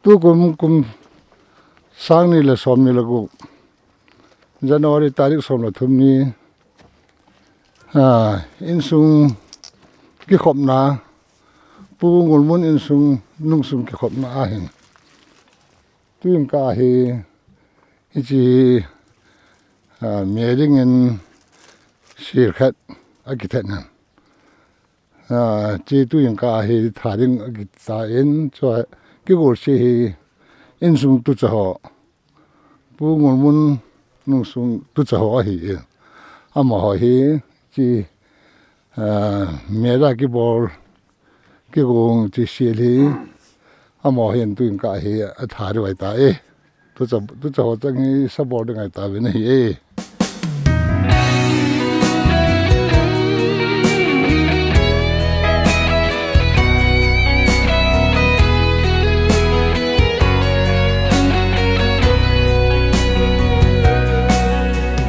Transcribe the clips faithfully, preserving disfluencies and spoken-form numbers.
Tukum kum sang ni le som ni le gup, January tarik som le thum ni, ah, insung kikhopna, Pu Ngulmun insung, nungsung kikhopna ahin. Tuin ka hi, hiche, ah, me dingin sir khat akithet nan. Ah, hiche tuin ka hi tha ding akita in, chua kigolse hi insung tucha ho. Pu Ngulmun nungsung tucha ho ahi in. Amaho hi hiche, ah, me da kibol, kigong hiche sel hi. Amaho hin tuin ka hi atha diu ahitai. Tucha, tucha ho chang hi sabol ding ahitai ve na hi e.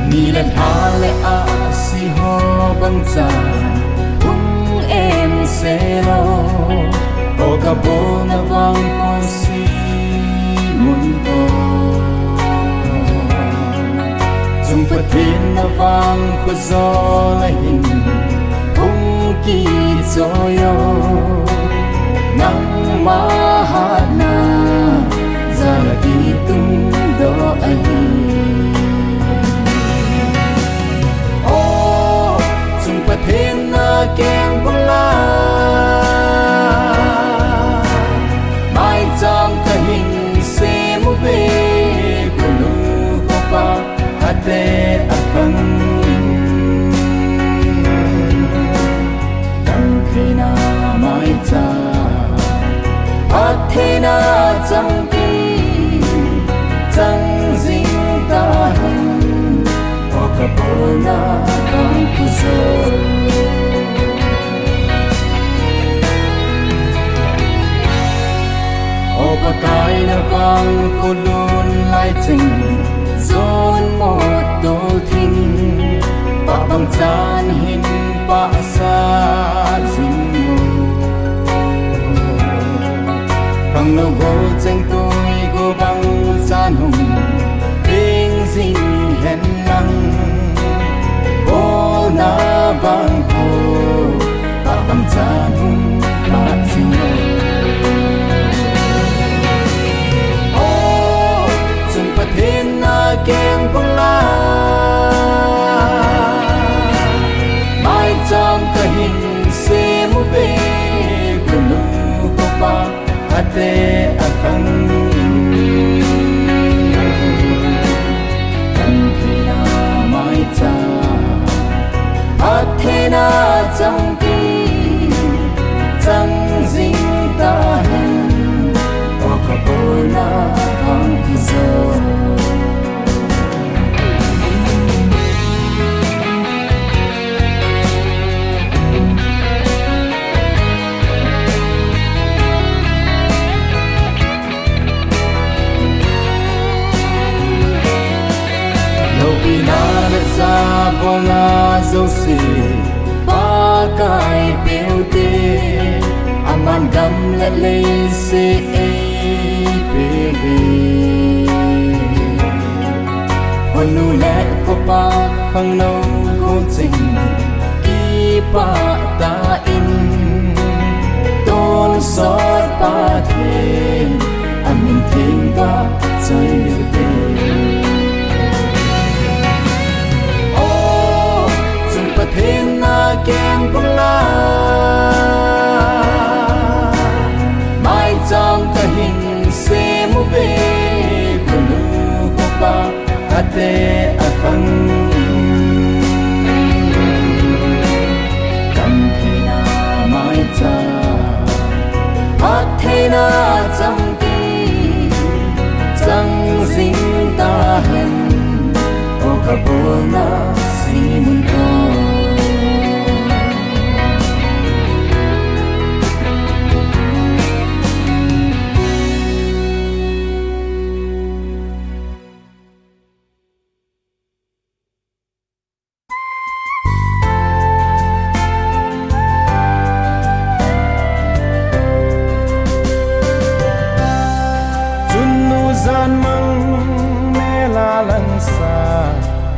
Ni le lha le ahsi ho bang chan hung em se lo, o ka bolna vang kon si mun ko. Chung Pathen na vang ko zo la hin hung kichoi o. Nangma hatna jal a kitungdoh ahi. O, Chung Pathen na keng bula, maicham kahin sem uve, kunu khopa ate akhang in. Dang theina maicham, phat theina chamkim, chang jing tahen, o ka bolna vang ko zo. O Pakai na vang ko lhun lai cheng, jon mo tol thim, pah bang chan hin pahsa jing mo. Khangnou gol cheng tui go bang chan hung peng jing hen lang, bolna vang ho, pah bang chan hung pah jing o. O, Chung Pathen na keng bula, maicham kahin sem uve, kunu khopa ate akhang in. Dang theina maicham, phat theina chamkim, chang jing tahen, o ka bolna vang ko zo. Loupina le sabolna jouse, Pakai peu te, aman gam le leiset eipeh uve. Khonu le khopa, khangnou gol cheng, kipah tah in, tonsot Pathen, amin theng ka choi uve. O, Chung Pathen na keng bula, maicham kahin sem uve, kunu khopa ate akhang in. Dang Mang mela langsa,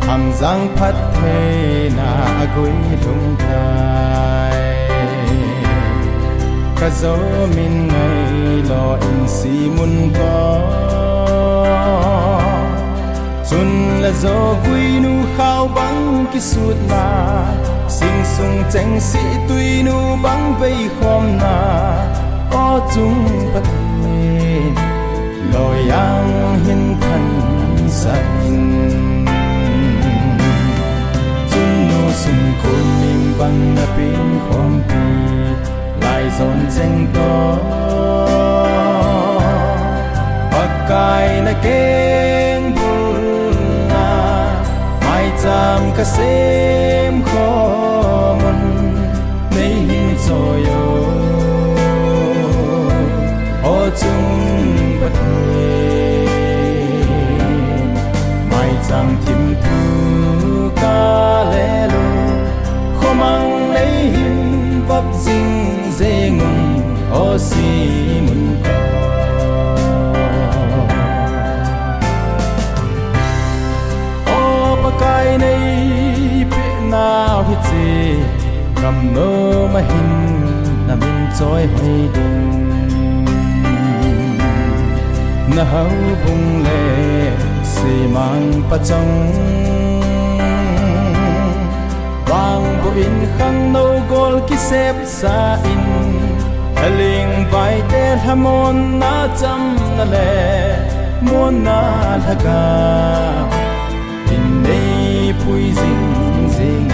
hamjang phattheina a guilhung tai. Ka jo min ngailo in simun ko. Chun la jo guinu khao bang kisutna, sing sung cheng si tuinu bang vei khomna, o chung Pathen. Loiyang hin thansa in. Chun nu sung kun ming bang na pin khompi, lai jon cheng to. Pakai na keng bul na, mai cham ka sem khomun. Nei hin choi o, o chung Pathen. Mai cham thim thu ka lelo, khomang nei hin vop jing jengun, o simun ko. O Pakai nei pe nau hiche, gamnom a hin na min choi hoi ding. Na houbung le simang pachong, vangboh in khangno gol kisep sa in, haling vaite lhamon na cham na le, mon na lhaga in nei pui jing jing.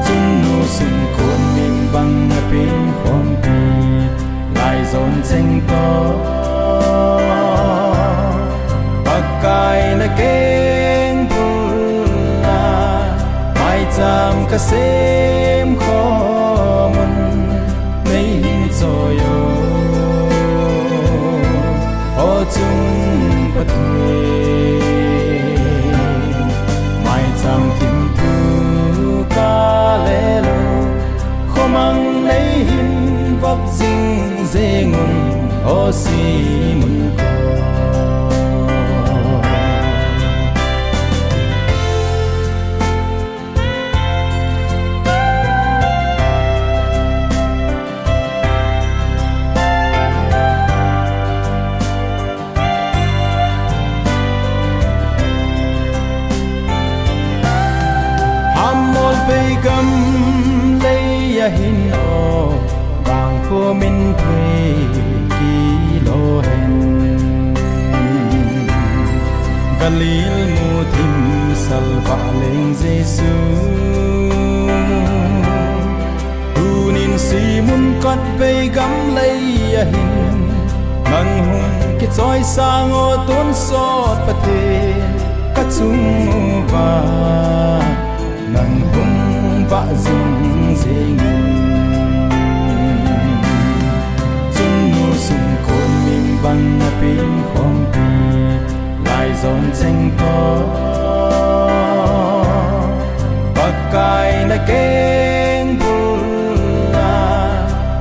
Chun nu sung kun ming bang na pin khompi, lai jon cheng to. Pakai na keng bul na, mai cham ka sem khomun. Nei hin choi o, o chung Pathen. Mai cham thim thu ka lelo, khomang nei hin vop jing jengun, o simun ko. Hamol vei gam lei a hin o, vangkho min thei kilo hen. Galil mu thim salvah leng Jesu. Tunin simun kot vei gam lei a hin, nang hung kichoi sang o tonsot Pathen, ka chung uva nang hung vah jing jing in. Chun nu sung kun ming bang na pin khompi, lai jon cheng to. Pakai na keng bul na,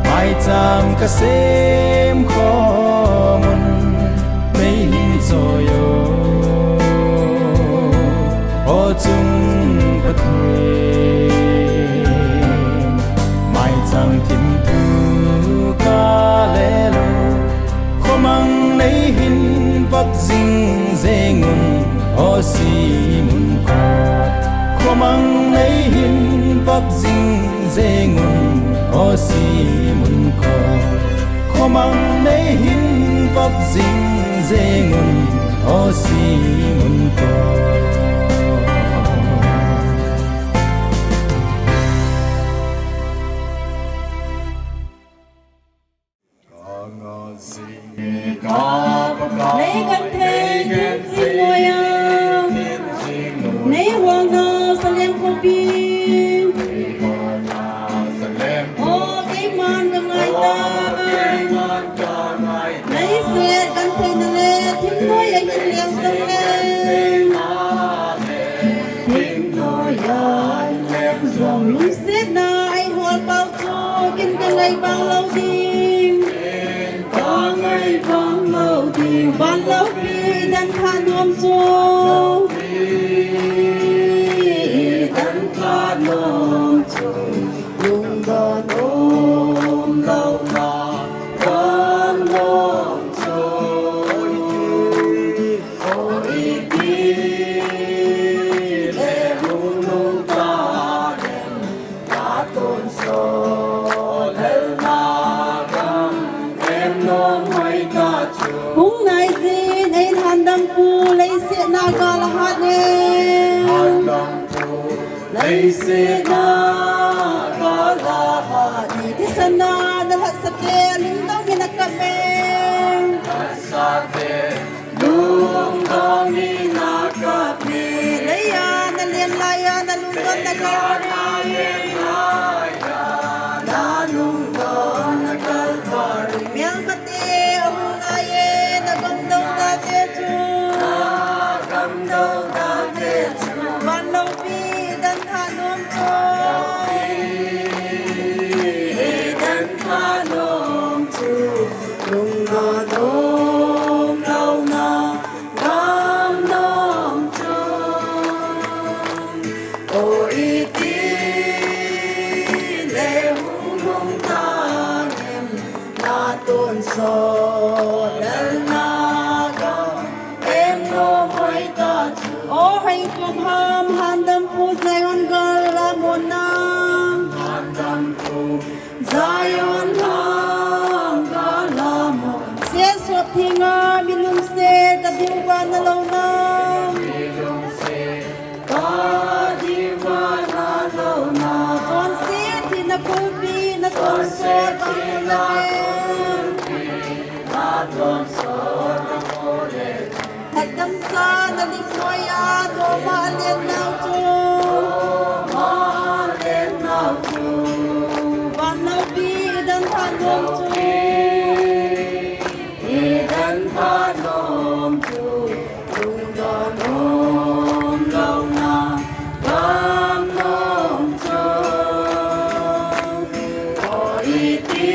mai cham ka sem khomun. Nei hin choi o, o chung Pathen. Mai cham thim thu ka lelo, khomang nei hin vop jing jengun, o simun ko. Khomang nei hin vop jing jengun, o simun ko. Khomang nei hin vop jing jengun, o simun ko. Nei genthei Thingjing noiya, nei holna Salem khopi. O keiman ka ngai tai. Nei se gentheina le thim noiya hin leng jong le, thim noiya hin leng jong lungsetna ei hol pau chu kin ka ngai bang lou ding. Ka ngai bang Vanloupi i dan pha nom chu. I dan pha nom chu. Lungdon um louna gam nom chu. O iti le hung nung ta em. Ka tonsot lalna gam em nom hoi ta chu. Hung nai jin ei handam pu leiset na gal a hat ne. Handam pu leiset na gal a hat ne. Thisan na na lhatsah te lungdong in a kap e. Lhatsah te lungdong in a kap e. Lei a na lem lai a na lungdon na kap e. Na lungdon na kap e. Mial khat te ahung nai e, na gamdou na te chu. Na gamdou na te chu. Vanloupi dan pha nom chu. I dan pha nom chu. Lungdon um louna gam nom chu. O iti le hung nung ta em. Na tonsot lalna gam em nom hoi ta chu. O hei kum ham handam pu Zion gal a mun na. Handam pu Zion ham gal a mun. Sesot thinga mi lungset ka diu va na louna. Mi lungset ka diu va na louna. Chonset thina kulpi na tonsot ka louna. Lhatdam cha na lim noi a, noma alen nau chu. Noma alen nau chu. Vanloupi i dan pha nom chu. I dan pha nom chu. Lungdon um louna gam nom chu. O iti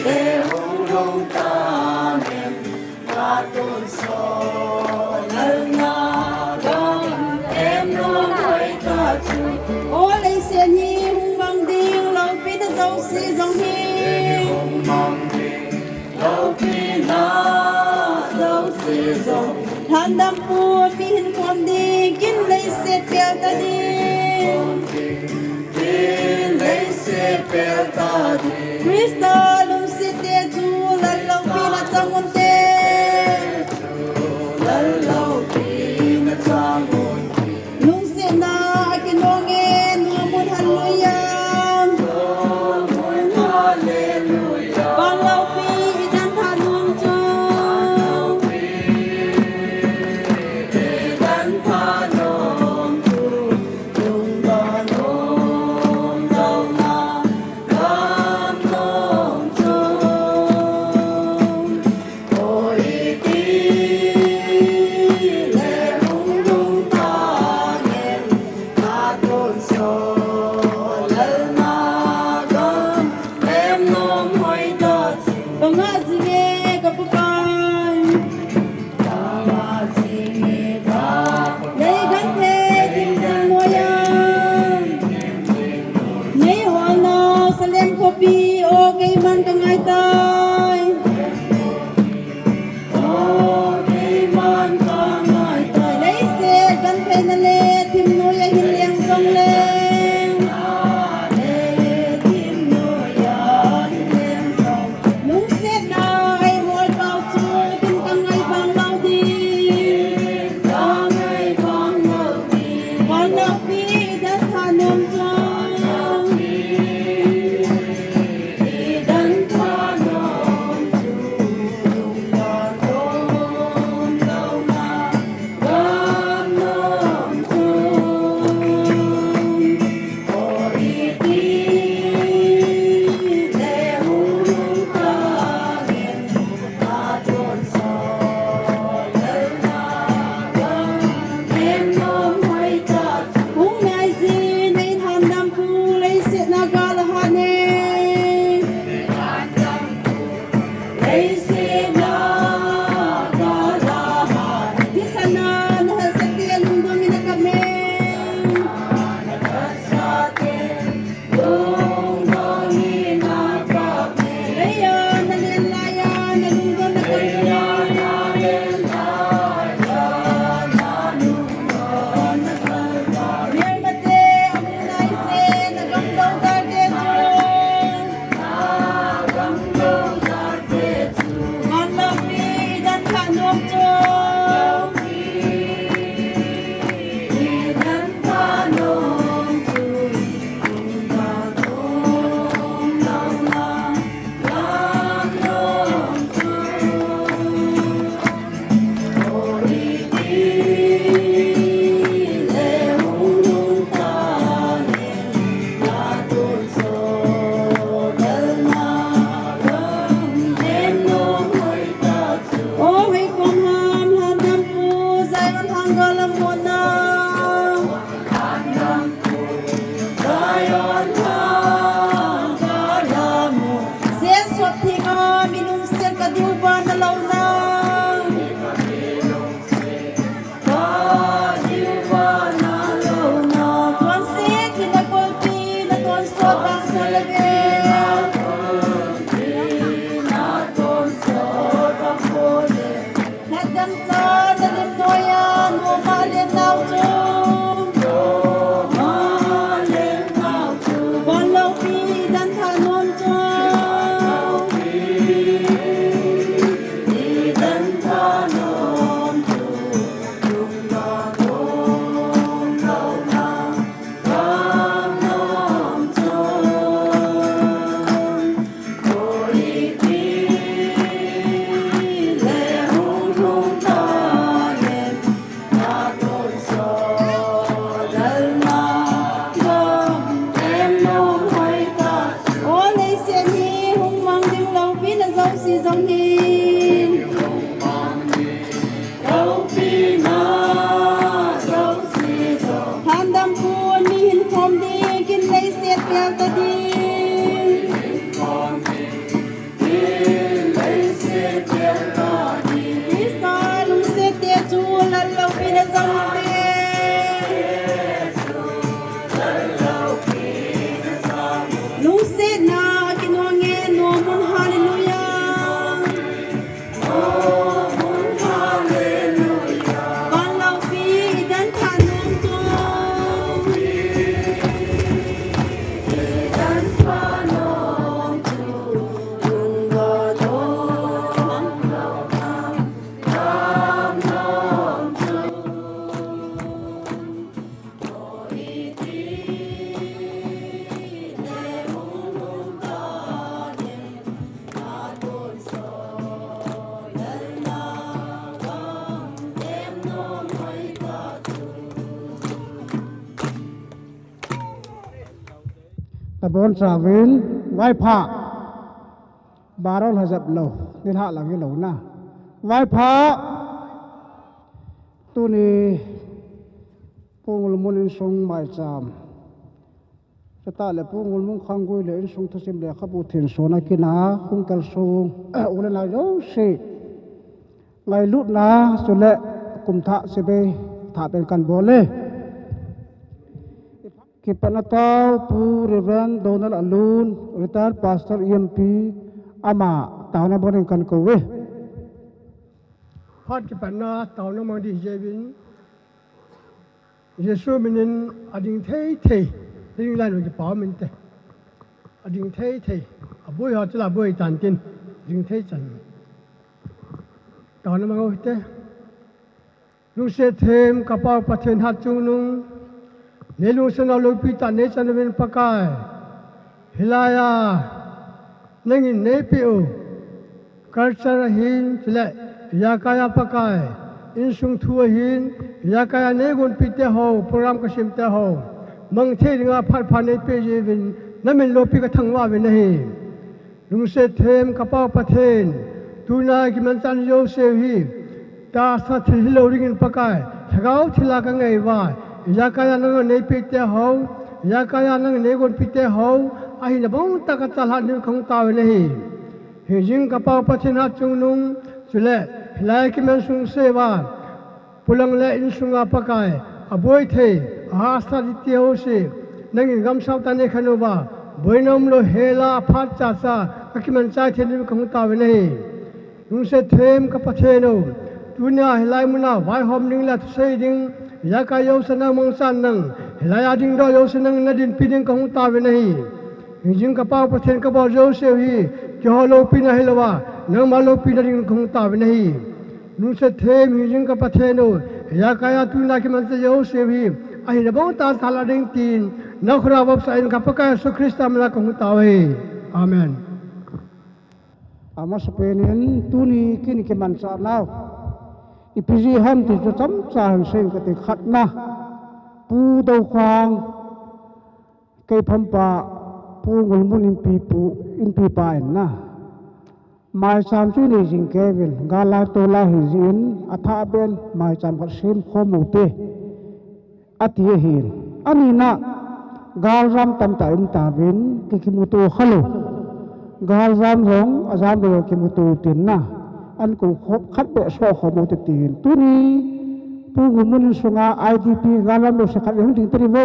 le hung nung ta em. Ka tonsot lalna gam em nom hoi ta chu. O leiset hi hung mang ding loupi na jouse jong hi. Hung mang ding loupi na jouse jong. Handam pu mihin khom ding, kin leiset pel ta ding. Kin leiset pel ta ding. Christa lungset te chu lal loupi na chang un te. Lal loupi na chang un te. Lungsetna a kinong e, nom un han lui a. Nom un hallelujah. Vanloupi i dan pha nom chu. I dan pha nom chu. Lungdon um louna gam nom Tabon chavin, vaipha. Barol hajap lo, nilhah lang hilou na. Vaipha. Tuni, Pu Ngulmun insung maicham. Chutah le Pu Ngulmun khanggui le insung thusim lekhabu thensona kina, hung kalsong, u le nao jouse. Ngailutna, chule kumthah chibai, thah pen kan bol e. Kipana tao Pu Reverend Donald Alun, Retired Pastor E M P, ama taona bonin kan kou e. Phat kipatna taona mang ding jeh uvin, Jesu minin ading thei thei, ding lai lo kipa minte. Ading thei thei, aboi ho chula boi tan tin, ding thei chan. Taona mang u hite. Lungset them ka Pau Pathen hatchungnung, nei lungset nau loupi tah nei chan uvin Pakai. Hilai a, nangin nei peh u. Culture ahin, chule, ijakai a Pakai. Insung thu ahin, ijakai a nei gonpi te ho, program ka sim te ho. Mang thei dinga phat pha nei peh jeh uvin, na min loupi ka thangvah uvin ahi. Lungset them ka Pau Pathen, tuna kimanchah jouse u hi, tahsa thil hilou dingin Pakai, lhagao thil a ka ngei uva, ijakai a nang nei peh te ho, ijakai a nang nei gonpi te ho, ahina bang tah ka chalhah ding ka hung tao uvin ahi. Hijing ka Pau Pathen hatchungnung, chule, hilai kiman sung se uva, Pulang le insunga Pakai, aboi thei, ahahsa ding ti ho se, nangin gamsau tah nei khen uva, boina umlou hela aphat chacha, ka kimanchah thei ding ka hung tao uvin ahi. Lungset them ka Pathen o, tunia hilai muna vaihom ding le thusei ding, ijakai jouse nang mangchan nang, hilai a dingdoh jouse nang na dinpi ding ka hung tao uvin ahi. Hijing ka Pau Pathen ka bol jouse u hi, keiho loupina hilouva, nangma loupina ding ka hung tao uvin ahi. Lungset them hijing ka Pathen o, ijakai a tuna kimanchah jouse u hi, ahina bang tah a chalhah ding tin, na khut a vopsah in ka Pakai Jesu Christa mina ka hung tao e. Amen. Amasapen in tuni kin kimanchah nau. Ipi jeh ham ti chu chomcha hin seiyin kati khatna. Pu Dokhang, kei phampa, Pu Ngulmun inpi pu, inpi pa in na. Maicham chu nei jing kei uvin, gal lai tol lai hijeh in, athah beh in, maicham khat sem khom u hite. Ati ahin. Anina, galjam tamtah um tauvin, ki kimuto khalou. Galjam jong, ajam lou kimuto tin na. An kong khop khat beh so khom u hite tin. Tuni, Pu Ngulmun insunga I D P galjam lou se khat hung ding tadi vo.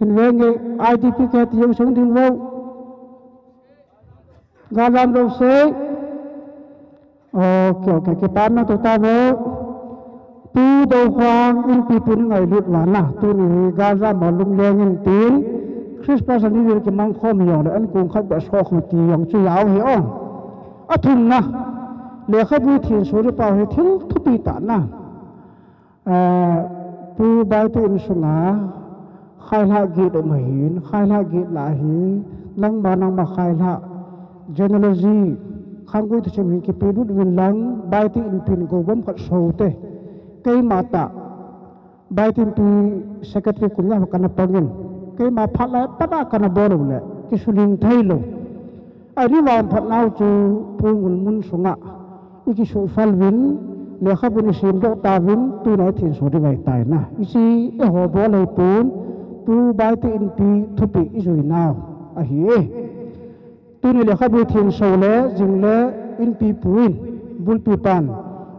Hin venge I D P kiti jong hung ding vo. Galjam lou se. Ok, ok, kipana to tave. Pu Dokhang inpi pu ni ngailut uva na. Tuni hi galjam a lungleng in tin. Christmas ani vil kimang khom jongle an kong khat beh so khom ti jong chu jao hi o. Athumna. Lekhabu thenso ding pau hi thil thupi tah na. Eh, Pu Baite insunga, khailhah get um ahin, khailhah get lah ahi, nangma nangma khailhah, genealogy, khanggui thusim hin kipelut uvin lang, Baite inpin gou bom khat so u hite. Keima tah, Baite inpi secretary kum ja kana pangin, keima phat lai a pat a kana bol u le, kisuling thei lou. Ani vang phat nau chu Pu Ngulmun sunga i kisuhfal uvin, lekhabu i simdoh tauvin, tuna i thenso ding ahitai na. Hiche eiho bol ahipon, Pu Baite inpi thupi i jui nau ahi e. Tuni lekhabu i thenso le, jing le inpi pu in, bulpi pan,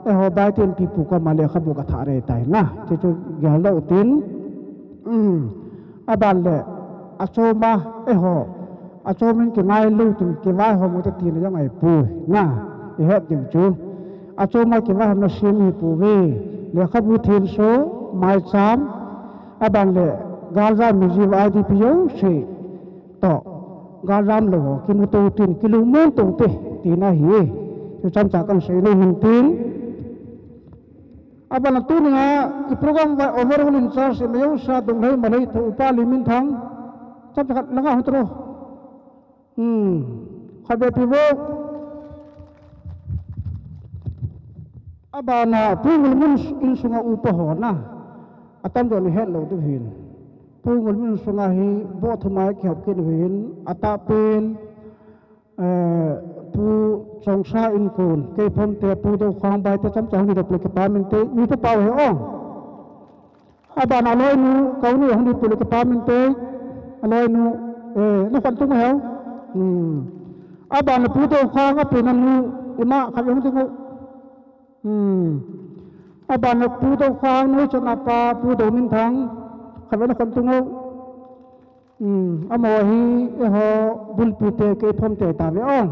eiho Baite inpi pu koma lekhabu ka thah ding ahitai na. Hiche chu geldoh u tin. Um, aban le, achom a, eiho, achom in kingailou tin, kivaihom u hite tina jong ahipoi, na, i het diu chu. Achom a kivaihomna sem ahipouve, lekhabu thenso, maicham, aban le, galjam mi jiu I D P jouse, toh, galjam lou ho, kimuto tin, kilungmon to u hite, tina ahi, chu chomcha kan sei nom in tin. Aban a tunia i program vai overall in charge i mei usa Donglhei Malhei tho Upa Liminthang. Chapcha khat langa hung tro. Hmm. Khat be pi vo. Aban a Pu Ngulmun insunga upa ho na. Atamjo ni het lou diu hin. Pu Ngulmun sunga hi bohthum a kihop kit uvin, atahpen, eh, Pu Chongsa Inkon, Keipham te, Pu Dokhang Bai te, chomcha hung ding le kipa min te, i pa pau he ong. Abana aloinu, Kaunu hung ding le kipa min te, aloinu, eh, na khon tung he. Hmm. Abana Pu Dokhang, apen anu, ima khat hung ding. Hmm. Abana Pu Dokhang, noi chana pa, Pu Dominthang, khat na khon tung. Hmm. Amaho hi, eiho, bulpi te, Keipham te, ta ve ong.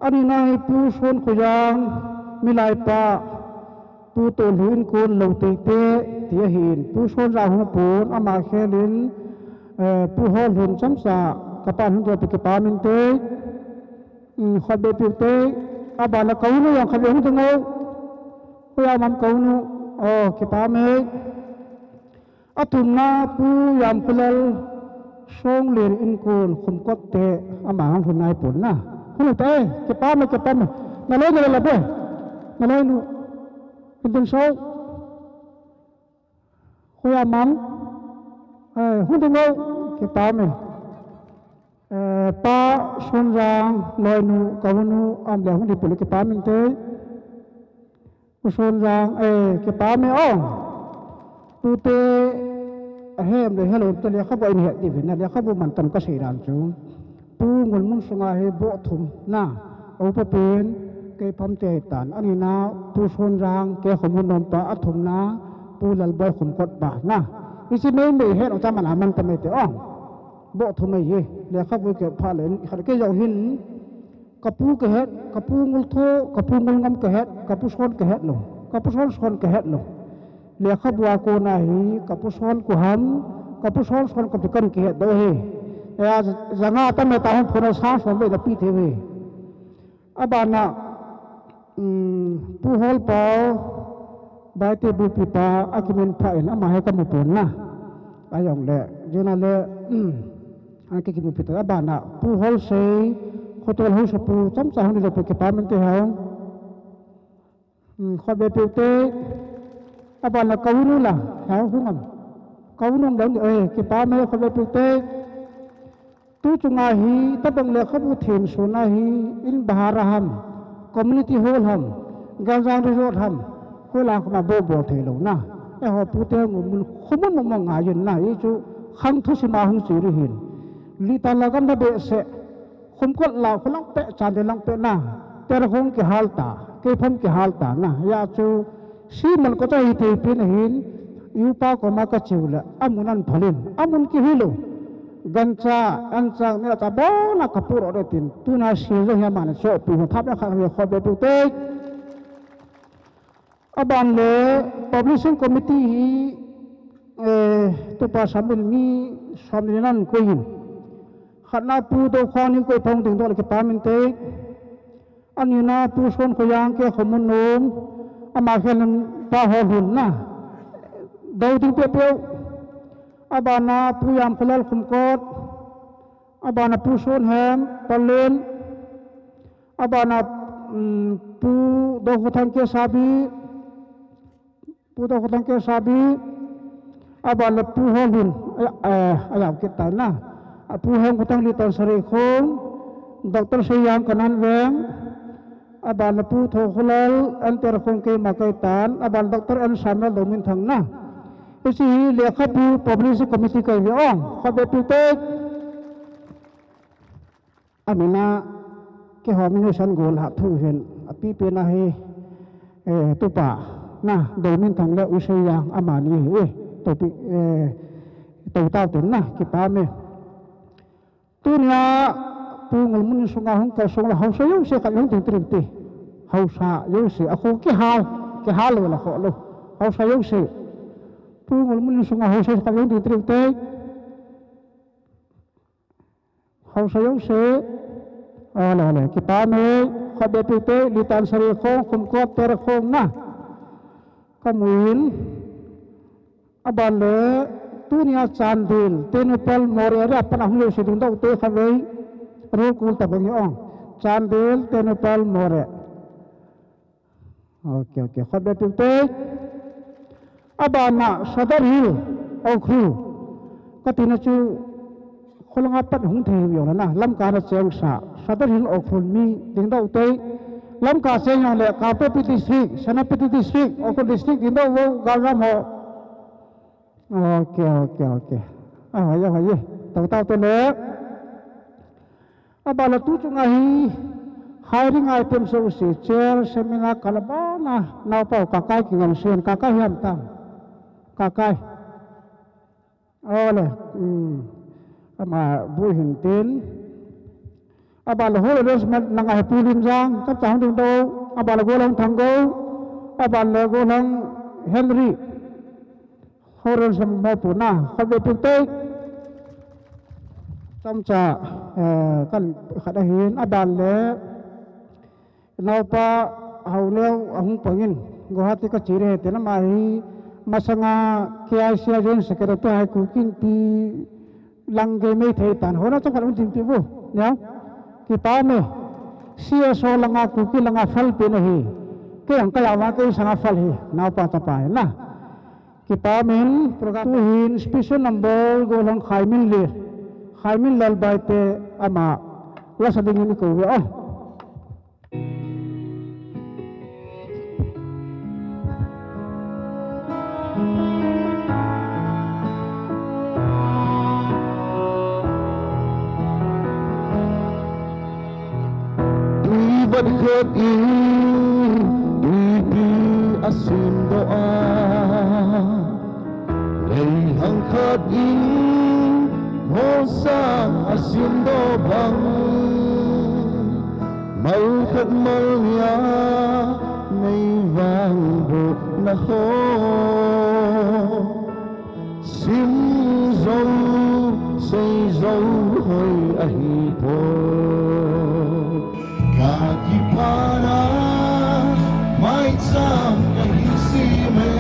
Anina hi Pu Sonkhoyang, milai pa, Pu Tolhu Inkon, Lou Teite, ti ahin. Pu Sonjang hung pon, ama khelin, eh, Pu Holhun chomcha, kapan hung ding le kipa min te. Hmm, khut beh peh ute, abana Kaunu jong khut beh hung ding o. Hoiya mam Kaunu, o, kipa me. Athumna Pu Jamkholal Songlen Inkon Khumkot te ama hung lhun nai pon na. Hung ute, kipa me, kipa me. Naloi nu le la be. Naloi nu. Indin so. Hoiya mam, eh, hung ding o, kipa me. Eh, Pa Sonjang, loinu, Kaunu, um le hung ding pule kipa min te. Pu Sonjang, eh, kipa me o. Pute, ahem le helou te lekhabu in he ti vin na lekhabu man tam kasei dan chu. Pu Ngulmun sunga hi bohthum na, upa pen, Keipham te tan, anina, Pu Sonjang, Keikhomnom pa, athumna, Pu Lalboi Khumkot pa na. Hiche meimei het u ta man aman ta mei te o. Bohthum ahi, lekhabu kihop phat le, khat kei jong hin, kapu kahet, kapu Ngultho, kapu Ngulngam kahet, kapu Son kahet lou, kapu Sonson kahet lou. Lekhabu a kona hi, kapu Son ku ham, kapu Sonson kapu kan kihet doh hi. Eija, janga ta me ta hung phun a sang som ve na pi thei ve. Abana, um, Pu Holpao, Baite bupi pa, akimin pha in ama he kamu pon na. Ajong le, juna le, um, an kikimu pi ta, abana, Pu Holsei, Khotol Hausa pu, chomcha hung ding le kipa min te hao. Hmm, khut beh peh ute. Abana Kaunu la, ha, hung am. Kaunu am dang, eh, kipa me khut beh peh ute. Tu chunga hi, tabang lekhabu themsun a hi, in bahar a ham, community hall ham, Galjang resort ham, hoilang khoma bol bol thei lou na. Eiho pute Ngulmun, khomun mong mong ngai jin na, hichu khang thusim a hung chu ri hin. Litan la gam na behseh, Khumkot la, khulang peh, Chandel lang peh na, Terkhong kihal ta, Keipham kihal ta na, hia chu, Siman ko cha hi thei pen ahin, upa koma kache u le, amun an phalin, amun kihil u. Gancha, anchang, neh cha bon a kapu ro de tin, tuna sil jong hi amani chohpi u, thap le khat hi khut beh peh ute. Aban le, publishing committee hi, eh, tupa Samuel mi som ni nan koi in. Khatna Pu Dokhang ni koi phong ding doh le kipa min te. Anina Pu Sonkhoyang Keikhomnom, ama khelin Pa Holhun na. Dou ding peh peh u. Abana Pu Jamkholal Khumkot. Abana Pu Sonhem, Palen. Abana, um, Pu Dokhothang Kesabi. Pu Dokhothang Kesabi, abana Pu Holhun, eh, eh, ajao kit tai na. A Pu Hemkhothang Litan Sareikhong, Doctor Seijang Kananveng, abana Pu Thokholal, N Terkhong keima kei tan, abana Doctor N Samuel Dominthang na. Hiche hi lekhabu publishing committee kei ve ong, khut beh peh ute. Amina, keiho min u san gol ha thu hin, apipen a hi, eh, tupa, na, Dominthang le U Seijang amani hi, eh, topi, eh, to tau tin na, kipa me. Tunia, Pu Ngulmun sunga hung kal sung la haosa jouse khat hung ding tirinte. Haosa jouse, akho kihal, kihal lou la kho lou. Haosa jouse. Pu Ngulmun sunga haosa khat hung ding tirinte. Haosa jouse, ole, ole, kipa me, khut beh peh ute, Litan Sareikhong, Khumkot Terkhong na. Kamu in, aban le, tunia Chandel, Tengnoupal Moreh, area pana hung jouse ding doh ute kha vei, roll call tabang hi ong. Chandel, Tengnoupal Moreh. Ok, ok. Khut beh peh ute. Abana Sadar Hill, Ukhrul. Katina chu, kholanga pat hung thei u jongle na, Lamka na cheng sa, Sadar Hill Ukhrul mi dingdoh tei, Lamka cheng jongle, Kangpokpi District, Senapati District, Ukhrul District dingdoh u, galjam ho. Ok, ok, ok. Ahoi, ahoi, tao tao te le. Aban le tu chunga hi, hiring item jouse, chair, seminar, kalabana, naopa, Kakai kingansei, Kakai hiam tam. Kakai. Ole, um, ama bu hin tin. Aban le hall arrangement nanga hi Pu Limjang, chapchang dingdoh, aban le Golhang Thanggou, aban le Golhang Henry. Hall arrangement mopo na, khat ve pu tei. Chomcha, eh, kan khat ahin, aban le, Naopa Haoneo ahung pangin, Guwahati kache ding ahi, tia ama hi masanga K I C a Joint Secretary ahi, Kuki Inpi lang gei mei thei tan, hona chaphat hung tin ti vo, neo. Kipa me, C S O langa, Kuki langa phal pen ahi, kei ang kaya vang kei sanga phal hi, naopa chapa hi na. Kipa men, program tu hin special number Golhang Khaiminlal, Khaiminlal Baite ama, la sa dingin i kou ve o. Tui vat khat in tuipi a simdoh a, leihang khat in mosang a simdoh bang, mal khat mal ni a nei vangbohna ho. Sim jou, sei jou hoi ahi poi. Ka kipana maicham kahin sem e.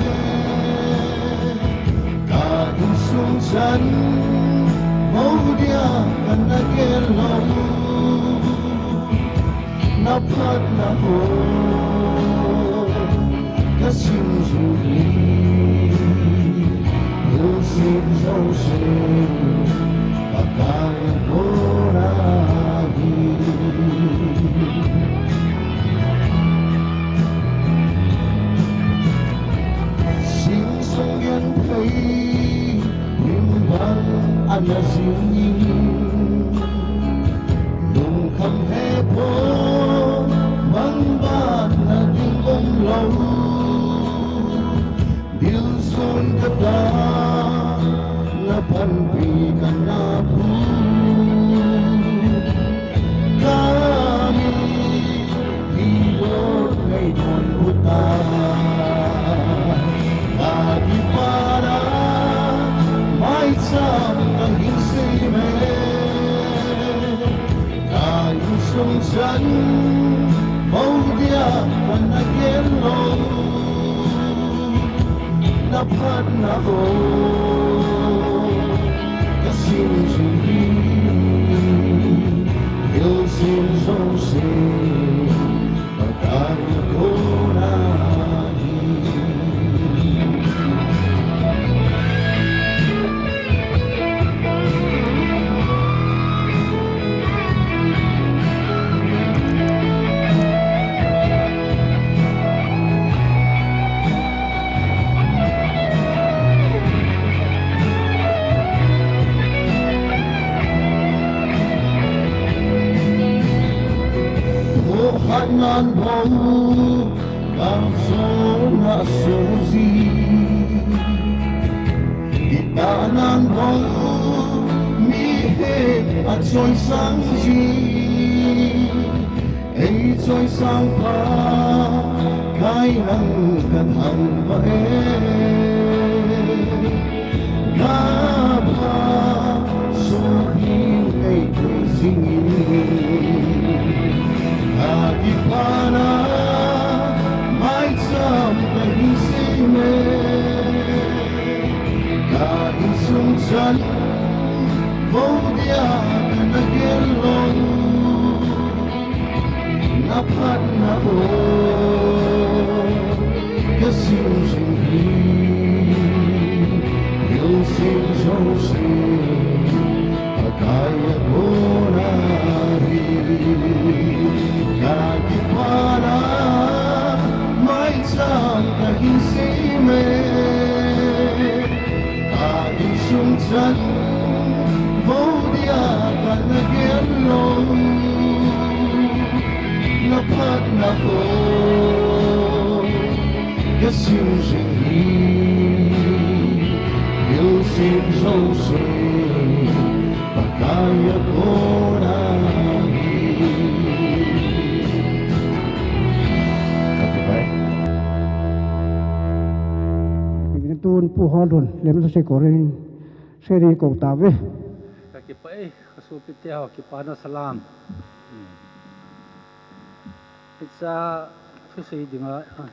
Ka insung chan mou dia kana gel lou. Na phatna ho ka sim jing hi, thilse jouse Pakai a kona hi. Sing sung genthei, lim bang ana jing in. Lungkham hepon, mangbatna ding umlou. Dilsun kata, na panpi kana pu. Kami, hilou nei don uta. Ka kipana maicham kahin sem e. Ka insung chan mou dia kana gel lou. Na phatna ho ka sim jing hi, thilse jouse Pakai a kona hi. Thohhat nan bou, gamsung a soji. Kitah nan bou, mihem a choisang ji. Ei choisang Pakai nang kathangvah e. Gapha sopin ei pui jing in. Ka kipana maicham kahin sem e. Ka insung chan mou dia kana gel lou. Na phatna ho ka sim jing hi, thilse jouse Aya kona hi, kakipana, maicham kahin sime. Ka insung chan, vo dia kana gel lou. Na phatna ho, ka sim jing hi, thilse jouse, Pakai a kona hi. Tun Pu Holun, lem sa se koring, se ri ko ta ve. Ka kipah e, ka sopite ho, kipana salam. Hiche a thusei dinga, a,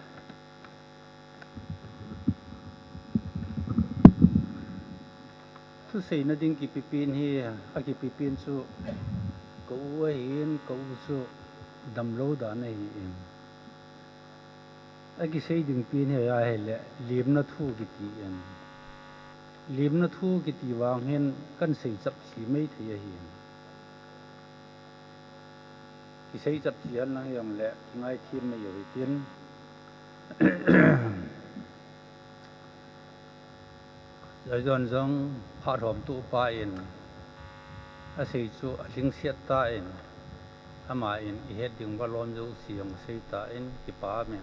thuseina ding kipepen hi, akipepen chu ka u ahin, ka u chu damlou dan ahin. Akisei ding pen hi ahile, limna thu kiti in. Limna thu kiti vang hin kan sei chapche mai thei ahin. Kisei chapche henlang hijongle, kingaithem mai u hitin. Joijon jong phat hom tupa in, asei chu alhingset tan, ama in ihet ding valom jouse jong asei tan, kipah e.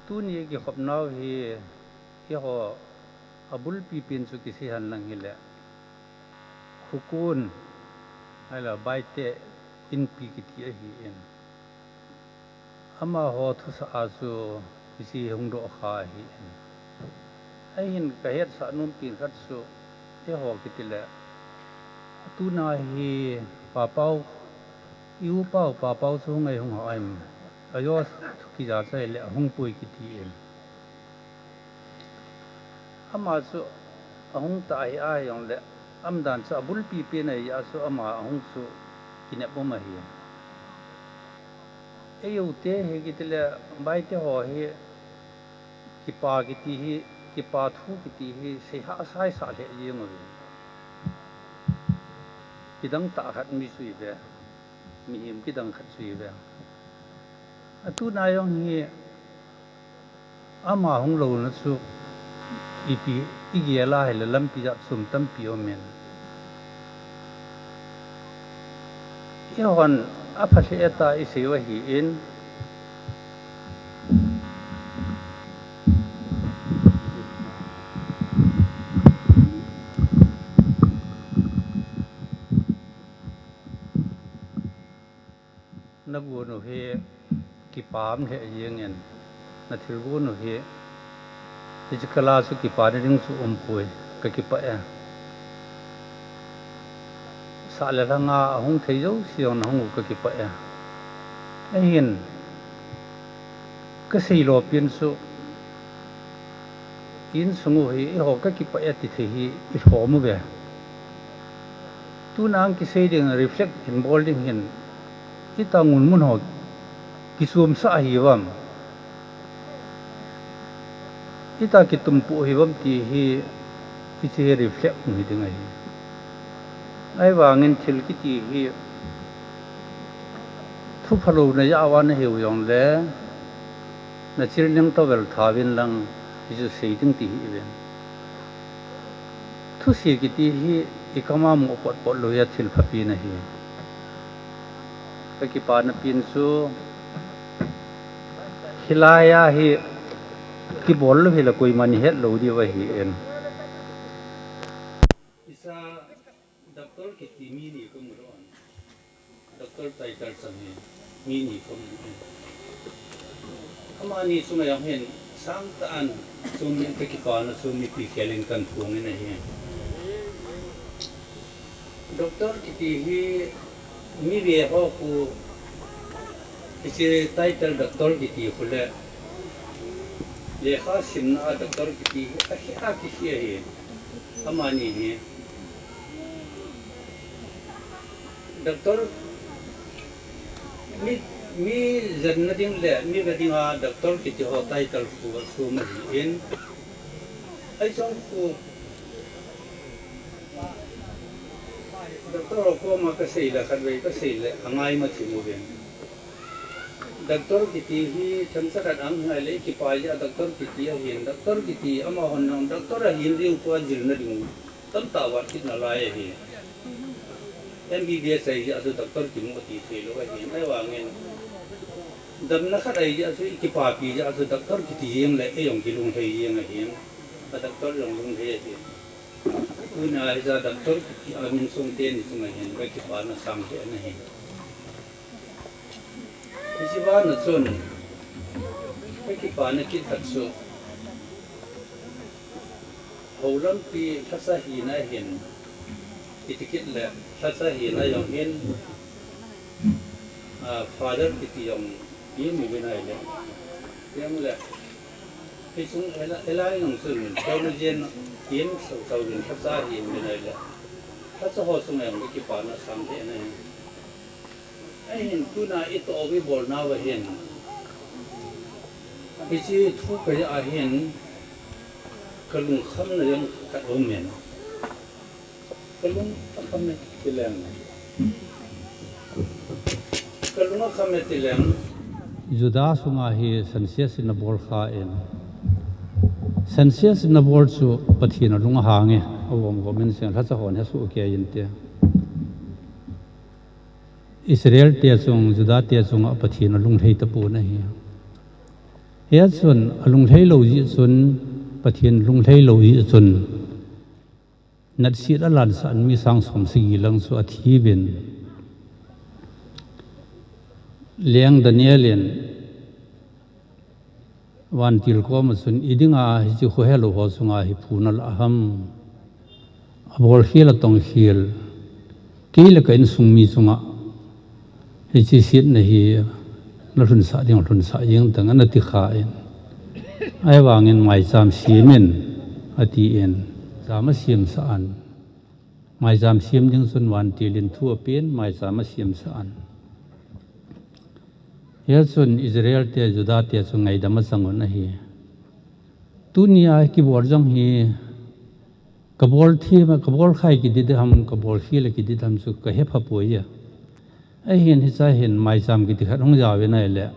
Tuni kikhopnau hi, eiho abulpi pen chu kisei henlang hile, Khokon, ahile Baite Inpi kiti ahin. Amaho thusah a chu hiche hung doh kha ahin. Ahin kahetsah nom pen khat chu, eiho kitile, tuna hi Papau, i upau Papau chu hung e hung ham. Ajo thu kijachai le ahung poi kiti in. Ama chu ahung tah ahi ahijongle, umdan chu abulpi pen ahi a chu ama ahung chu kinep um ahi. Eiho te hi kitile, Baite ho hi, kipa kiti hi, kipa thu kiti hi, seihahsa isah lheh jeng uve. Kidang tah khat mi chu ive. Mihem kidang khat chu ive. Atuna jong hi, ama hung louna chu ipi, igel a hile lampi jat chom tampi um in. Eihon aphalheh ta isei u ahin. Nagon u hi kipa um lheh jeng in, nathilgon u hi, hiche kal a chu kipana ding chu umpoi, kakipah e. Sah le lhanga ahung thei jouse jong nahung u kakipah e. Ahin, kasei lo pen chu, insung u hi eiho kakipah e tithei hi ilhom uve. Tuna kisei ding, reflect hin bol ding hin, ita ngunmun ho kichomsah ahiuvam, ita kitumpu ahiuvam ti hi, hiche hi reflect hung hiding ahi. Ahivangin thil kiti hi thu phalou najah uva nahiu jongle, nachil ning tovel thauvin lang, hichu sei ding ti hih uvin. Thuse kiti hi ikam a mu potpot lou hi athil phapen ahi. Kakipana pen chu, hilai a hi kibol lou hile koiman ihet lou diu ahin. Isa Doctor kiti mi ni kamu doh in. Doctor title chang hi mi ni kamu doh in. Amani chunga jong hin sangtah in chu mi kakipana chu mipi khel in kaphong in ahi. Doctor kiti hi mi ve ho khu, hiche title doctor kiti khu le lekha simna a doctor kiti hi akhi, akhi ahi. Amani hi Doctor, mi, mi jenna ding le mi ve dinga doctor kiti ho title khu chu ahi in. Ahi jong khu Doctor ho koma kasei le, khatvei kasei le, angai ma thim uvin. Doctor kiti hi themcha khat ang ngai le, kipa jeh a doctor kiti ahin, doctor kiti amahon jong doctor ahin ding tua jilna ding tamtah vat kit nalai ahi. M B B S ahi jeh a chu doctor kimu ti thei lou ahin, ahivangin damna khat ahi jeh a chu, ikipapi jeh a chu doctor kiti jeng le, eijong kilunglhai jeng ahin, a doctor jong lunglhai ahin. Tuna hiche doctor kiti a min sung teni chunga hin kakipana sang lheh ahi. Hiche bana chun kakipana kit khat chu, houlampi lhacha hina hin, kiti kit le lhacha hina jong hin, a, Father kiti jong imu uvin ahile, jong le, hichung hela, hela jong chun theologian in sou sou in lhacha hi imu uvin ahile, lhacha ho chunga jong kakipana sang lheh ahi. Ahin tuna itoh u ibolnauva hin, hiche thu kajah a hin, kalungkhamna jong khat aumin. Kalung akham e tileng. Kalung akham e tileng. Juda sunga hi census in abol khan. Census in abol chu Pathen alung ahang e. Agom gom in seng lhacha hon hesoh kei inte. Israel te chung, Juda te chunga Pathen alunglhai tapon ahi. Hijeh chun alunglhai lou jeh chun, Pathen lunglhai lou jeh chun, natsit alansah in mi sang som sagi lang chu athiuvin. Leng Daniel in vantil koma chun, idinga hiche khohelou ho chunga hi phu nalah ham? Abolkhel atongkhel, kei le ka insung mi chunga hiche setna hi nalhunsah ding, lhunsah jeng tang, anati khan. Ahivangin maicham semin, atin, cham asemsah in. Maicham sem ding chun vantil in thu apen, maicham asemsah in. Hijeh chun Israel te, Juda te chu ngaidam achangun ahi. Tunia kibol jong hi, kabol them, kabol khai kiti ding ham, kabol khel kiti ding ham chu kahephapoi. Ahin hichea hin maicham kiti khat hung jaovin ahile,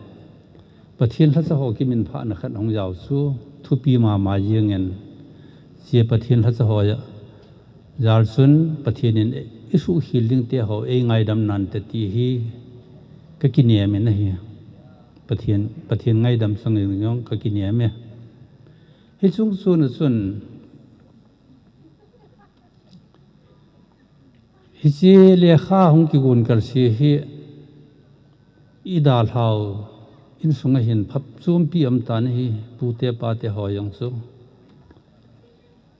Pathen lhacha ho kiminphahna khat hung jao chu thupi mama jengin, hiche Pathen lhacha ho jal chun Pathen in isuhkhel ding teho eingaidam nante ti hi kakinem in ahi. Pathen, Pathen ngaidam chang jong kakinem e. Hiche chungchona chun, hiche lekha hung kigon kalse hi idalhau insunga hin phachompi aumtan ahi, pute pate ho jong chu.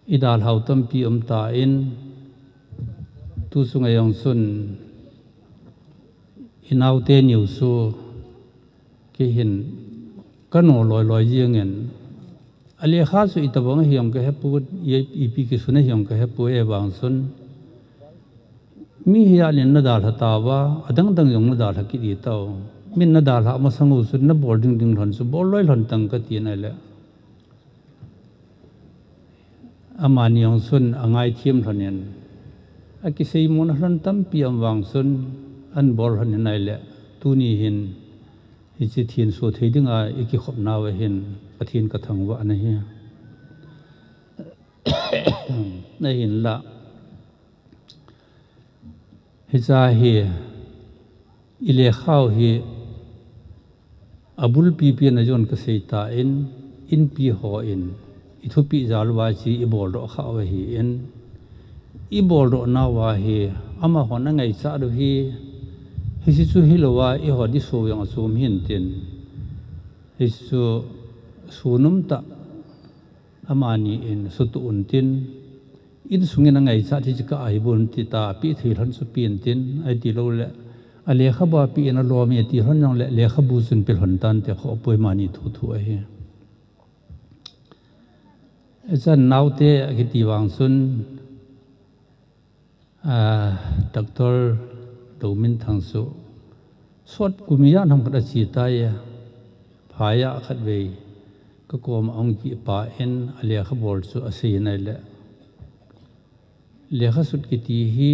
Idalhau tampi aumtan, tu chunga jong chun inaote niu chu kei hin kano loiloi jengin, alekha chu itobang ahi jong kahepon, ipi kisun ahi jong kahepoi, ahivang chun mi hiya nin nadalha tauva, adangdang jong nadalha kit itau. Min nadalha masang u chun nabol ding ding lhon chu bol loi lhon tang katin ahile, amani jong chun angaithem lhonin, akiseimona lhon tampi aum vang chun anbol lhonin ahile, tuni hin hiche thenso thei dinga ikikhopnauva hin Pathen kathangvah in ahi. Ahinla, hichea hi ilekhau hi abulpipi in ajon kaseitan, inpi hon ithupeh jal uva hiche iboldoh khah u ahin, iboldoh nauva hi amahon angaichat u hi, hiche chu hilouva eiho diso jong achom hintin, hiche chu sunumtah amani in sutoh untin, insungin angaichat hiche kah a hibou unti tapeh thei lhon chu pentin, ahitiloule alekhabu a peh in alom e ti lhon jongle lekhabu chun pe lhon tante, khohpoi, mani thuthu ahi. Hichan naote akiti vang chun, Doctor Dominthang chu sot kum ijat ham khat achetai, phai a khatvei kakoma ahung kipah in alekhabol chu asei in ahile, lekhasut kiti hi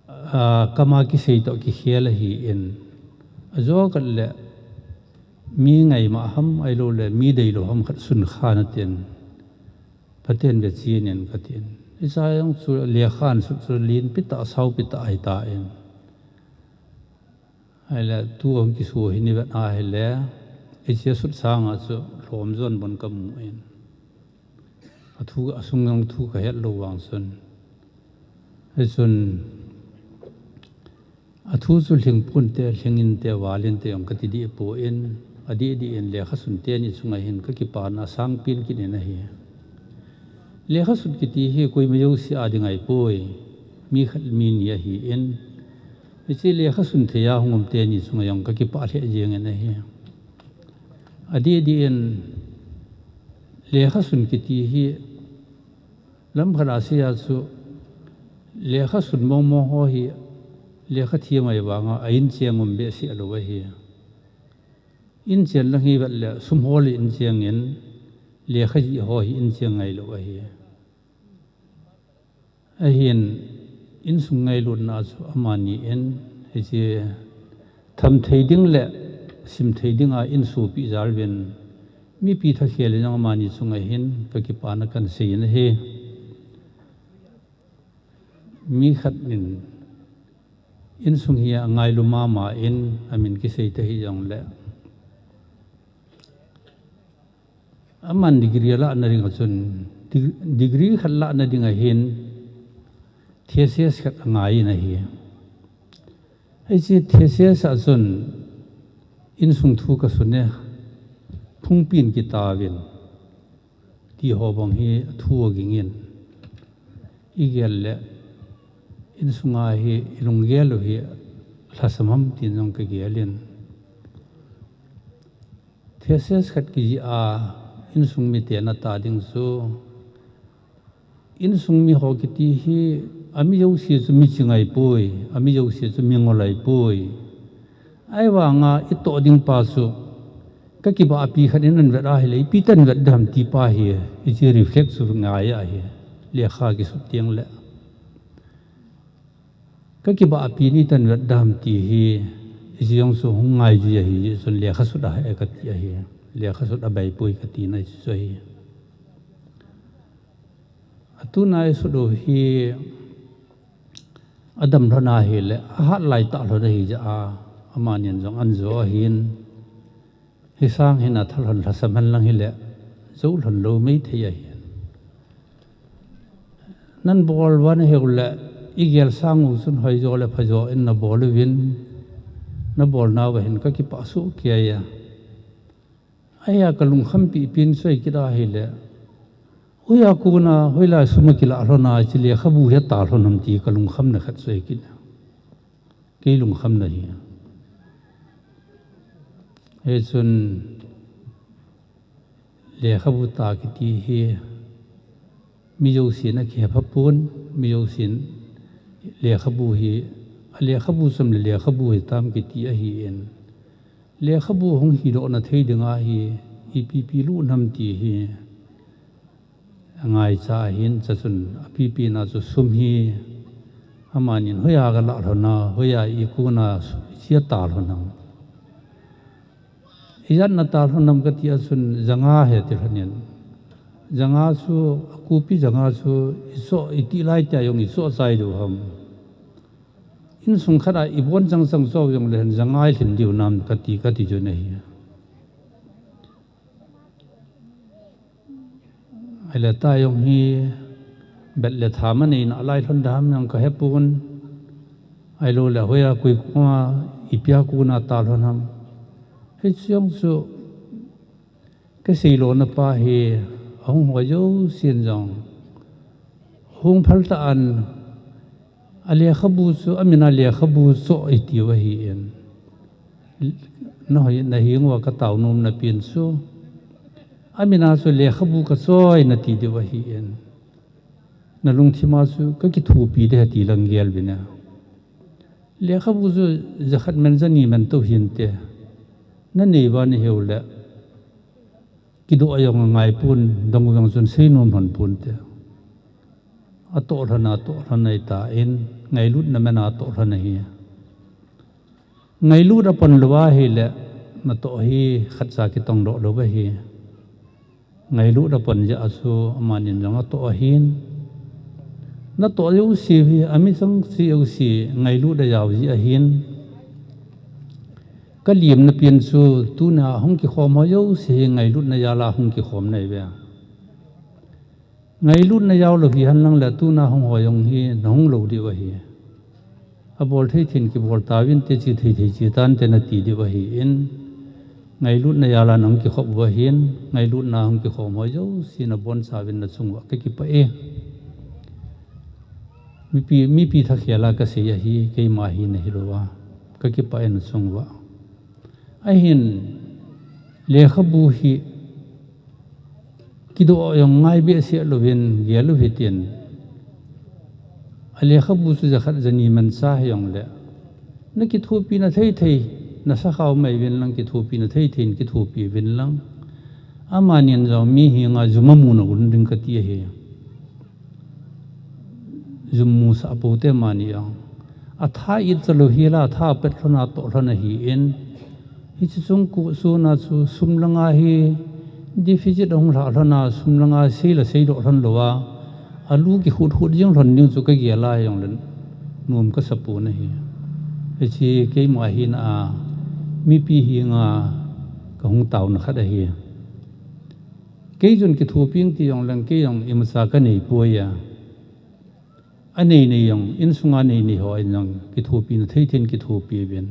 A, kama kisei toh kikhel ahin. Ajo khat le mi ngaima ham, ahilou le mi deilou ham khat sun kha natin. Pathen ve chinin katin. Hiche jong chu lekha an sut chu lenpi tah, saupi tah ahitan. Ahile tu ahung kisu hi ni vet ahile, hiche sut sanga chu lhom jon bon kamun. Athu, asung jong thu kahet lou vang chun. Hichun, athu chu lhing ponte, lhing inte, val inte jong kati deh pon, adeh deh in lekha sun teni chunga hin kakipana asang pen kit in ahi. Lekha sun kiti hi koima jouse a ding ahipoi, mi khat mi ni ahin, hiche lekha sun thei a hung um teni chunga jong kakipah lheh jeng in ahi. Adeh deh in lekha sun kiti hi lam khat a seija chu lekha sun mong mong ho hi lekha them ahi vanga a incheng um behseh lou ahi. Inchen lang hi vet le sum hol in cheng in lekha jih ho hi incheng ngailou ahi. Ahin insung ngailutna chu amani in hiche tham thei ding le sim thei dinga insopi jal uvin mipi thakhel in jong amani chunga hin kakipana kahin sei in ahi. Mi khat in insung hi angailu mama in amin kisei tahih jongle, aman degree alahna dinga chun, de-, degree khat lahna dinga hin thesis khat angai in ahi. Hiche thesis a chun insung thu kasun e, phungpi in kitauvin, ti ho bang hi thu aging in, igel le insunga hi ilunggel u hi lhasam ham tin jong kagel in. Thesis khat kijih a insung miten ata ding chu, insung mi ho kiti hi ami jouse chu mi ching ahipoi, ami jouse chu mi ngol ahipoi. Ahivanga itoh ding pa chu kakibahpi khat in ahin vet ahile, ipi tin vet dem ti pa hi, hiche reflect chu ngai ahi, lekha kisut teng le. Kakibahpi ni tin vet dem ti hi, hiche jong chu hung ngai ji ahi, chun lekha sut ahi kati ahi, lekha sut abeipoi katina chu ahi. Atuna isut u hi adam lhon ahile, ahat lai tah lhon ahi jeh a, amanin jong ahin jo ahin, hisang hin atha lhon lhasam hen lang hile, jou lhon lou maithei ahin. Nan bol uva naheu le, igel sang u chun hoijo le phajo in nabol uvin, nabolnauva hin kakipah soh kei a. Ahia kalungkhampi pen chu ahikit ahile, hoiya kona, hoilai sum a kilah lhon a, hiche lekhabu hi ata lhon ham ti kalungkhamna khat chu ahikit. Kei lungkhamna hi. Hichun lekhabu ta kiti hi mi jousen akihepha pon, mi jousen lekhabu hi, alekhabu chom le lekhabu hitam kiti ahin. Lekhabu hung hidohna thei dinga hi ipi ipi lut ham ti hi angaicha ahin, chuchun apipina chu sum hi amanin hoiya kalah lhon a, hoiya ikona hiche ata lhon ham. Ijat nata lhon ham kati a chun janga hi ati lhonin. Janga chu, akopi janga chu ichoh, itih lai tia jong ichoh chai diu ham. Insung khat a ibon chang chang choh jongle hin janga ilhin diu nam kati, kati chu ahi. Ahile ta jong hi bet le tham anei nalai lhon dem jong kahepon. Ahilou le hoiya koi koma ipia kona ata lhon ham. Hiche jong chu kasei lona pa hi ahung ho jousen jong hung phal tah in alekhabu chu, amin a lekhabu choh iti u ahin. Nahoi, naheng uva katao nomna pen chu, amin a chu lekhabu kachoh e nati diu ahin. Nalungthim a chu kakithopi ding ahi ti lang gel uvin a. Lekhabu chu jakhat man jani man tou hinte. Nanei uva naheu le, kidoh jong angai pon, dong jong chun seinom lhon ponte. Atoh lhon a, atoh lhon ahi tan, ngailutna man a atoh lhon ahi. Ngailut apon lou ahile, natoh hi khatcha kitong doh lou ahi. Ngailut apon jeh a chu amanin jong atoh ahin. Natoh jouse hi, ami chang chi jouse, ngailut ajao jeh ahin. Kalimna pen chu, tuna hung kikhom ho jouse hi, ngailutna jal a hung kikhom nahi ve. Ngailutna jao lou hihen lang le tuna hung ho jong hi nahung lou diu ahi. Abol thei thei in kibol tauvin te, che thei thei che tante nati diu ahin. Ngailutna jal a nahung kikhop u ahin, ngailutna hung kikhom ho jouse nabonchauvin nachung uva kakipah e. Mipi, mipi thakhel a kasei ahi, keima hina hilou a. Kakipah e nachung uva. Ahin, lekhabu hi kidoh jong ngai behseh louvin gel u hitin. A lekhabu chu jakhat jani mancha hijongle, nakithopina thei thei, nasakhao mai uvin lang, kithopina thei thei in kithopi uvin lang. Amanin jong mi henga jum amu nauvin ding kati ahi. Jum musah poute amani jong. Atha itcha lou hel a, atha pet lhon a atoh lhon ahin. Hiche chung koh chun a chu sum langa hi deficit ahung lhah lhon a, sum langa sei la seidoh lhon louva, alu kikhut khut jing lhon ding chu kagel a hijongle nom kasa pon ahi. Hiche keima hina a, mipi henga kahung taona khat ahi. Kei chun kithopi ing ti jongleng kei jong imacha kanei poi a. Anei nei jong, insunga nei nei hon jong kithopina thei thei in kithopi uvin.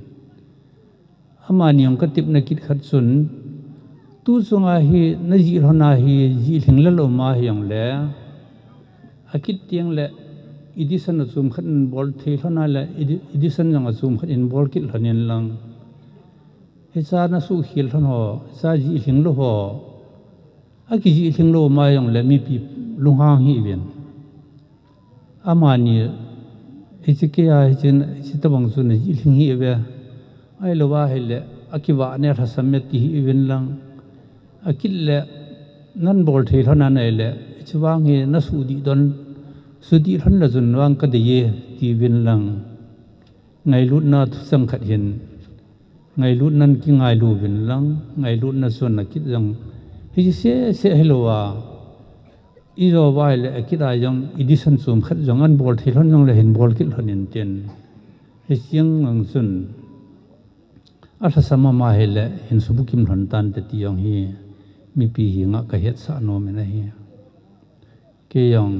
Amani jong katepna kit khat chun, tu chunga hi najih lhon a hi, jih lhing lel um ahijongle, akit tengle edition achom khat in bol thei lhon a le, edi-, edition jong achom khat in bol kit lhon in lang. Hicha nasuhkhel lhon ho, hicha jih lhing lou ho, akijih lhing lou um ahijongle mipi lunghang hih uvin. Amani, hiche kei a, hiche, hiche tobang chu najih lhing hih uve. Ahilou ahile, akivah ne lhasam e ti hih uvin lang. Akit le, nabol thei lhon a nahile, hiche vang hi nasuhdih don, sudih lhon le chun vang kadei e, ti uvin lang. Ngailutna thuchang khat hin, ngailutnan kingailu uvin lang, ngailutna chun akit jong, hiche seh seh hilou a, ijo uva ahile akit a jong edition chom khat jong anabol thei lhon jongle hin bol kit lhon intin. Hiche jeng jong chun, alhasam ama hile hin subukim lhon tante ti jong hi, mipi henga kahetsah nom in ahi. Kei jong,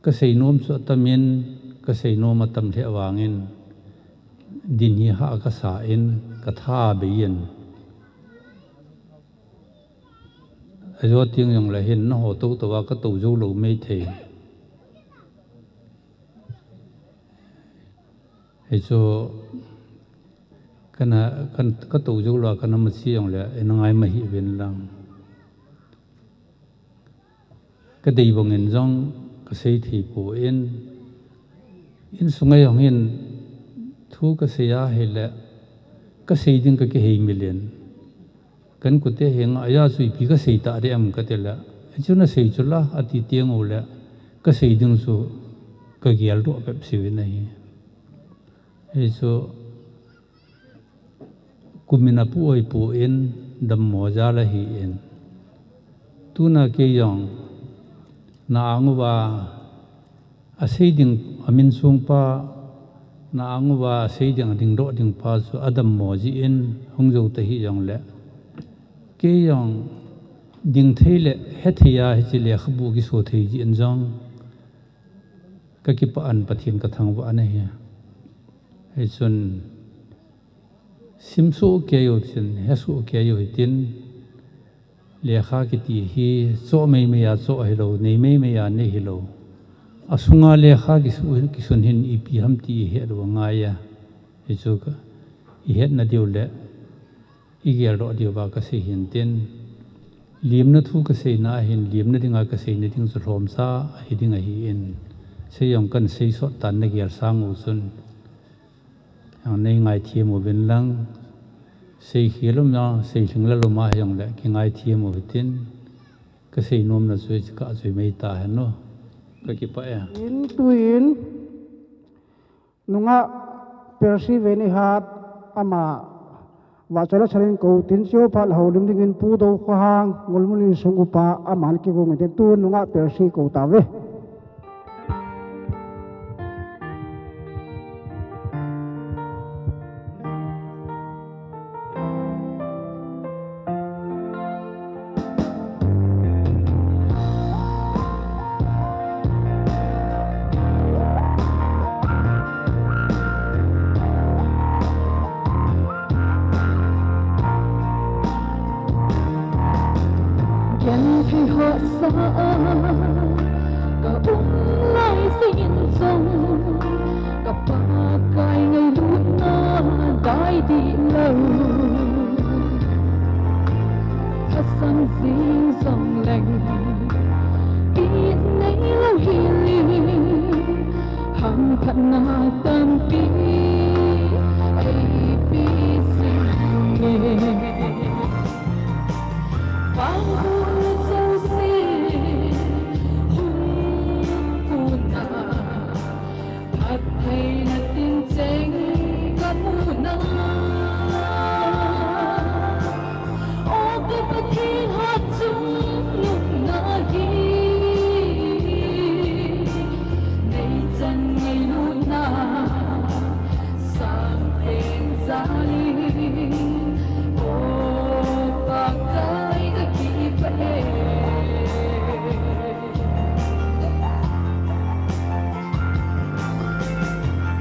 kasei nom chu atam in, kasei nom atam lheh vangin, din hi hah kasa in, katha abei in. Ajo teng jongle hin naho tou touva katou jou lou maithei. Hichu kana, kan, katou jou lou a kana machi jongle, ina ngai ma hih uvin lang. Kadei bangin jong kasei thei poi, insunga jong hin thu kasei ahile, kasei ding kakiheimil in. Kan kote henga, aja chu ipi kasei tah ding em katile, hichu nasei chu la, ati teng ule, kasei ding chu kageldoh bep seh uvin ahi. Hichu kum in apu oipon, dammo jal ahin. Tuna kei jong, na-ang uva, asei ding, amin sung pa, na-ang uva, asei ding, adingdoh ding pa chu adammo jeh in, hung jou tahih jongle. Kei jong, ding thei le, hethei a, hiche lekhabu kiso thei jeh in jong, kakipah in Pathen kathangvah in ahi. Hichun, simsoh kei u hitin, hesoh kei u hitin, lekha kiti hi, choh meimei a choh hilou, nei meimei a nei hilou. Asunga lekha kisu-, kisun hin ipi ham ti ihet u angaiye. Hichu ka, ihetna diu le, igeldoh diuva kasei hintin. Limna thu kaseina ahin, limna dinga kaseina ding chu lhomsa ahi ding ahin. Sei jong kahin sei sot tan nagel sang u chun. Jong nei ngaithem uvin lang. Sei khel um a, sei lhinglel um ahi jongle, kingaithem u hitin. Kasei nomna chu hiche kah chu himai tahen o. Ka kipah e. In tuin nungah Percy Venihat ama vahchoi la chalin kou tin, chuphat houlim dingin Pu Dokhohang, Ngulmun insung upa, aman kigong in tin, tu nungah Percy kou tauve. Genthei hahsa a ka um lai jeh in jong, ka Pakai ngailutna dai dih lou. Lhasam jing jong leng, i nei lou hi le, hamphatna tampi ei pe jing e. Vangbohna jouse hung kona, phattheina tincheng ka muna. O ka Pathen hatchungnung na hi, nei chan ngailutna sangpen jal in, o Pakai ka kipah e.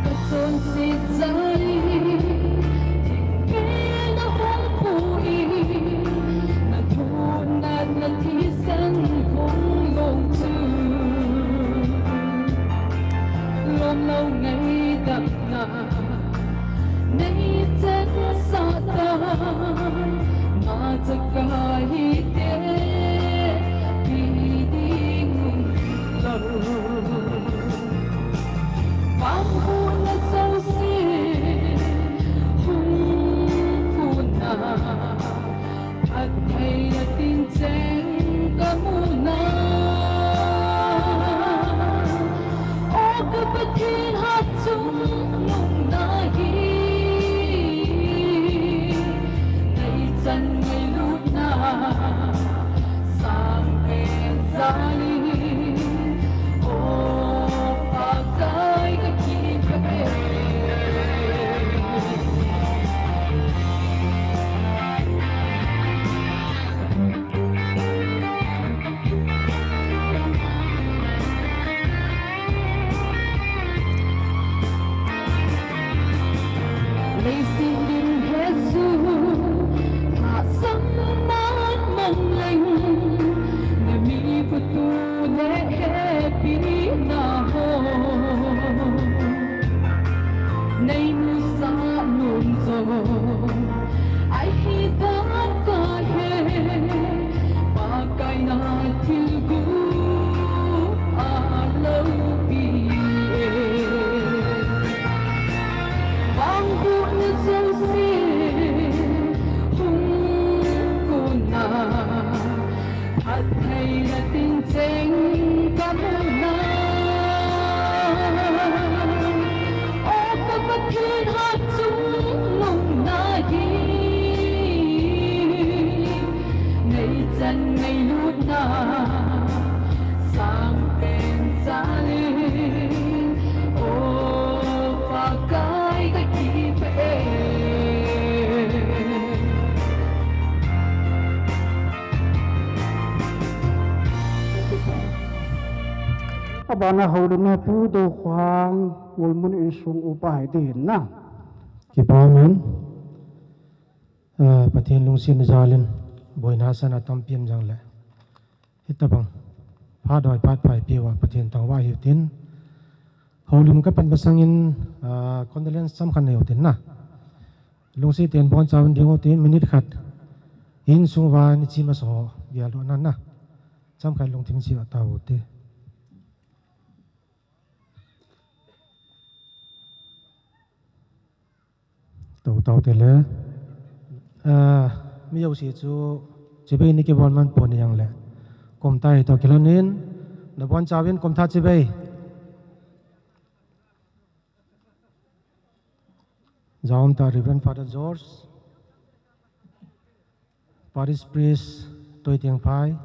Ka chonset jal in, thingpen a hung pu in, na thunatna thisan hung long chu, lom lou ngaidam na nei chansah tai, machaka hite pi ding um lou. Vangbohna jouse hung kona, phattheina tincheng ka muna. O ka Pathen hatchungnung na hi, nei chan ngailutna sangpen jal in, o Pakai ka kipah e. Leiset lim hesoh, lhasam man mang leng, na mi khutu le hepina ho nei nusah nom jong ahi dan kahe. Pakai na thilgu a loupi e. Vangbohna jouse hung kona, phattheina tincheng ka muna. O ka Pathen hatchungnung na hi, nei chan ngailutna sangpen jal in, o Pakai ka kipah e. Abana houlimna Pu Dokhohang, Ngulmun insung upa hi ding ahi na. Kipah e. Ah, Pathen lungsetna jal in, boina sana tampi um jongle, hitabang phat hoi phat phai peuva Pathen thangvah hiu tin, houlim kapan masangin, ah, condolence chomkhat nei u tin na. Lungset in boncha uvin ding u tin, minute khat insung uva ni chi masa ho gel doh nan na. Chomkhat lungthim seh a tao u te. Tao, tao te le. Ah, mi jouse chu chibai ni kibol man pon jongle, kum tah a toh kilhon in, Nabon chauvin kum thah chibai. Jaum ta Reverend Father George, Parish Priest Toitiengphai,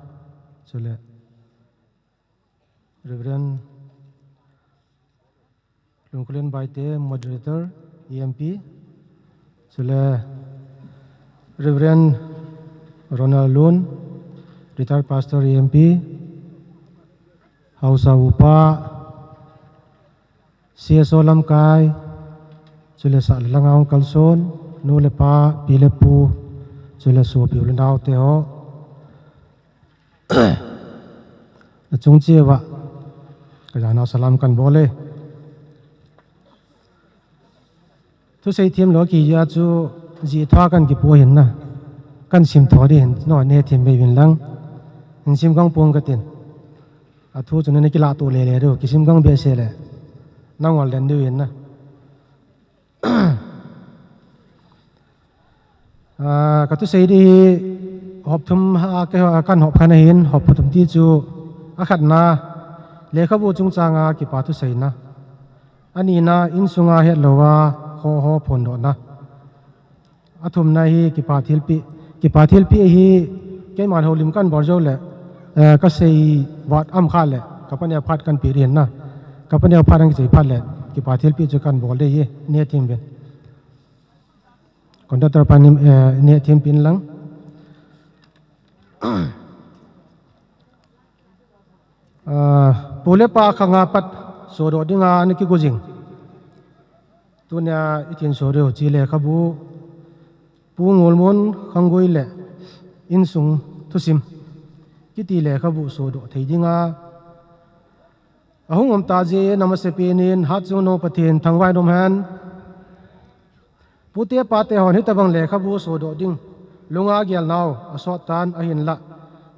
chule Reverend Lungkulen Baite, Moderator, E M P, chule Reverend Ronald Lun, Retired Pastor, E M P, Haosa Upa, C S O lamkai, chule sah le langa hung kalson, nu le pa, pi le pu, chule sopi u le nao te ho. Nachung cheh uva, ka jana salam kahin bol e. Thusei them lou kija chu jih thua kahin kipu ahin na. Kahin sim thou ding ahin, nangho nahet them uvin lang. Hin sim kang pong katin. Athu chu nana kilah to lele diu, kisim kang behseh le. Nangol den diu ahin na. Ah, ka thusei ding hi hop thum a, ka, kahin hop khan ahin, hop thum ti chu akhatna, lekhabu chungchanga kipa thuseina. Anina, insunga hetlouva, kho ho phondohna. Athumna hi kipa thilpeh, kipa thilpeh hi keiman houlim kahin bol jou le, eh, kasei vat um kha le, ka paneo phat kahin pe ding ahin na. Ka paneo phat ahin kichai phat le, kipa thilpeh chu kahin bol ding ahi, nahet them uvin. Conductor pa nin, eh, nahet them peh in lang. Ah, pu le pa khanga pat sodoh dinga ana kigo jing. Tunia i tin sodoh chi lekhabu, Pu Ngolmun Khanggui le insung thusim kiti lekhabu sodoh thei dinga ahung um ta jeh in, amasapen in Hatchungnung Pathen thangvah in um hen. Pute pate hon hitabang lekhabu sodoh ding lunga gelnau asot tan ahinlah,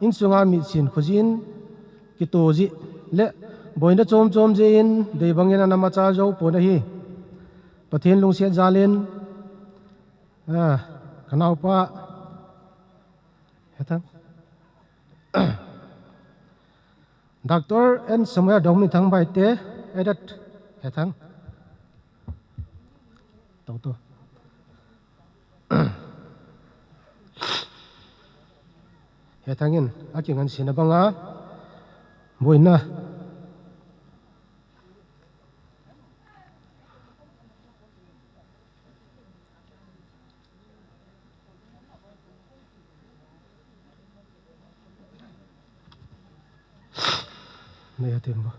insunga mitsin khojin kitoh jeh le boina chom chom jeh in deibangin ana machal jou pon ahi. Pathen lungset jal in, ah, ka naopa, hethang. Doctor and Samuel Dongminthang Baite, added, hethang. Tau tu. Hethang in, akingansena banga, boina. Nei atim bo.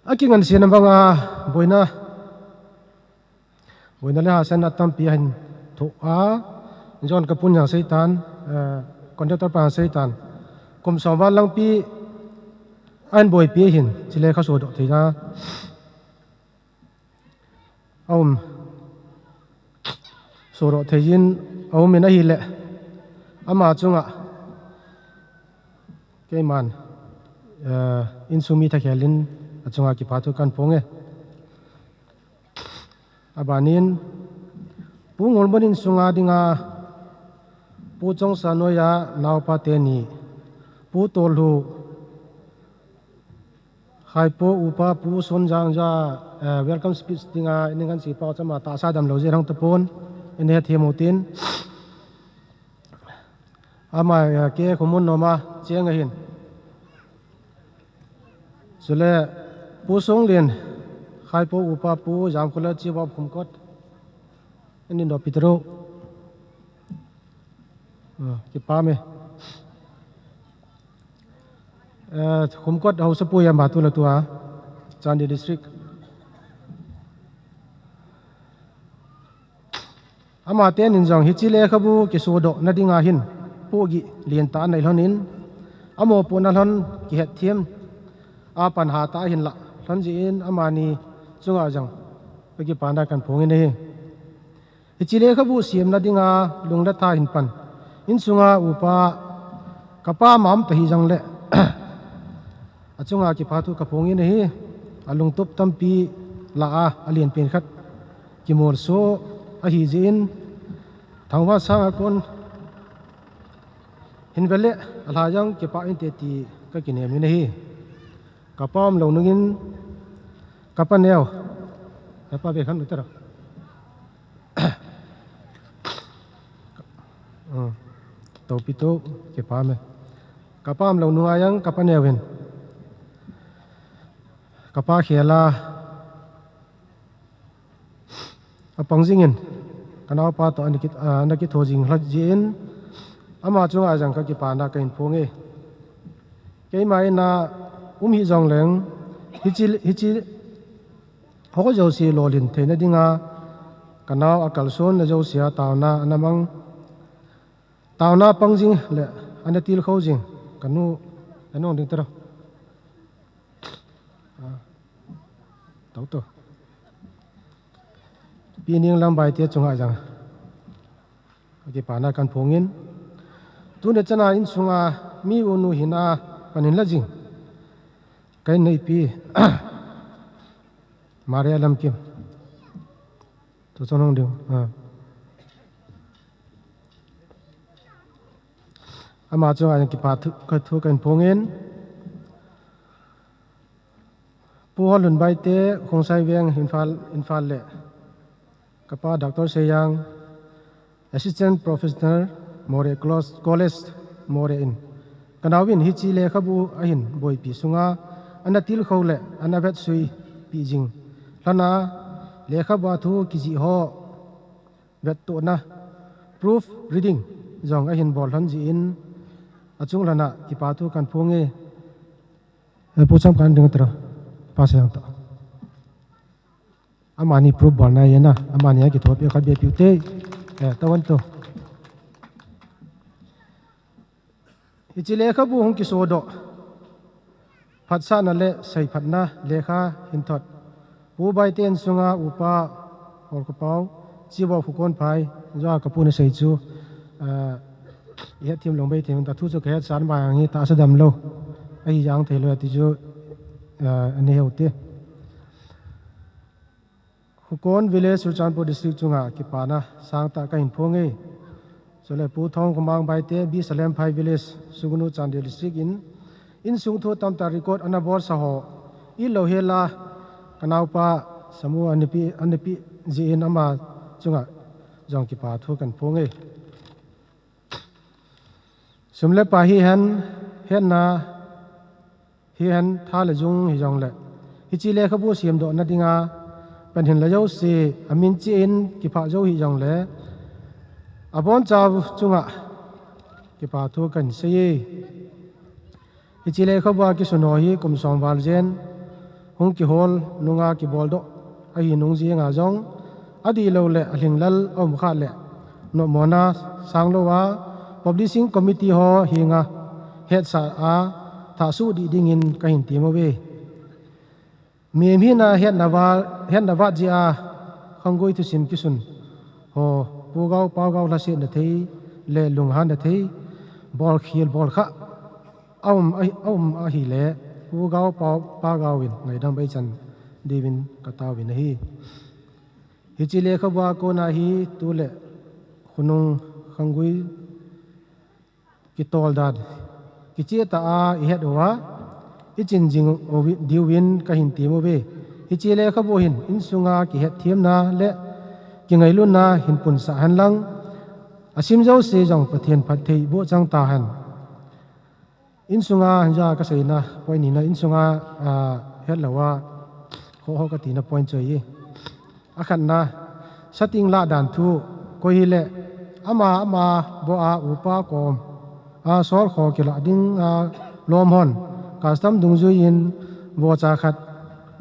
Akingansena banga boina. Boina le hahsatna tampi ahin thoh a. John Kapun jong seitan, eh, conductor pa jong seitan. Kum som val langpi ahin boipi ahin, chule lekha sodoh theina aum. Sodoh thei jin aum in ahile, ama chunga keiman, eh, insung mi thakhel in achunga kipa thu kahin phong e. Abanin, Pu Ngolmun insunga dinga, Pu Chongsa Noia naopa teni, Pu Tolhu, Khaipo upa Pu Sonjang ja, eh, welcome speech dinga, inin kan si pau chama tahsa damlou jeh hang tapon, inin hethem utin. Ama, eh, ke khomun noma, cheng ahin. Chule, Pu Songlin, Khaipo upa Pu Jamkhola Chief of Khumkot. Inin do Petro. Ah, kipa me. Eh, Khumkot haosapu jam batu la tua, Chandel District. Ama teni jong hiche lekhabu kisodoh nadinga hin, pohgih lentah anei lhonin, amopohna lhon kihetthem, apan hatah ahinlah lhon jeh in amani chunga jong kakipana kahin phong in ahi. Hiche lekhabu semna dinga lung le tha hin pan. Insunga upa kapa ma um ta hijongle, achunga kipa thu kaphong in ahi. Alungtup tampi lah a, alen pen khat kimolso ahi jeh in, thangvah sanga kon Hinvele, alha jong kipah inte ti kakinem in ahi. Kapa umlou nungin, kapa neo. Kapa ve khan utara. Hmm. Topi to, kipah me. Kapa umlou nunga jong, kapa neo hin. Kapa khela. Apang jingin, kanaopa to ana kit-, ah, ana kitho jing lhah jin, ama chunga jong kakipana kahin phong e. Keima ina um hih jongleng, hichi, hichi, ho jouse lolhin theina dinga, kanao akalsonna jousea taona ana mang, taona pang jing le, ana tilkhou jing, kanu, kanu ding tero. Ah. Toto. Pi Ninglam Baite chunga jong kakipana kahin phongin. Tuni chana insunga mi unu hina pan hin la jing. Kahin neipi. Maria Lamkim. Tu chonong ding. Ah. Ama chunga jong kipa thu, ka thu kahin phongin. Pu Holun Baite, Khongsai Veng, Imphal, Imphal le. Kapa Doctor Seijang, Assistant Professor, Moreh Close-, College, Moreh in. Kanaovin hichi lekhabu ahin boipi sunga, ana tilkhou le, ana vetsuipi jing. Lhana, lekhabu a thu kijih ho, vettohna, proof reading, jong ahin bol lhon jin, achung lhana, kipa thu kahin phong e. Eh, Pu Cham kan ding tera. Pastor jong to. Amani proof bolna jeh a, amani a kithopi khat be piu te. Eh, tawan to. Hichi lekhabu hung kisodoh. Phatsahna le seiphatna lekha hin thot. Pu Baite insunga upa Olkapau, Chief of Hukonphai, jong kapu na sei chu, ah, ihet thim lou bei thim ta thu chu kahet san ma ang hi tahsa damlou. Ahi jeng thei lou ti chu, ah, ani heu te. Hukon Village, Churachandpur District chunga kipana sangtah kahin phong e. Chule Pu Thongkhomang Baite, B Salemphai Village, Sugnu, Chandel District in, insung thu tamtah record ana bolsa ho, ilou hela, kanaopa, samu anipi, anipi jin ama chunga jong kipa thu kahin phong e. Sum le pai hihen, hetna, hihen tha le jung hijongle. Hichi lekhabu semdohna dinga, pan hin la jouse, amin cheh in kiphah jou hijongle. Abonchau chunga, kipa thu kahin sei e. Hichi lekhabu a kisun ho hi kum som val jen, hung kihol nunga kiboldoh, ahi nung jenga jong, adilou le alhinglel aum kha le, nomna sang lou a, Publishing Committee ho henga, hetsah a, thahsuh dih dingin kahin tem uve. Mihem hina hetna vat, hetna vat jeh a, khanggui thusim kisun ho, Pu Gao, Pau Gao lhasetna thei, le lunghanna thei, bolkhel, bolkhah, aum, ahi, aum ahile, Pu Gao, Pau, Pa Gao in, ngaidam bei chan, diuvin kataovin ahi. Hichi lekhabu a kona hi, tu le, khonung khanggui, kitol dan, kicheh tah a ihet uva, ichin jing uvi-, diuvin kahin tem uve. Hichi lekhabu hin, insunga kihetthemna le kingailutna hin punsah hen lang, asim jouse jong Pathen phattheiboh chang tahen. Insunga, hija kaseina, point nina, insunga, ah, hetlouva, ho ho katina point chu ahi. Akhatna, sating lah dan thu, koi hile, ama, ama, boh a, upa kom, a, sol kho kilah ding, a, lom hon, custom dungjuiyin, vocha khat,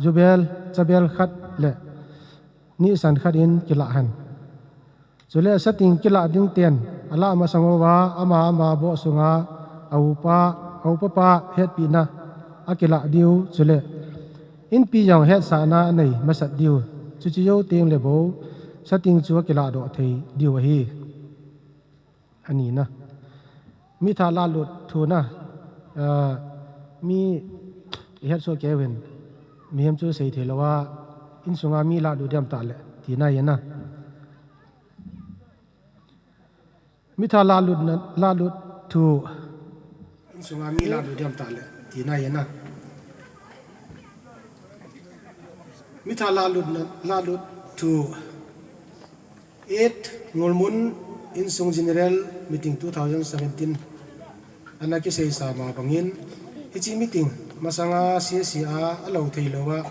jubel, chabel khat le, nisan khat in kilah hen. Chule sating kilah ding ten, alah masang uva, ama, ama, boh sunga, a upa, a upa pa, hetpina, akilah diu, chule. Inpi jong hetsahna anei masat diu, chuche jou teng le bou, sating chu akilahdoh thei diu ahi. Anina. Mi tha lalut thuna, ah, mi ihet soh kei uvin, mihem chu seithei louva, insunga mi lalut diam tah le, tina ahina. Mi tha lalutna, lalut thu, Sunga mi lalut diam tah le, tina ahi na. Mi tha lalut na, lalut thu eight Ngulmun Insung General Meeting two thousand seventeen. Ana kisei sa ma bangin, hiche meeting masanga C S C a, alo thei lou a,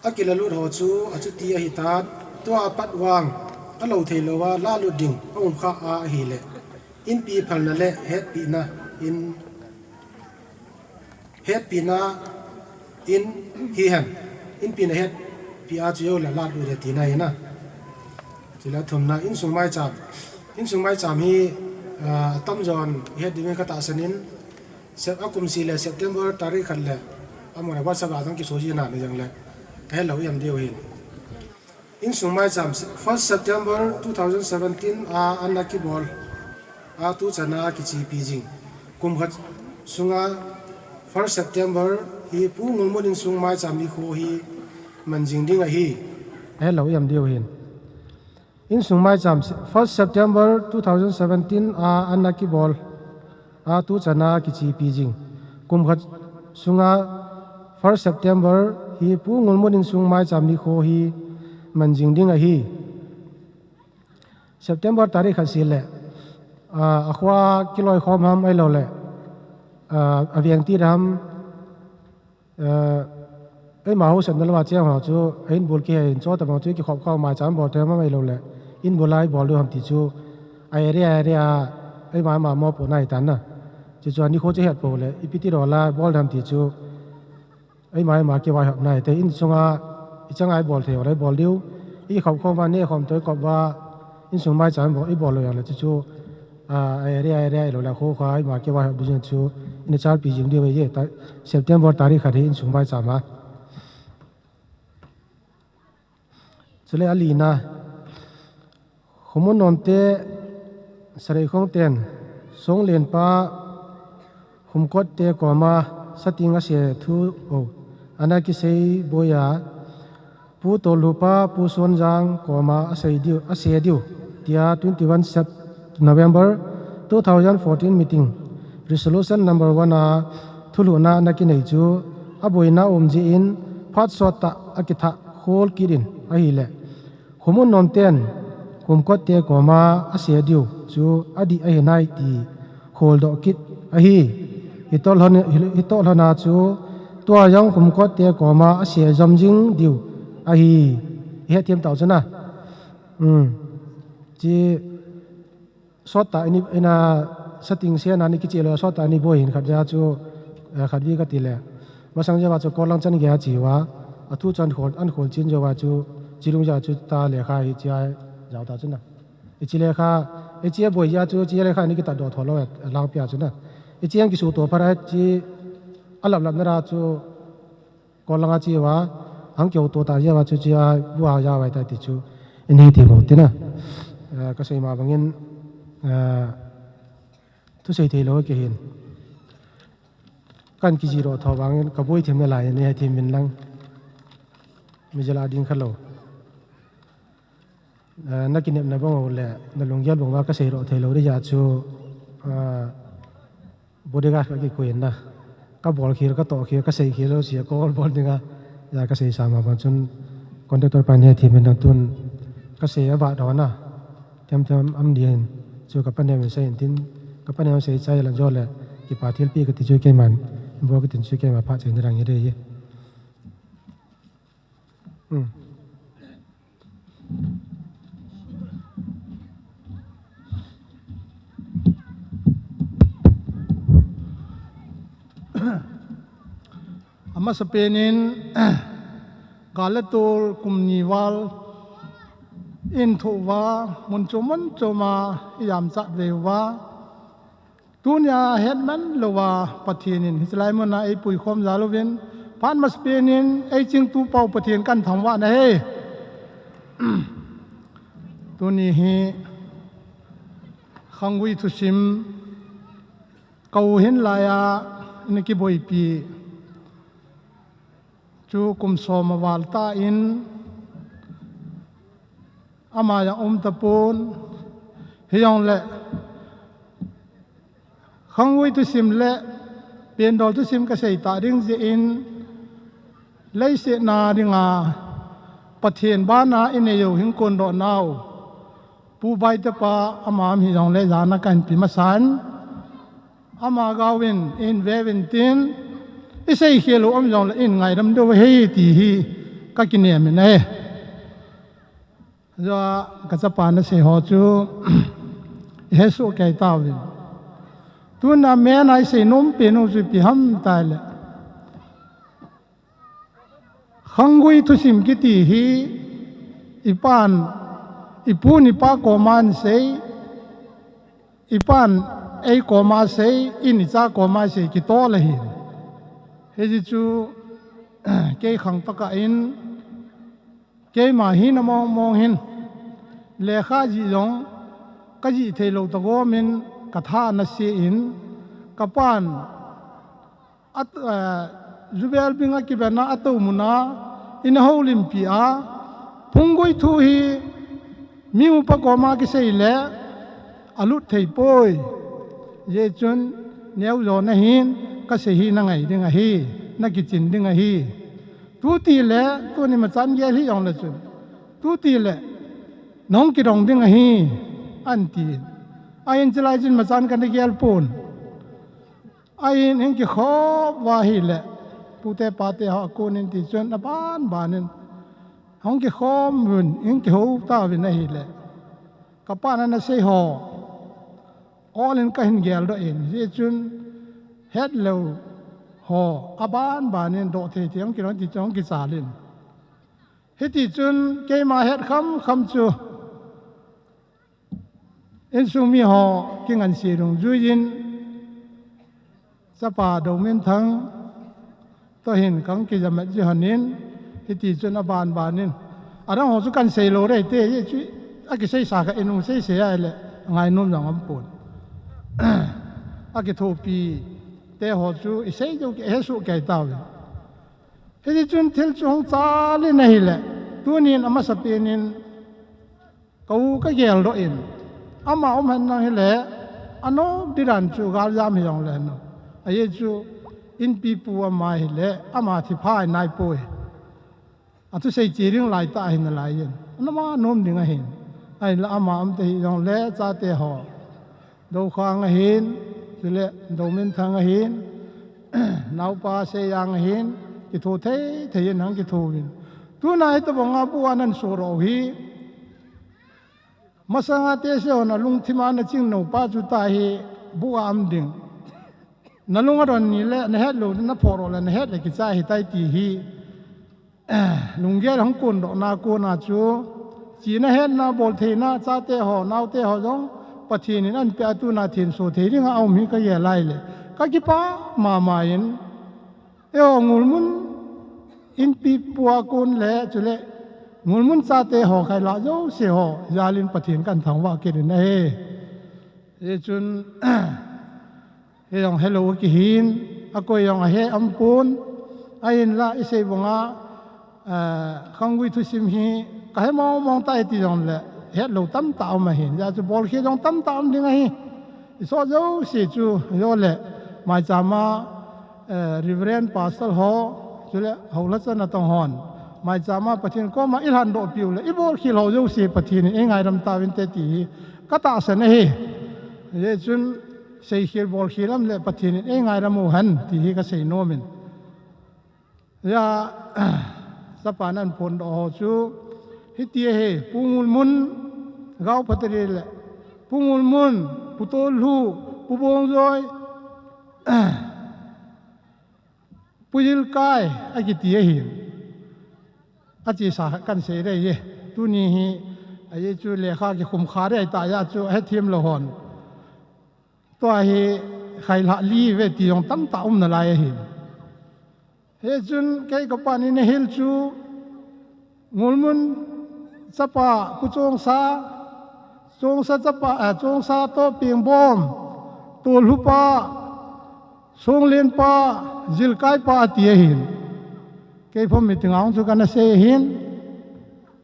akilalut ho chu achuti ahi tan, tua pat vang alo thei lou a, lalut ding aum kha a ahile, inpi phalna le hetpina in, hetpina in hihen, inpina hetpi a chu jou le lalut ding tina ahi na. Chule thumna, insung maicham. Insung maicham hi, ah, atamjon het ding ka tahsan in, Sep-, akum seh le September tarik khat le, amahon WhatsApp a jong kiso ji na ni jong le, ahe lou iam diu hin. Insung maicham, first September two thousand seventeen a ana kibol a, tuchan a kichepi jing. Kum khat sunga first September hi Pu Ngulmun insung maicham nikho hi man jing ding ahi. Ahe lou iam diu hin. Insung maicham, first September two thousand seventeen a ana kibol a, tuchan a kichepi jing. Kum khat sunga first September hi Pu Ngulmun insung maicham nikho hi man jing ding ahi. September tarik khat seh le, ah, akhoa kiloikhom ham ahilou le, ah, aveng ti ham, eh, eima haosa na lama cheng ho chu, a inbul kihe in cho tabang chu kikhop khom maicham bol thei ham ahilou le, inbul a ibol diu ham ti chu, a area, area, eima, eima mopohna ahi tan na. Chuchu nikho chu het pou le, ipi ti lou a bol ham ti chu, eima, eima kivaihopna ahi te, insunga, ichang a ibol thei ho le ibol diu, ikhop khom uva, nekhom toh ikop uva, insung maicham bol, ibol lou jong le chuchu, a, area, area, ahilou le, kho kha, eima kivaihop diu jong chu, ina chalpi jing diu ahi, ta, September tarik khat hi insung maicham a. Chule alina, Khomun nomte, Sareikhong ten, Songlenpa, Khumkot te koma, sating ase thu, o, ana kisei boi a, Pu Tolhupa, Pu Sonjang koma asei diu, ase diu, tia twenty-one Sep-, November two thousand fourteen meeting, resolution number one a thulhuhna ana kinei chu, aboina um jeh in phat sot tah a kitha khol kit in ahile, Khomun nomten Khumkot te koma ase diu chu adih ahi nai ti kholdoh kit ahi. Hitoh lhon, hitoh lhon a chu tua jong Khumkot te koma ase jom jing diu ahi. Ihet them tau chu na. Um. Chi sot tah ini, ina sating se na ni kiche lou, sot tah ini boi hin khat ja chu, eh, khat vi kati le. Masang ja va chu kol lang chan gei a che uva, athu chan khol, an khol chin jo va chu, chi lung ja chu ta lekha hi chia jao ta chu na. Ichi lekha, ichi boi ja chu, chi lekha ni kita do tho lou, eh, lang pia chu na. Ichi ang kisu to phara chi alap lap na ra chu, Kol langa che uva, ang keu to ta jeh uva chu chia, bua ja vai ta ti chu, ini ti mo tina. Eh, kasei ma bangin, eh, thusei thei lou kihin. Kan kijih lou tho bangin, kaboi them nalai, ini he them min lang. Mi jala ding kha lou. Eh, na kinepna bang u le, na lunggel bang uva kasei lou thei lou ding ja chu, eh, bodyguard ka kikoi in na. Kabol khel, katoh khel, kasei khel lou sia, kabol bol dinga. Ja kasei sa ma bang chun, contractor pa ni a thi min dang tun, kasei ava do na. Them them am ding hin, chu ka panem sei in tin, ka panem sei chai la jo le, kipa thilpi kati chu keiman, bol kati chu keima phat chai na rang hi re ye. Hmm. Amasapen in, gal le tol kum ni val in thoh uva, mun chom mun chom a i jamchat ve uva, Tunia hetman louva Pathen in hiche lai muna eipui khom jal uvin, phat masapen in eichingtu pau Pathen kahin thangvah na ahi. Tuni hi khanggui thusim ka u hin laiya ana kiboipi chu kum som aval tan ama jong um tapon, hijongle Khanggui thusim le Pendol thusim kasei ta ding jeh in, leiset na dinga Pathen bana inei u hing kondoh nau Pu Baite pa ama um hijongle jana kahin pe masan, ama gauvin in veuvin tin, isei khel u um jongle in ngaidam diu ahi ti hi kakinem in ahi. Jua kachapa nasei ho chu ihesoh kei tauvin. Tuna mena isei nom pen u chu ipi ham tile, Khanggui thusim kiti hi ipan, ipun ipa koma asei, ipan ei koma asei, in icha koma asei, kitol ahi. Hiche chu kei khang tokah in, keima hina mong mong hin, lekha jih jong kajih thei lou tagom in, katha ana se in, kapan at, eh, Jubel bing a kibena atou muna ina houlimpi a, phunggui thu hi mi upa koma kisei le alut thei poi. Hijeh chun neo jo nahin, kasei hi nangai ding ahi, nakichin ding ahi. Tuti le, tuni machan gel hi jongle chun, tuti le nahung kidong ding ahi, anti. Ahin chulai chun machan kana gel pon. Ahin, hung kikhop uva ahile, pute pate ho akon in tichun, aban ban in hung kikhom uvin, hung kihou tauvin ahile, kapan ana sei ho ol in kahin geldoh in, hijeh chun hetlou ho aban ban in doh thei thei hung kidong tichun hung kichal in. Hitichun keima het kham kham chu insung mi ho kingansei dungjuiyin, chapa Dominthang toh hin kahung kijamat ji lhonin, hitichun aban ban in, adang ho chu kahin sei lou ding ahi te, hichu akiseisa kha inung seisei ahile ngainom jong aumpon. Akithopi te ho chu isei jou kei, hesoh kei tauvin. Hitichun thil chu hung chal in ahile, tunin amasapen in ka u kageldoh in, ama um henlang hile, anom didan chu galjam hijongle anom. Ajeh chu inpipu ama hile, ama thipha naipoi. Athusei che ding laitah ahi nalaiyin, ana ma nom ding ahin. Ahinla ama um ta hijongle chate ho, Doukhang ahin, chule Dominthang ahin, naopa Seijang ahin, kitho thei thei in hung kitho uvin. Tuna hitobanga bu a nahin sodoh u hi, masanga tese hon alungthim a naching nou pa chu tahi, bu a um ding. Nalung adon ni le nahet lou, naphoh lou le nahet le kichai ahitai ti hi lunggel hung kondohna kona chu, chena hetna boltheina chate ho, naote ho jong Pathen in ahinpeh a tuna thenso thei dinga aum hi kagel ahile, kakipah mama in, eiho Ngulmun inpipu a kon le chule Ngulmun chate ho kailah jouse ho jal in Pathen kahin thangvah kit in ahi. Hichun hijong helou akihin, akoi jong ahe aumpon, ahinla isei banga, eh, Khanggui thusim hi kahe mong mong tai ti jongle hetlou tamtah um ahin, hijeh chun bolkhel jong tamtah um ding ahi. Isot jouse chu, jongle maichama, eh, Reverend Pastor ho, chule houlhacha natong hon, maichama Pathen koma ilhandoh piu le ibolkhel ho jouse Pathen in eingaidam tauvinte ti hi katahsan ahi. Hijeh chun seikhel bolkhel um le Pathen in eingaidam u hen ti hi kasei nom in. Hijeh a, chapa nahin phondoh ho chu hiti ahi, Pu Ngulmun, Gaophateri le Pu Ngulmun, Pu Tolhu, Pu Bongjoi, Pu Jilkai akiti ahin. Achesa kahin sei ding ahi. Tuni hi, ajeh chu lekha kikhum kha ding ahitah jeh a chu ahethem lou hon, tua hi khailhah li ve ti jong tamtah um nalai ahin. Hichun kei kapan in ahil chu, Ngulmun chapa Pu Chongsa, Chongsa chapa, eh, Chongsa toh Pengbom, Tolhupa, Songlenpa, Jilkaipa ati ahin. Kei phom meeting a hung chu kana sei ahin.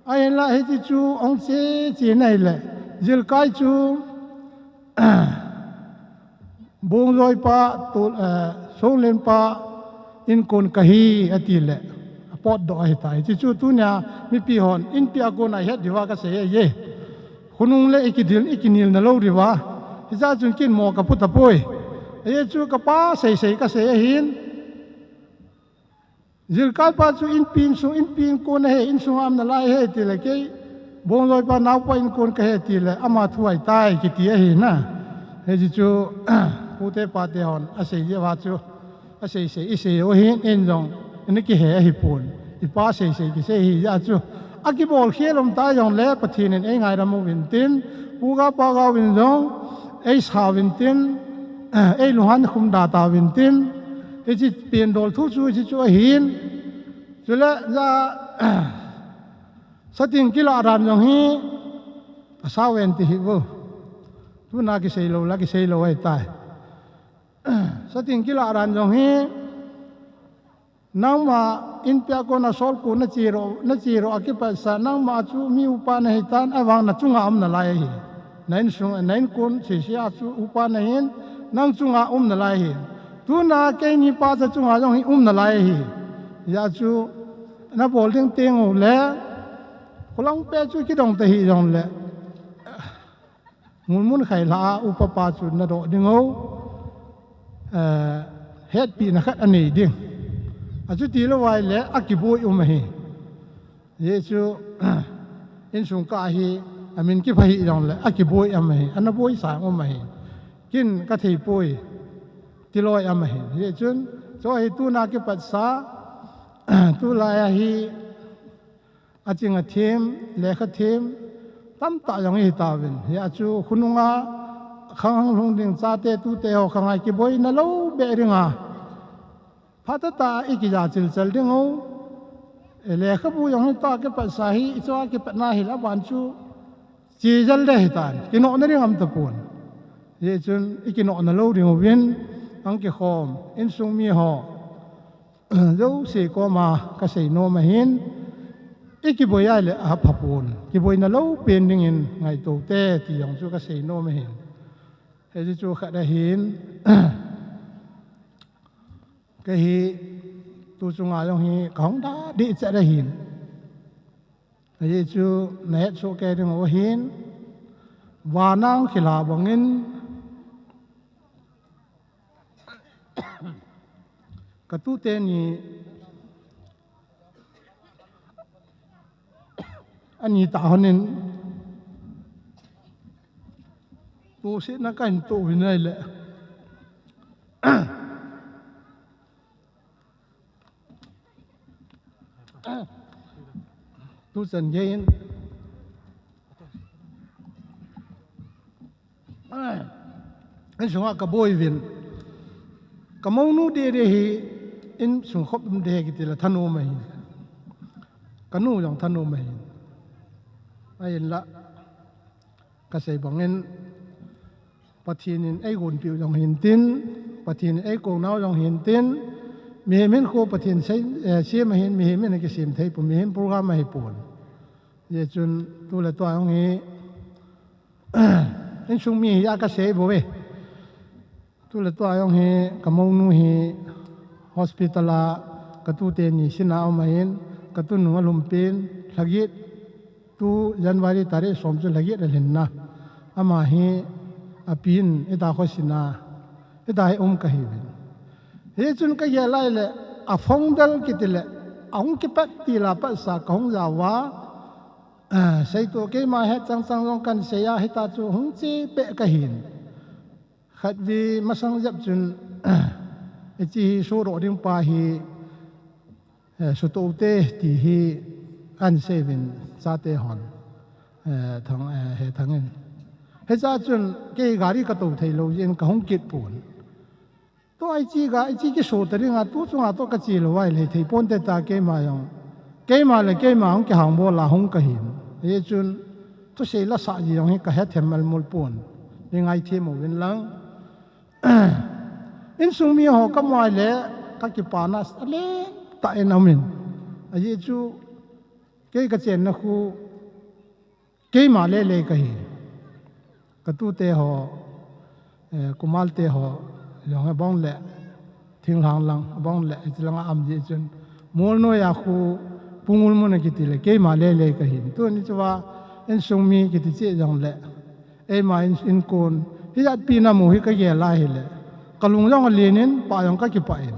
Ahinla hiche chu hung che che nai le, Jilkai chu Bongjoipa, tu, eh, Songlenpa inkon kahi, ati le, apotdoh ahitai. Hichu tunia mipi hon inpi a kona ihet diuva kasei ahi. Khonung le ikidil, ikinilna lou diuva. Hijeh chun kin mo kapu tapoi. Ajeh chu kapa seisei kasei ahin. Jilkaipa chu inpi insung, inpi inkon ahi, insung a um nalai ahi tile kei, Bongjoipa naopa inkon kahi tile, ama thu ahitai kiti ahi na. Hichu, pute pate hon, asei jeh uva chu, asei sei, isei u ahin, in jong, ina kihe ahipon. Ipa seisei kisei ahi jeh chu. Akibol khel um ta jongle, Pathen in eingaidam uvin tin, pu ga pa gauvin jong, eisa uvin tin, eilunghan khum da tauvin tin, hiche pen dol thu chu hiche chu ahin. Chule ja, sating kilah dan jong hi, asao ven ti hi vo. Tuna kisei lou la kisei lou ahitai. Sating kilah dan jong hi, nangma inpi a kona solkhu nache ro, nache ro a kipatsa, nangma chu mi upa nahitan, ahivang nachunga um nalai ahi. Na insung, na inkon sese a chu upa nahin, nang chunga um nalai ahi. Tuna keini pa cha chunga jong hi um nalai ahi. Hijeh chu nabol ding teng u le, kholangpi chu kidong ta hijongle, ngulmun khailha a upa pa chu nadoh ding u, eh, hetpina khat anei ding. Achuti lou vai le akiboi um ahi. Hijeh chu, insung kah hi, amin kipha hijongle, akiboi um ahi, ana boi sang um ahi. Kin kathei poi, tiloi um ahi. Hijeh chun, chu hi tuna kipatsa, tulai a hi, aching athem, lekha them, tamtah jong ihi tauvin. Hijeh chu khonunga, khanghang lhung ding chate tute ho khangai kiboina lou beh dinga, phatah tah a ikija chilchal ding u. E, lekhabu jong hitah kipatsa hi, ichu a kipatna hile aban chu, chejal ding ahitan, kinohna ding um tapon. Hijeh chun, ikinohna lou ding uvin, ahung kikhom, insung mi ho, jouse koma kasei nom ahin, ikiboi a le aphapon, kiboina lou pen dingin ngaito te ti jong chu kasei nom ahin. Hiche chu khat ahin, kei hi tu chunga jong hi kahung da dehchet ahin. Ajeh chu nahet soh kei ding u ahin, vana hung khel a bangin, katute ni, ani tah honin, tosetna kahin toh uvin ahile, tuchan geiyin, insunga kaboi uvin, kamounu dede hi, insung khop um ding ahi kitile thanom ahi. Kanu jong thanom ahi. Ahinla, kasei bangin, Pathen in eigonpiu jong hintin, Pathen in eikou nau jong hintin, mihem hinkho Pathen sei, eh, sem ahin, mihem in akisem thei pon, mihem program ahipon. Hijeh chun tu le tua jong hi, insung mi hi a kasei bouve. Tu le tua jong hi, kamounu hi hospital a, katute ni sina um ahin, katunu alhumpen, lhaget, tu January tarik som chu lhaget alhinna. Ama hi, apin, ita khosina, ita hi um kahiuvin. Hichun kagel lai le, aphongdel kitile, ahung kipat tila patsa kahung jao uva, ah, seitoh keima het chang chang jong kahin sei a, hita chu hung chepeh kahin. Khatvei masang jep chun, hiche hi sodoh ding pa hi, eh, sutoh ute ti hi ahin seiuvin chate hon, eh, Thang, eh, Hethang in. Hichea chun kei gari katou theilou jeh in kahung kit pon. Tua hiche ga, hiche kiso ta dinga, tu chunga toh kache lou uva ahile thei ponte tia keima jong. Keima le keima hung kihang bol a hung kahin. Hichun, thusei lasah ji jong hi kahethem malmul pon. Nei ngaithem uvin lang. Insung mi ho kamu a le, kakipana alentah in aumin. Ajeh chu, kei kachenna khu, keima lele kahi. Katute ho, Eh, Kumal te ho, jong abang le, Thinglhang lang, abang le, iti langa um ji chun. Molnoi a khu, Pu Ngulmun akiti le, keima lele kahin. Tuni chu a, insung mi kiti che jong le. Eima in, inkon, hijat pi namu hi kagel a hile. Kalung jong alen in, pah jong kakipah in.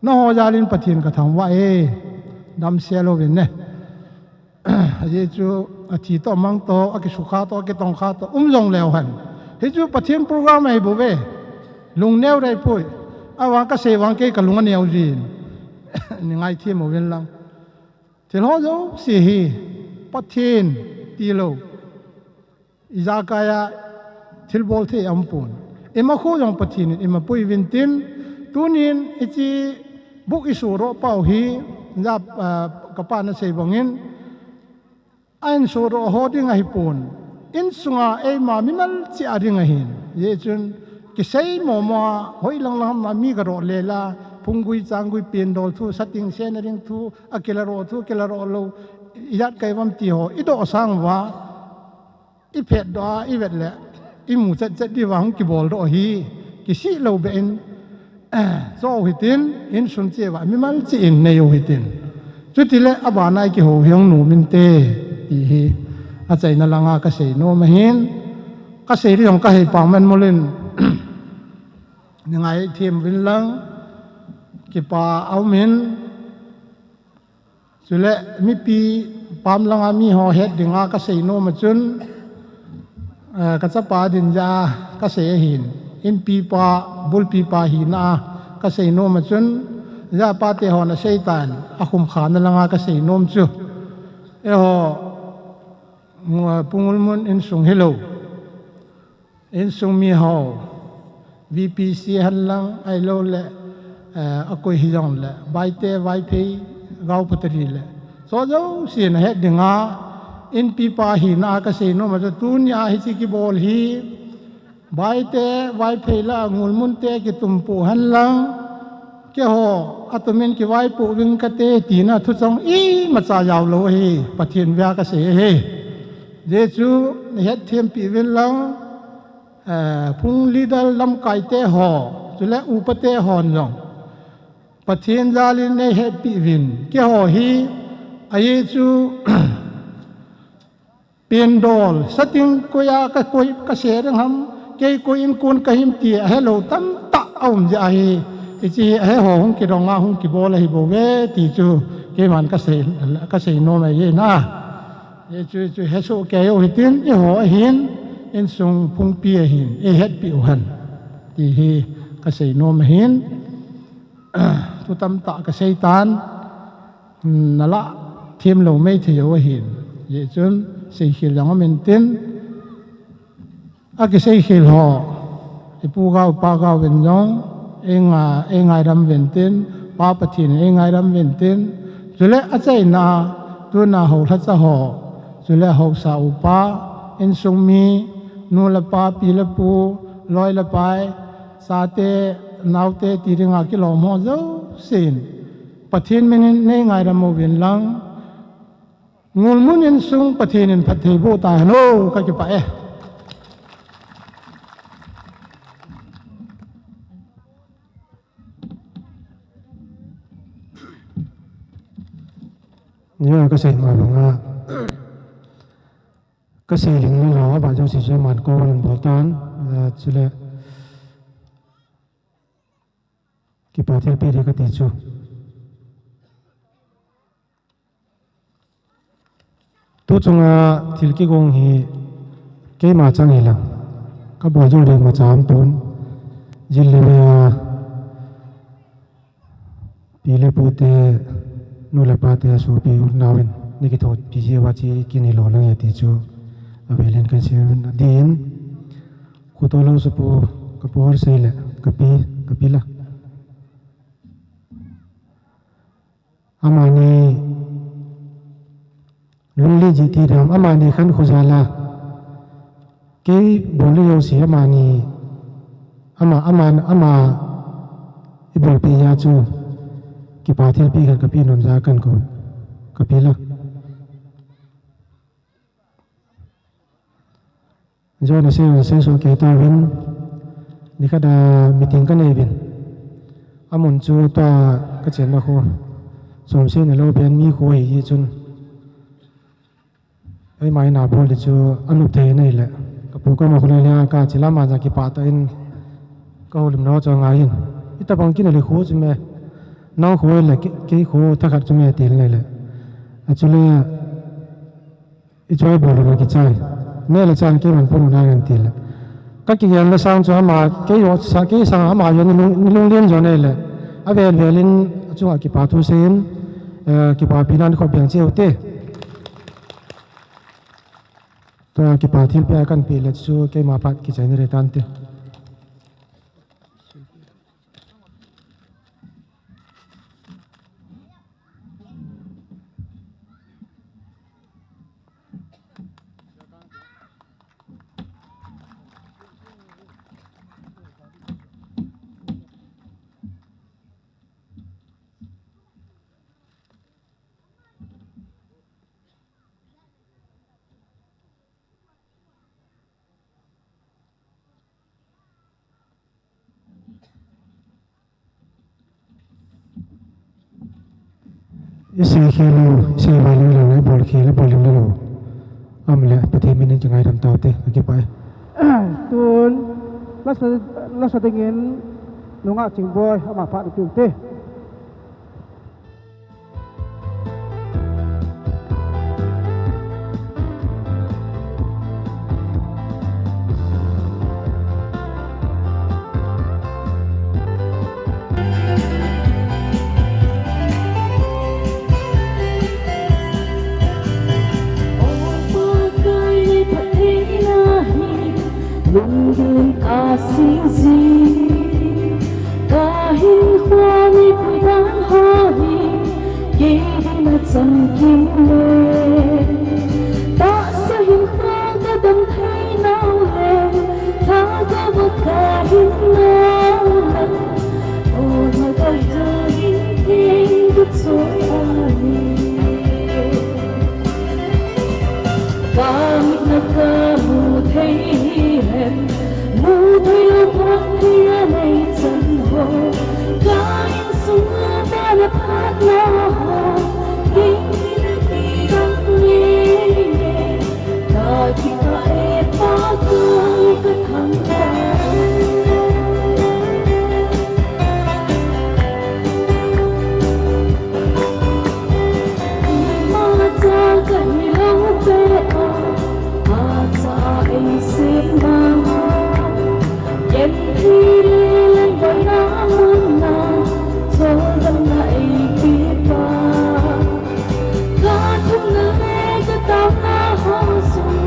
Nangho jal in Pathen kathangvah e, damsel uvin ne. Ajeh chu athi toh, amang toh, akisukha toh, akitongkha toh, um jong leu hen. Hichu Pathen program ahi bouve. Lungneo dei poi. Avang kasei vang kei kalung aneo jin. Nei ngaithem uvin lang. Thil ho jouse hi Pathen tilou. Ijakai a thilbol thei aumpon. Ima khu jong Pathen in ima pui uvin tin, tunin hiche book isodoh pau hi, ja, ah, kapa nasei bangin, a insodoh ho ding ahipon. Insunga eima mimal cheh a ding ahin. Hijeh chun kisei momo a, hoilang lang a mi kadoh lel a, phunggui changgui, pendol thu, sating sena ding thu, akiladoh thu, kiladoh lou, ijat kai uvam ti ho idoh sang uva, iphetdoh a, ivet le, imu chetchet diuva hung kiboldoh hi, kisih lou beh in, cho hitin, insung cheh uva mimal cheh in nei u hitin. Chutile abana ikihou hi hung nom inte, ti hi achaina langa kasei nom ahin, kasei ding jong kahei pang man molin, nei ngaithem uvin lang, kipa aumin, chule mipi pam langa miho het dinga kasei nom a chun, eh, kachapa din jeh a kasei ahin, inpipa, bulpipa hina a kasei nom a chun, jeh a pate hon aseitan, akhumkhana langa kasei nom chu. Eiho, Pu Ngulmun insung hilou, insung miho, VPC hen lang, ahiloule, eh, akoi hijongle, Baite, Vaiphei, Gaopatari le, cho jousen ahet dinga, inpipa hina a kasei nom a chu tunia hiche kibol hi, Baite, Vaiphei la Ngulmun te kitumpu hen lang, keiho, atumin kivaipoh uving kate tina thuchang imacha jaolou ahi, Pathen vea kasei ahi. Hijeh chu, nei hetthempeh uvin lang, eh, phung leader lamkaite ho, chule upate hon jong, Pathen jalin nei hetpeh uvin, keiho hi, ajeh chu, pendol, sating koia kakoi, kase ding ham, kei koi inkon kahim ti ahelou tamtah aum jeh ahi, hiche hi aheho hung kidong a, hung kibol ahibouve ti chu, keiman kasei, kasei nom ahi na. Hichu, chu hesoh kei u hitin, eiho ahin, insung phungpi ahin, eihetpeh u hen, ti hi kasei nom ahin, thu tamtah kaseitan, nalah themlou mei thei u ahin, hijeh chun seikhel jong um intin, akiseikhel ho, ipu gao, ipa gaovin jong, einga, eingaidam uvin tin, Pa Pathen in eingaidam uvin tin, chule achaina, tuna houlhacha ho, chule haosa upa, insung mi, nu le pa, pi le pu, loi le pai, chate, naote ti dinga kilom ho jousen, Pathen minin nei ngaidam uvin lang, Ngulmun insung Pathen in phatthei boh tahen o, kakipah e. Nia kasei ma banga, kasei ling le lou, aba jouse chu aman ko wan bol tan, eh, chule kipa thilpeh ding kati chu. Tuchunga thil kigong hi keima chang hilang, kabol jou ding imacha aumpon, jin le me a, pi le pute, nu le pate, asopi unaovin, nei kithopi jiuva chu kin hilou lang e ti chu, avelin kasei din, khuto lou supu, kapu Horsei le, kapi, kapi la. Amani lungli ji ti dam, amani khankho jal a. Kei bol le jouse amani, ama, ama, ama ibolpeh jeh a chu kipa thilpeh khat kapeh nom jeh a kahin kou, kapi la. Jona sei, sei so kei tauvin. Nikhat a meeting kanei uvin. Amun chu tua kachenna kho. Somse nalou pen mi kho ahi jeh chun. Eima ina bol le chu anop thei nei le. Kapu koma kho le le kache lam a ja kipah tah in kahoulim nau chu angai in. Itobang kinale kho chu me. Nang kho le kei, kei kho thakhat chu me til nei le. Achule Ichoi bol na kichai. Neh le chan keiman punu nangen tile. Kakigel na sang chu ama, kei ho sa, kei sang ama ho nilung, nilung lien jo nei le. Avel vel in achunga kipa thu seiyin, eh, kipapi nan khop beng cheu te. Tua kipa thilpeh a kanpe le chu keima phat kichai ni re tante. Isei khel lou, isei val lou, lou, lou, bol khel, bol lou, lou. Am le, Pathen min in kingaidam taute, akipah e. Tun, lasa, lasa dingin, Nungah Chingboi, ama phat u piu te. Lungdon kasing ji, kahinkho ni puidan ho hi, kei din achamkim le. Tahsa hinkho kadam thei nau le, thagava kahin nau le. O, thagava kahin theng kachoi ahi. Kamit na kamu thei hihen, mu thei lou phat thei anei chan ho. Ka insung uva na phat na ho, kei in kidang ngei ngei. Ka kipah e Pakai kathangvah e. Ima cha kahi lou pet a, acha eisem na. Genthei le lengvaina mun a, choldamna eipe pa. Kathumna le kataona ho jong,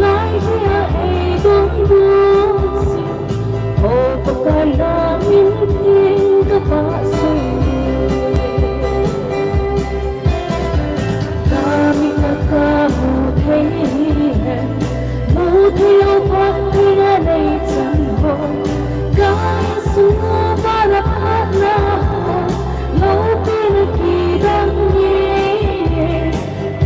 ngailhah a eidong bou jing. O Pakai, namin theng kapah sung. Kamit na kamu thei hihen, mu thei lou phat thei anei chan ho. Ka insung uva na phat na ho, loupina kidang ngei ngei.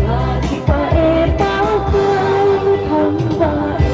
Ka kipah e Pakai kathangvah e.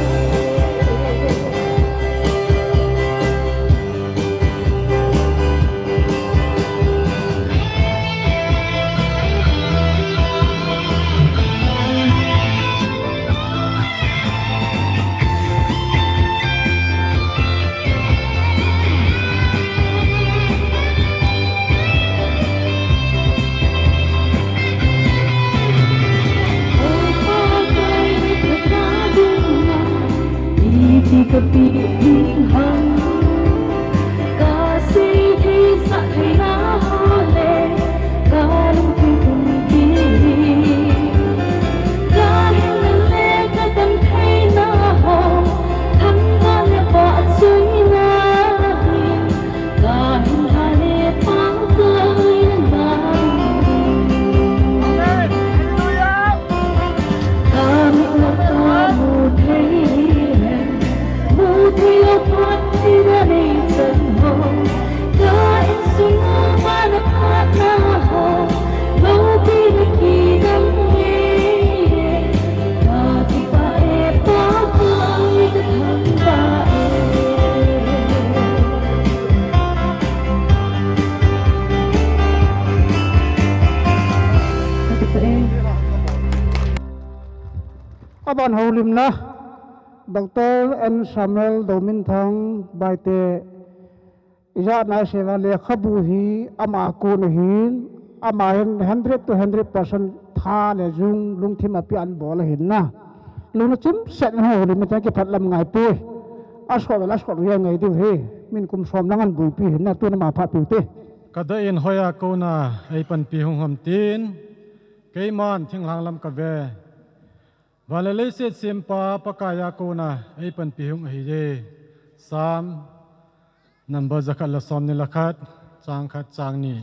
Pan houlimna, Doctor N Samuel Dominthang Baite, ijat nai sela lekhabu hi ama kon ahin, ama hin hundred to hundred percent tha le jung lungthim a pi an bol ahin na. Lungna chim set ho houlimna tang kiphat lam ngai poi. A sot la sot ria ngai diu hi. Min kum som lang an buipi hin na tuna ma pha piu te. Ka da in hoiya kona ei panpi hung ham tin. Keiman thinglang lam ka ve. Van le leiset sempa Pakaiya kona ei panpi hung ahi e. Sam number jakhat le som ni le khat, chang khat, chang ni.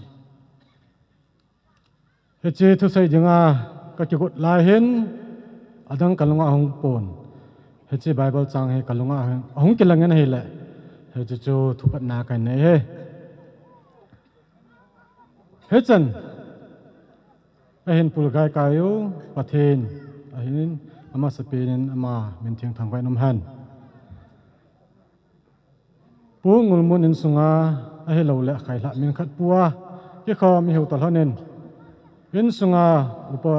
Hiche thusei dinga ka kigot lai hin adang ka lunga hung pon. Hiche Bible chang hi ka lunga hung, hung kilang in ahile. Hiche chu thupatna ka nei e. Hichan ahin pulgai kai u Pathen ahin amasapen in ama min theng thangvah in um hen. Pu Ngulmun insunga ahilou le khailhah min khat pua kikhom ihiu talhon in insunga upa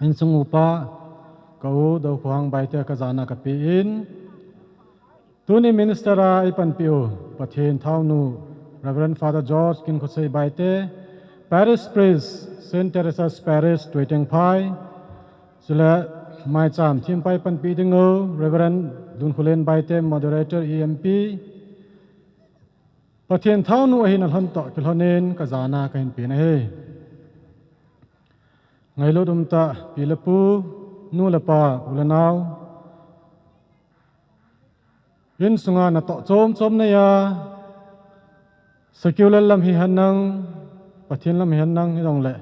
Insung upa ka u Dokhuang Baite ka jana ka pe in. Tuni minister a ei panpi u Pathen thaonu Reverend Father George Kinkhosei Baite, Parish Priest, Saint Teresa's Parish, Tuitengphai. Chule maicham thempa ei panpi ding u Reverend Dunkhulen Baite, Moderator E M P. Pathen thaonu ahin alhon toh kilhon in ka jana ka hin pe na hi. Ngailut umtah pi le pu, nu le pa, u le nao. Insunga natoh chom chom neiya, secular lam hihen lang, Pathen lam hihen lang, hijongle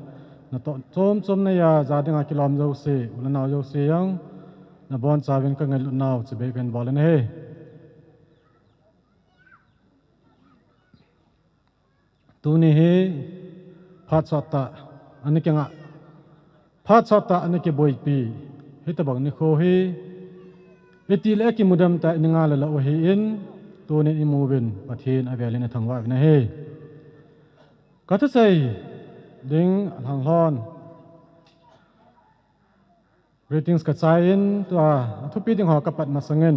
natoh chom chom neiya, ja dinga kilom jouse, u le nao jouse jong nabonchauvin ka ngailut nau chibai ka hin bol in ahi. Tuni hi phat sottah ana kinga, phat sottah ana kiboipi hitobang nikho hi, iti le akimudam tah in nga le lou ahin, tunin imuvin Pathen avelin ithangvah uvin ahi. Ka thusei ding alhang lhon. Greetings ka chai in, tua athupi ding ho ka pat masangin.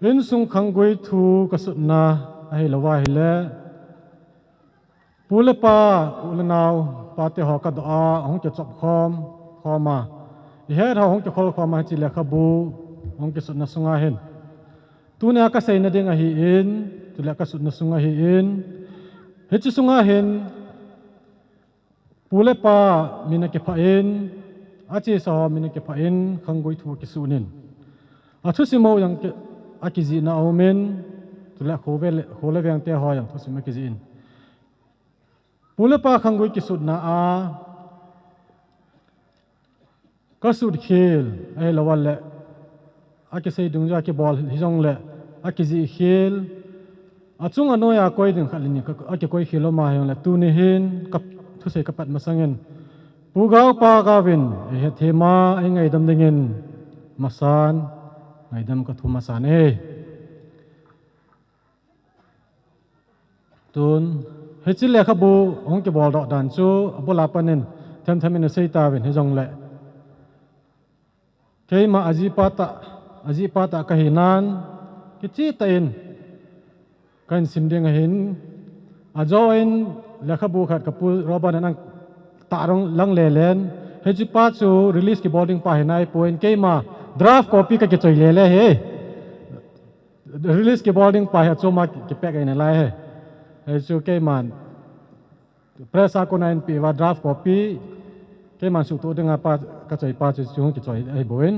Insung khanggui thu ka sutna ahilou ahile. Pu le pa, u le nao, pate ho ka doh a, ahung kichop khom, khom a. Ihet ho hung kikhol khom a, hiche lekhabu, hung kisutna sunga hin. Tunia ka seina ding ahin, chule ka sutna sunga hin. Hiche sunga hin, Pu le pa min akiphah in, achesa ho min akiphah in, khanggui thu akisun in. Athusim ho jong ki, akijihna aumin, chule kho le, kho le veng te ho jong thusim akijih in. Pu le pa khanggui kisutna a, Ka sut khel, ahilou le, akisei dungjui a kibol hijongle, akijih khel, achung anoiya koi ding khat le ni, ka, akikoi khel lou ma hijongle, tuni hin, ka thusei ka pat masangin, Pu Gao pa Gao vin, eihet thema, eingaidam dingin, masan, ngaidam ka thum masan e. Tun, hiche lekhabu hung kibol doh dan chu, abul a pat in, themthem in asei tauvin hijongle. Keima ajihpa tah, ajihpa tah kahi nan, kicheh tah in, kahin sim ding ahin, ajo in lekhabu khat ka Pu Robert in atah dong lang lelen, hiche pa chu release kibol ding pa hi nai pon, keima draft copy ka kichoi lele hi. Release kibol ding pa hi achom a ki, kipack ahi nalai hi. Hichu keiman press a kona eipeh uva draft copy. Keiman suhtoh dinga pa, kachoi pa chu, chu hung kichoi ahi bou in.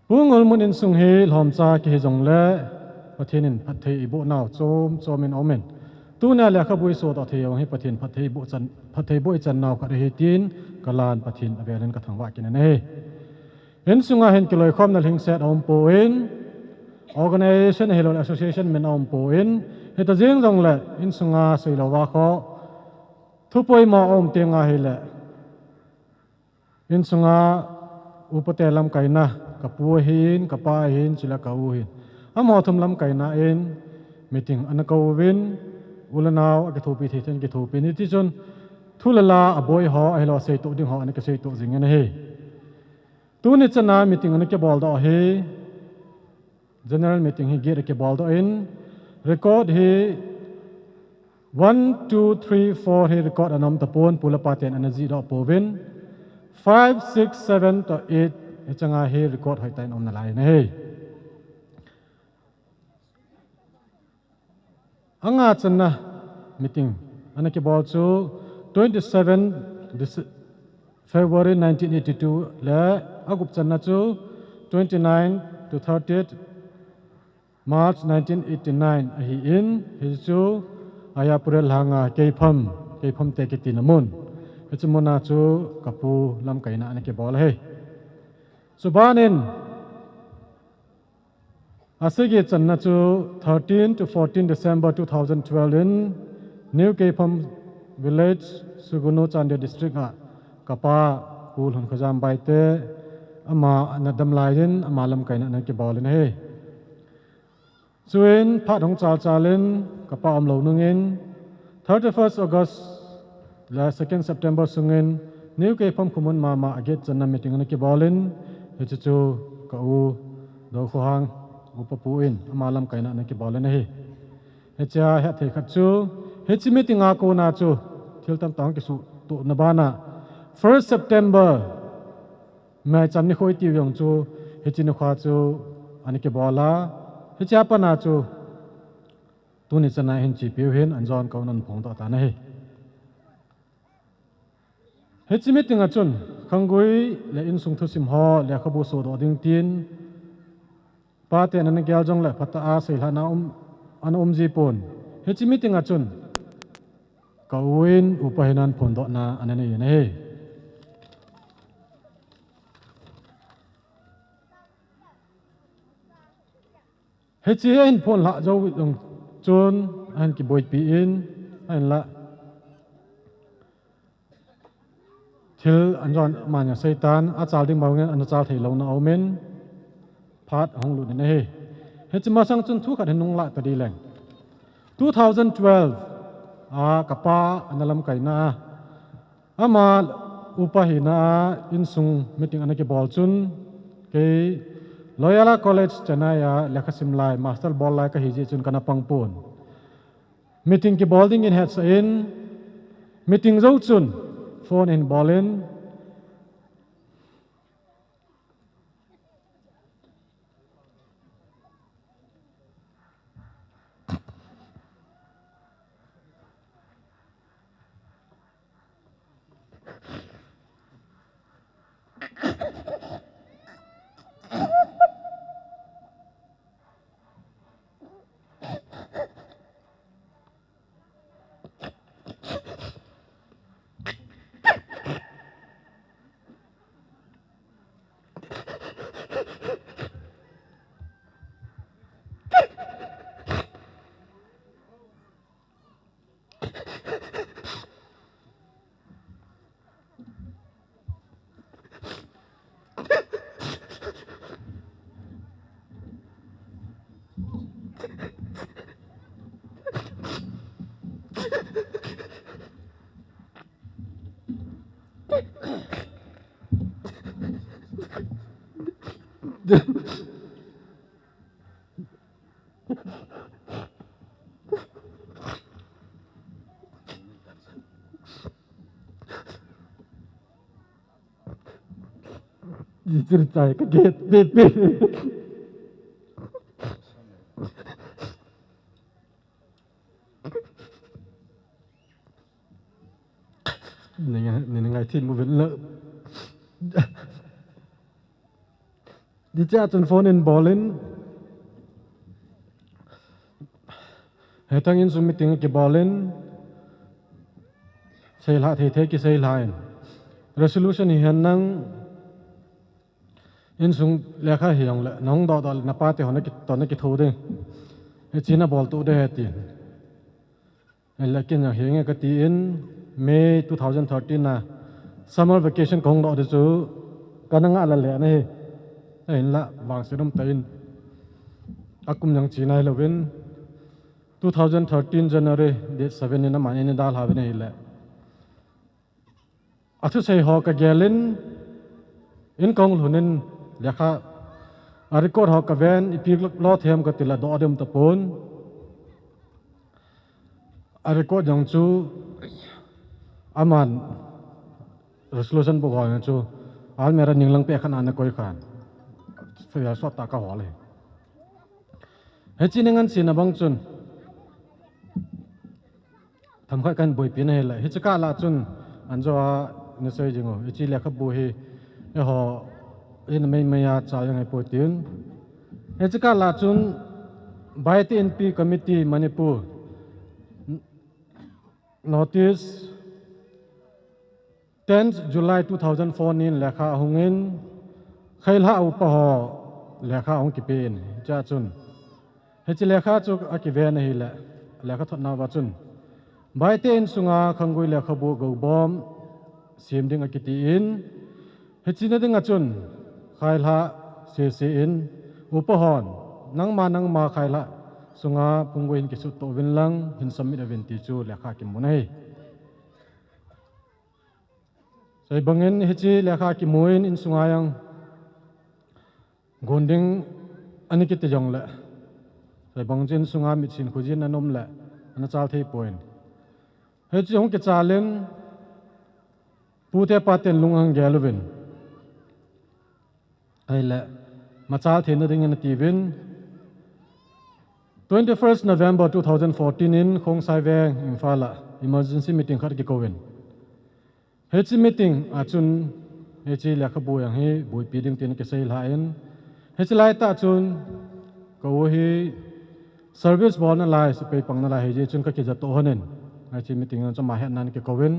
Pu Ngulmun insung hi lhomcha kihi jongle, Pathen in phatthei eiboh nau chom chom in aum in. Tunia lekhabu isodoh thei jong hi Pathen phatthei boh chan, phatthei boh ichan nau khat ahi tin, kalan Pathen avelin kathangvah kit in ahi. Insunga hin kiloikhomna lhingset aum pon, organization ahilou le association min aum pon, hita jeng jongle insunga seilouva kho, thu poimo aum teng ahile, insunga upate lamkaina, ka pu ahin, ka pa ahin, chule ka u ahin. Amaho thum lamkaina in, meeting ana kou uvin, U le nao akithopi thei thei in kithopi in, hiti chun thu le la aboi ho, ahilou seitoh ding ho ana kiseitoh jing in ahi. Tuni chana meeting ana kibol doh hi, general meeting hi gate a kibol doh in, record hi one, two, three, four hi record ana um tapon, pu le pa ten ana jih doh pouvin, five, six, seven to eight hi changa hi record hoitah in um nalai in ahi. Anga channa meeting ana kibol chu twenty seven Dece-, February nineteen eighty two le agup channa chu twenty nine to thirtieth March nineteen eighty nine ahi in, hichu Ayapurel langa Keipham, Keipham te kitina mun. Hichu muna chu kapu lamkaina ana kibol ahi. Chubanin, asagi channa chu thirteen to fourteen December two thousand twelve in New Keipham Village, Sugnu, Chandel District a kapa Pu Lhonkholjam Baite ama ana damlai in ama lamkaina ana kibol in ahi. Chuin phat hung chalchal in kapa umlou nungin thirty first August le second September sungin New Keipham khomun mama a gate channa meeting ana kibol in, hichu chu ka u Dokhohang upa pu in ama lamkaina ana kibol in ahi. Hichea hetthei khat chu, hiche meeting a kona chu thil tamtah hung kisuhtohna bana first September maicham nikho iti jong chu, hiche nikho chu ana kibol a, hichea pat a chu tuni chana hin chepiu hin anjon kaun ana phongdoh tan ahi. Hiche meeting a chun khanggui le insung thusim ho lekhabu sohdoh ding tin, paten ana gel jongle phatah a seilhahna um, ana um jipon. Hiche meeting a chun ka u in upa hin ana phondohna ana nei in ahi. Hiche ahin phonlhah jou jong chun ahin kiboipi in, ahinla thil anjon mani aseitan, achal ding bangin ana chal theilouna aumin, phat ahung lut in ahi. Hiche masang chun thu khat hin nunglah tadi leng, two thousand twelve a kapa ana lamkaina a, ama upa hina a insung meeting ana kibol chun, kei Loyola College Chennai a lekhasim lai, master bol lai kahi jeh chun kana pangpon. Meeting kibol dingin hetsah in, meeting jou chun phone ahin bol in, Jichir chai ka get pe pe. Ni ngai, ni ngai thi mu ven la. Di cha chun phone in bol in. Hetang insung meeting kibol in. Seilhah thei thei kiseilhah in. Resolution hi hen nang insung lekha hi jong le, nahung doh doh le, napa te ho na ki, to na kitho ding. Hichi nabol to ding ahi tin. Ahinla ken jong henge kati in, May two thousand thirteen a summer vacation kahung doh ding chu kana ngah lele na hi. Ahinla vangset um tah in akum jong che nai louvin, two thousand thirteen January date seven in aman eini dalha uvin ahile, athusei ho kagel in, in kahung lhun in, lekha a record ho kaven, ipi lo them kati le doh ding tapon. A record jong chu aman resolution book ho jong chu almirah ninglang pekhat a ana koi khan. File sot tah a kahol e. Hiche ni ngansena bang chun themkhat kahin boipi na ahile, hiche kah lah chun anjo a nasei jing u, hiche lekhabu hi eiho in meimei a chai jeng ahipoi tin. Hiche kah lah chun Baite Inpi Committee Manipur notice, tenth July two thousand four nin lekha ahung in, Khailha upa ho lekha ahung kipe in, hichea chun hiche lekha chu akiven ahile, lekha thotna uva chun Baite insunga Khanggui lekhabu goubom sem ding akiti in, hiche na dinga chun Khailha sese in, upa hon nangma nangma Khailha sunga Phunggui hin kisuhtoh uvin lang hin submit uvin ti chu lekha kimun ahi. Sei bangin hiche lekha kimu in insunga jong gon ding ana kiti jongle, sei bang chun insunga mitsin khojin ana um le ana chal thei poi. Hiche hung kichal in pute paten lung ahung gel uvin, ahile machal theina dingin atiuvin, twenty-first November two thousand fourteen in Khongsai Veng, Imphal a emergency meeting khat akikou in, hiche meeting a chun hiche lekhabu jong hi boipi ding tin kisei lha in, hiche laitah chun ka u hi service bolna lai, sepai pangna lai ahijeh chun kakija toh lhon in, hiche meeting jong chu ama hetna in akikou in,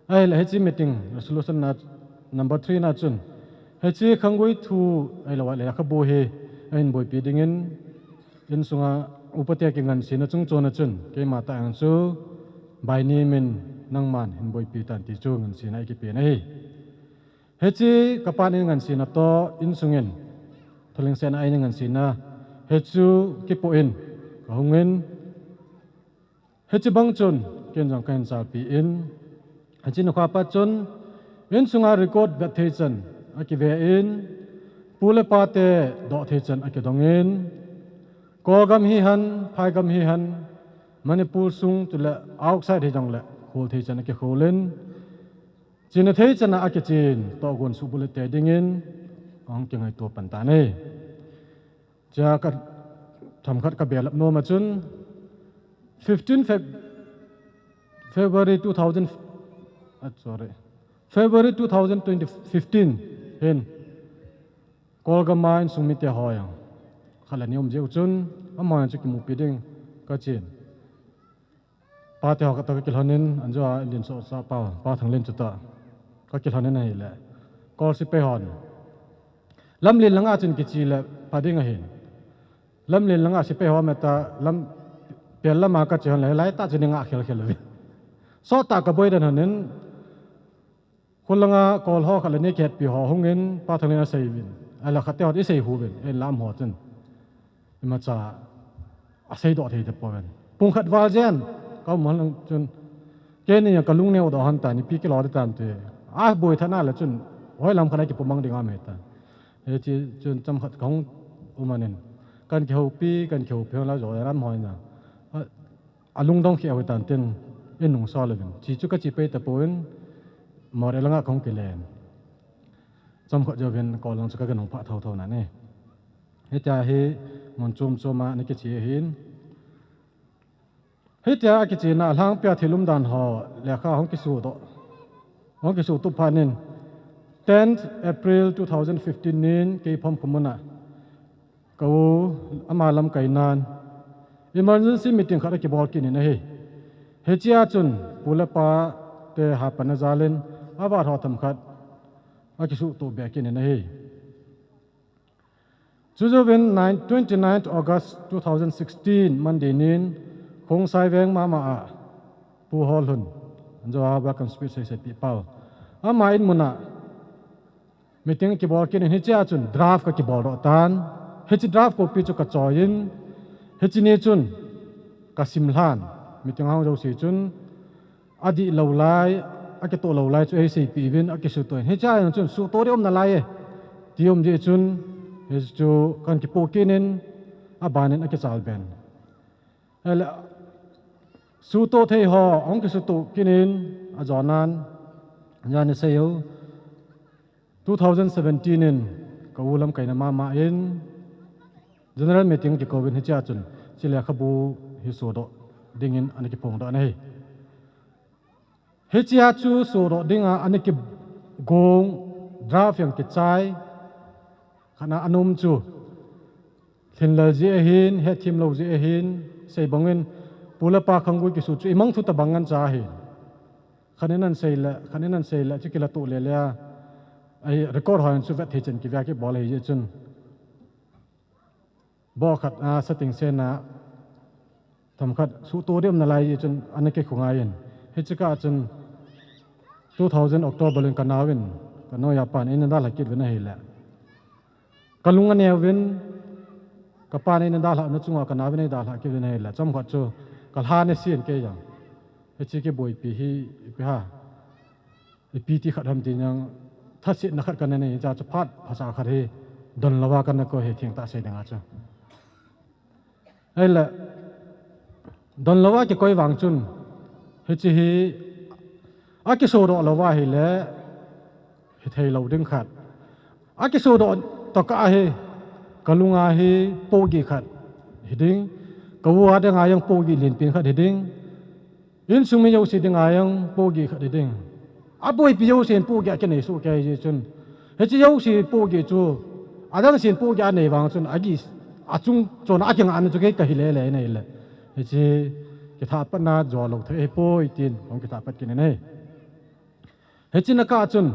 ahile hiche meeting resolution na number three na chun hiche Khanggui thu ahilou le lekhabu hi ahin boipi dingin, insunga upate kingansena chungchona chun keima tah jong chu by name in nangman hin boipi tan ti chu ngansena eikipen ahi. Hiche kapan in ngansena toh insungin thulhingsetna a eini ngansena hichu kipoh in kahung in, hiche bang chun ken jong kahin chalpi in, hiche nikho pat chun insunga record vet thei chan akive in, pu le pate doh thei chan akidong in, Kolgam hihen, phaigam hihen, Manipur sung chule outside hijongle khol thei chan akikhol in, chena thei chan a akichen tohgon suhbulhit tei dingin ahung kingaito pan tan ahi. Chea ka themkhat kabelap nom a chun fifteen Feb-, February two thousand, ah, sorry, February two thousand twenty fifteen hin Kolgam a insung mite ho jong khat le ni um jeh u chun, amaho jong chu kimupi ding kachen, pate ho khat toh kakilhon in, anjo a indin sohsa pa, Pa Thanglin chutoh kakilhon in ahile, Kol sepai hon lamlen langa chun kiche le pha ding ahin, lamlen langa sepai ho meta lam, pel lama kache lhon le laitah chun eingah khelkhel uvin, sottah kaboi den lhon in, khulanga Kol ho khat le ni kihetpi ho hungin Pa Thanglin asei uvin, ahile khatte hon isei hu uvin, eilam ho chun imacha aseidoh thei tapouvin, pung khat val jen kaum lhon chun keini jong kalung neo doh lhon tan, ipi kilou ding tam ti, aboi tha na le chun hoilam khat a kipumang ding ham hitam, hiche chun chomkhat kahung um lhon in, kahin kihoupi, kahin kihoupi lhon le jo lam ho in a alungdong khel u hitan tin, inungsol uvin, che chu kache pai tapouvin, Moreh langa kahung kile in, chomkhat jouvin Kol lang chu kaga nung phah thotho nan ahi. Hitia hi mun chom chom a ana kiche ahin, hitia akichena alhangpia thil umdan ho lekha hung kisuhdoh, hung kisuhtup phat in, tenth April two thousand fifteen nin kei Phomkhu muna ka u ama lamkainan emergency meeting khat akibol kit in ahi. Hichea chun pu le pate hapan ajalin avat ho themkhat akisuhtoh be kit in ahi. Chujouvin nine, twenty-ninth August two thousand sixteen, Monday nin Khongsai Veng mama a Pu Holhun, anjo a welcome speech seisei pi pau, ama in muna meeting kibol kit in, hichea chun draft kakibol doh tan. Hiche draft copy chu kachoi in, hiche ni chun Kasim lhan, meeting a hung jouse chun, adih lou lai, akitoh lou lai chu eiseipeh uvin, akisutoh in. Hichea chun, sutoh ding um nalai e, ti um jeh chun, hichu kahin kipoh kit in, abanin akichal ben. Ahile, sutoh thei ho, ahung kisutoh kit in, ajonan, jan isei u. Two thousand seventeen in, ka u lamkaina mama in, general meeting kikouvin hichea chun, hiche lekhabu hi sodoh dingin ana kiphongdoh in ahi. Hichea chu sodoh dinga ana kigong, draft jong kichai, khatna ana um chu, lhinlel jeh ahin, hetthem lou jeh ahin, sei bangin, pu le pa khanggui kisu chu imang thu tobang ngen cha ahin. Khat in ahin seile, khat in ahin seile, chu kilatoh lele a, ahi record ho jong chu vet thei chan kivea kibol ahi jeh chun. Bo khat a setting sena, themkhat sutoh ding um nalai jeh chun ana kikhongai in. Hiche kah chun two thousand October in kanaovin, kanoiya pan eina dalha kit uvin ahile, kalung aneuvin, kapan eina dalhahna chunga kanaovin eidalhah kit uvin ahile, chomkhat chu kalhan asen kei jong. Hiche kiboipi hi ipi ham, ipi ti khat ham ti jong, thasetna khat kana nei, hichea chu phat phasah khat hi donlouva kana koi hi, thengtah sei dinga chu. Ahile, donlouva kikoi vang chun, hiche hi akisodoh louva ahile, hithei lou ding khat. Akisodoh tokah hi, kalunga hi pohgih khat hiding, ka u a dinga jong pohgih lenpen khat hiding, insung mi jouse dinga jong pohgih khat hiding. Aboipi jousen pohgih akinei soh kei jeh chun, hiche jouse pohgih chu, adangsen pohgih anei vang chun, agih, achung chona akingahna chu kei kahi lele in ahile, hiche kithahpatna jolou thei ahipoi tin, hung kithahpat kit in ahi. Hiche na kah chun,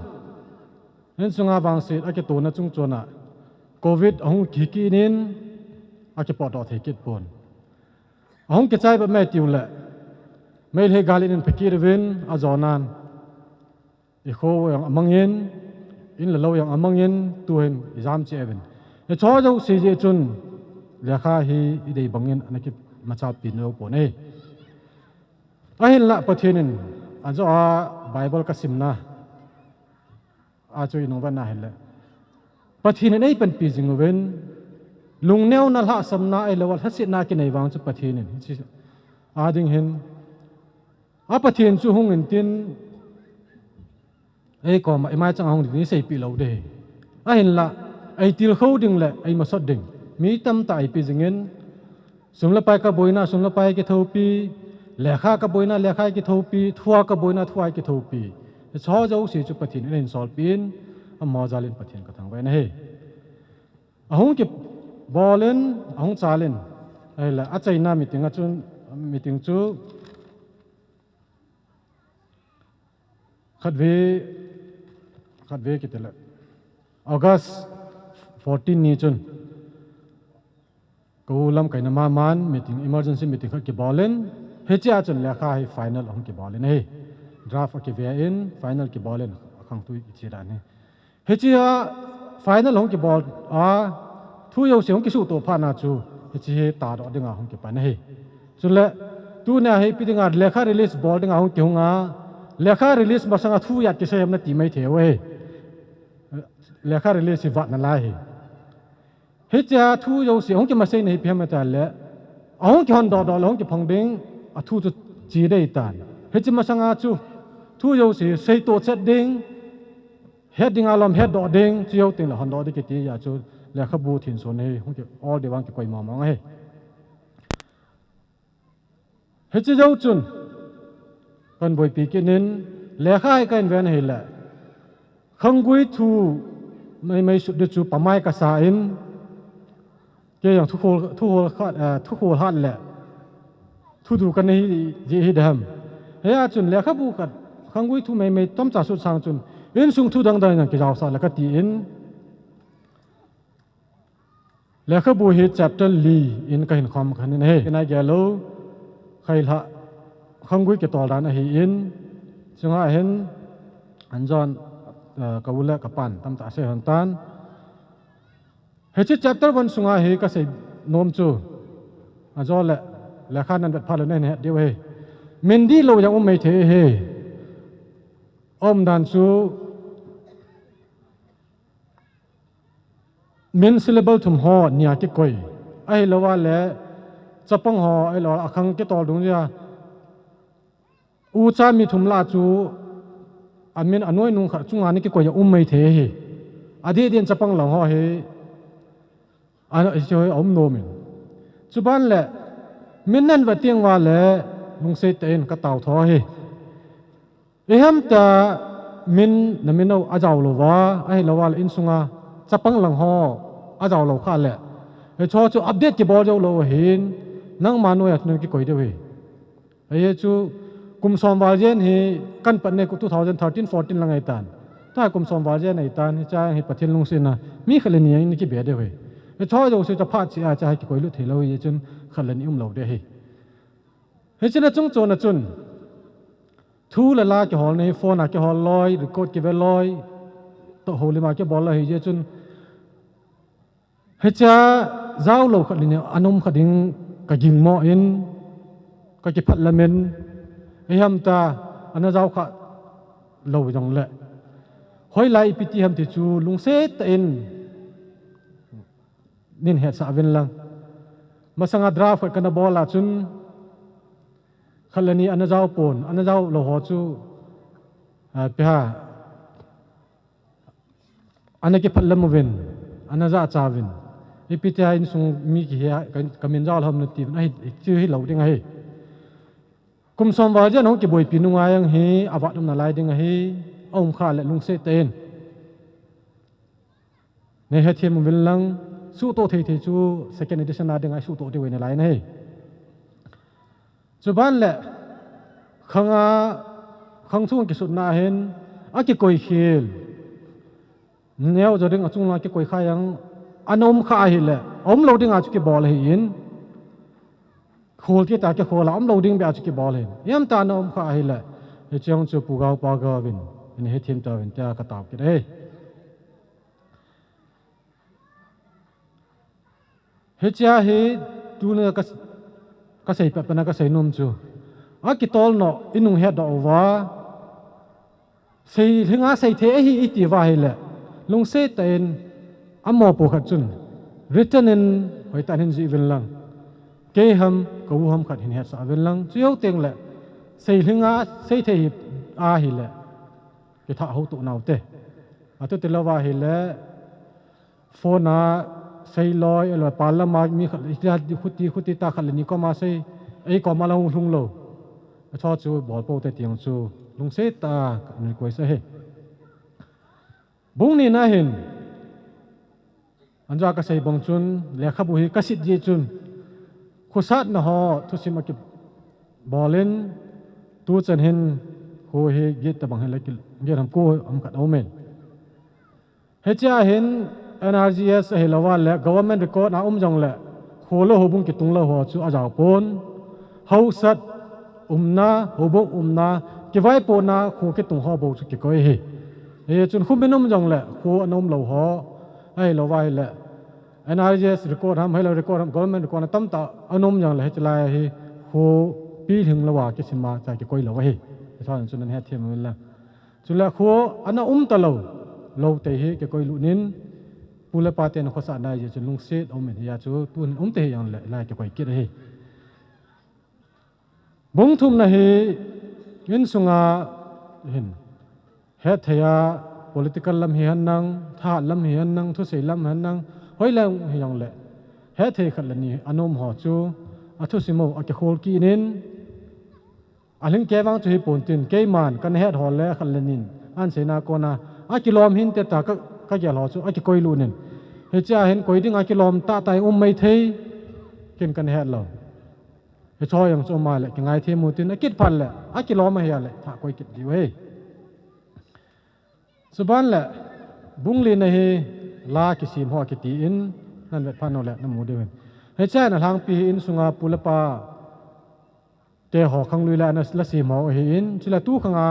insunga vangset akitona chungchona Covid ahung kikit in, akipotdoh thei kit pon. Ahung kichai bep mai tiule, Meitei gal in ahin pha kit uvin, ajonan, ikho jong amangin, in le lou jong amangin, tuhin ijam cheh uvin. Hicheho jouse jeh chun, lekha hi idei bangin ana kimachapi lou pon ahi. Ahinla Pathen in, ajoh a Bible kasimna a chu inung vetna ahile, Pathen in eipanpi jing uvin, lungneona, lhahsamna ahiloule lhasetna kinei vang chu Pathen in, hiche ading hin, a Pathen chu hung intin, eikoma imaichang a hung ding eiseipeh lou ding ahi. Ahinla, eitilkhou ding le eimasot ding mi tamtah eipeh jingin, sum le pai kaboina, sum le pai kithopi, lekha kaboina, lekha kithopi, thua kaboina, thua kithopi, hicheho jouse chu Pathen in eihinsolpeh in, amaho jal in Pathen kathangvah in ahi. Ahung kibol in, ahung chal in, ahile achaina meeting a chun, meeting chu khatvei, khatvei kitile, August fourteen ni chun, ka u lamkaina maman meeting, emergency meeting khat kibol in, hichea chun lekha hi final ahung kibol in ahi. Draft akive in, final kibol in, akhangtui kiche dan hi. Hichea final ahung kibol a, thu jouse hung kisuhtoh phatna chu, hiche hi tadoh dinga hung kipan ahi. Chule, tunia hi ipi dinga lekha release bol dinga hung kihunga, lekha release masanga thu ijat kisei ham nati mai thei uve. Lekha release hi vat nalai ahi. Hichea thu jouse hung kimaseina hi ipi ham itile, ahung kihondohdoh le hung kiphong ding, athu chu che ding ahitan. Hiche masanga chu, thu jouse seitoh chet ding, het dinga lom hetdoh ding, chujou tengle hondoh ding kiti a chu, lekhabu thenson hi hung ki-ol ding vang kikoi mongmong ahi. Hiche jou chun, kahin boipi kit in, lekha hi kahin ven ahile, khanggui thu meimei sut ding chu pamai kasa in, kei jong thukhol, thukhol khat, eh, thukhol hat le thudu kanei jeh hi dem. Hia chun lekhabu khat, khanggui thu meimei tomcha sut sang chun, insung thu dangdang jong kijaosah le kati in, lekhabu hi chapter li in kahin khom khan in ahi. Kei nagel lou, khailhah, khanggui kitol dan ahin, chunga hin, anjon, eh, ka u le kapan tamtah asei lhon tan. Hiche chapter one sunga hi kasei nom chu, ajole, lekha nan vet phat le nahin het diu ahi. Min dihlou jong um mai thei ahi. Aumdan chu min syllable thum ho nia kikoi. Ahilou a le chapang ho, ahilou a khang kitol dung jeh a ucha mi thum lah chu amin anoinung khat chunga ana kikoi a um mai thei ahi. Adeh din chapang lang ho hi, a, hiche hi aum nom in. Chuban le min nan vet teng uva le lungset tah in katao tho ahi. Ihamtia min, na min u ajao louva, ahilou a le insunga chapang lang ho ajao lou kha le, hicheho chu update kibol jou lou ahin, nangma noiya chu nan kikoi diu ahi. Hiche chu kum som val jen hi kan pat nei khu two thousand thirteen fourteen lang ahitan. Tua kum som val jen ahitan, hiche hi Pathen lungsetna mi khat le ni ana kibe diu ahi. Hicheho jouse chu phat cheh a chu hi kikoi lut thei lou ahi, hichun khat le ni um lou ding ahi. Hiche na chung chon a chun thu le la kiholna hi phone a kihol loi, record kive loi, toh houlim a kibol loi ahi jeh chun, hichea jao lou khat le ni ana um kha ding kagingmo in, kakiphat lam in, ihamtia ana jao kha lou jongle, hoilai ipi ti ham ti chu lungset tah in nin hetsah uvin lang. Masanga draft khat kana bol a chun, khat le ni ana jao pon, ana jao lou ho chu, a, ipi ham, ana kiphat lam uvin, ana jachat uvin. Ipi tia insung mi kihe a, ka, kamin jao lou ham nati uvin, ahi, chu hilou ding ahi. Kum som val jen hung kiboipi nunga jong hi, avat um nalai ding ahi, aum kha le lungset tah in nei hethem uvin lang, suhtoh thei thei chu second edition a dinga isuhtoh diu ahi nalai in ahi. Chuban le, khang a, khang chung kisutna hin, akikoi khel neo jo ding a chung lang kikoi kha jong ana um kha ahile, aum lou dinga chu kibol ahin, khol kit a kikhol a, aum lou ding beh a chu kibol ahin. Ihamtia ana um kha ahile, hiche jong chu Pu Gao Pa Gao vin, in hethem tauvin tia katao kit ahi. Hichea hi tuna ka, kasei pet pet na kasei nom chu, akitol noh, inung hetdoh uva, seilhinga seithei ahi iti uva ahile, lungset tah in amopo khat chun written in hoitah in hin jih uvin lang, kei ham, ka u ham khat hin hetsah uvin lang, chu jou teng le seilhinga seithei hi ahile, kithah houtoh nau te. Atu tilou va ahile, phone a sei loi, ahilou le pal lama mi khat, khuti, khuti tah khat le ni koma sei, ei koma la hung lhung lou. Achu chu bol pou te ti jong chu lungset tah a request ahi. Bung ni na hin, anjua kasei bang chun, lekhabu hi kasit jeh chun, khosatna ho thusim akibol in, tuchan hin kho hi get tabang hile, get ham ko ham khat aum in. Hichea hin N R G S ahilou a le government record a um jongle, kho le houbung kitung lou ho chu ajao pon. Hausat umna, houbung umna, kivaipohna, kho kitung ho bou chu kikoi ahi. Hichun kho min um jongle, kho ana um lou ho, ahilou va ahile, N R G S record ham, ahilou record ham, government record na tamtah ana um jongle, hiche lai hi kho pilhing louva kisima chu kikoi lou ahi. Hichun chun ana hethem uvin lang. Chule kho ana um talou, lou tei hi kikoi lut in, pu le pa ten khosah nai jeh chun lungset aum in, hia chu tuhin um tei hijongle lai kikoi kit ahi. Bung thumna hi insunga hin, hetthei a political lam hihen lang, thahat lam hihen lang, thusei lam hihen lang, hoi lam hijongle, hetthei khat le ni ana um ho chu, athusim u akikhol kit in, alhingkei vang chu hipon tin, keiman kana het ho le khat le nin ahin seina kona, akilom hinte tia ka, kagel ho chu akikoi lut in. Hichea hin koi dinga kilom tahtah um mai thei, ken kana het lou. Hicheho jong chu um a le kingaithem u tin, akit phat le akilom ahi a le thah koi kit diu ahi. Chuban le, bung lina hi la kisem ho kiti in, nan vet phat nau le namu diu ahin. Hichea hin alhangpi hi insunga pu le pa te ho khanglui le ana la sem ho ahin, chule tu khanga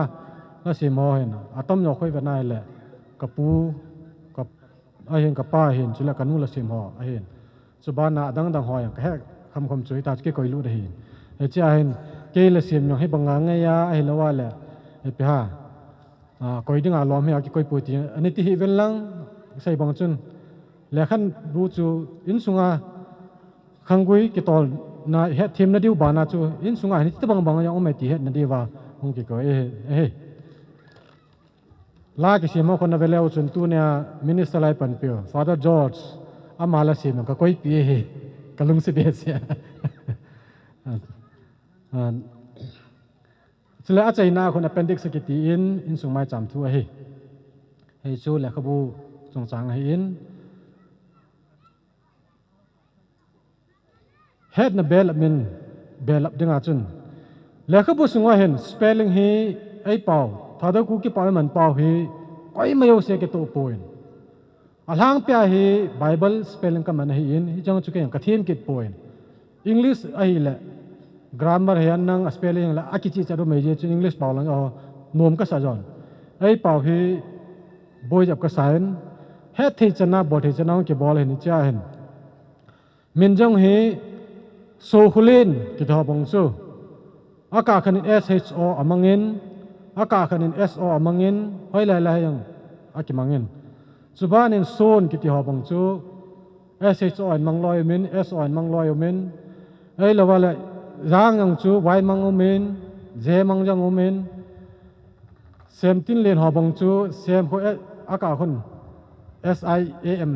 la sem ho ahin, atamjo khoi vet na hile, kapu, ka, ahin, kapa ahin, chule kanu la sem ho ahin. Chubana adang dang ho jong kahe Kham kham chu hita chu kikoi lut ahi. Hiche a hin, kei le Siam jong hi banga ngai a, ahilou a le, ipi ham, a, koi dinga lom hi a kikoi poi ti, ani ti hi ven lang, sei bang chun, lekhabu chu insunga khanggui kitolna hetthem na diu bana chu, insunga hin hitobang bang jong um e ti hetna diuva hung kikoi ahi, ahi. La kisem ho khun na ve leu chun tunia minister lai panpiu, Father George, ama la sem ka koipi ahi, ka lungset behseh. A, a, chule achaina khun appendix kiti in, insung maicham thu ahi. Hichu lekhabu chungchang ahin. Hetna belap min, belap dinga chun, lekhabu sunga hin spelling hi eipao, Thadou Kuki pao iman pao hi koima jouse kitoh poi. Alhangpia hi Bible spelling kaman ahin, hicheng chu kei jong kathem kit poi. English ahile, grammar hi anang a spelling le akichih chat u mei jeh chun English pao lang aho, nom kasa jon. Eipao hi boijep kasa in, hetthei channa, bolthei channa hung kibol ahin, hichea hin. Min jong hi Sokhulen kiti ho bang chu, akah khat in S H O amangin, akah khat in S O amangin, hoilai lai jong akimangin. Chuban in Son kiti ho bang chu, S H O in mang loi umin, S O in mang loi umin. Ahilou a le, Jang jong chu Y mang umin, J mang jong umin. Semtinlen ho bang chu, Sem khu, eh, akah khun S I A M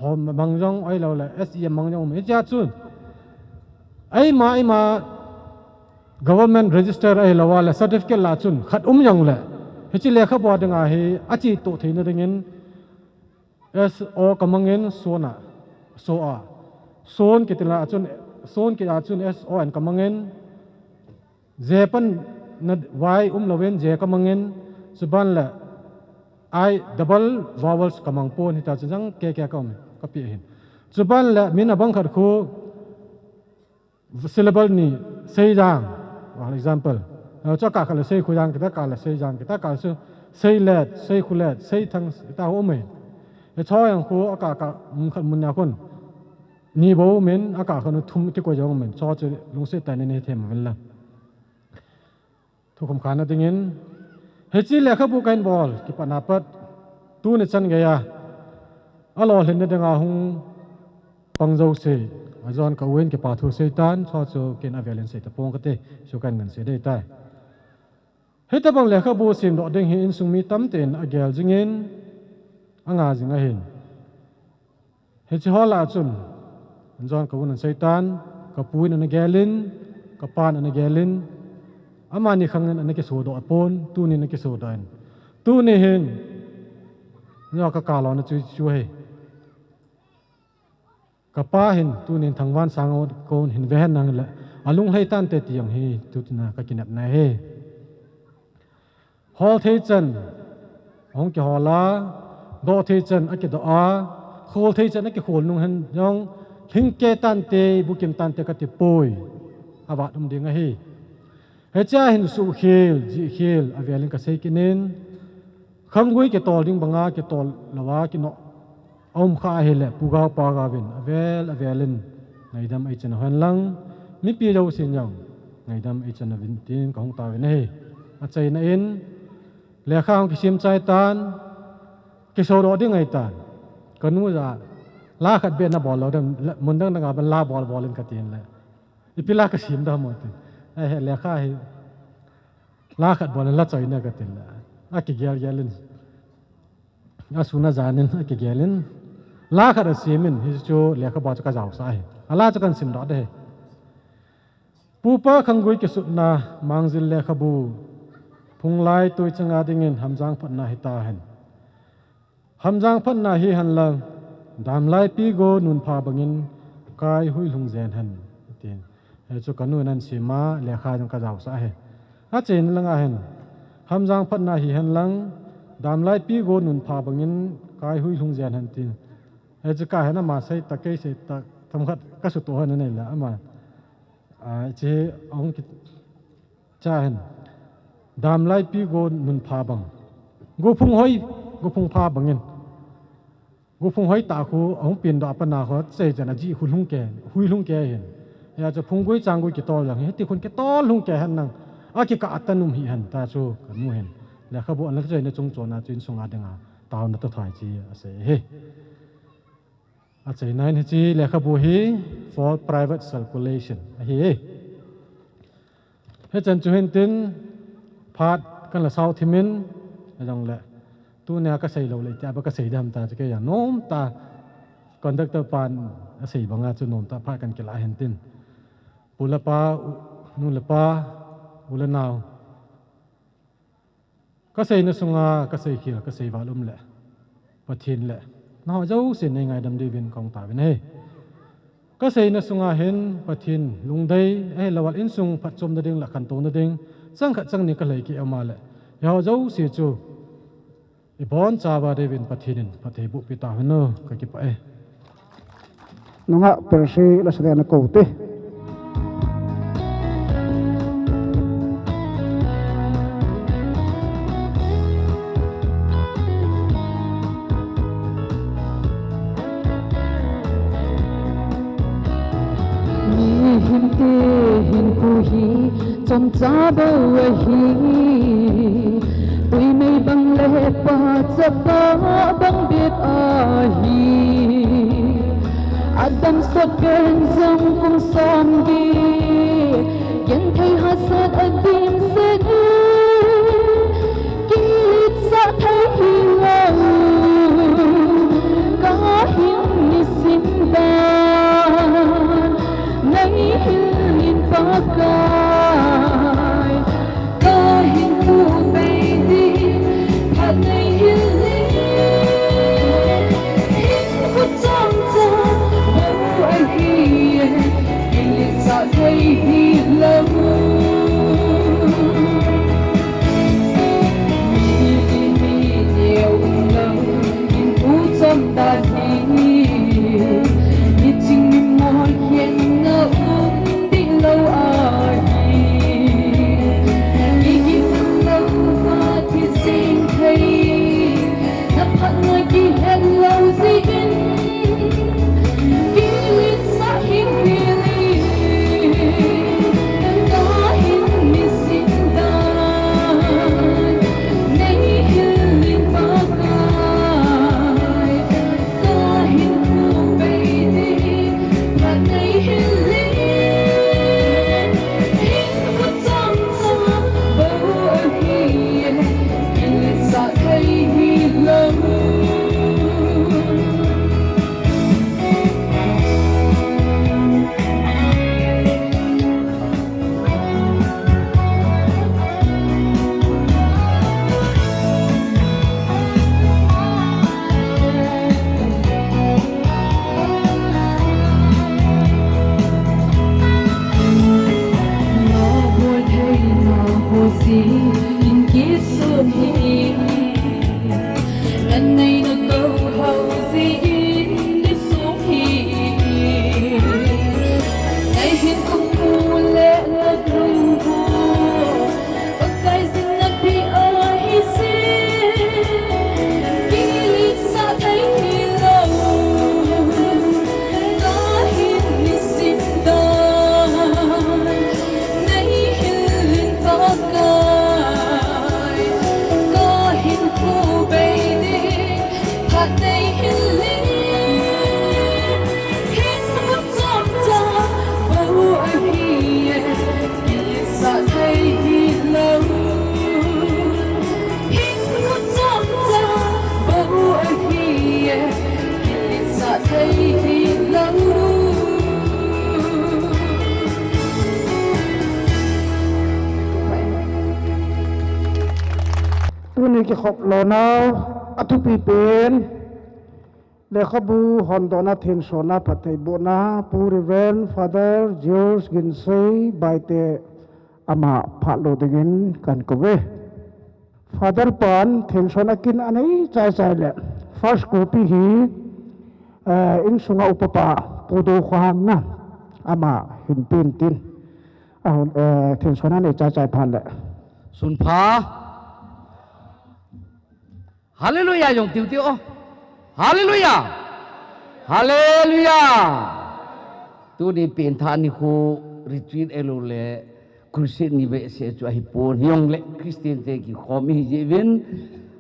ho mang jong, ahilou le, S E M mang jong umin. Hichea chun, eima, eima government register ahilou a le, certificate lah chun khat um jongle, hiche lekhabu dinga hi achetoh theina dingin, S O kamangin Son a, So a. Son kiti lah chun, Son kiti a chun S O N kamangin, J pan na Y umlouvin J kamangin, chuban le I double vowels kamang pon, hita chun jang keke kaum, kapeh ahin. Chuban le min abang khat khu, syllable ni, Seijang, for example. Chu akah khat le Seikhujang kiti, akah le Seijang kiti, akah chu Seilet, Seikhulet, Seithang, hita ho um e. Hiche jong khu akah kah mun khat mun ni a khun ni bou umin, akah khat nu thum kikoi jong umin. Chu chu lungset tah in nei them uvin lang. Thukhum khanna dingin, hiche lekhabu kahin bol kipatna pat, tuni chan geiya alolhinna dinga hung pang jouse, ajon ka u in kipa thu seitan, chu chu ken avelin seita pong kate, chu kahin ngansei ding ahitai. Hitobang lekhabu semdoh ding hi insung mi tamtah in agel jingin, anga jing ahin. Hiche ho lah chun, ajon ka u in aseitan, kapu in ana gelin, kapan ana gelin, amani khangin ana kisodoh pon, tunin ana kisodoh in. Tuni hin, jo kakalona chu, chu ahi. Kapa hin, tunin Thangvansang a kon hin vehen nang le, alunglhai tante ti jong hi, tutina kakinepna ahi. Hol thei chan, ahung kihol a, doh thei chan akidoh a, khol thei chan akikhol nung hen jong, lhingke tante, bukim tante kati poi, avat um ding ahi. Hichea hin suhkhel, jihkhel, avelin kasei kit in, khanggui kitol ding banga, kitol louva, kinoh aum kha ahile, Pu Gao, Pa Gao vin, avel, avelin, ngaidam eichan uhen lang, mipi jousen jong, ngaidam eichan uvin tin kahung tauvin ahi. Achaina in, lekha hung kisem chai tan, kisodoh ding ahitan. Kanu ja, la khat beh nabol lou dem, la, mun dang dang a ban la bol bol in katin le. Ipi la kasem dam mo tin. Ahe, lekha hi, la khat bol in la choina katin le. Akigel gel in. Asun ajan in, akigel in. La khat asem in, hichu lekhabu chu kajaosah ahi. Ala chu kahin simdoh ding ahi. Pupa khanggui kisutna, Mangjil lekhabu. Phunglai tuichang a dingin Hamjang phatna hitahen. Hamjang phatna hihen lang, Damlaipi go nunpha bangin, Kaihuilhung jen hen, tin. Hichu kanu in asem a, lekha jong kajaosah ahi. Achaina langa hin, Hamjang phatna hihen lang, Damlaipi go nunpha bangin, Kaihuilhung jen hen, tin. Hichu kahin ama seita, kei seita, themkhat kasutoh hon anei le, ama. A, hiche ahung kicha hen. Damlaipi go nunpha bang. Gophung hoi, gophung pha bangin. Gophung hoi tah khu, ahung pengdoh a pat na khu, chai chan ajih khu lhung kei, hui lhung kei hin. Hia chu phunggui changgui kitol jong hi, hiti khun kitol hung kei hen lang, akikah atan um hi hen ta chu kamu hen. Lekhabu ana cheina chung chon a chu insunga dinga taona toh thai chi asei hi. Acheina in hiche lekhabu hi for private circulation ahi. Hichan chu hintin phat kan la sao thimin, ajongle tunia kasei lou le tia ba kasei dam ta chu kei a nomtah conductor pan asei banga chu nomtah phat kan kila hintin. Pu le pa, u, nu le pa, u le nao. Kaseina sunga, kasei khel, kasei val um le, Pathen le, nangho jouse nei ngaidam diuvin kahung taovin ahi. Kaseina sunga hin, Pathen lungdei, ahilouleh insung phatchomna ding le khantouna ding, chang khat chang ni kalhai kit um le, eiho jouse chu, ibonchauva diuvin Pathen in phatthei bohpi tahen o, kakipah e. Nungah Percy la sa ding ana kou te. Mihemte hinkho hi chomcha bou ahi. Tui mei bang le pa chapa bang bep ahi. Adam sot pen jong kum som gi, genthei hahsat a dimset e, kiletsah thei hilou, kahin nisim dan nei hil in Pakai. Kahinkho bei ding phat nei hil in, hinkho chomcha bou ahi e, kiletsah thei hilou. Mi, mi neo lou, hinkho chom dan hi, mi ching mi moi hian na um dihlou ahi. Igin louva thi jing thei, na phatna kihet lou jeh in, kiletsah hih hih in, kahin nisim dan nei hil in Pakai. Kahinkho bei ding phat nei hil in, hinkho chomcha bou ahi e, kiletsah thei hilou. Pakai jingna pi ahi sin, kiletsah thei hilou, kahin nisim dan nei hil in Pakai. Kahinkho bei ding phat nei hil in, hinkho chomcha bou ahi e, kiletsah thei hilou. Hinkho chomcha bou ahi e, kiletsah thei hilou. Tuni kikhop lona a thupi pen, lekhabu hondohna thensona phattheibohna Pu Reverend Father George Ginsei Baite ama phah lo dingin kan kouve. Father pan thensona kin anei chai chai le first copy hi, eh, insunga upa pa Pu Dokhohang na ama hin pen tin. A, eh, thensona nei chai chai phat le. Sun pha. Hallelujah, jong tiu tiu o. Hallelujah. Hallelujah. Tuni pengthah nikho retreat ahilou le crusade ni behseh chu ahipon, hijongle Christian te kikhom ihi jeh uvin,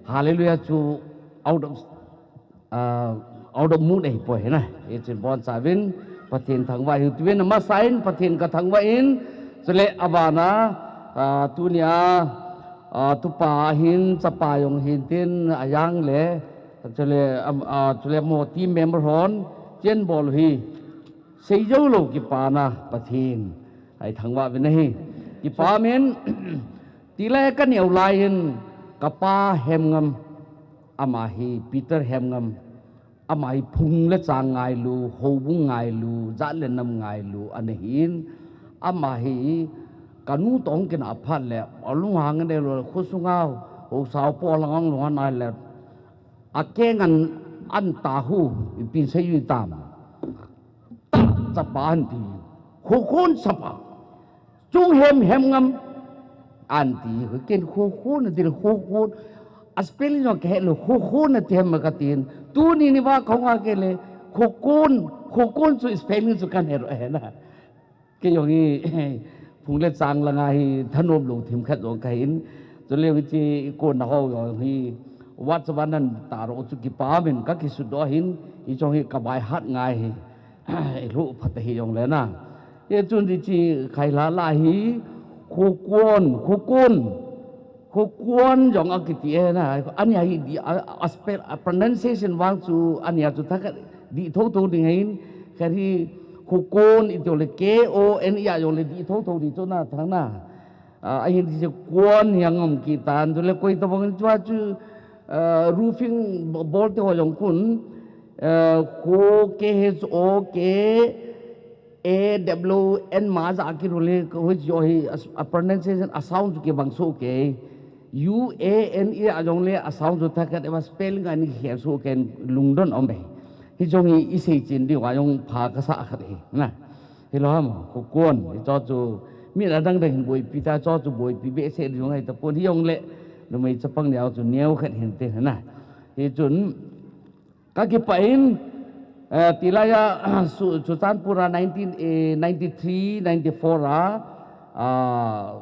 Hallelujah chu out of, ah, out of mood ahipoi na. Hichun boncha uvin Pathen thangvah ihiu tiuvin, amasa in Pathen kathangvah in, chule abana, ah, tunia, ah, tupa ahin, chapa jong ahin tin, ajang le, chule, am, ah, chule amaho team member hon, chen bol u hi seijou lou kipana Pathen ahi thangvah uvin ahi. Kipa min, tilai kaneo lai in, kapa Hemngam, ama hi Peter Hemngam, ama hi phung le chang ngailu, houbung ngailu, jat le nam ngailu ana hin, ama hi kanu toh kinah phat le, alunghang deh lou, khosunga haosa ho po lang lunghang nai le, akeng an, an ta hu, ipi sei u tam. Ta, chapa ahin ti. Khokhon chapa. Chung Hem, Hemngam. Ahin ti. Ken Khokhon ati le, Khokhon. A spelling jong kahe lou, Khokhon ati Hem katin. Tuni ni va kahung a kei le, Khokon, Khokhon chu spelling chu kahe lou ahi na. Kei jong hi, phung le chang langa hi thanom lou themkhat jong kahin. Chule hiche kona ho jong hi, WhatsApp a nan tao u chu kipa min kakisudoh in, hiche jong hi ka by heart ngai hi. Ilhuh phat ahi jongle na. Hichun hiche khailha la hi, Khokon, Khokon. Khokhon jong akiti e na, ani ahi di, a, a spell, a pronunciation vang chu, ani a chu thakhat di thotho ding ahin, khat hi Khokon iti jongle K O N E a jongle di thotho ding chu na thang na. A, ahin di chu Khokon hi angom kit tan, chule koi tabang in chua chu, a, roofing bo-, bol te ho jong khun, a, Kho, K H O K, A W N ma ja kiru le, ko hi jo hi, a, a pronunciation, a sound chu kibang soh kei. U A N E a jongle a sound chu thakhat eva spelling ani khel soh kei, lungdon um e. Hiche jong hi isei chen diu a jong pha kasa khat hi, na. Hilou ham, Khokon, hiche chu mi adang dang hin boipi ta, hiche chu boipi behseh ding ahi tapon, hijongle numei chapang neo chu neo khat hinte na. Hichun, kakipah in, eh, tilai a, chu, Churachandpur a nineteen, eh, ninety-three, ninety-four a, ah,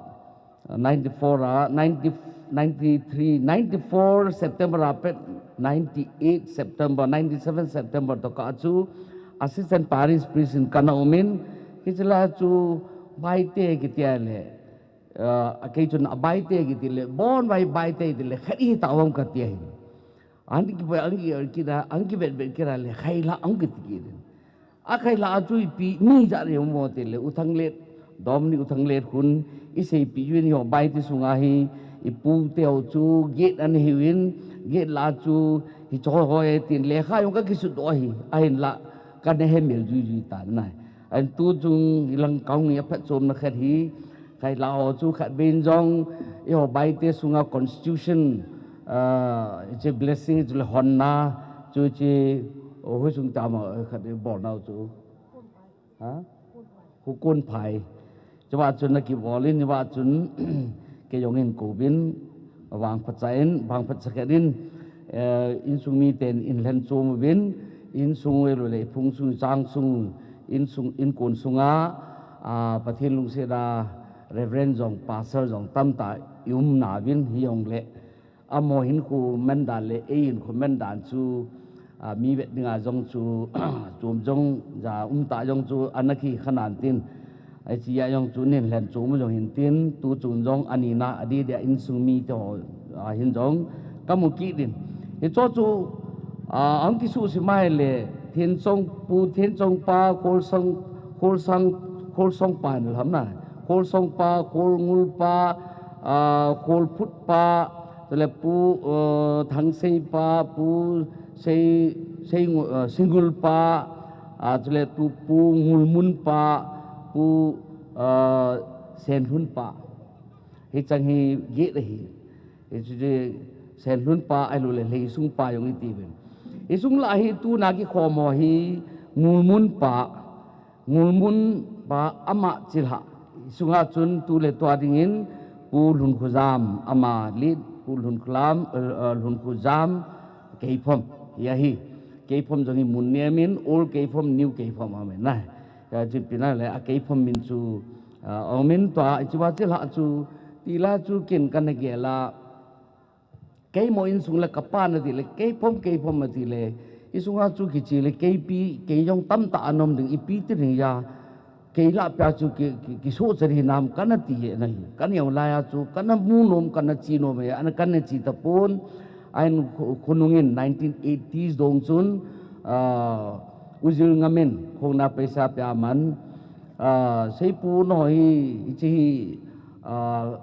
ninety-four a, ninety, ninety-three, ninety-four September a pet, ninety-eight September, ninety-seven September toh kah chu Assistant Parish Priest in kana um in, hiche lai chu Baite kiti a le, ah, kei chun a Baite kiti le, born by Baite ti le, khat ihi tauvam kati ahi. An kipah, an ki, an kira, an kivet vet kira le, khailha an kiti kit in. A khailha a chu ipi, mi ja le mo ti le, U Thanglet, Dominic U Thanglet khun, iseipi uvin hiho Baite sunga hi, ipu teu chu, gate ana hiuvin, gate la chu, hiche ho e tin lekha jong kakisudoh hi, ahinla, kana hemil jui jui tan na. Ahin tu chung ilang kaung hi aphatchomna khat hi, khailha ho chu khatvei in jong, eiho Baite sunga constitution, ah, hiche blessing, hiche le honna, chu hiche, oh, hui sung tama, eh, khat i bolnau chu. Ha? Khokon phai. Chua chun ana kibol in, chua chun, kei jong hin kouvin, vangphatcha in, vangphatcha khat in, eh, insung miten inlhen chom uvin, insung u le phung sung, chang sung, insung, inkon sunga, ah, Pathen lungset a Reverend jong, Pastor jong tamtah i um nauvin hijongle. Amaho hinkho mandan le, ei hinkho mandan chu, ah, mi vet dinga jong chu, chom jong, ja um tah jong chu, ana kikha nan tin. Hiche a jong chu nin lhen chom jong hin tin, tu chun jong ani na, adih dih a insung mite ho, ah, hin jong, kamu kit in. Hiche chu, ah, ahung kisuhsim a ahile, Thenchong pu, Thenchong pa, Kholsang, Kholsang, Kholsong pa in lam na. Kholsong pa, Kholngul pa, ah, Kholphut pa, chule pu, ah, Thangsei pa, pu Sei, Sei, ah, Seingul pa, ah, chule tu pu Ngulmun pa, pu, ah, Senlhun pa. Hicheng hi get ahi. Hichu Senlhun pa ahilou le Lheisung pa jong iti uvin. Hiche sung lah a hi tuna kikhom ho hi Ngulmun pa, Ngulmun pa ama chilhah. Hiche sunga chun tu le tua dingin Pu Lhunkhojam ama lead, Pu Lhunkholam, eh, eh, Lhunkhojam Keiphom. Hi ahi. Keiphom jong hi mun nem in, Old Keiphom, New Keiphom amen na. Ka chi pina le a kei phom min chu, a, ong min tua, i chi wa chi la chu, ti la chu kin kan na ge la. Kei mo insung le ka pa na ti le, kei phom, kei phom ma ti le, i sunga chu ki chi le, kei pi, kei jong tam ta anom ding, i pi ti ring ya, kei la pia chu ki, ki, ki so chari nam kan na ti ye na hi, kan yau la ya chu, kan na mu nom, kan na chi nom ya, an kan na chi ta pon, Ahin khu-, khunungin nineteen eighties dong chun, ah, Uzil Ngamin khongna paisa pia man, ah, seipu no hi, hichi hi, ah,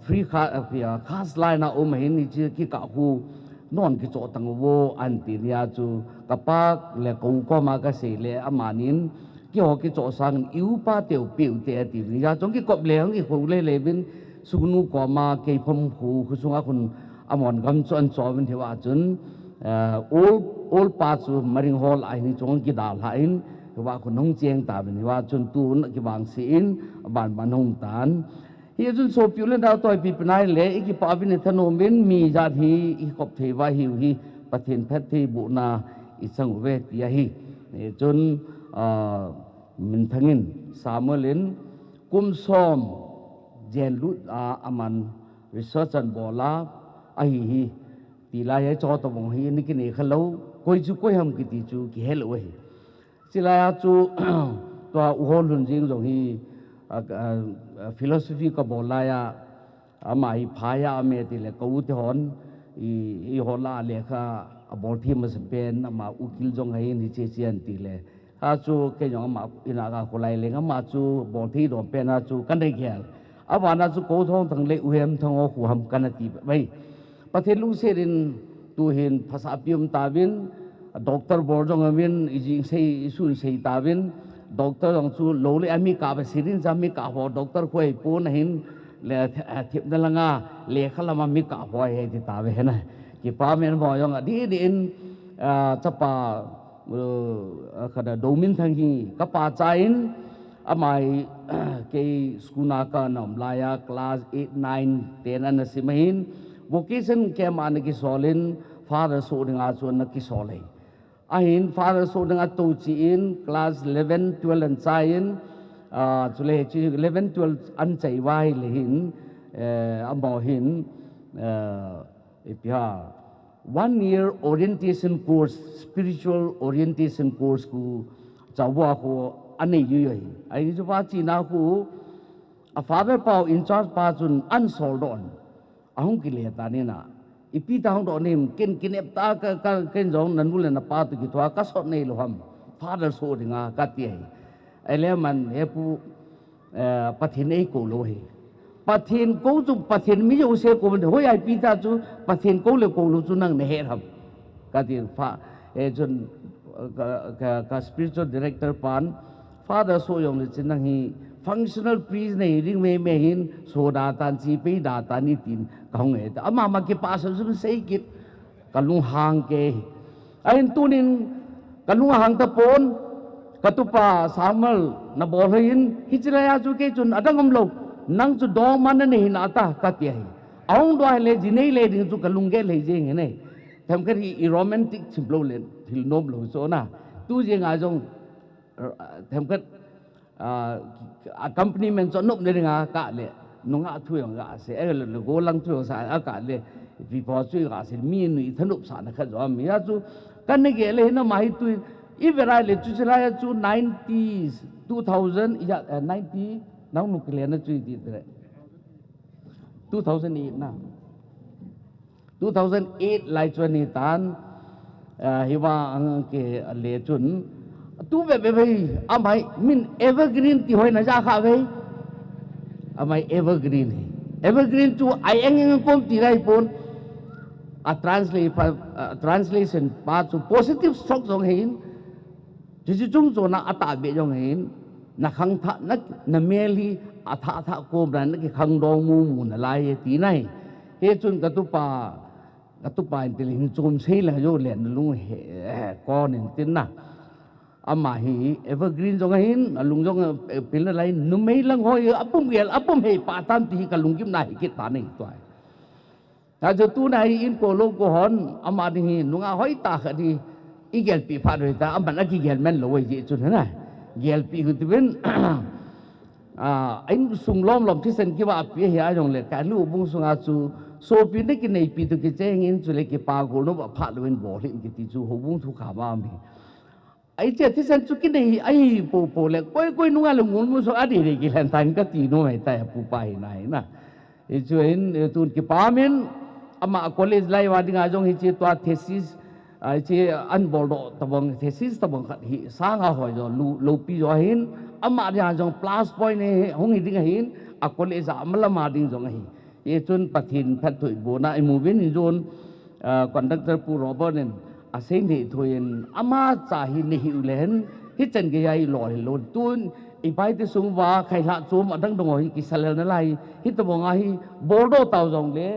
free kha-, ah, pia, khas lai na um hin hichi kikah khu non kichoh tang vo an ti nia chu ka pa le ko koma ka sei le amanin Kiho kichoh sang in, i upa teu piu te ati. Ni ja chong kikop le, hong kikho le le vin, suknu koma, kei phom khu, khu sunga khun, amon gam chu an cho vin hiva chun, eh, ol, ol pa chu maring hol a hin chong kidal ha in, hiva khun hong cheng ta vin, hiva chun tun kivang si in, ban ban hong tan. Hi chun sopi u le nau toipi penai le, i kipa vin i thanom in, mi jat hi, i kop thei va hi u hi, Pathen phattheibohna i chang uve ti ahi. Hi chun, ah, Minthang in, Samuel in, kum som, jen lut a, aman, research an bol a, ahi hi, ti lai hi cho to bong hi, ni kinei kha lo, koi chu koi ham kiti chu, kihe lo ahi. Chilai a chu, tua u hol hun jing jong hi, a, a, a, philosophy ka bol lai a, ama hi phai a, ame ti le ka u te hon, i, i hol a lekha, a bol thi ma se pen, ama u kil jong hai ni che che an ti le. Ha chu, ke jong ama, ina ka ko lai le, ama chu, bol thi dom pen a chu, kan dei gel. A vana chu, ko thong thang le, u hem thang o, khu ham kan a ti bai. Pathen lungset in tuhin phasah pi um ta vin, doctor bol jong a vin, i jing sei, i sun sei ta vin, doctor jong chu lo le a mi kah va sirin ja mi kah ho, doctor khu ei pon a hin le, eh, thip na langa, le kha lama mi kah ho he ti ta ve na. Kipa men ho jong a di di in, ah, chapa, uh, ka da do min thang hi, ka pa cha in, Amai, kei school na ka na um lai a, class eight, nine, ten ana sim ahin, vocation camp ana kisol in, father so ding a chu ana kisol ahi. Ahin, father so ding a to chi in, class eleven, twelve an chai in, ah, chule chi eleven, twelve an chai vai le hin, eh, amo hin, eh, Ipi ha, one year orientation course, spiritual orientation course khu, chawva khu, anei yu yu hi. Ahi chu pa chi na khu, a father pau in charge pa chun an sol don. Ahung kile ta ni na. Ipi ta hung don nim, ken ken ep ta ka, ka, ken jong na nu le na pa tu ki thua ka sot nei lo ham. Father so ding a ka ti ahi. Ai le man, he pu, eh, Pathen ei ko lo hi. Pathen ko chu Pathen mi jo se ko hoi ai pi ta chu Pathen ko le ko lo chu nang na he ram. Ka ti fa, eh, chun, ka, ka, ka spiritual director pan, Father so jong le chin nang hi functional priest nei ring me me hin so da tan chi pe da tan ni tin ka hung e ta. Ama ma ki pa sa sun sei kit. Ka lunghang ke. Ahin tunin ka lunghang ta pon, ka tupa Samuel na bol hin, hichi lai a chu kei chun adang um lo, nang chu dong man na nei hin ata ka ti ahi. Ahung dong le ji nei le ding chu ka lungge le jing hi nei. Themkhat hi i romantic chim lo le, thil nom lo chu na. Tu jing a jong, themkhat, ah, a company men chu nop ne ringa ka le, nunga thu jong ga se, eh, le, le go lang thu jong sa, a ka le, pi po chu ga se, mi nui thanop sa na kha jo, mi ya chu, kan ne ge le hin ama hi tu, i verai le chu chilai chu ninety, two thousand, ya, eh, ninety, nang nu kile na chu ti tre. Two thousand eight na. Two thousand eight lai chu ani tan, ah, hiva ang ke le chun. Tu ve ve ve, amai min evergreen ti hoi na ja kha ve. Amai evergreen hi. Evergreen chu ai eng eng kom ti lai pon. A translate pa, ah, translation pa chu positive stroke jong hin. Chuchu chung chona atahbeh jong hin, na khangthah, na, na mel hi athah thah kom dan, na kikhangdong mu mu nalai e ti nai. Hichun ka tupa, ka tupa in ti le hin chom sei la jo le na lung he, he, kon in tin na. Ama hi evergreen jong ahin, alung jong, eh, pil nalai, numei lang hoi, apum gel, apum hei pa tan ti hi ka lunggim na hi kit ta nei tuai. Achu tuna hi in ko lo ko hon, ama ding hi, nunga hoi ta kha di, i gel pi pha doi ta, aman a ki gel men lo wei ji chun hana. Gelpi hu tibin, a, insung lom lom thisan kiva pi hi a jong le, ka lu bung sunga chu, sopi na kineipi tu kicheng in chu le kipa gol no ba pha lu in bol hin kiti chu houbung thu kha ma mi. Ai che thisan chu kinei ai po po le, koi koi nunga le ngul mu so a di de ki lan tan ka ti no mai ta pu pa hi na hi na. Hi chu hin, eh, tun kipa min, ama college lai va dinga jong hi che tua thesis, ah, che an bol do tabang thesis tabang khat hi sanga hoi jo lu, lo pi jo hin, ama dinga jong plus point ne hung hi ding hin, a college a ama lama ding jong hi. Hi chun Pathen phat thoi bo na i mu vin in jon, ah, conductor Pu Robert nen, a sei nei thoi in, ama cha hi nei hi u le hen, hi chan ge ya i lo hi lo. Tun, i pai ti sung va, khai hla chom a dang dong hi ki sa lel na lai, hi tabang a hi, bol do tau jong le,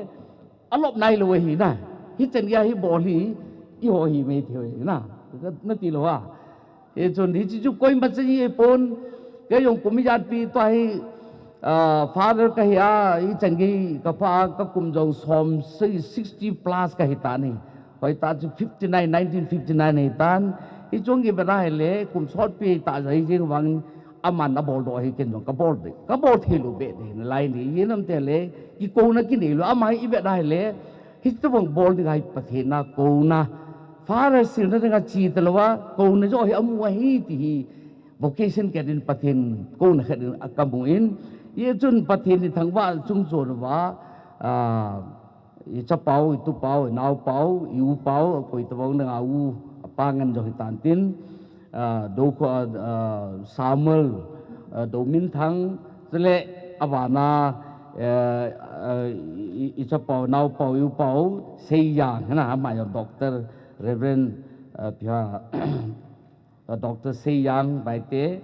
a lop nai lo hi na. Hi chan ya hi bol hi, i ho hi mei thei hi na. Na ti lo a. Hi chun hi chu koi ma chi pon. Ka jong kum ijat pi to hi, ah, father ka hi a, hi chan gi ka pa ka kum jong som si sixty plus ka hi ta ni. Hoi ta chu fifty nine, nineteen fifty nine hi tan. Hi chung gi ba na hi le, kum sot pi ta jai jing vang aman a bol do hi ken jong ka bol be. Ka bol thei lo be ni lai ni. Hi nam te le, ki ko na ki nei lo, ama hi i be na hi le, hi tabang bol ding a hi Pathen a ko na. Father sil na ding a chi ta lo a, ko na jo hi amu a hi ti hi. Vocation khat in Pathen ko na khat in a ka mu in. Hi chun Pathen ni thang va chung cho va, ah, i chapau, i tupau, i naupau, i upau, a koi tabang dang a u, a pa ngan jo hi tan tin, ah, do ko, ah, Samuel, ah, do min thang, chule a va na, eh, ah, i, i chapau, naupau, i upau, Sei Yang, na, ama jo Doctor Reverend, ah, Pia, Doctor Sei Yang Baite,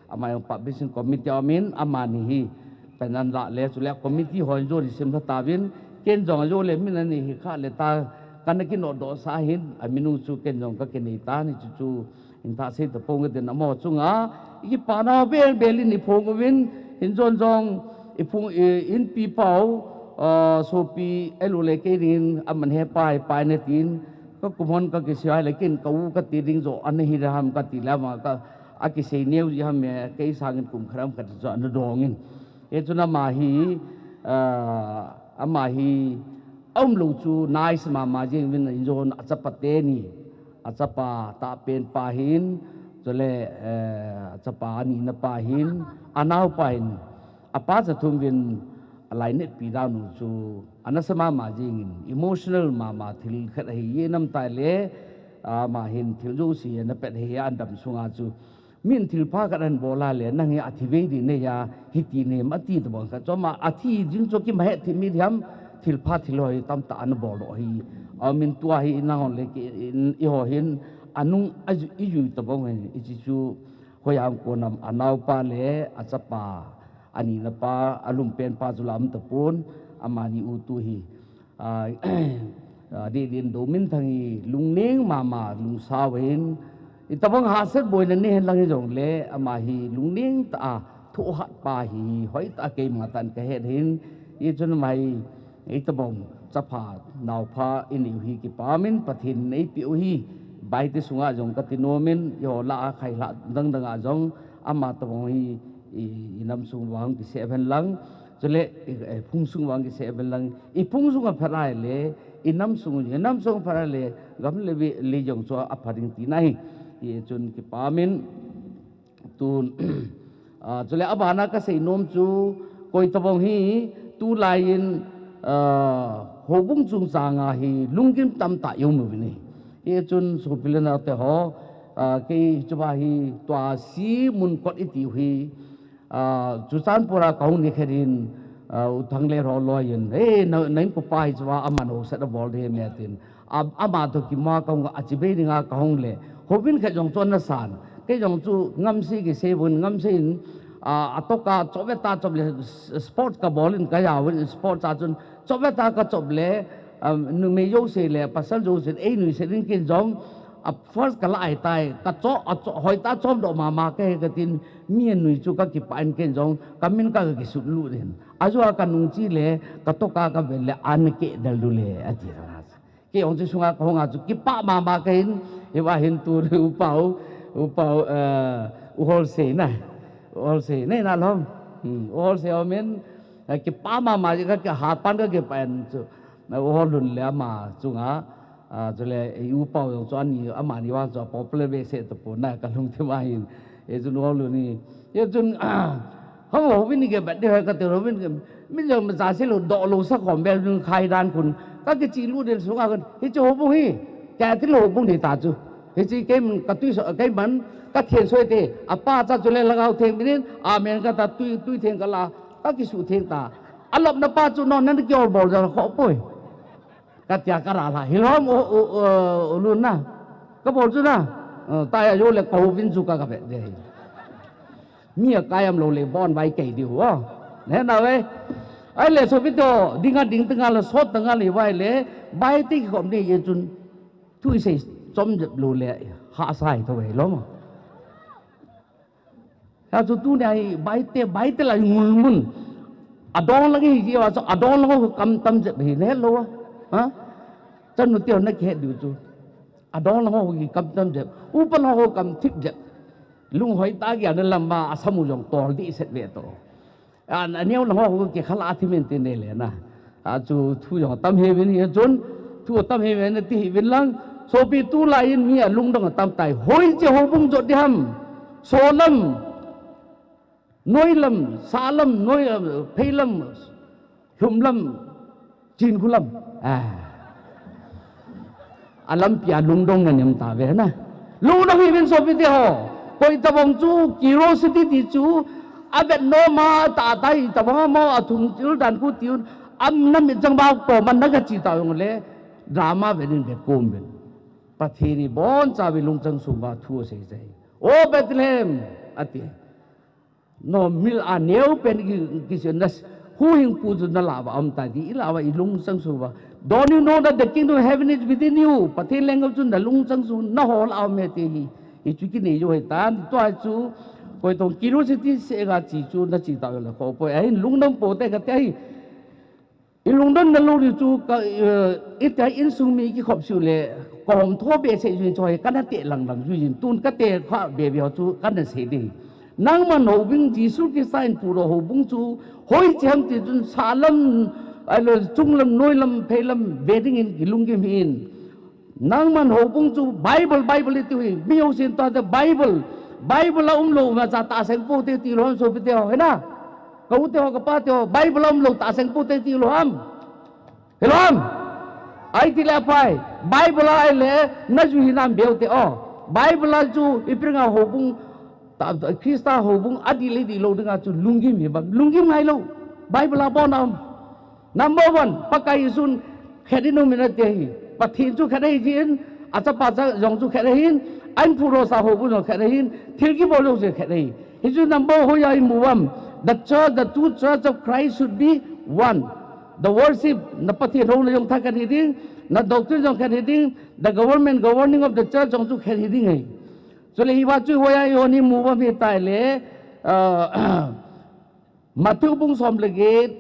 ama jong publishing committee a um in, amani hi, pen an la le, chule committee hon jo ni sim la ta vin, ken jong jo le min ani hi kha le ta, kan ki no do sa hin, a minu chu ken jong ka ki nei ta ni chu chu, in ta sei ta pong den amo chunga, i ki pa na bel bel in i phong vin, in jon jong, i phung, i, in pi pau, ah, sopi, elu le ke nin, aman he pai, pai ne tin, ka kum hon ka kisei le kin ka u ka ti ding jo, an hi ra ham ka ti la ma ka, a kisei neu ji ham me, kei sangin kum kharam ka ti jo, an dong in. Hi chun ama hi, ah, ama hi, a um lo chu, nice mama jing vin in jon a chapa te ni, a chapa ta pen pa hin, chule, eh, a chapa ani na pa hin, a nau pa hin, a pa cha thum vin, a lai net pi dau nu chu, a na sa mama jing in, emotional mama thil khat ahi, ye nam tai le, ama hin thil jo si na pet hi an dam sunga chu, min thil pha khat an bol a le, nang hi a thi ve di ne ya, hi ti ne, ma ti ta bang khat, choma a thi jing chu ki ma he thi mi diam, thil pha thil hoi tam ta an bol lo hi, a min tua hi nang hon le ki, in, i ho hin, a nung a ju, i ju ta bang hin, i chi chu, hoi ang ko nam a nau pa le, a chapa, ani na pa, a lum pen pa chu lam ta pon, amani u tu hi, ah, ah, di din do min thang hi, lungning mama, lungsau hin, i tabang ha set boi na ne hen lang hi jong le, ama hi, lungning ta a, thu hat pa hi, hoi ta kei ma tan ka het hin, i chun mai, i tabang, chapha, nau pha, i ni hi ki pa min, Pathen nei pi u hi, bai ti sunga jong ka ti no min, i ho la a khai la, dang dang a jong, ama tabang hi, i, i nam sung vang ki se ven lang, chule, i, i phung sung vang ki se ven lang, i phung sung a pharai le, i nam sung, i nam sung pharai le, gam le vi, le jong chu a pharing ti na hi, i chun ki pa min, tun, ah, chule a bana ka sei nom chu, koi tabang hi, tu lai in, ah, houbung chung chang a hi, lungkim tam ta i um u vin hi. I chun sopi le nau te ho, ah, kei chu ba hi, tua si mun kot i ti u hi, Ah, Churachandpur a ka hung ni khat in, ah, U Thanglel ho loi in, "Hey, na, na inkopa hi chu a, aman ho set a bol de me," tin. A, ama to ki ma ka hung a chi be ding a ka hung le. Ho vin khat jong chu na san. Kei jong chu ngam si ki se vun ngam si in, ah, a to ka chop ve ta chop le s-, sport ka bol in ka ya vun sport cha chun chop ve ta ka chop le, ah, numei jo se le pasal jo se ei nui se ding kin jong, a first ka la ai tai, ka cho, a cho, hoi ta chom do mama ka he ka tin, mi a nui chu ka kipa in ken jong, ka min ka, ka kisut lu den. A jua ka nung chi le, ka to ka ka vel le, an ke dal du le, a ti ra. Kei jong chu sunga ka hung a chu, kipa mama ka hin, hi va hin tu ri u pau, Upa, eh, u Holse na. U Holse na, na lom. Hmm, u Holse om in, eh, kipa mama, ka, ka hapan ka kipan chu. Na u Hollun le ama chunga, ah, chule, eh, u Pau jong chu ani, amani vang chu popular behseh tapon na, ka lungthim a hin. Eh, chun u Hollun hi. Eh, chun, ah, hang ho vin ni ke bat de ka te ho vin ke, min jong ma cha se lo do lo sa khom bel vin khai dan kun. Ka ke chi lu den su ka kun. Hiche houbung hi. Ka te lo houbung ni ta chu. Hiche keiman ka tui so, keiman ka theng soi te. Apa cha chule Lhagao Theng min in, amen ka ta tui, tui theng ka la. Ka kisu theng ta. Alop na pa chu non nan ki ol bol jong kho poi. Ka tia ka ra la. Hilom u, u, u, u Lun na. Ka bol chu na. Eh, ta ya yo le ko vin chu ka ka bet de. Mi a kai am lo le bon vai kei diu o. Ne na ve. Ai le so bi to, ding a ding tanga la sot tanga le vai le, vai ti khom ni ye chun. Thu i sei chom jep lo le, ha sai to ve lo ma. Ya chu tu ne ai bai te, bai te la ngul mun. Adong la ki ji wa so, adong la ko kam tam jep hi le lo. Ha? Chan nu ti na ke diu chu. Adong la ko ki kam tam jep. Upa la ko kam thip jep. Lung hoi ta ki an lam ba, a samu jong tol di set ve to. An, a neo lang ho ke khala thi men tin de le na. A chu thu jong tam he vin hi chun, thu tam he vin ti hi vin lang. Sopi tu la in mi a lungdong tam tai. Hoi che houbung jot di ham. Solam, noilam, salam, noi, eh, pheilam, humlam, Chin khulam. Ah. A lampi a lungdong na nem ta ve na. Lungdong hi vin sopi te ho. Koi tabang chu curiosity ti chu a vet nom a ta ta hi tabang mo a thum til dan khu ti un. Am na mit jang ba ko man na ka chi ta yong le. Drama ve din ve kom ve. Pathen ni bon cha ve lungchang sum ba thu sei sei. O Bethlehem ati. No mil a neo pen ki, ki se na s-, hu hing pu chu na la ba am ta di, i la ba i lung sang su ba. Don't you know that the kingdom of heaven is within you? Pathen leng chu na lung sang su na hol a me te hi. I chu ki nei jo he ta, ni to ai chu. Koi tong curiosity se ga chi chu na chi ta la ko po. Ai lung nam po te ka te hi. I lungdon na lo ri chu ka, eh, i ta insung mi ki khop siu le, ka hom tho be se jin choi, ka na te lang lang ju jin, tun ka te kha be be chu ka na se di. Nangman houbung Jesu Christa in pu ro houbung chu, hoi chem ti chun salam, ai lo chunglam, noilam, pheilam, ve ding in ki lungkim hin. Nangman houbung chu Bible, Bible i tiu hi. Mi ho sin to te Bible. Bible a um lo ma cha ta seng po te ti lo ham sopi te ho, he na? Ka u te ho, ka pa te ho, Bible a um lo ta seng po te ti lo ham. He lo ham. Ai ti le pai. Bible a ai le na ju hi nam beu te o. Bible a chu i pringa houbung ta, ta, Krista houbung a di le di lo dinga chu lungkim hi bam. Lungkim ngai lo. Bible a bon am. Number one, Pakai Jesun khet in um in a ti hi. Pathen chu khet ahi jin, a chapa cha jong chu khet ahin, an phu ro sa houbung jong khet ahin, thil kibol jong chu khet ahi. Hi chu number hoi a i mu bam. The church, the true church of Christ should be one. The worship, na Pathen hou na jong tha khet hi ding, na doctrine jong khet hi ding, the government, governing of the church jong chu khet hi ding ahi. Chule hi va chu hoi a i hon i mu bam hi tai le, uh, Matthew bung som le get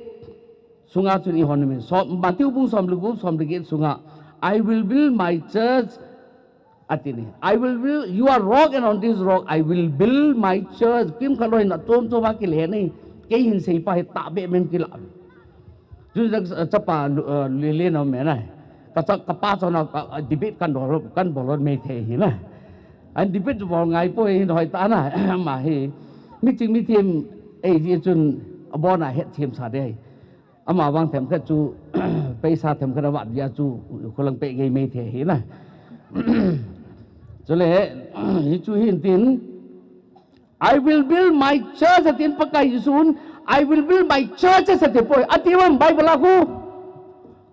sunga chun i hon min. Som, Matthew bung som le gup, som le get sunga. "I will build my church," ati ni. "I will build, you are rock and on this rock I will build my church." Kim kha loi na chom chom a ki le ni. Kei hin sei pa hi ta be men ki la. Chu jak chapa, eh, le le no me na. Ka cha, ka pa cha na ka, eh, debate kan do, kan bol me the hi na. An debate bol ngai po hi hoi ta na. Ma hi. Mi ching mi them ei ji chun abon a het them sa de. Ama vang them khat chu, paisa them khat a vat dia chu, kholang pe gei me the hi na. Chule, hi chu hin tin, "I will build my church," atin Pakai Jesun, "I will build my church," ati poi. Ati bam Bible a khu.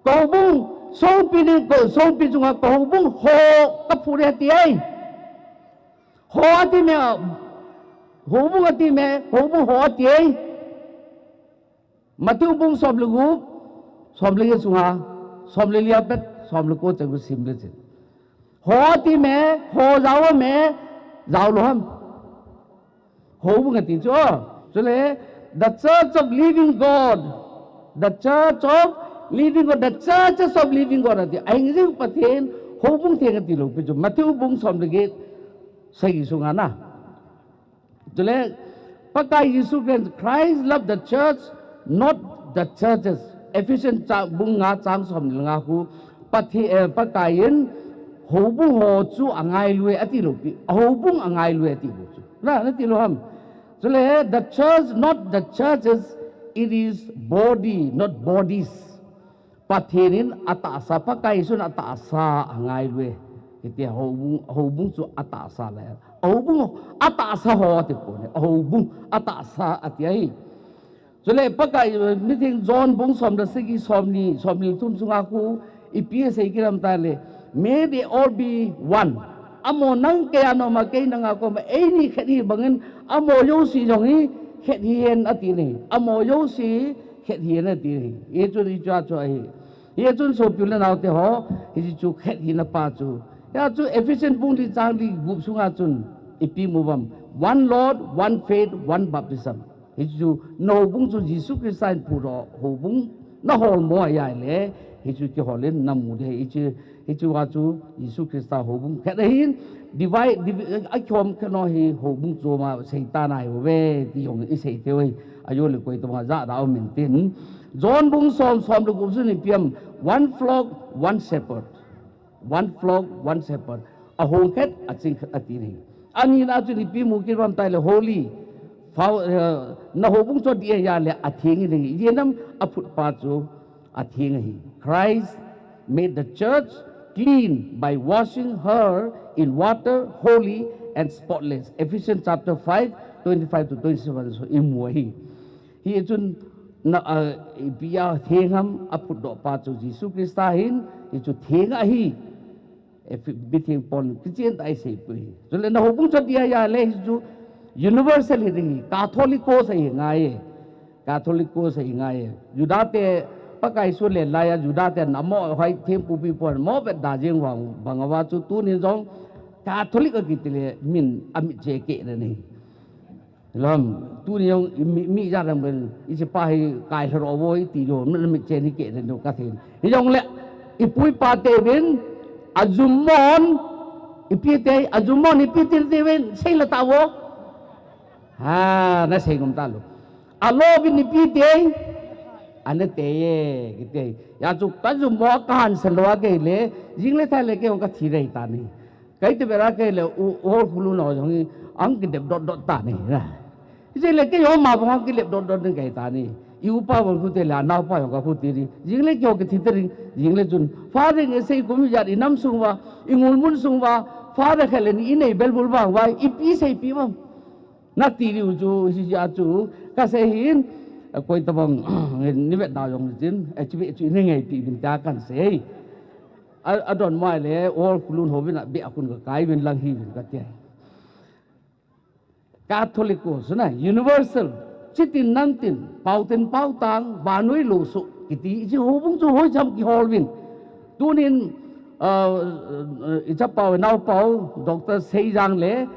Ka houbung, sopi ni, ka sopi chunga ka houbung ho ka phu re ati ai. Ho ati me, houbung ati me, houbung ho ati ai. Matthew bung som le gup, som le get sunga, som le li a pet, som le ko chang sim le chin. Ho ti me, ho jao me, jao lo ham. Houbung ati chu. Chule, the church of living God. The church of living God. The churches of living God ati. Ahing jing Pathen, houbung theng ati lo pi chu. Matthew bung som le get, Sagi sunga na. Chule, Pakai Jesu Christ, Christ loved the church, not the churches. Ephesians cha-, bung nga chang som ni nga khu, Pathe-, eh, Pakai in, houbung ho chu angailou e ati lou pi, houbung angailou e ati lou chu. Na, nati lou ham. Chule, the church, not the churches, it is body, not bodies. Pathen in atahsa, Pakai Jesu in atahsa angailou e. Kiti houbung, houbung chu atahsa le. Houbung atahsa ho ati pon e. Houbung atahsa ati ahi. Chule Pakai, mitheng John bung som le sagi, som ni, som ni thum sunga khu ipi asei kit ham tile, may they all be one. Amaho nang kei a nom a, kei nang a kom a, eini khat hi bangin, amaho jouse jong hi khat hihen ati ahi. Amaho jouse khat hihen ati ahi. Hichun hichu ahi. Hichun sopi u le nao te ho, hichu khat hina pa chu. Hia chu Ephesians bung li chang li gup sunga chun ipi mu ham. One Lord, one faith, one baptism. Hichu na houbung chu Jesu Christa in phudoh houbung na holmo ahi le, hichu kihol in na mu ding ahi. Hichu, hichu a chu Jesu Christa houbung khat ahin, divide, divi-, akikhom khat nau hi houbung chom a Satan ahi uve ti jong isei thei u ahi. Ajou le koi tobang a jat a um in tin. John bung som, som le gup sunga ipi ham, one flock, one shepherd. One flock, one shepherd. Ahong khat, aching khat ati ahi. Anina chu ipi mu kit ham tile holy. Fao-, eh, na houbung chu adih ahi le atheng ahi. Ijeh inem aphut pa chu atheng ahi. Christ made the church clean by washing her in water, holy and spotless. Ephesians chapter five, twenty-five to twenty-seven. So, imu ahi. Hichun na, ah, ipi a theng ham aphutdoh pa chu Jesu Christa ahin, hichu theng ahi. Ephe-, mitheng Paul in kichen tah a asei poi. Chule na houbung chu adih ahi le hichu universal hi ding ahi, Catholic ko sa hi ngai e. Catholic ko sa hi ngai e. Juda te Pakai Jesu len lai a, Juda te na mo hoi thempu pi pon mo vet da jeng vang bang a chu tunin jong Catholic akiti le min amit che keh na nei. Lam, tuni jong mi, mi ja lam ben, ichi pa hi kai lharo vo iti jo, mi, mi che ni ke den jo ka thin. Hijongle, ipu ipa te vin, ajumon, ipi te, ajumon, ipi te te vin, sei la ta vo. Ha, na sei ngom ta lo. Alo vin ipi te, ana te ye, kiti. Hia chu ka jumon ka han sa lo a kei le, jing le thai le kei jong ka thi rei ta ni. Kei te bera kei le u, u hol khulu no jong hi, ang kidep dot dot ta ni na. Ije le kei ho ma bang ang kidep dot dot ni kei ta ni. I upa bang khu te le, anao pa jong ka khu ti ri. Jing le kei ho kithi te ri, jing le chun. Father nge sei kum jat i nam sung uva, i ngul mun sung uva, Father khat le ni i nei bel bul bang uva, ipi sei pi bang. Na ti riu chu, hi ja chu, ka sei hin, koi tabang, ni vet da jong chin, eh, chi ve chu i nei ngei pi bin ta kan sei. A, adon mai le, ol kulun ho vin a, be a kun ka kai vin lang hi vin ka tia. Catholic ko, suna, universal, chitin nantin, pautin pautang, vanui lo su, kiti, ichi ho bung chu hoi jam ki hol vin. Tunin, uh, uh, icha pau, nao pau, Doctor Seijang le,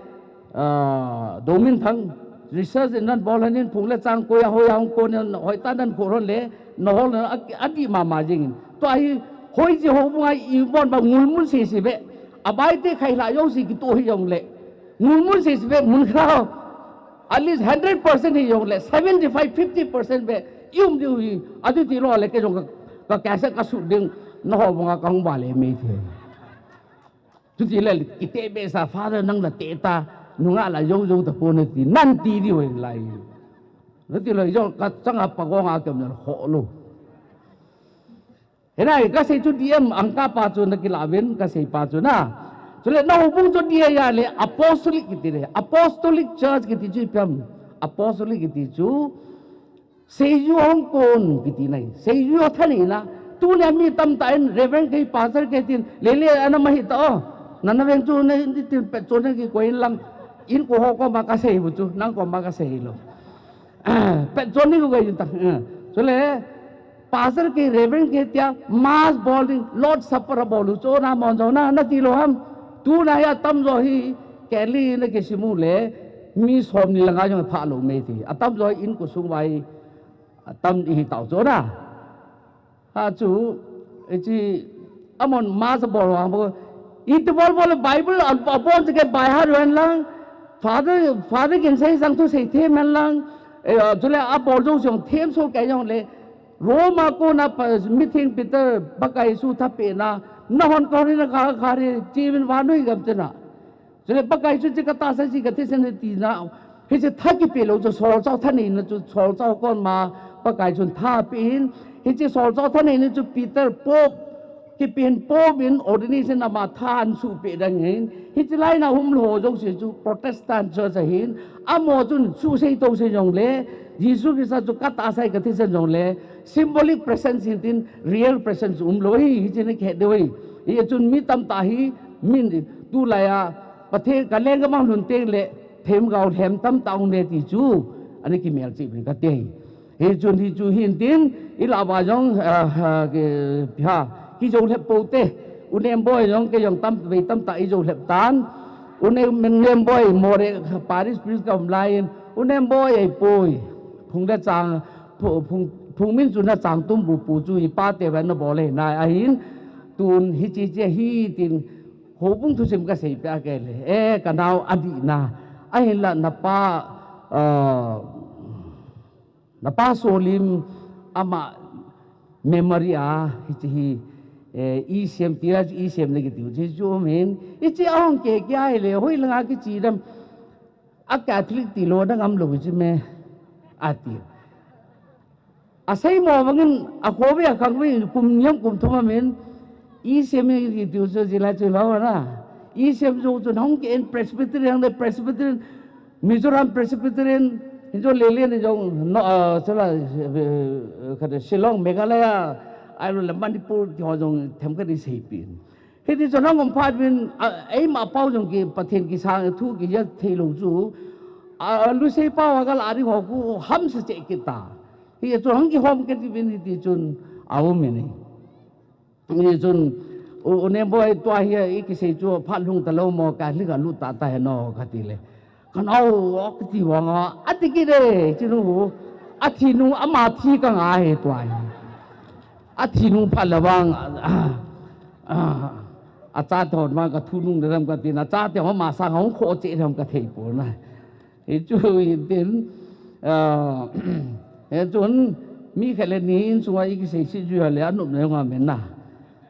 uh, Domin Thang, research in nan bol hanin phung le chang koi a hoi a hong kon in hoi ta nan khol hon le, na hol na a, a di mama jing in. Tua hi hoi ji ho bung ai i bon ba ngul mun si si be. A bai te khai la yo si ki to hi jong le. Ngul mun si si be mun kha. At least hundred percent hi jong le, seventy five, fifty percent be. I um diu hi. A tu ti lo le ke jong ka, ka kaisa ka su ding. Na ho bung a ka hong ba le me the. Chuti le, kite be sa, Father nang la te ta, nunga la yo yo ta po na ti, nan ti di wen lai. Na ti lo, yo ka chang a pa gong a kem na ho lo. He nai, ka sei chu D M ang ka pa chu na kila vin, ka sei pa chu na. Chule, na ho bung chu D I ya le, apostolic kiti le, apostolic church kiti chu ipi ham, apostolic kiti chu, Seiju hong kon kiti nai. Seiju ho thani na. Tu le mi tam ta in Reverend kei Pastor kei tin. Le le ana ma hi ta o. Na na veng chu na hin tin pet chon ki koi lang. In ko ho ko ma ka sei bu chu. Nang ko ma ka sei lo. Pet chon ni ko kei ta. Eh. Chule Pastor kei Reverend kei tia Mass bol ding Lord Supper bol u chu na mon jo na na ti lo ham. Tu na ya tam jo hi keli na ke simu le mi som ni langa jong pha lo me ti. Atam jo in ko sung vai. Atam ihi tau chu na. Ha chu, ichi, amon Mass bol vang bo, Iti bol bol Bible a, a bol te ke bai ha ruan lang. Father, Father kin sei sang thu sei them hen lang. Eh, chule a bol jong jong them so ke jong le. Roma kona pa, mitheng Peter Pakai Jesu tha pe na. Na hon ko ri na kha kha ri chi min vanui gam te na. Chule Pakai Jesu chi ka ta sa chi ka thisen ti na. Hiche tha kipe lou chu solchah thanei na chu solchah kon ma Pakai chun tha pe in. Hiche solchah thanei na chu Peter Pope kipen Pope in ordination ama tha an suh pe dang hin. Hiche lai na hum lou ho jouse chu Protestant Church ahin. Amaho chun suh sei to sei jong le Jesu Christa chu ka ta sai ka thisen jong le symbolic presence hin tin real presence um lou hi, hiche ni khe deu hi. Hichun mi tamtah hi min tulai a Pathen ka leng ka mang lhun teng le themgao lhem tamtah um le ti chu ana kimelchih uvin kati. Hichun hichu hin tin, i lah uva jong, ah, ah, ki, ha, kijou lhep pou te. U Nemboi jong kei jong tam, vei tamtah i jou lhep tan. U Ne, Nemboi Moreh Parish Priest ka um lai in, U Nemboi ei poi. Phung le chang, phu-, phung, phung min chu na chang tum bu pu chu i pa te va na bol le nai ahin. Tun hiche che hi tin, houbung thusim ka sei pe a ke le. E, ka nao a di na. Ahin la na pa, ah, na pa Solim ama memory a, hiche hi, eh, i sem ti la chu i sem na kiti u chu chu um hin. Hiche a hung ke ke a hi le, hoi langa kichi dam. A Catholic ti lou dang am lou chu me. A ti. A sei mo bangin, a ko ve a khang ve kum niam kum thum a min. I sem ni kiti u chu chi la chu lou na. I sem jo chu hung ke in Presbyterian le Presbyterian Mizoram Presbyterian, hin jong Lelen hin jong, no, ah, sala, eh, khat Shillong, Meghalaya, ahilou le Manipur, ti ho jong themkhat i sei pin. Hiti chun hung um phat uvin, ah, eima pau jong ki Pathen kisang thu kija thei lou chu, ah, Lusei pau a kal a ding ho khu hamsa cheh kit ta. Hichun hung kihom kit uvin hiti chun a um in. Hichun, U, U Nemboi tua hi i kisei chu phat lhung ta lou mo, Catholic a lut ta ta hen o kati le. Ka nao, o kati vang a, a ti kit e, chinu hu. A thi nung, ama thi ka ngai tua hi. A thi nung phat le vang, a, a, a chate hon vang ka thu nung le dam ka tin, a chate hon ama sang hung kho che dam ka thei pon a. Hichu hin tin, ah, hichun mi khat le ni insunga i kisei sit jui a le a nop na jong a men na.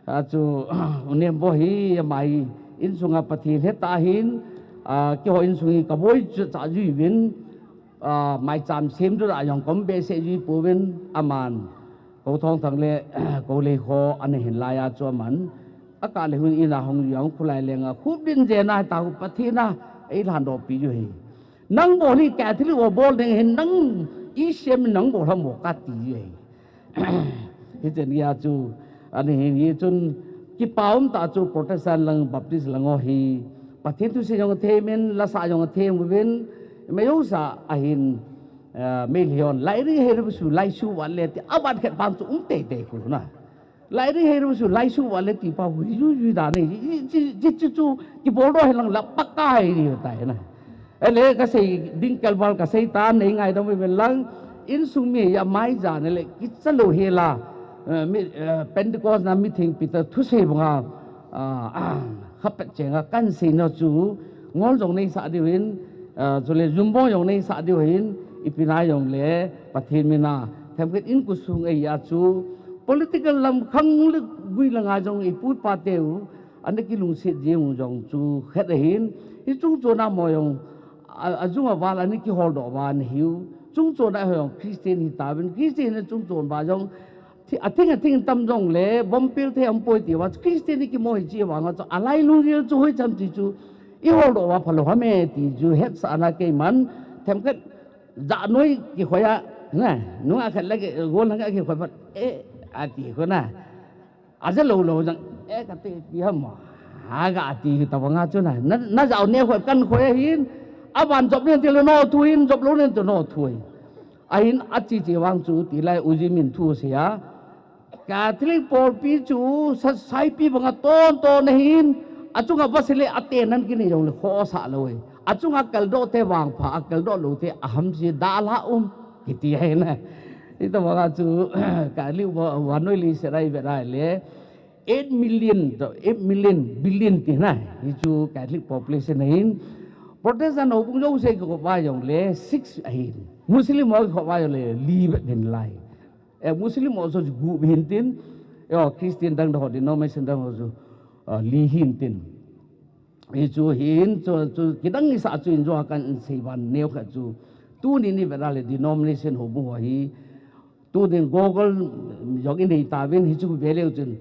Achu, U Nemboi hi ama hi insunga Pathen hetah hin, ah, keiho insung hi ka boi chu cha jui uvin, ah, maicham sem chu da jong kom behseh jui pouvin aman. Kou Thongthang le, kou Leikho ana hin lai a chu aman. A kah le hun in a hung jui a hung khulai leng a. Khup din jen a ta hu Pathen a, ei lhan doh pi ju hi. Nang bol hi Catholic ho bol ding hin nang i sem nang bol ham mo kati e. Hiche nia chu, ani hin hichun kipa um ta chu Protestant lang Baptist lang ho hi. Pathen thusei jong them in, la sa jong them uvin, mei jong sa ahin, eh, mei lhon, lai ri he ru su, lai su vat le ti, a vat khet bang chu um tei tei khu na. Lai ri he ru su, lai su vat le ti pa hui jui jui da nei, ji, ji, ji, ji chu, kibol doh he lang la pakka he ri ta he na. Ele ka sei ding kalval ka sei ta nei ngaidam uvin lang, insung mi ya mai ja ne le, kicha lou he la, eh, mi, eh, Pentecost na mitheng Peter thusei banga, ah, ah, khapet chenga kan sei na chu, ngol jong nei sa diu in, ah, chule jumbo jong nei sa diu hin, ipi na jong le, Pathen mina, themkhat in kusung ei a chu, political lam khang le gui langa jong i pu i pa teu, ana kilungset jeng u jong chu khat ahin, hi chungchon a mo jong, a, a jung a val ana kihol doh uva ana hiu. Chungchon a ho jong Christian hi tauvin, Christian hi chungchon uva jong, thi, a thing a thing tam jong le, bompel thei um poi ti uva, Christian hi kimo hi chi uva nga chu, a lai lunggel chu hoi cham ti chu, i hol doh uva phalou ham e ti chu, hetsahna keiman, themkhat, ja noi kikhoi a, na, nunga khat le ki, gol na kikhoi pat, e, a ti khu na. A ja lou lou jang, e, ka ti, ti ham mo. A ga ti ta banga chu na. Na, na jao ne khoi kan khoi hin. A van jop ne ti le no thu hin, jop lou ne ti no thu hin. Ahin a chi chi vang chu ti lai u ji min thu sei a. Catholic pawlpi chu sa, saipi banga ton ton ahin. A chunga va se le a te nan ki nei jong le kho sa lou e. A chunga kal doh te vang pha, a kal doh lou te a ham si da la um. Kiti hai na. Ita banga chu ka liu va, va noi li se rai ve rai le. eight million, eight million, billion ti na. Hichu Catholic population ahin. Protestant houbung jouse kikhop uva jongle six ahin. Muslim ho kikhop uva jongle li bep hin lai. Eh, Muslim ho chu gup hin tin. Eh, Christian dang ho, denomination dang ho chu, ah, li hin tin. Hichu hin, chu, chu kidang isa chu in jo kan sei ban neo kha chu. Tuni ni veda le denomination houbung ho hi. Tunin Google jong inei tauvin hichu ve leu chun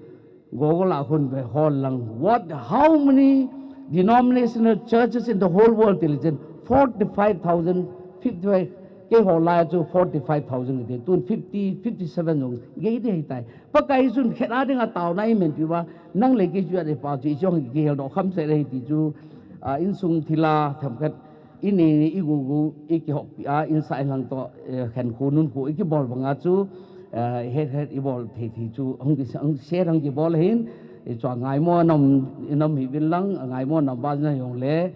Google a khun ve hol lang. What, how many denominational churches in the whole world? Til chun forty-five thousand, fifty-five, keiho lai chu forty-five thousand kiti, tun fifty, fifty-seven jong gei ding ahitai. Pakai chun khet a dinga taona imen piuva, nang le kei chu ade pa chu i chong kihel doh kham se le ti chu, ah, insung thilha themkhat, inei nei, igugu, ikihoppi a, insa inlang toh, eh, khenkho nunkho ikibol banga chu, eh, het het ibol thei thei chu, hung ki, hung share hung kibol hin, ichu ngaimo nom, inom hiuvin lang, ngaimo nom ba na jongle,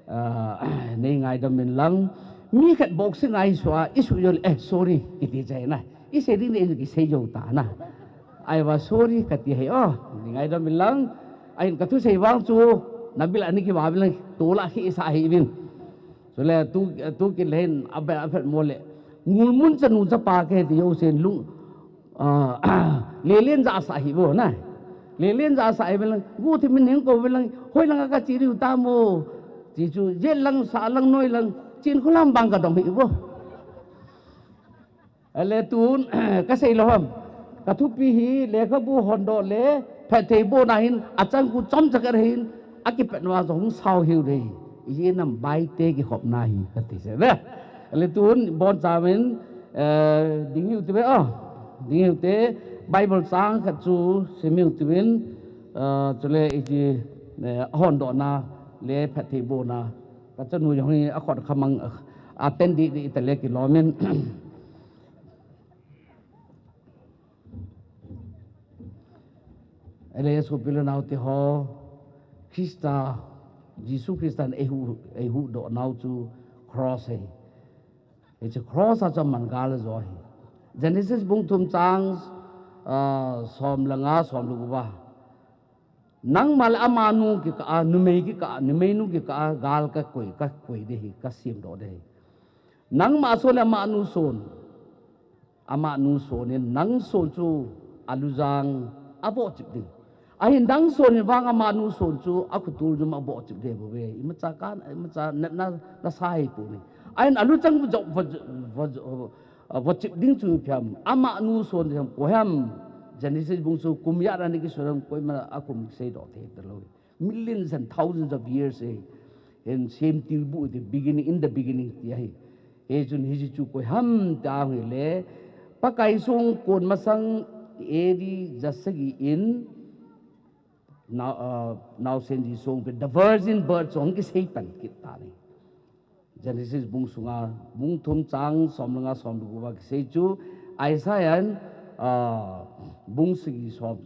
ah, nei ngaidam in lang, mi khat boxing a isua, isu jongle, eh, sorry, kiti chai na. Isei ding le in kisei jou ta na. Ahivang sorry kati ahi o. Nei ngaidam in lang. Ahin kathusei vang chu. Nabil a nei kiva uvin lang. Tol a kisa ahi uvin. Chule tu, tu kit le hin abel aphet mo le. Ngulmun chanu chapa kati jousen lung. Ah, lelen ja sa ahi vo na. Lelen ja sa ahi uvin lang. Guhthim in hung kou uvin lang. Hoilang a kache diu tam o. Ti chu jet lang, sa lang, noi lang. Chinkholam bang kadong ahi vo. Ale tun, kasei lou ham. Kathupi hi, lekhabu hondoh le, phatthei bohna hin, achang khu chomcha khat hin, akipatna jong hung sao hiu dei. Iji nam bai te kikhopna hi, kati se ve. Ale tun, bonchauvin, eh, ding hiu te ve, oh. Ding hiu te, Bible chang khat chu, sim hiu te vin, eh, chule iji, eh, hondohna, le phatthei bohna. Kachanu jong hi, akhut khamang, a pen di, di, itale kilom in. Ele sopi le nao te ho, Christa, Jesu Christa in eihuh, eihuhdoh nau chu cross ahi. Hiche cross a chu aman gal ajo ahi. Genesis bung thum chang, ah, som le nga, som le gup a. Nangma le amanu kikah a, numei kikah a, numeinu kikah a, gal kakoi, kakoi ding ahi, kasemdoh ding ahi. Nangma son le amanu son. Amanu son in nang son chu alujang abohchip ding. Ahin nang son in vang amanu son chu akhotul jum abohchip ding bou ve. Imacha kan, imacha na, na, nasa hipoi. Ahin alujang vo, vo, vo, vo, vohchip ding chu ipi ham. Amanu son chu koi ham. Genesis bung chu kum ijat a ana kisun ham, koima akum seidoh thei talou. Millions and thousands of years ahi. Hin semtil bu the beginning, in the beginning ti ahi. Hichun hiche chu koi ham ti ahile, Pakai songkon masang A D ja sagi in nao, ah, naosen ji songpi, the virgin birth chu kisei pan kit tan ahi. Genesis bung sunga, bung thum chang som le nga, som le gup a kisei chu, Isaiah in, ah, bung sagi som,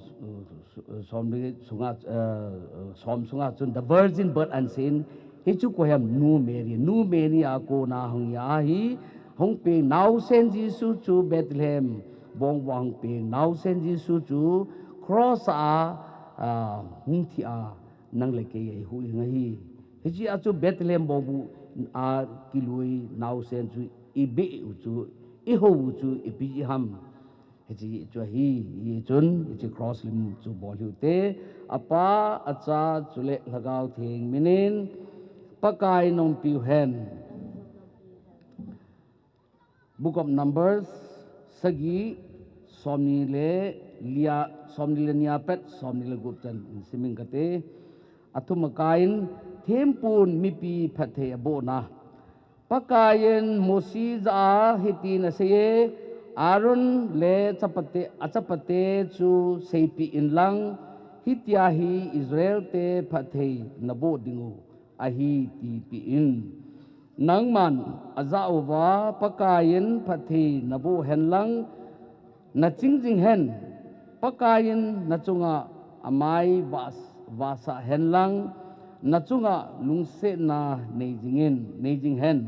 som le sunga, ah, som sunga chun the virgin birth ahin sei in, hichu koi ham, nu Mary, nu Mary a kona hung ahi, hung peng naosen Jesu chu Bethlehem bong uva hung peng naosen Jesu chu cross a, ah, hung thi a, nang le kei eihuh ding ahi. Hiche a chu Bethlehem bongbu a kilui naosen chu ibeh u chu, ihou u chu ipi ham. Hiche chu ahi, hichun, hiche cross lim chu bol hiu te, Apa, Acha, chule Lhagao Theng minin, Pakai in umpiu hen. Book of Numbers, sagi, somni le lia, somni le ni a pat, somni le gup chan, simin kate. Athum akai in, thempun mipi phatthei abohna. Pakai in Mose jah a hitin asei e, Aaron le chapate, achapate chu seipeh inlang, hitia hi Israel te phatthei naboh diu ahi tipeh in. Nangman ajah uva Pakai in phatthei naboh henlang, naching jing hen. Pakai in nachunga amai vah, vahsah henlang, nachunga lungsetna nei jingin, nei jing hen.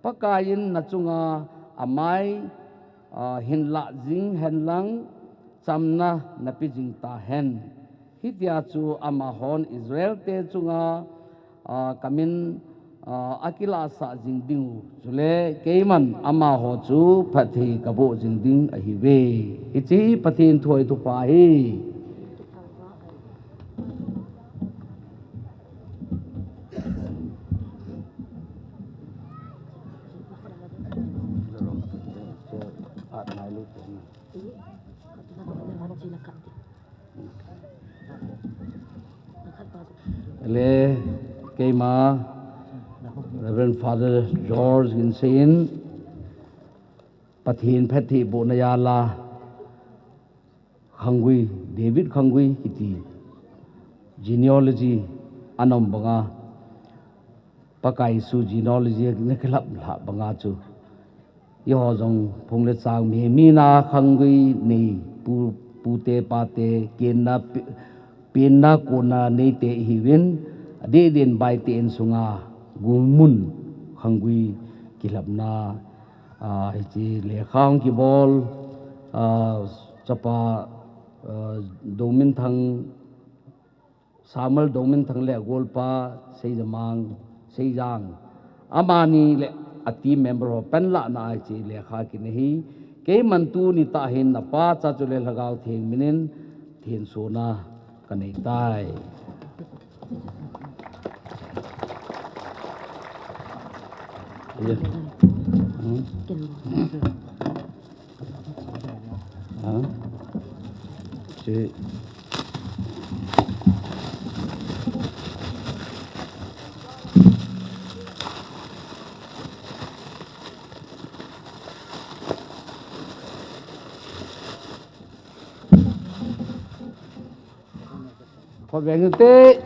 Pakai in nachunga amai, ah, hinlah jing henlang, chamna napeh jing tahen. Hitia chu amahon Israel te chunga, ah, kamin, ah, akilahsah jing ding u. Chule keiman amaho chu phatthei kaboh jing ding ahiuve. Hiche hi Pathen thu ahi, thupha ahi. Le, keima, Reverend Father George Ginsein, Pathen phatthei bohna jal a, Khanggui, David Khanggui kiti genealogy ana um banga, Pakai Jesu genealogy ana kilap lhah banga chu, eiho jong phung le chang mihem hina Khanggui nei pu, pute pate kenna pe, penna konna neite ihiuvin, adeh deh in Baite in sunga Gulmun Khanggui kilapna, ah, hiche lekha hung kibol, ah, chapa, ah, Dominthang, Samuel Dominthang le agolpa Seijamang, Seijang. Amani le a team member ho panlahna a hiche lekha kinei ahi. Keiman tuni tah hin apa cha chule Lhagao Theng minin thensona kanei tai. Kho veng te.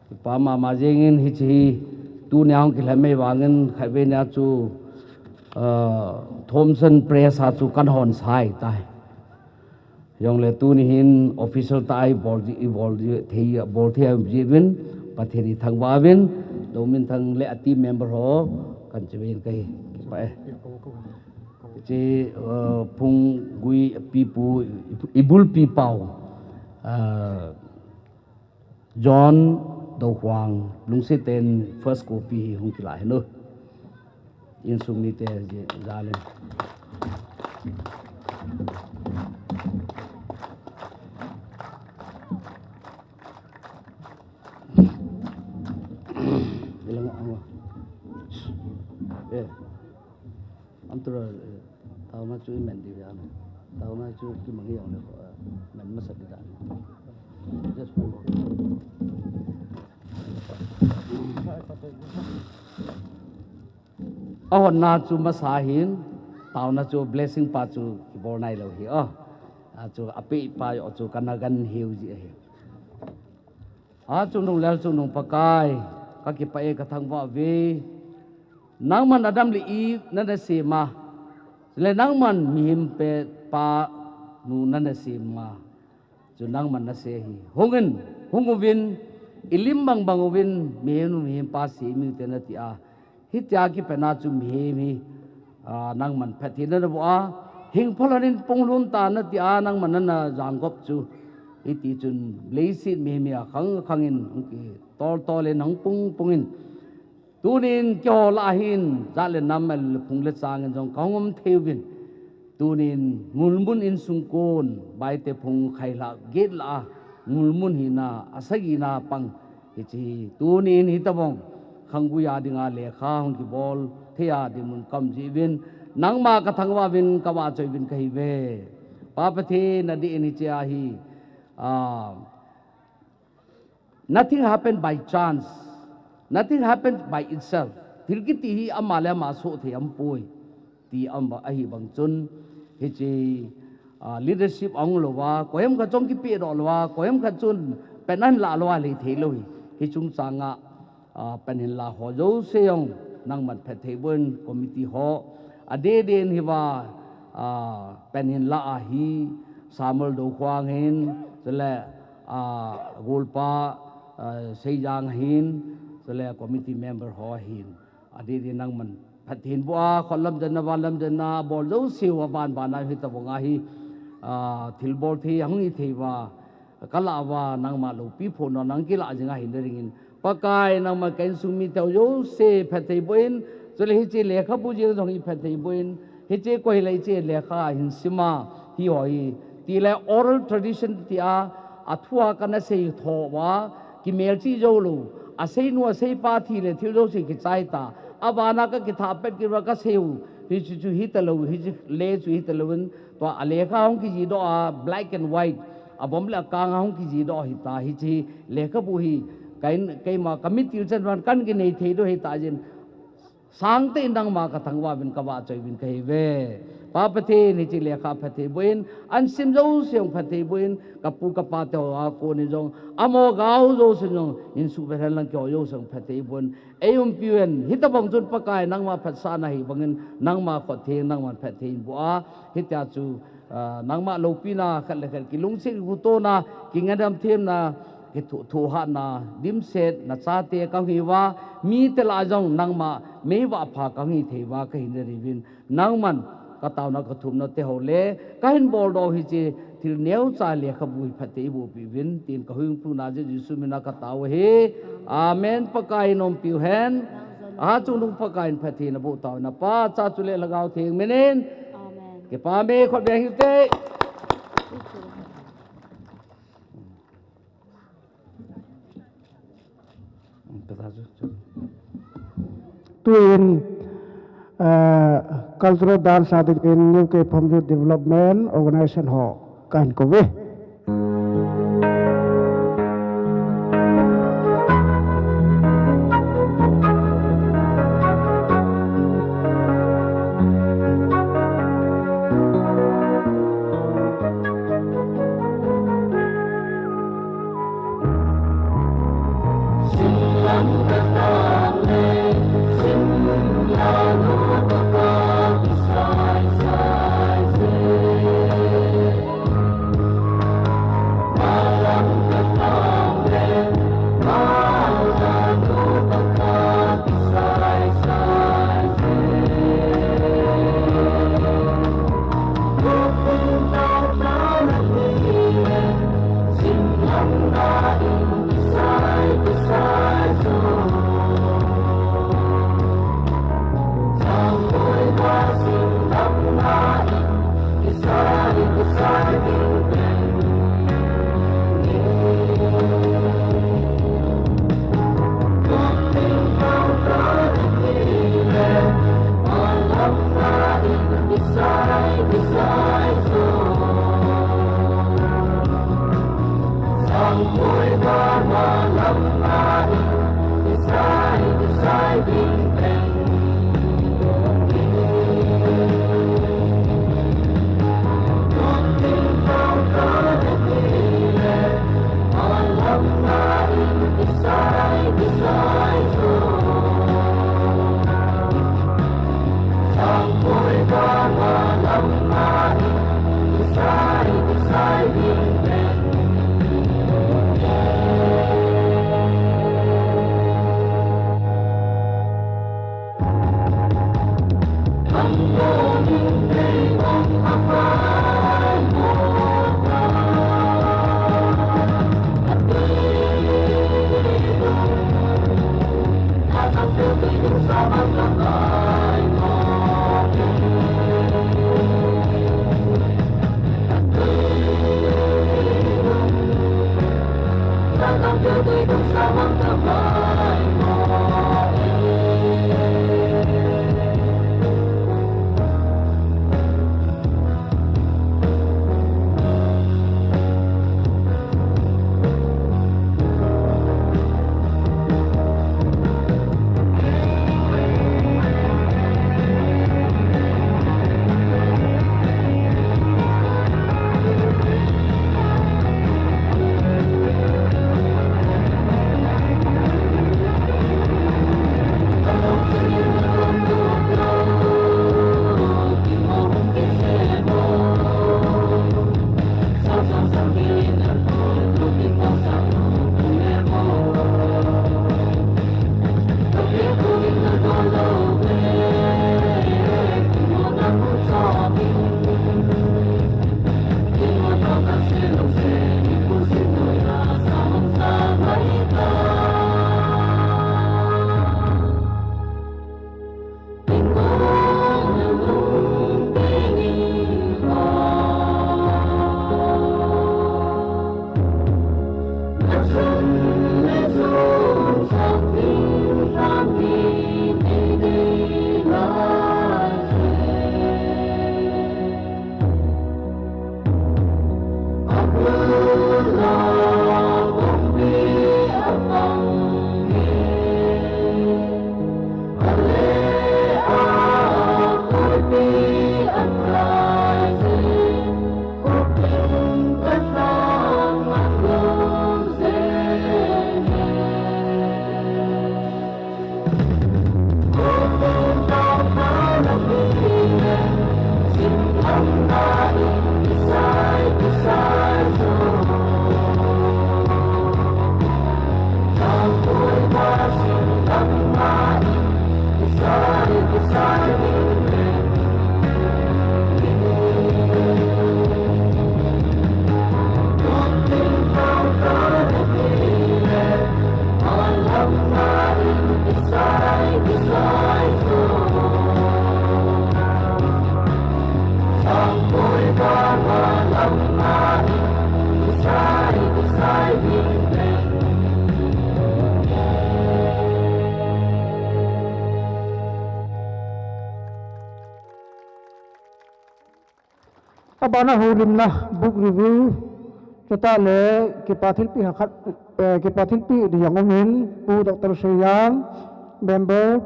Kipa mama jengin hiche hi tunia hung kilhem e vangin khatvei nia chu, ah, Thompson Press a chu kana hon sai tai. Jongle tuni hin official tah a ibol di, ibol di, thei, bol thei a um jiuvin, Pathen ithangvah uvin, Dominthang le a team member ho, kan chi uvin kahi, kipa e. Hiche, ah, Phunggui pipu, ibulpi pau, ah, John Dokhuang, lungset in first copy hi hung kila hen o. Insung mite jal in. Ilang ang. Eh. Am tura, eh, taona chu i man di ve am. Taona chu kimang hi jong le, eh, man masa di dan. Just follow. Ahonna chu masa hin, taona chu blessing pa chu kibol nailou hi, oh. A chu apeh pa jong chu kana gan hiu ji ahi. A chungnung lel chungnung Pakai, kakipah e kathangvah uve. Nangman Adam le Eve nana sem a. Chule nangman mihem pa nu nana sem a. Chu nangman nase hi. Hungin, hung uvin, ilim bang bang uvin, mihem nu mihem pa semiu te nati a. Hitia kipana chu mihem hi, ah, nangman phatthei nana boh a, hing phalhon in pung lhun ta nati a, nangman nana jangop chu. Hiti chun leiset mihem hi akhang khang in, hung kitol tol in, hung pung pung in. Tunin keiho lah a hin, jat le nam le phung le chang in jong kahung um thei uvin. Tunin ngulmun insung kon, Baite phung khailhah gate lah a, ngulmun hina, asagina pang, Hiche hi, tunin hitobang, Khanggui a dinga lekha hung kibol thei a dinmun kaum jiuvin, nangma kathangvah uvin, kavahchoi uvin kahiuve. Pa Pathen, adeh in hiche a hi, ah, nothing happen by chance, nothing happen by itself. Thil kiti hi ama le ama soh thei aumpoi. Ti ama ahi bang chun, hiche, ah, leadership ahung lou a, koiham khat chun kipehdoh lou a, koiham khat chun pan ahin lah lou a lei thei lou hi. Hiche chungchang a, ah, pan ahin lah ho jouse jong nangman phatthei boh in committee ho. Adeh deh in hiva, ah, pan ahin lah a hi Samuel Dokhuang hin, chule, ah, golpa, ah, Seijang hin, chule committee member ho hin. Adeh deh in nangman Phatthei boh a, khotlam janna, vanlam janna, bol jouseu aban bana hitobang a hi, a, thilbol thei ahung hi thei uva, kalah uva, nangma loupi phohna nang kilah jing a hin ringin, Pakai nangma ka insung mi teu jouse phatthei boh in, chule hiche lekhabu jeng jong hi phatthei boh in, hiche koi hilai hiche lekha hin sim a, hi ho hi, tile oral tradition tia, athua kana sei tho uva, kimelchih jou lou, aseinu aseipa thi le thil jouse kichai ta, abana ka kithah pet kit uva ka sei u, hiche chu hitalou, hiche le chu hitalou in, tua alekha hung kijih doh a, black and white, avom le akang a hung kijih doh hita, hiche lekhabu hi, ka in, keima ka mitil chan uva kan kinei thei doh hita jin, sangtah in nangma ka thangvah uvin ka vahchoi uvin ka hi uve. Pa Pathen, hiche lekha phatthei boh in, ahin sim jouse jong phatthei boh in, ka pu ka pa teho a kon in jong, amo gao jouse jong, in suhbet hen lang keiho jouse jong phatthei boh in, ei umpi uvin, hitobang chun Pakai nangma phatsahna hi bangin, nangma khut theng, nangman phatthei in boh a, hitia chu, a, nangma loupina khat le khat, kilungset kigotona, kingaidam themna, kithu, thohhatna, dimset, nachate ka hung hi uva, mite lah a jong nangma meivah pha ka hung hi thei uva ka hin ring uvin, nangman ka taona ka thumna teho le, ka hin boldoh u hiche thil neocha lekhabu hi phatthei eiboh peh uvin, tin ka huhhingpu na Jesu min a ka tao u ahi. Amen. Pakai in umpi uhen. Achungnung Pakai in phatthei naboh tauvin, Pa, Cha chule Lhagao Theng min in. Amen. Kipah e, khut beng hih ute. Tuin, eh, cultural dance a dingin New K Phomju Development Organization ho kahin kou uve. Abana houlimna book review, chutah le kipa thilpeh khat, eh, kipa thilpeh ding jong umin, Pu Doctor Seijang, member,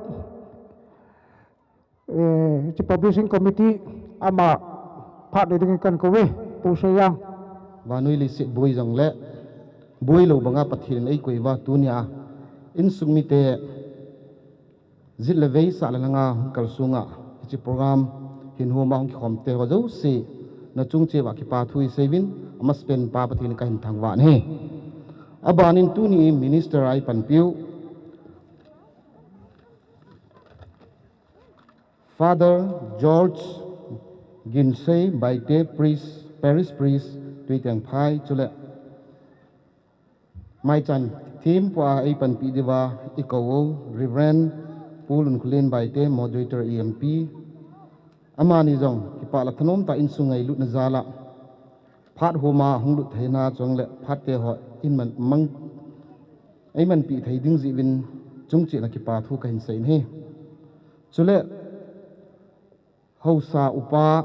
eh, hiche publishing committee, ama phat le dingin kahin kouve, Pu Seijang. Vannoi leiset boi jongle, boilou banga Pathen in eikoi uva tunia, insung mite, jit le vei sah le lhanga hung kalsonga, hiche program hin homa hung kikhom te ho jouse, nachung cheh uva kipa thu iseiuvin, amasapen pa Pathen kahin thangvah in ahi. Abanin tuni minister a eipanpiu, Father George Ginsei Baite, Priest, Parish Priest, Tuitengphai, chule maichan thempu a eipanpi diuva ikou u, Reverend Pu Lunkholen Baite, Moderator E M P, amani jong kipah le thanom tah insung ngailutna jal a, phat homa hung lut theina chule phat te ho in mang, eimanpi thei ding jeh uvin chung cheh a kipa thu kahin sei in ahi. Chule, haosa upa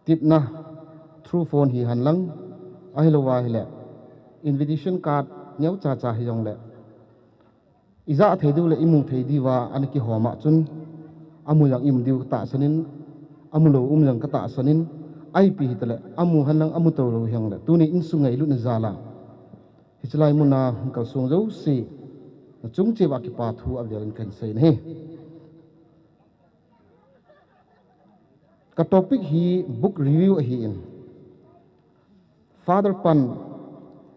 tepna through phone hihen lang, ahilouva ahile invitation card neocha cha hijongle, ijah thei diu le imu thei diuva ana kihom a chun, amu jong imu diu katahsan in, amu lou um jong katahsan in, ipi hitale, amu hen lang amu tou lou hijongle, tuni insung ngailutna jal a, hiche lai muna hung kalsong jouse, nachung cheh uva kipa thu avel in kahin sei in ahi. Ka topic hi book review ahin. Father pan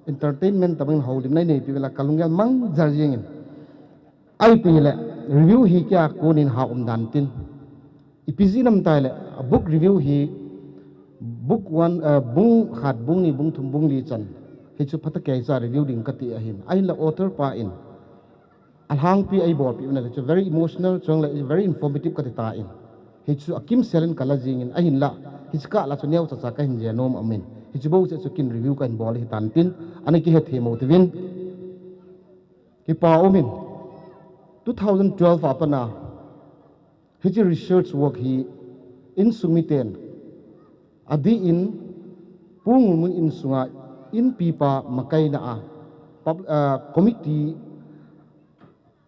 entertainment tabang houlimna neipi uvin la kalunggel mangjal jengin. Ipi hile review hi keiya konin ha umdan tin. Ipi jeh ham itile book review hi book one, eh, bung khat, bung ni, bung thum, bung li chan. Hichu phatah a keiya review ding kati ahin. Ahinla author pa in alhangpi eibolpi una chu very emotional, chule very informative kati tan. Hichu akimsel in kala jingin ahinla, hiche kah la chu neocha cha kahin jih nom aum in. Hiche bou chu ken review kahin bol ahitan tin, ana kihethem u hitin. Kipa umin, two thousand twelve a pat a, hiche research work hi insung miten, adeh in Pu Ngulmun insunga inpipa makaina a, pub-, ah, committee,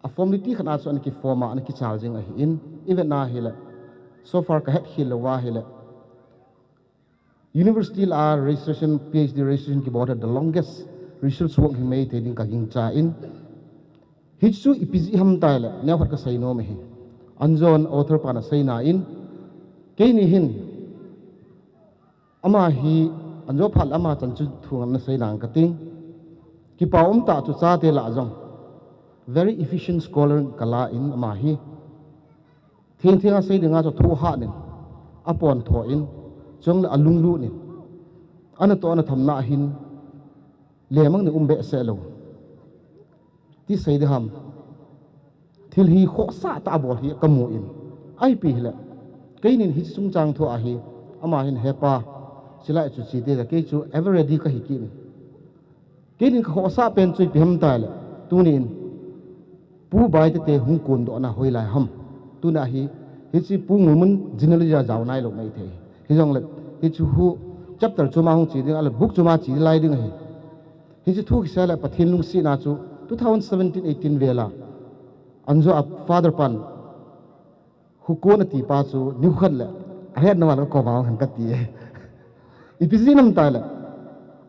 a formality khat a chu ana kiform a, ana kichal jing ahin, ivet na hile, so far kahet khel lou ahile, university lah a registration, P H D registration kibol a the longest research work hi maithei ding kagingchan, hichu ipi jeh ham itile, neokhat kasei nom ahi. Anjon author pan aseina in, keini hin, ama hi, anjo phat le ama chan chu thu ngen nasei nang kating. Kipa um tah chu chate lah jong, very efficient scholar kala in ama hi. Thengtheng a sei dinga chu thohhat in, apontho in, chule alunglut in, anatoh anathamna hin, lemang ni um behseh lou. Ti sei ding ham. Thil hi khohsah tah a bol hi kamu in. Ipi hile, keinin hiche chungchang thu ahi, ama hin, "He pa, hilai chu chete," kei chu ever ready kahi kit in. Keinin kakhohsah pen chu ipi ham itile, tunin, Pu Baite te hung kondohna hoilai ham. Tuna hi, hiche Pu Ngulmun genealogy a jao nailou maithei. Hijongle, hiche hu chapter chom a hung che ding, ahile book chom a che lai ding ahi. Hiche thu kisei le Pathen lungsetna chu two thousand seventeen eighteen vel a, anjo a Father pan, Hukon atipa chu nikhat le, ahetna vang le kakou vang hen kati e. Ipi jeh ham itile,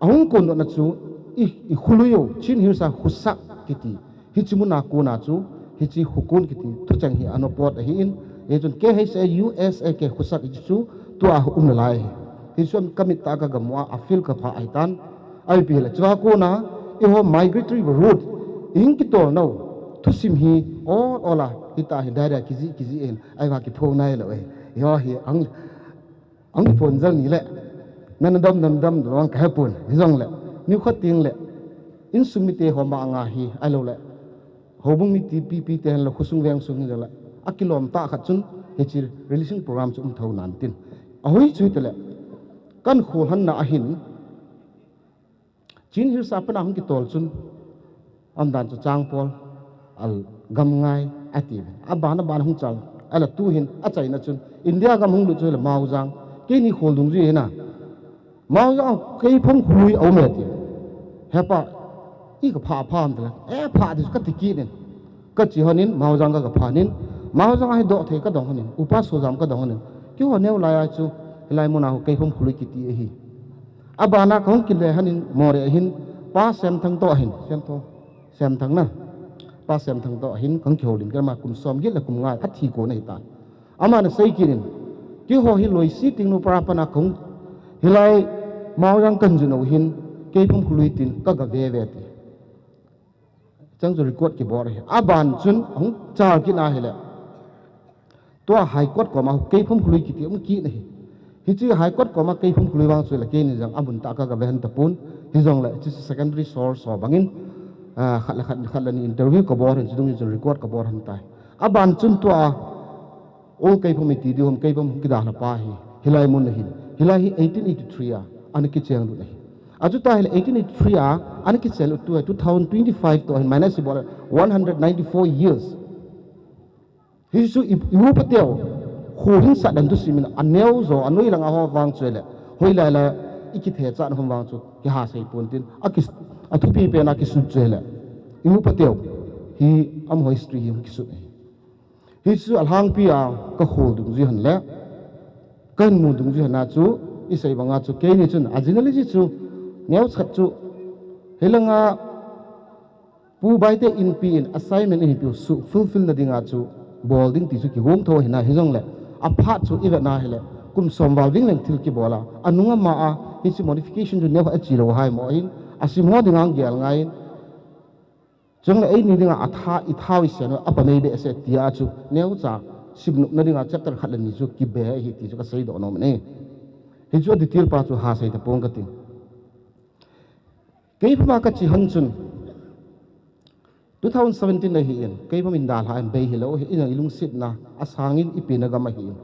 ahung kondohna chu, i, i khului u, Chin Hills a Khusak kiti. Hiche muna kona chu, hiche Hukon kiti thucheng hi ana pot ahin, hichun K H A U S A K Khusak hichu tua um nalai ahi. Hichun kamit tah a kagamu a, afeel kapha ahitan. Ipi hile, chua kona, eiho migratory route, ihung kitol nau, thusim hi, ol ol a, hitia hi direct kijih, kijih in, ahivang kiphong nailou ahi. Eiho hi, ang, ang phon jal ni le, nana dam, nana dam, dam, kahe pon, hijongle, nikhat teng le, insung mite ho ma anga hi, ahilou le, Houbung mi ti pipi te hen la khosung veng sung hin la. Akilom ta khat chun, hichi releasing program chu um tho nan tin. Ahui chu tele. Kan khol han na ahin. Chin Hills a pana hung kitol chun, aumdan chu Changpol, al gam ngai, ati. Aban, aban hung chal, ala tu hin, achaina chun, India gam hung lut chu la Maojang, keini khol dungjui hina. Maojang, kei phung khui au me ti. Hepa, i ka pha pha am tala, e pha ti ka ti kit in. Ka chi honin, Maojang ka ka phanin, Maojang ahi doh thei ka dong honin, upa sojam ka dong honin. Keiho neo lai a chu, hilai muna hu kei phung khui kiti ahi. Abana kong kile hanin more ahin pa Semthang to ahin, Semthang, Semthang na. Pa Semthang to ahin kong kiholin kama kum som git le kum ngai athi ko nei ta. Amana sei kinin. Keiho hi loi si ting nu para pana kong hilai Maojang kan jun ahin kei phung khui tin ka ga ve ve ti. Chang chu record kibol ahi. Aban chun hung chal kit na hile. Tua High Court koma kei phung khui kiti um kit na hi. Hichi High Court koma kei phung khui vang chu la keini jang amun ta ka ga ve han ta pun. Hijong le, chi secondary source ho bangin, ah, khat la khat, khat la ni interview kibol hin chu dung chu record kibol han tai. Aban chun tua Ol kei phung mi ti di hom kei phung kida la pa hi. Hilai mun hin. Hilai hi eighteen eighty-three a. Ana kicheng lut ahi. Achu ta hile eighteen eighty-three a. Ana kicheng lut tu two thousand twenty-five to hin minus bol one hundred ninety-four years. Hi chu i, i u pa teo. Khu hin sa dan tu simin aneo jo anoi langa ho vang chu le. Hoi lai la i kithe cha na hom vang chu. Ki ha sei pon tin. A ki, a thupi pe na ki sut chu le. I u pa teo. Hi am ho history hi hung ki sut ahi. Hichu alhangpi a ka khol dungjui han le, ka hin mu dungjui han a chu, i sei banga chu, keini chun, a genealogy chu, neo chat chu, hilanga, Pu Baite inpi in assignment in piu su fulfill na dinga chu, bol ding ti chu kigong tho hina hijong le, a phat chu i ve na hile, kum som val ving leng thil kibol a, anunga ma a, hichu modification chu neo a chi lo hai mo hin, a sim ho dinga gel ngai in, Chule eini dinga atha, i thau i sian, a pa mei be se tia chu, neo cha, sim nupna dinga chapter khat le ni chu kibe hi ti chu ka sei doh nom e. Hi chu detail pa chu ha sei ta pong ka ti. Kei phama ka chi han chun, two thousand seventeen a hi in, kei pham in da hla in bei hi lo, hi in a i lungsetna, a sangin i pina gam a hi in.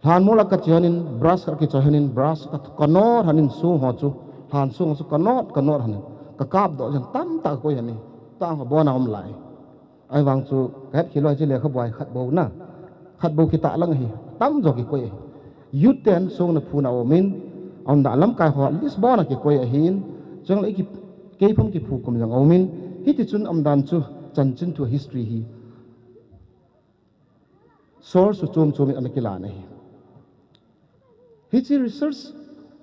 Lhan mol a ka chi hanin, brush ka kichoi hanin, brush ka, ka not hanin sung ho chu, lhan sung ho chu ka not, ka not hanin, ka kap doh jan tam ta ka koi hanin, tang ho bona um lai. Ai vang chu, ka het khiloi chi le kha buai khat bo na, khat bo kita lang hi, tam jo ki koi. Youth ten sung na phu na omin, aum da lam kai ho, list bona ki koi ahin, chung le ki, kei pham ki phu kum jang omin, hiti chun am dan chu, chan chin thu history hi. Source chu chom chom in ana kilan ahi. Hichi research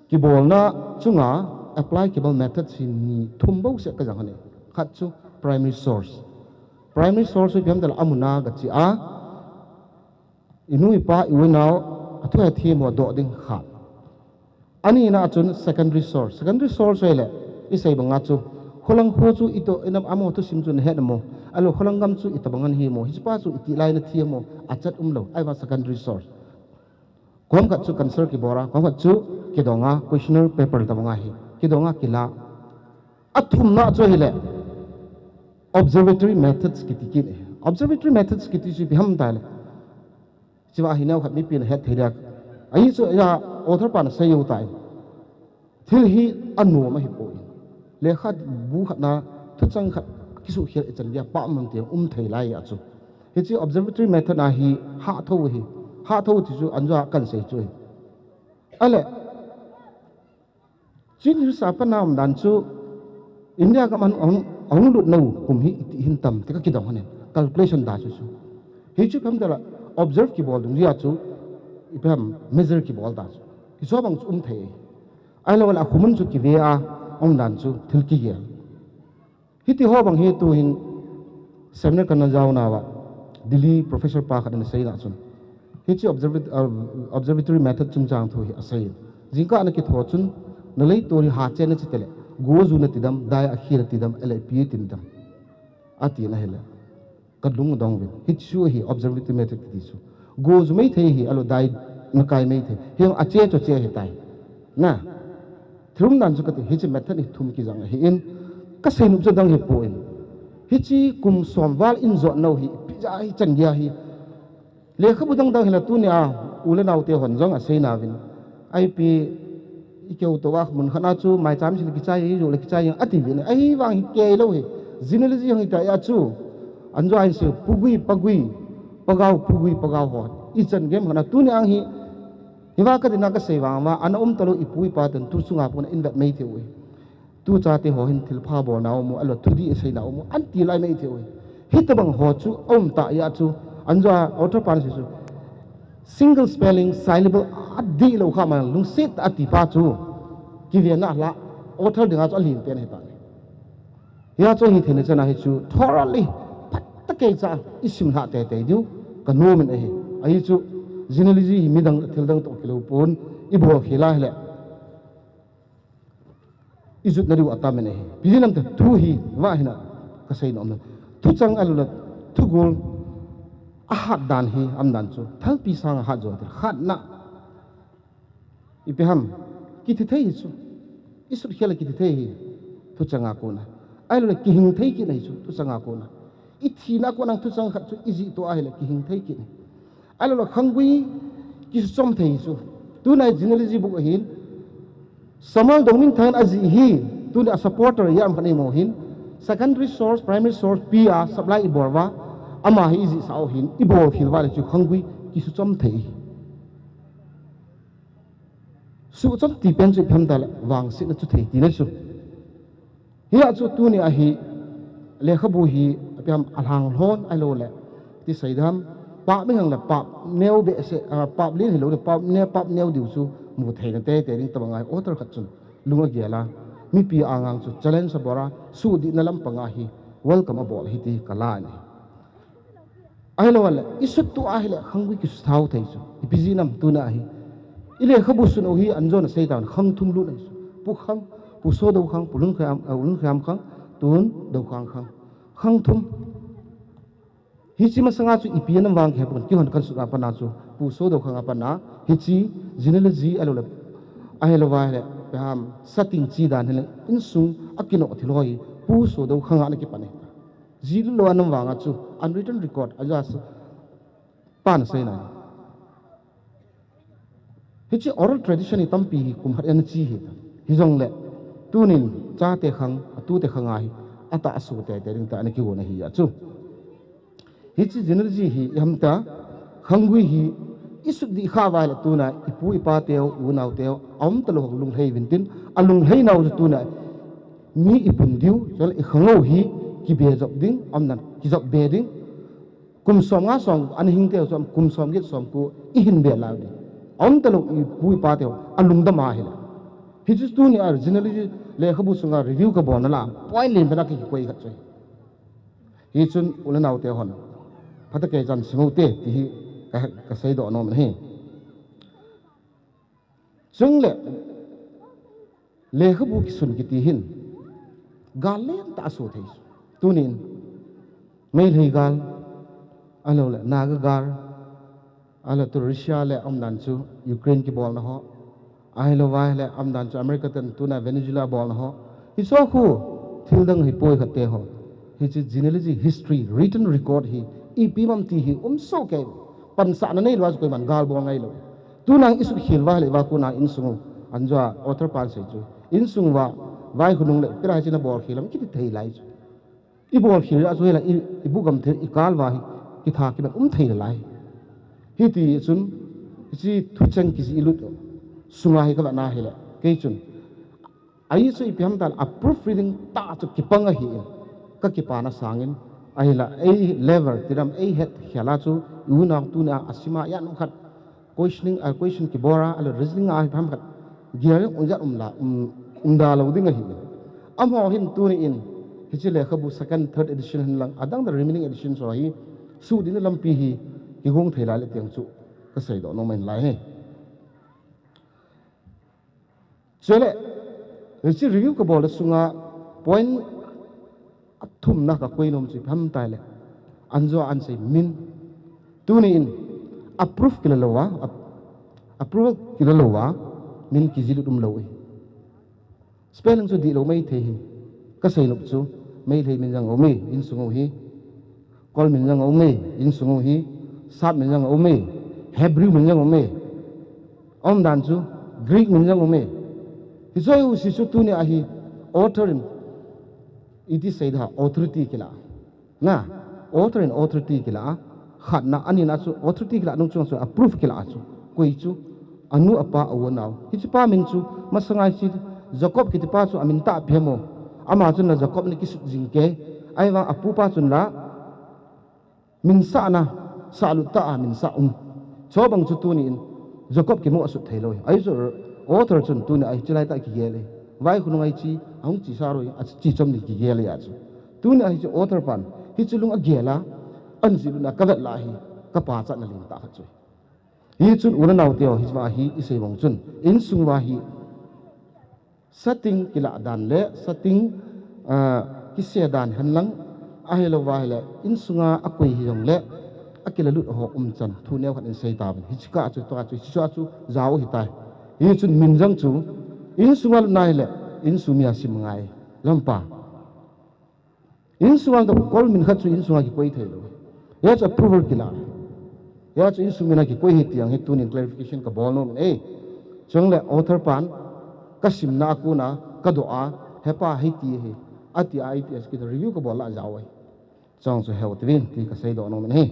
kibolna chunga applicable method hi ni thum bo se ka jang ani. Khat chu primary source. Primary source chu piam dal amuna ka chi a. Inu ipa iu inau athu he thi mo do ding khat. Ani na chun secondary source. Secondary source le, i sei banga chu, kholang kho chu ito, inam amo thu sim chu na het mo. Alo kholang gam chu ito bangan hi mo. Hichi pa chu iti lai na thi mo. Achat um lo. Ai va secondary source. Kom khat chu cancer kibol a. Kom khat chu kidonga questionnaire paper ta banga hi. Kidonga kila. Athum na chu hile. Observatory methods kiti kin. Observatory methods kiti chu biham ta le. Chiva hi neo khat mipi na het thei dia. Ahi chu ya author pa na sei u tai. Thil hi a nuam ahi poi. Lekha bu khat na thuchang khat kisu khial ichan dia pa man tiang um thei lai a chu. Hichi observatory method na hi ha tho hi. Ha tho ti chu an ja kan sei chu hi. Ale Chin Hills a pana um dan chu India gam a hung, hung lut nau kum hi iti hin tam tika kidong hanin calculation da chu chu. Hi chu pam dala observe kibol dung ria chu i pam measure kibol da chu. Hi so bang chu um thei. Ai lo la khumun chu kive a um dan chu thil kigel. Hiti ho bang hi tu hin seminar kana jao na wa Delhi professor pa khat na sei na chun. Hichi observatory method chungchang thu hi asei. Jingkah na kitho chun na lei tori ha chen na chitele. Go ju na tidam, dai a khir tidam, ele pi tidam. Ati na hele. Ka lung dong vin. Hichu hi observatory method ti chu. Go ju mai thei hi alo dai na kai mai thei. Hiang a che cho che hi tai. Na. Thum dan chu ka ti hichi method ni thum kijang hi in. Ka sei nup chu dang hi po in. Hiche kum som val in jot nau hi, ipi jeh a hichan gei hi. Lekhabu dang dang hila tunia, u le nao te hon jong asei nauvin. Ipi, i keu to a mun khat na chu, maicham sil kichai, i ju le kichai, ati vin. Ahivang hi kei lou hi. Genealogy hong ita ya chu. An jo ain se, pugui, pagui, pagau, pugui, pagau ho. Ichan gei khat na tunia hi. Hiva ka dinga ka sei vang ma, ana um talou ipu ipa ten tu chunga pon in vet mai thei u hi. Tu chate ho hin thilpha bolna um u, alou thudih seina um u, an ti lai mai thei u hi. Hitabang ho chu, aum ta ya chu, an jo a author pan sei chu. Single spelling, syllable, adih lou kha ma, lungset ati pa chu. Kiven na la, author dinga chu alin pen hita. Hia chu hi theina chana hi chu thoroughly, phatah kei cha, i sim lha teitei diu, ka nom in ahi. Ahi chu, genealogy hi midang, thil dang toh kilou pon, i bol khel a hile. I jot na diu atam in ahi. Ipi jeh ham itile thu hi, va hina, ka sei nom na. Thuchang alou le, thugol, ahat dan hi, aum dan chu, thalpi sang ahat jo, khatna. Ipi ham, kithi thei hi chu. I sut khel a kithi thei hi. Thuchang a kona. Ahilou le kihing thei kit ahi chu. Thuchang a kona. I thina kona thuchang khat chu i jih to ahile kihing thei kit ahi. Ahilou le khanggui kisuchom thei hi chu. Tuna genealogy book ahin. Samuel Dongminthang in ajih hi. Tuna supporter ya am khat nei mo hin. Secondary source, primary source, pi a supply i bol uva. Ama hi i jih sa u hin. I bol khel uva le chu khanggui kisuchom thei hi. Suhchom ti pen chu ipi ham itile, vangsetna chu thei tina chu. Hia chu tunia hi, lekhabu hi, ipi ham alhang lhon ahilou le, ti sei dam, pap mi hang le pap neo behseh, ah, pap lien hilou le, pap ne, pap neo diu chu, mu theina teitei ding tabang ahi, author khat chun, lung agel a, mipi angang chu, challenge abol a, sudihna lampang a hi, welcome abol hi ti ka la ahi. Ahilou le, i sut to ahile, khanggui kisuthau thei chu. Ipi jeh ham tuna hi. I lekhabu sun u hi, an jo na sei tan, khang thum lut ahi chu. Pu Khang, Pu Sodou Khang, Pu Lunkham, ah, Lunkham Khang, tun Doukhang Khang. Khang thum. Hiche masanga chu ipi ana vang khe pon, kihon kan sut a pat a chu, Pu Sodou Khang a pat a, hiche genealogy ahilou le, ahilou va le, ipi ham, sating chi dan hile, insung a kinoh thil ho hi, Pu Sodou Khang a ana kipan ahi. Jih lou anam vang a chu, unwritten record, a ja chu, pan sei na. Hiche oral tradition hi tampi hi kum khat ana chi hi ta. Hijong le, tunin, chate khang, atute khang a hi, atah a su teitei ding tah ana kigon ahi a chu. Hiche genealogy hi, ipi ham itile, khanggui hi, i sut dih kha uva le tuna, ipu ipa teu, unau teu, aum talou hung lunglhai uvin tin, alunglhai nau chu tuna, mi i pun diu, chule i khang u hi, kibe jop ding, aum nan, kijop be ding, kum som nga som, ana hing teu chu, kum som get som ko, i hin be lau ding. Aum talou ipu ipa teu, alungdam ahile. Hichu tunia genealogy lekhabu sunga review ka bolna la, point len pen a ki koi khat chu. Hichun u le nao te hon. Phatah kei chan sim u te, ti hi ka, ka seidoh nom ahi. Chule, lekhabu kisun kiti hin, gal lentah a so thei. Tunin, Meitei gal, ahilou le, Naga gal, ahilou le Russia le aum dan chu, Ukraine kibolna ho, ahilou va le aum dan chu, America ten tuna Venezuela bolna ho, hichu khu, thil dang hi poi khat te ho. Hiche genealogy history, written record hi, ipi ham ti hi, um so kei, pansahna neilou a chu koiman gal bol ngailou. Tuna i sut khel uva le va kona insung u, an jo a author pan sei chu. Insung uva, vai hunung le, pira hiche na bol khel ham, kiti thei lai chu. I bol khel a chu hila, i, i bu gam thei, i kal uva hi, kitha kiman um thei lai. Hiti chun, hiche thucheng kijih lut, sunga hi ka vet na hile, kei chun. Ahi chu ipi ham itile, a proof reading tah chu kipang ahi in, ka kipana sangin, ahila, ei level, ti dam, ei het khel a chu, i unau tunia, a sim a, ian um khat, questioning, a question kibol a, ahilou reasoning a, ipi ham khat, gel un jat um la, um, um da lou ding ahi in. Amaho hin tunin, hiche lekhabu second, third edition hin lang, adang the remaining edition ho hi, sudihna lampi hi, kigong thei lai le tiang chu, ka seidoh nom in lai hi. Chule, hiche review ka bol sunga point athumna ka koi nom chu ipi ham itile. An jo a an sei min. Tunin a proof kila lou a, a, a proof kila lou a, min kijih lut um lou e. Spelling chu dihlou mai thei hi. Ka sei nom chu. Meitei min jong aume, insung u hi. Kol min jong aume, insung u hi. Sap min jong aume, Hebrew min jong aume. Aumdan chu, Greek min jong aume. Hiche jouse chu tunia hi author in, iti seida, authority kila. Na, author in authority kila a, khatna, anina chu authority kila nung chunga chu a proof kila a chu. Koi chu, anu apa a u anao. Hiche pa min chu, masanga hiche Jacob kitipa chu amin tahpi ham o. Ama chun la Jacob ana kisut jing kei. Ahivang apupa chun la, min sahna, sahlut tah a min sah um. Chubang chu tunin, Jacob kimu asut thei lou. Ahi chu author chun tunia hiche lai tah kigel e. Vai khonung a hiche, ahung chesa lou, achi chom ni kigel e a chu. Tunia hiche author pan, hiche lung agel a, anjih lutna kavet la hi, kapa chatna lentah khat chu. Hichun u le nao teho, hiche va hi, isei bang chun, insung va hi, setting kila dan le, setting, ah, kise dan henlang, ahilou va hile, insunga akoi hijongle, akila lut ho umchan, thu neo khat in sei tauvin. Hiche kah chu, tua chu, hiche chu, chu, jao hitai. Hichun min jong chu, insunga lutna hile, insung mi a sim ngai. Lampa. Insunga ka kol min khat chu insunga kikoi thei lou. Hia chu approval kila. Hia chu insung mina kikoi hi tiang hi tunin clarification kabol nom e. Chule author pan kasimna a kona kadoh a, hepa hiti hi. Ati a iti a kita review kabol la jao e. Chang chu heu tivin ti kasei doh nom e.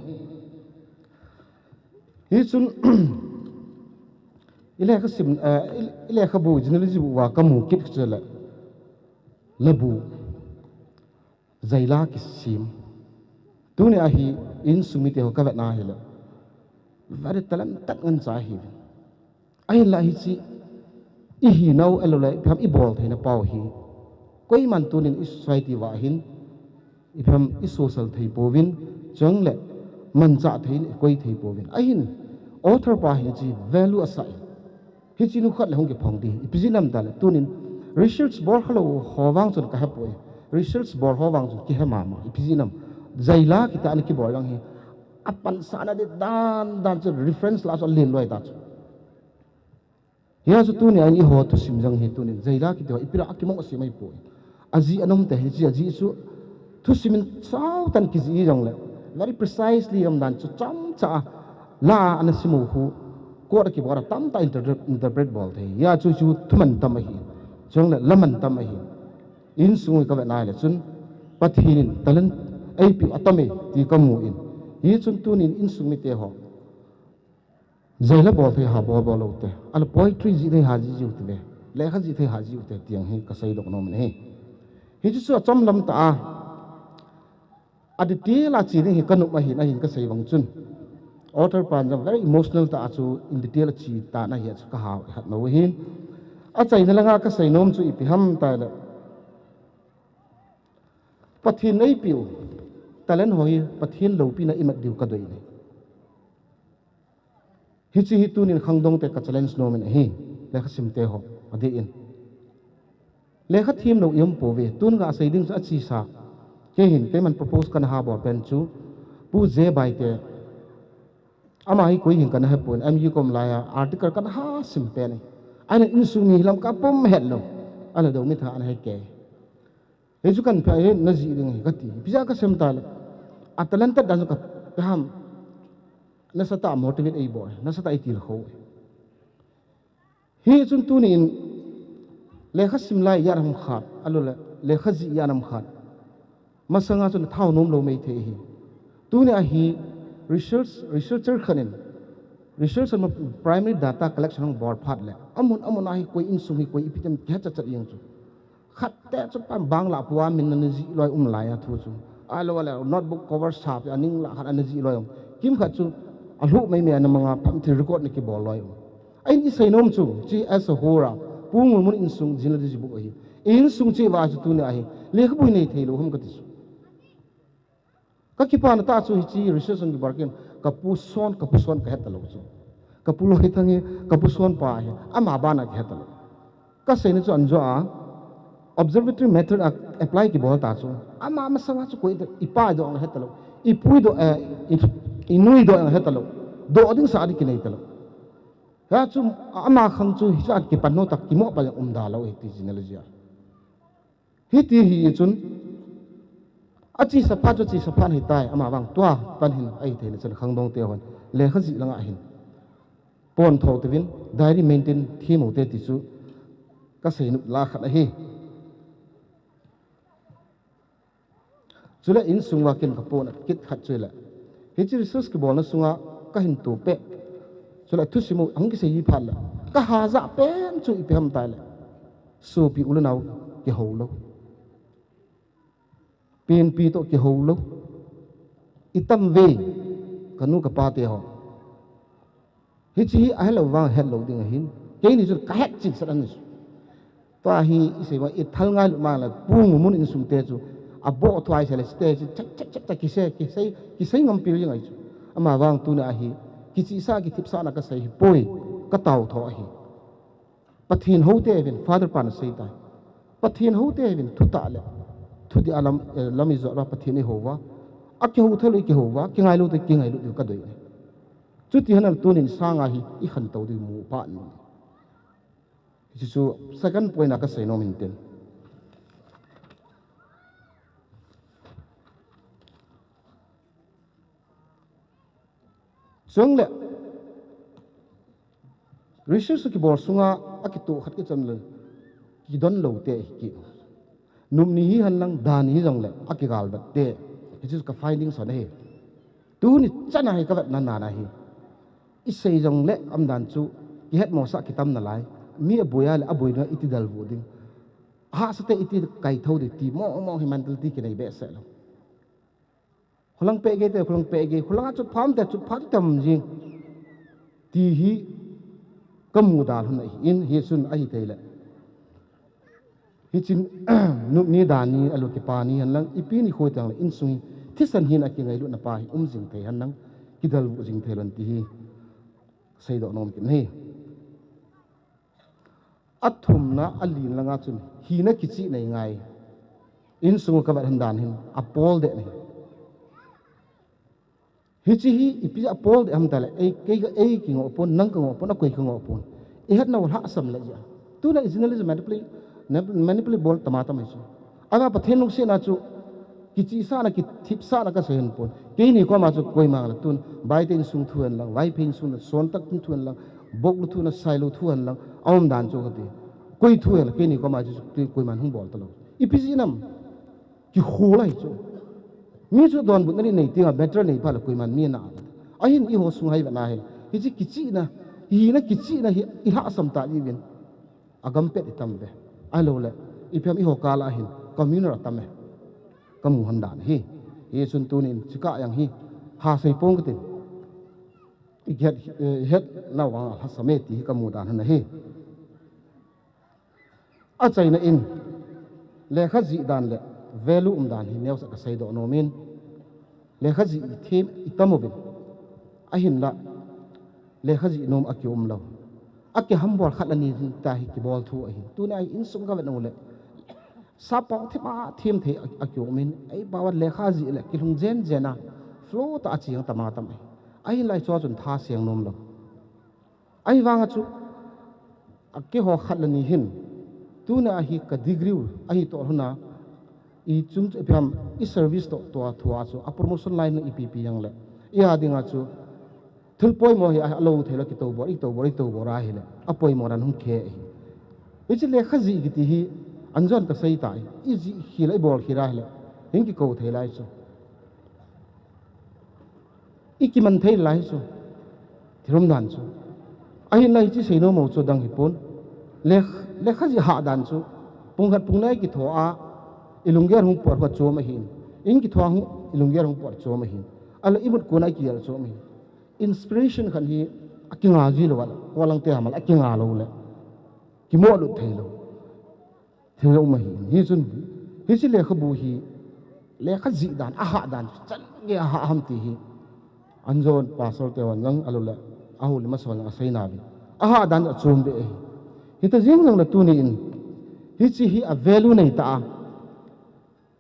Hichun, ilekha sim, eh, il-, ilekhabu, genealogy bu va kamu kit chule. Labu. Jaila kisim. Tunia hi insung mite ho kavetna hile. Very talented ngen cha hi. Ahinla hiche ihinau ahilou le, ipi ham ibol theina pau hi. Koiman tunin i society va hin, ipi ham i social thei pouvin, chule manchah thei in ikoi thei pouvin. Ahin, author pa hin hiche value asah in. Hiche nu khat le hung kiphong di. Ipi jeh ham tile, tunin research bol khalou ho vang chun kahepoi. Research bol ho vang chun kihe mama. Ipi jeh ham. Jaila kiti a ana kibol lang hi. Apansahna di dan dan chu reference la chu alen loi ta chu. Hia chu tunia in eiho thusim jong hi tunin. Jaila kiti ho, ipi la akimo ase mai poi. Ajeh anom te hiche, ajeh chu thusim in sao tan kijih jongle. Very precisely um dan chu chomcha a la ana simu khu. Quote a kibol a tamtah interpret, interpret bol thei. Hia chu chu thuman tam ahi. Chule laman tam ahi. Insung kavetna le chun Pathen in talent eipeh atam e ti kamu in. Hichun tunin insung mite ho. Jaila bol thei ha bol bol lou te. Ahilou poetry jih thei ha jih jiu te ve. Lekha jih thei ha jih u te tiang hi kasei doh nom e. Hichu chu achom lam tah a. A detail a che ding hi kanop ahin, ahin kasei bang chun. Author pan jong very emotional tah a chu in detail a che tan ahi a chu kaha khat lou ahin. Achaina langa kasei nom chu ipi ham tile. Pathen eipeh u. Talent ho hi Pathen loupina imat diu kadei e. Hiche hi tunin khangdong te ka challenge nom in ahi. Lekha sim te ho. Adeh in. Lekha them lou i um pouve. Tun ga sei ding chu achesa. Kei hin, keiman propose kana ha bol pen chu. Pu J Baite. Ama hi koi hin kana hepon. M U kom laiya. Article kana ha sim pen e. Ahin insung mi lam kapom het lou. Ahilou dou mi tha ana he kei. Hichu kan pha hi najih ding hi kati. Ipi jeh a kasem tile. A talented dan chu ka, ka ham. Nasatah a motivate eibol. Nasatah a eitilkhou. Hichun tunin lekha sim lai ijat ham khat. Ahilou le, lekha jih ijat ham khat. Masanga chun thao nom lou mei thei hi. Tunia hi research, researcher khat in. Research and primary data collection hung bol phat le. Amun, amun a hi koi insung hi koi ipi tem kihe chat chat jeng chu. Khat te chu pan bang la pua min ana jih loi um lai a thu chu. Ahilou le notebook cover sap a ning la khat ana jih loi um. Kimkhat chu alhuh mei mei ana manga pam thil record ana kibol loi um. Ahin isei nom chu, chi as a whole a, Pu Ngulmun insung genealogy book ahi. Insung chi va chu tunia hi, lekhabu nei thei lou ham kati chu. Ka kipana tah chu hiche research hung kibol kin, ka pu son, ka pu son kahe talou chu. Ka pu Loithang hi, ka pu son pa hi, ama bana kihe talou. Kaseina chu anjo a, observatory method a apply kibol ta chu. Ama masanga chu koi ipa doh jong he talou. Ipu doh, eh, i, inu doh jong he talou. Doh ding sa ding kinei talou. Hia chu ama khang chu hicha kipan nom tah kimo pa jong um da lou hiti genealogy a. Hiti hi chun Achesa phat chu achesa phat ahitai, ama vang tua pan hin ahi theina chan khangdong te hon lekha jih langa hin pon tho tivin, diary maintain thim u te ti chu ka seinop la khat ahi. Chule insung uva ken ka pon kit khat chu le, hiche research kibolna sunga ka hin to peh. Chule thusim u ahung kisei hi phat le, ka hajah pen chu ipi ham tile, sopi u le nao kihou lou. Penpi toh kihou lou. Itam ve, kanu kapa te ho. Hiche hi ahelou vang hetlou ding ahin. Keini chun ka het chilsat ahi chu. Tua hi isei vang ithal ngailut mang le pung mun insung te chu. Aboh thuai se le ste chu chak chak chak chak kisei, kisei, kisei ngam pil jing ahi chu. Ama vang tuna ahi. Kichihsa kithipsahna ka sei hi poi. Ka tao tho ahi. Pathen houte uvin, Father pan asei tai. Pathen houte uvin, thutah le thudih a lam, eh, lam ijot uva Pathen ihou uva. Akihou thei le kihou uva, kingailu te kingailu diu ka dei. Chuti henlang tunin sanga hi ikhantou diu mu pah in. Hichu second point a ka seinom in tin. Chule, research kibol sunga akitoh khat kichan le, kidon lou te hi ki. Nop ni hihen lang, dan ni hijongle, akigalvet te. Hichu ka finding son ahi. Tuni chana hi ka vetna nana hi. Isei jongle, umdan chu, kihetmosah kitam nalai. Mi aboi a le, aboina iti dalvu ding. Hahsa te iti kaithou ding, ti mo mo hi mentality kinei behseh lou. Khulang peh gei te, khulang peh gei, khulang a chutpha um te, chutpha chu tam jing. Ti hi ka mudan hun ahin, hichun ahi thei le. Hichun, nop ni dan ni, alu kipa ni, henlang, ipi ni khoi teng le, insung hi, thisan hin akingailutna pa hi, um jing thei henlang, kidalvu jing thei lon ti hi, seidoh nom kit ahi. Athumna, alen langa chun, hina kichihna ingai. Insung ka vet hen dan hin, apol deh ahi. Hiche hi, ipi apol deh ham tile, ei, kei, ei kingoh pon, nang kangoh pon, akoi kangoh pon. Ihetna u lhahsam le jia. Tuna i generally manipulate, manipulate bol tama tama chu. Ava Pathen lungsetna chu, kichihsahna, kithipsahna ka sei hen pon. Keini koma chu koima le tun, Baite insung thu hen lang, Vaiphei insung le, Sontak thu hen lang, Boklu thu na, Sailo thu hen lang, aum dan chu kati. Koi thu hen lang, keini koma chu, chu koiman hung bol talou. Ipi jeh ham, kikhol ahi chu. Mi chu donbutna nei teng a, better nei pha le koiman mi na. Ahin eiho sung hai vena hin. Hiche kichihna, hina kichihna hi, ilhahsam ta jiuvin. Agam pet itam ve. Ahilou le, ipi ham eiho kal a hin, communal atam e. Ka mu hen dan hi. Hichun tunin, chikah jong hi, ha sei pong katin. Ihet, eh, ihet nau vang alhahsam e ti hi ka mudan hun ahi. Achaina in, lekha jih dan le, value um dan hi neocha ka seidoh nom in. Lekha jih ithem itam uvin. Ahinla, lekha jih nom akium lou. Akihambol khat le ni ta hi kibol thu ahi. Tuna hi insung ka vet u le. Sappao them a them thei a, akium in. Ei bawa lekha jih le kilhung jen jen a. Flow ta a ching tama tam ahi. Ahinla hichu chun tha seng nom lou. Ahivanga chu, akeiho khat le ni hin, tuna hi ka degree u, ahi toh lhona, ichung chu ipi ham, i service toh, tua thua chu, a promotion line u ipi ipi jong le, i a dinga chu, thil poimo hi, a, alou thei lou, kitobol, itobol, itobol a hile, apoimo dan hung khe ahi. Hiche lekha jih kiti hi, anjon ka sei tai, ijih khel a, ibol khel a hile, hung kikou thei lai chu. Ikiman thei lai chu. Thil um dan chu. Ahinla hiche seinom u chu dang hipon. Le, lekha jih hah dan chu. Pung khat pung ni a kitho a. Ilunggel hung pot khat chom ahin. In kitho a hung, ilunggel hung pot chom ahin. Ahilou imut kona ikigel chom ahin. Inspiration khat hi akinga ji lou a. Kolang te ham a akinga lou le. Kimolut thei lou. Thil um ahi, hichun, hiche lekhabu hi, lekha jih dan, ahah dan, chan gei ahah ham ti hi. Anjon pastor te hon jong, ahilou le, ahoulim a son jong asei nauvin. Ahah dan achom be ahi. Hita jeng jong le tuni in, hiche hi a value nei ta a.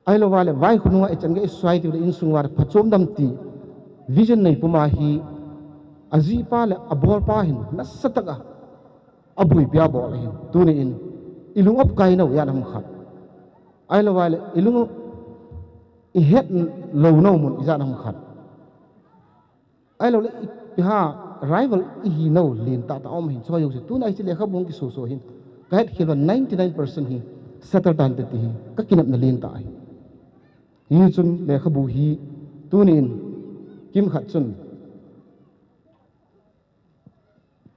Ahilou va le, vai khonung a ichan gei i society le insung va le, phachom dam ti, vision nei puma hi, ajih pa le, abol pa hin, nasatah a. Abuipi a bol ahin, tuni in, ilung opkai nau, ijat ham khat. Ahilou va le, ilung, ihet lou nom un ijat ham khat. Ahilou le, ipi ham, rival ihi nom len tah tah um hin choi u si. Tuna hiche lekhabu kiso so hin. Kahet khel uva ninety nine percent hi settle tante ti hi. Kakinepna len tah ahi. Hichun lekhabu hi tunin kimkhat chun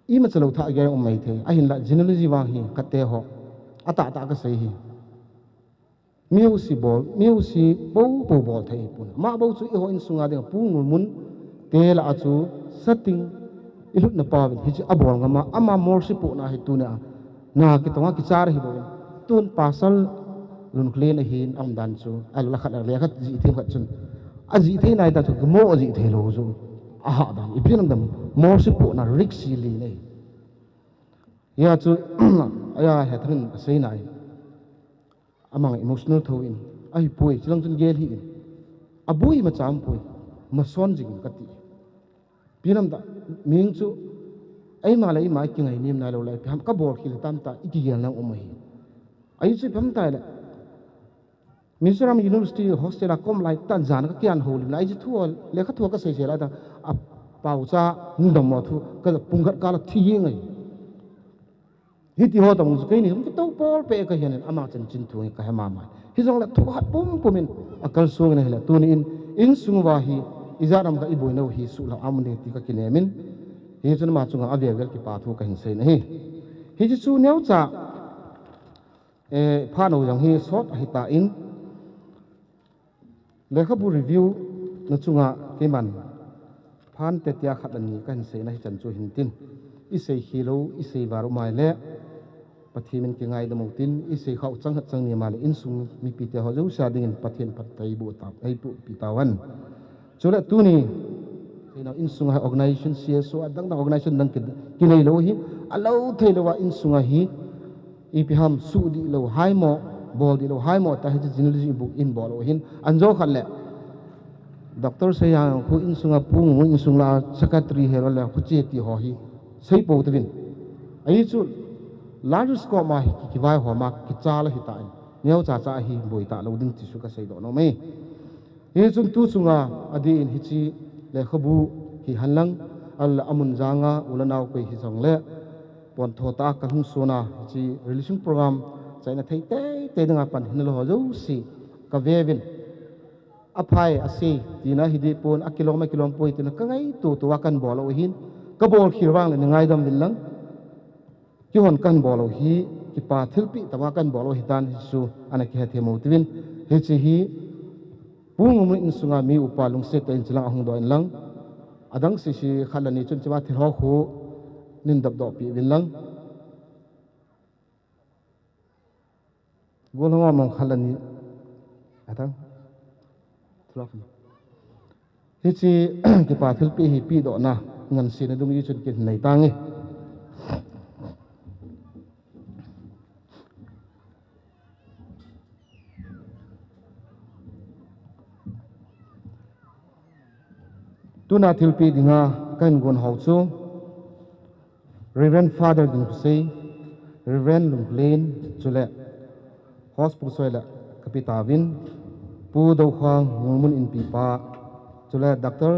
ima chalou thah gei um mai thei. Ahinla genealogy vang hi khat te ho. Atah tah kasei hi. Music bol, music bou bou bol thei pon. Ama bou chu eiho insunga dinga Pu Ngulmun te lah a chu setting ilutna pa vin hiche abol ngam a, ama morsi pohna hi tunia. Na kitonga kichar hi bou. Tun pasal Lunkhlen ahin aum dan chu. Alou le khat le khat jih thei khat chun. Ajih thei nai ta chu kimo ajih thei lou chu. Aha dan. Ipi nam dam morsi pohna risk si li nei. Hia chu, aya he thangin asei nai. Amang emotional tho in, ahipoi, chilang chun gel hih in. Aboi ma cham poi, ma son jing in kati. Ipi nam ta, ming chu, eima le eima kingai nem nai lou le, ipi ham kabol khel tam ta, ikigel na um ahi. Ahi chu ipi ham ta le. Mizoram University hostel a kom lai tan jan kakian ho lim lai, ahi chu thua, lekha thua kasei sei lai ta, a pau cha, hung dam mo thu, ka pung khat kala thi ngai. Hiti ho tong chu keini hung kito pol pe kahin, ama chanchin thu hi kahe mama. Hijongle thu hat pum pum in akal sung in ahile tuni in insung uva hi ijat ham khat iboi nau hi suhlah aum ding ti kakinem in. Hichun ama chunga avel vel kipa thu kahin sei na hi. Hiche chu neocha, eh, phat nau jong hi sot ahi tan. Lekhabu review na chunga keiman phat tetia khat le ni kahin sei na hichan chu hin tin. Isei khel lou, isei val u mai le. Pathen min kingaidam u tin, isei khah u chang khat chang ni ma le insung mipi te ho jouse a dingin Pathen phatthei boh ta, eiboh pi tauhen. Chule tuni, insung a organization, C S O, adang dang organization dang ki, kinei lou hi, alou thei lou a insung a hi, ipi ham suhdih lou, haimo, bol dih lou, haimo, ta hiche genealogy book in bol lou hin, anjo khat le. Doctor Seijang khu insung a Pu Ngulmun insung la secretary he lou le, khu che ti ho hi, sei pou tuvin. Ahi chu, large scope ma hi ki, kivai ho ma, kicha la hi tan. Neocha cha hi, boi ta lou ding ti chu kasei doh nom e. Hichun tu chunga adin hiche lekhabu hi henlang, ahilou le amun janga u le nao koi hijongle, pontho tah a kalhung sona hiche releasing program chaina thei teitei dinga pan hin lou ho jouse kave uvin. Aphai asei tina hi dih pon, akilom akilom poi tina kangaito to a kahin bol u hin, kabol khel vang le nei ngaidam uvin lang. Kihon kahin bol u hi, kipa thilpeh tah a kahin bol u hi tan hichu, ana kihethem u tivin. Hiche hi, Pu Ngulmun insunga mi upa lungset tah in chilang ahung doh in lang. Adang sese khat le ni chun chima thil ho khu, nin dop doh peh uvin lang. Golhang mong khat le ni. Atang. Thulok. Hiche kipa thilpeh hi pehdohna ngansena dung i chun kin nei tange. Tuna thilpeh dinga kahin gon ho chu Reverend Father Dinkhosei, Reverend Lunglen, chule host Pu Soi le kapi tauvin, Pu Dokhang Ngulmun inpipa, chule Doctor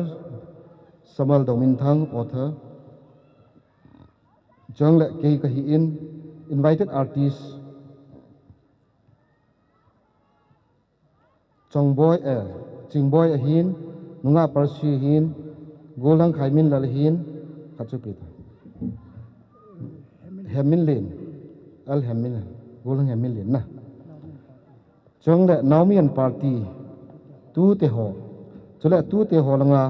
Samuel Dominthang, author, chule kei kahi in, invited artist, Chongboi, eh, Chingboi ahin, nungah Percy ahin, Golhang Khaiminlal ahin, khat chu ipi ta. Hemminlen, L Hemminlen, Golhang Hemminlen na. Chule Naomi and party, tute ho. Chule tute ho langa,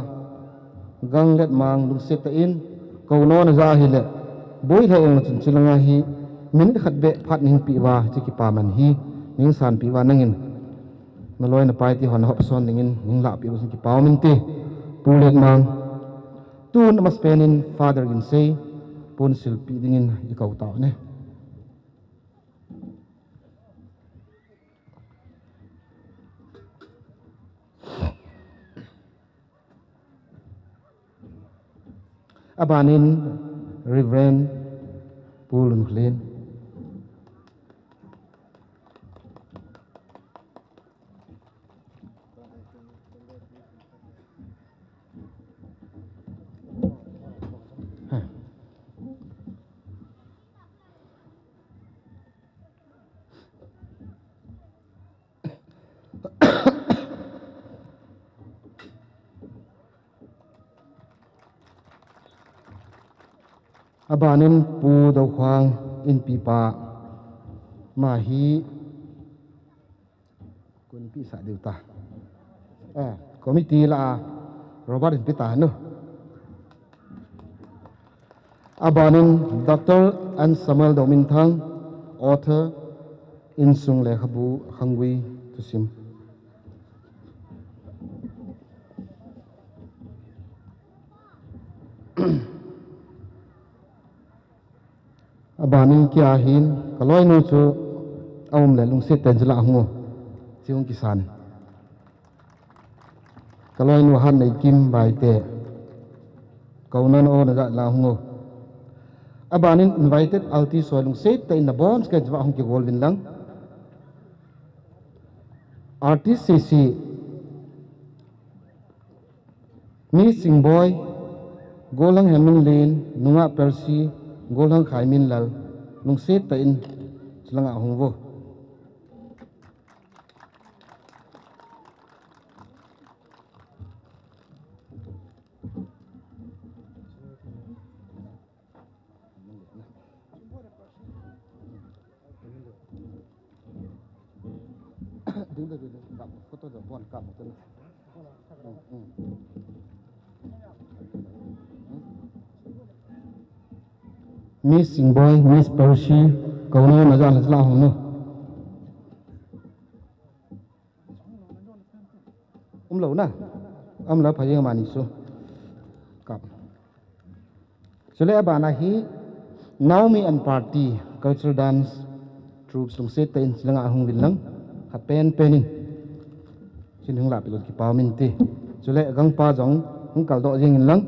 Ganglet mang lungset tah in, kou nom na ja hile, boi lheh jong chun chulanga hi, minute khat beh phat nei peh uva, hiche kipaman hi, nei sanpeh uva nangin. Naloi napai ti hon hop son dingin, nei lahpeh u chun kipa um inte, Pu Letmang. Tun amasapen in Father Ginsei, pon silpeh dingin i kou tau ne. Abanin Reverend Pu Lunkhlen. Abanin Pu Dokhang inpipa, ama hi kon pi sa diu ta. Eh, committee la a Robert inpi ta nu. Abanin Doctor N Samuel Dominthang, author, Insung Lekhabu, Khanggui thusim. Abanin kei a hin, ka loinu chu a um le lungset tah in chu la hung o. Chi hung kisan. Ka loinu Hatneikim Baite. Ka u na o na ja la hung o. Abanin invited artist ho lungset tah in na bon sketch va hung kigol vin lang. Artist sisi, Miss Singboi, Golhang Heminlen, Nungah Percy, Golhang Khaiminlal, lungset tah in, chi langa hung vo. Miss Singboi, Miss Percy, ka u na o na ja la hung nu. Um lou na. Um lou pha jeng mani chu. Kap. Chule abana hi Naomi and Party Cultural Dance Troupes lungset tah in chi langa hung vin lang. Khat pen pen in. Chin hung la pilot kipa min ti. Chule gangpa jong hung kal doh jeng in lang.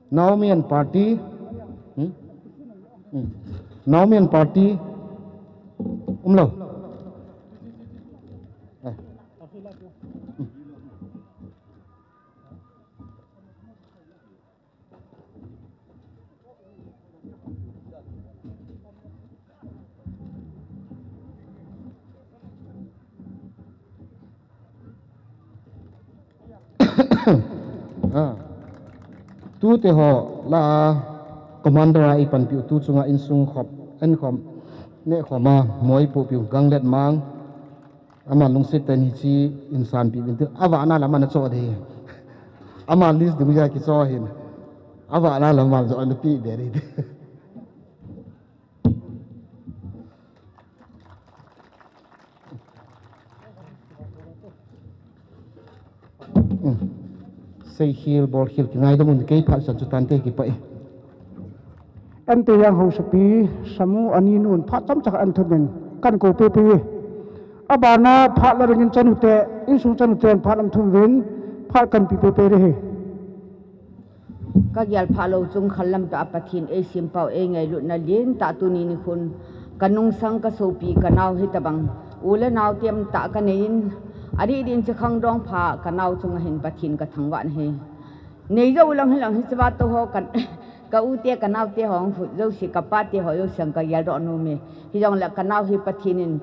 Naomi and Party. Hmm? Hmm. Naomi and Party. Um lou. Eh. Hmm. Ah. Tute ho la a commander a i panpiu tu chunga insung khop, en khom, ne khoma, moi pu piu ganglet mang. Ama lungset tah in hichi insan pi vin tu. Avahna lam ana cho de. Ama list ding ja kicho hin. Avahna lam mal jo ana pi be de. Hmm. Seikhel, bolkhel, kingaidam un kei phat san chu tante kipa e. Ante yang hausapi, Samu ani nun phat chomcha khat an thum in, kan ko pepe e. Abana phat la ringin chanu te, insung chanu te an phat an thum vin, phat kan pi pepe re he. Ka gel pha lou chung khal lam tah a Pathen ei sim pau ei ngailutna lien tah tuni nikhun ka nungsang ka sopi ka nau hi tabang u le nau tem tah ka nei in a dih din chi khang dong pha ka nau chung a hin Pathen ka thangvah na hi. Nei jo u lang hi lang hi chiva to ho kan ka u te ka nau te ho hung hut jo si ka pa te ho jo siang ka gel doh nu mi. Hi jong le ka nau hi Pathen in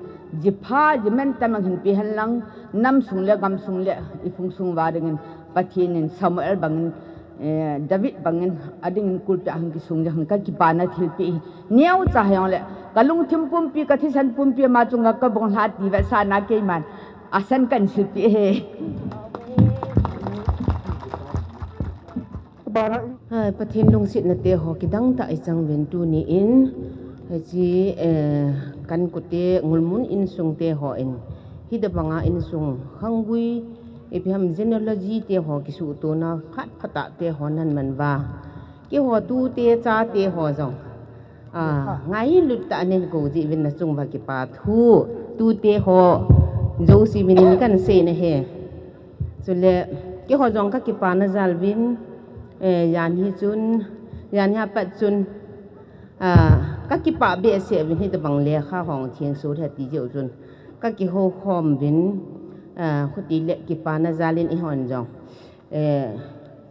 ji pha ji men tam ang hin pi hen lang nam sung le gam sung le i phung sung va ding in Pathen in Samuel bang in eh, David bangin adingin kulpi ahung kisung jong ka kipana thilpi hi. Neo cha hong le, ka lungthim pumpi, ka thisan pumpi ma chunga ka bong hla ti ve sa na keiman. Asan kan silpi he. Hai, Pathen lungsetna te ho kidang tah i chang vin tuni in, hichi, eh, kan kute ngulmun insung te ho in, hi da banga insung khanggui, ipi ham genealogy te ho kisuhtona phat phat a te ho nan man va. Keiho tute chate ho jong. Ah, ngailut tah nen ko ji vin na chung va kipa thu. Tute ho jouse min in kan sei na he. Chule, keiho jong ka kipana jal vin, eh, jan hi chun, jan hi apat chun, ah, ka kipa behseh vin hi tabang lekha hong theng sur he ti jeh u chun. Ka kihou khom vin, ah, khuti le kipana jal in eihon jong. Eh,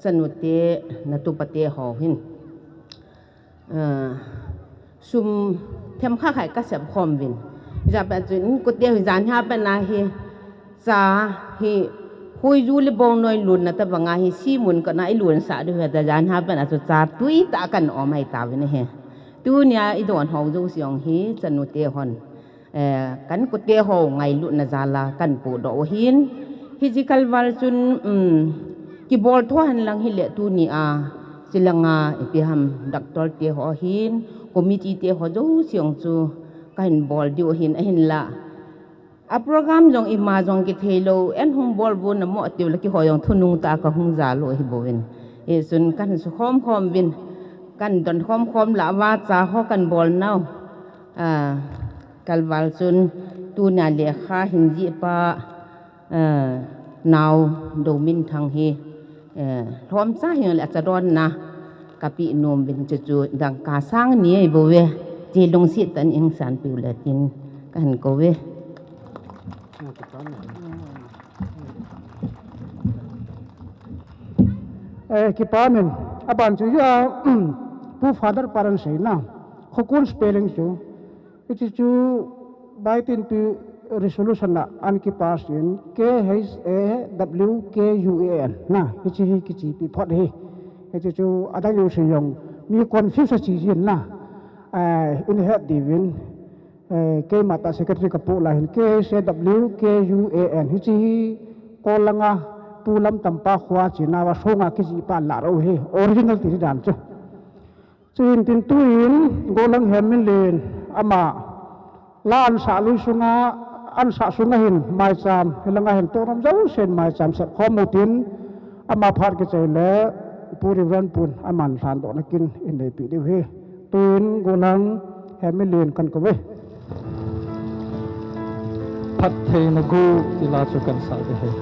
chanu te, na tupa te ho hin. Ah, sum themkhat khat ka sep khom vin. Ijeh a pat chun, in kute hi jan hi apat na hi, cha hi Puiju le Bongnoi lutna tabanga hi simun kana ilunsah diu hi, tajan hapan achu chatui tah a kan um ahi tauvin ahi. Tunia idon ho jouse jong hi chanu te hon, eh, kan kote ho ngailutna jal a kan podoh u ahin. Hiche kalval chun, um, kibol tho henlang hile tunia, chulanga ipi ham doctor te ho ahin, committee te ho jouse jong chu kahin bol diu ahin, ahinla a program jong ima jong kithei lou, eihung bol bou namo tiu le keiho jong thunung tah a kahung jal u ahi bouvin. Hichun kan sukhom khom uvin, kan don khom khom lah uva cha ho kan bol nau. Ah, kalval chun tunia lekha hin jih pa, ah, nao Dominthang hi, eh, lhomcha hijongle achadonna kapeh nom uvin, chuchu dangka sang ni ahi bouve. Hiche lungset tah in eihin sanpeh u le tin kahin kou ve. Eh, kipa min, aban chu, ah, Pu Father Paran seina, Khokon spelling chu, hiche chu Baitin pi resolution a an kipass in K H A W K U A N na, hiche hi kichepi phot hi. Hiche chu adang jouse jong mi confuse achi jin na. Eh, in het diuvin, eh, keima tah secretary kapoh lai hin K H A W K U A N. Hiche hi Kol langa Pu Lamtampa khoa china va songa kichepa la ro hi original ti dan chu. Chuin tin tuin Golang Hemilen ama la ansah lui sunga, ansah sunga hin maicham, hilanga hin tohnom jousen maicham sep khom utin, ama phat kichai le Pu Reverend Pun aman lhandohna kin in neipi diu ahi. Tuin Golang Hemilen kan kou ve. Phattheina go ti la chu kan sa ding ahi.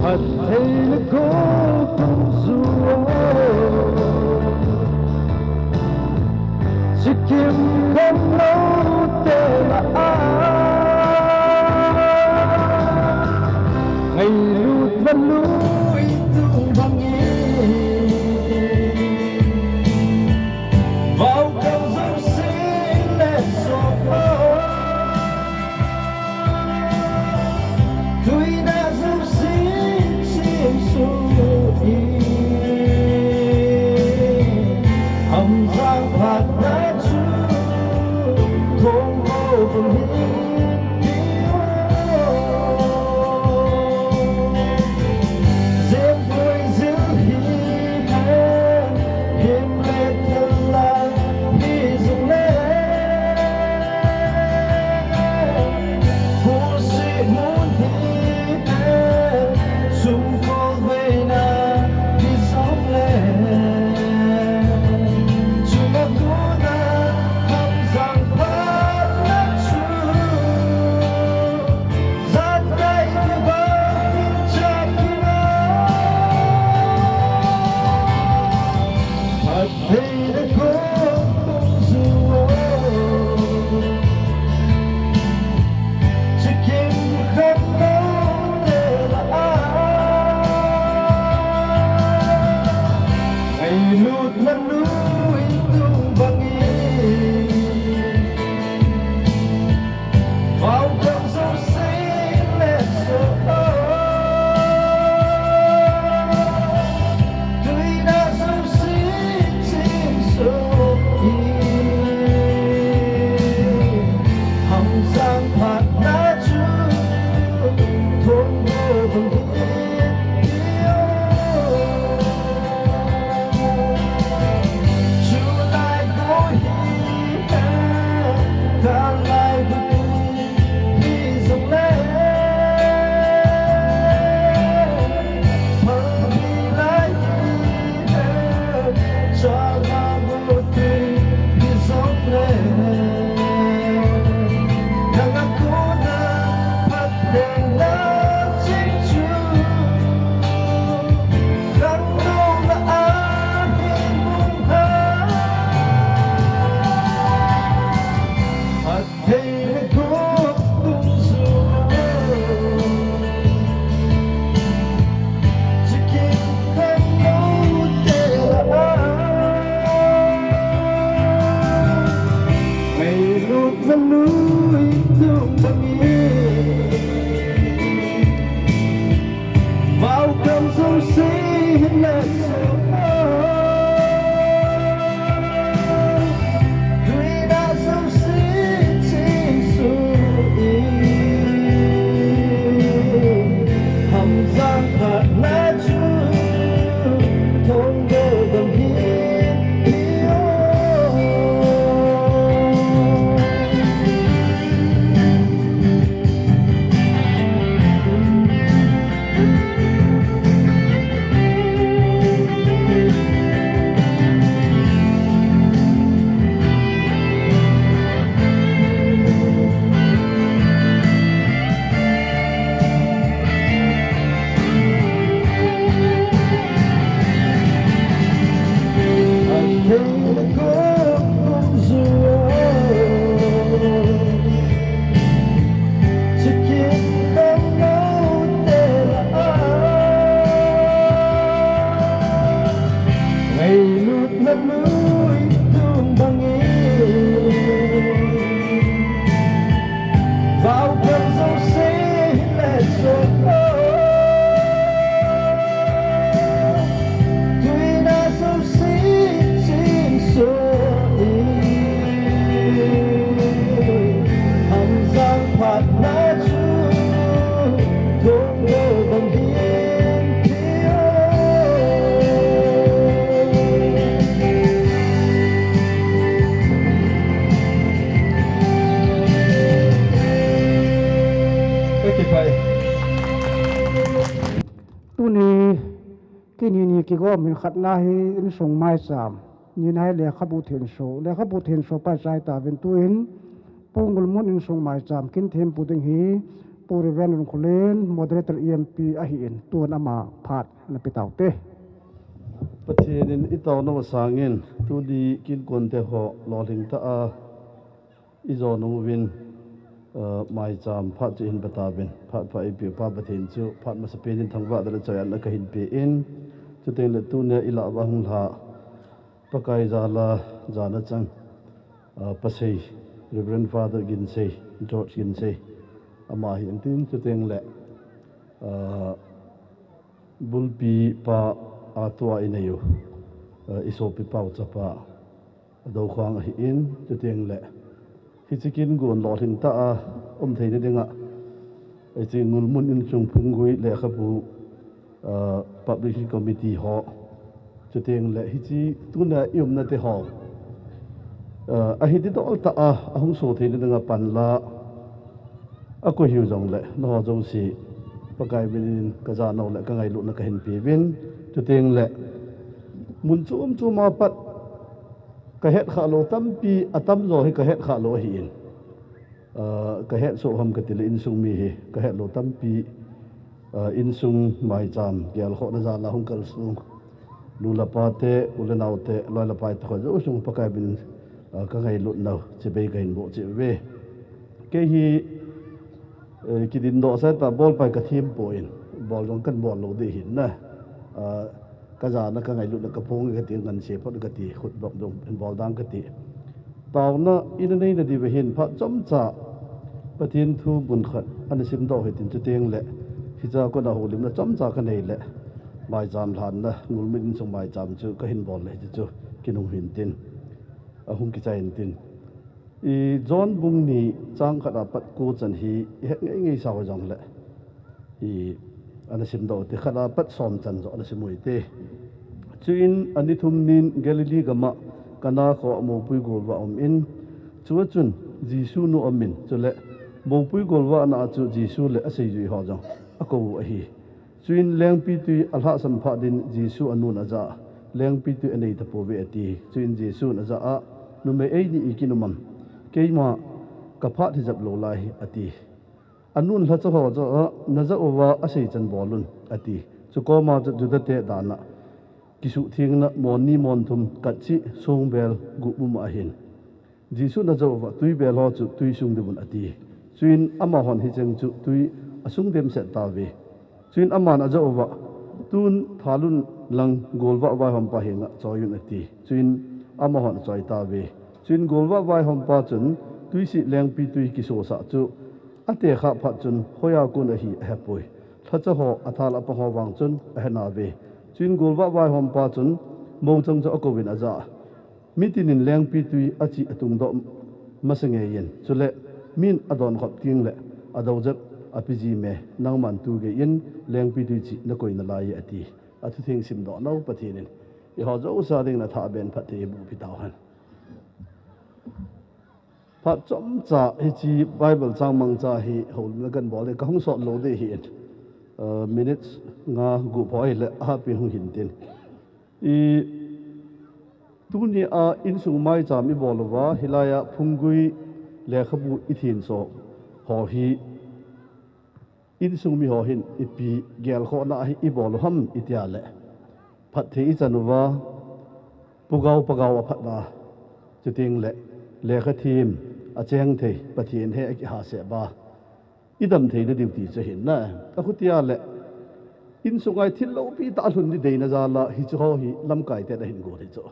Phattheina go pumjua. Tuni, kini ni kigom in khatna hi insung maicham, nina hi lekhabu thenso, lekhabu thenso pa chai ta vin tuin, Pu Ngulmun insung maicham kin thempu ding hi, Pu Reverend Lungkholen, moderator E M P ahi in, tun ama phat na pe taute. Pathen in i tauna masangin, tuni kin konte ho, lolhing ta a, i jo nung uvin, uh, maicham phat chu hin bata uvin, phat pha i pe pa Pathen chu, phat masa pen in thangvah dala choi an a ka hin pe in, chuteng le tunia i la va hung la, Pakai jala, jana chang, uh, Pasei, Reverend Father Ginsei, George Ginsei, ama hi in tin chuteng le, uh, Bulpi pa a tua i nei u, uh, i sopi pau chapa, Dokhang ahi in, chuteng le, hichi kin gon lolhing ta a, um thei ni dinga, hichi Ngulmun insung phunggui lekhabu, uh, publishing committee ho, chuteng le, hichi tuna i umna te ho, uh, ahi ti dol ta a, ahung so thei ni dinga pan la, a ko hiu jong le, na ho jong si, Pakai min in ka ja no le, ka ngailut na ka hin pe vin, chuteng le, mun chum chum a pat, ka het kha lo tampi, a tam jo hi ka het kha lo ahi in. Uh, ka het so ham ka ti le insung mi hi, ka het lo tampi, uh, insung maicham, gel kho na ja la hung kal sung. Nu le pa te, u le nau te, loi le pai te kho, jo sung Pakai min, uh, ka ngailut nau, chibai ka hin bo chi ve. Kei hi, Eh, kidin doh sa ta bol pai ka thim po in, bol jong kan bol lo di hin na. Ah, ka ja na ka ngailut na ka phong ka ti ngan se phot ka ti khut bok dong in bol dang ka ti. Tau na in nei na di ve hin phat chom cha Pathen thu mun khat ana sim doh hi tin chuteng le. Hicha ko na holim na chom cha ka nei le. Maicham lhan na Ngulmun insung maicham chu ka hin bol le chu chu kinung hin tin. Ahung kichai hin tin. I John bung ni chang khat a pat ko chan hi i het ngei ngei sao jong le. I ana sim doh te khat a pat som chan jo ana sim ui te. Chuin ani thum nin Galilee gama Kana kho a mopui golvah um in. Chua chun Jesu nu um in. Chule mopui golvah na a chu Jesu le a seijui ho jong a ko u ahi. Chuin lengpitui a lhahsam phat in Jesu a nun a ja a, lengpitui a nei tapouve a ti. Chuin Jesu'n a ja a, numei eini i kin um am? Keima ka phat hi jap lo lai hi a ti. A nun lhacha ho ja a, na ja uva a sei chan bol un a ti. Chu koma chu Juda te dan a kisuhthengna mon ni mon thum kat chih songbel gup um ahin. Jesu'n a ja uva, tui bel ho chu tui sung diuvin a ti. Chuin amahon hicheng chu tui a sung dem set tauve. Chuin aman a ja uva, tun thalun lang golvah vaihompa henga choi un a ti. Chuin amahon a choi tauve. Chuin golvah vaihompa chun tuisih lengpitui kisosah chu a tekha phat chun hoiya kon ahi a hepoi. Lhacha ho a thal a pang ho vang chun a he nauve. Tin golvah vaihompa chun mouchang chu akouvin ajah a, "Mitin in lengpitwi achi atungdoh masa ngeiyin, chule min adonkhop tengle adojep apejim e, nangman tu geiyin lengpitwi chi nakoi nalai e," ati. Athutheng simdoh nau Pathen in eiho jouse dingin athah ben phatthei eiboh pi tauhen. Phat chomcha hiche Bible chang mangcha hi houlimna kahin bol ding, kahung sot lou ding ahin. Uh, minutes nga gup ho ahile ahapen hung hintin. I, tunia insung maicham ibol uva, hilaiya phunggui lekhabu ithenso ho hi insung miho hin ipi gelkhohna hi ibol u ham itia le, phatthei ichan uva, pugao pagao aphatna, chutengle lekhathem, achengthei, Pathen he akihaseh uva idam theina diu ti chu ahin na. Akhutia le, insunga thil loupitah alhun ding deina jal a hicheho hi lamkaiten ahin gol hi chu.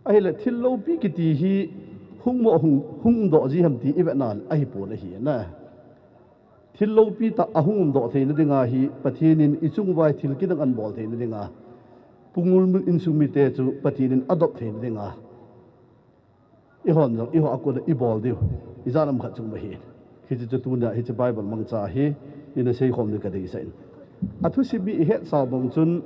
Ahile thil loupi kiti hi hung mo hung, hung doh ji ham ti ivetna le ahipon ahi na. Thil loupitah ahung umdoh theina dinga hi Pathen in ichung uva thil kidang ahin bol theina dinga, pungulmul insung mite chu Pathen in adop theina dinga, eihon jong eiho akona ibol diu ijat ham khat chu um ahi. Hiche chu tunia hiche Bible mangcha hi ina seikhom ding kadeisah in. Athusim hi ihetsau bang chun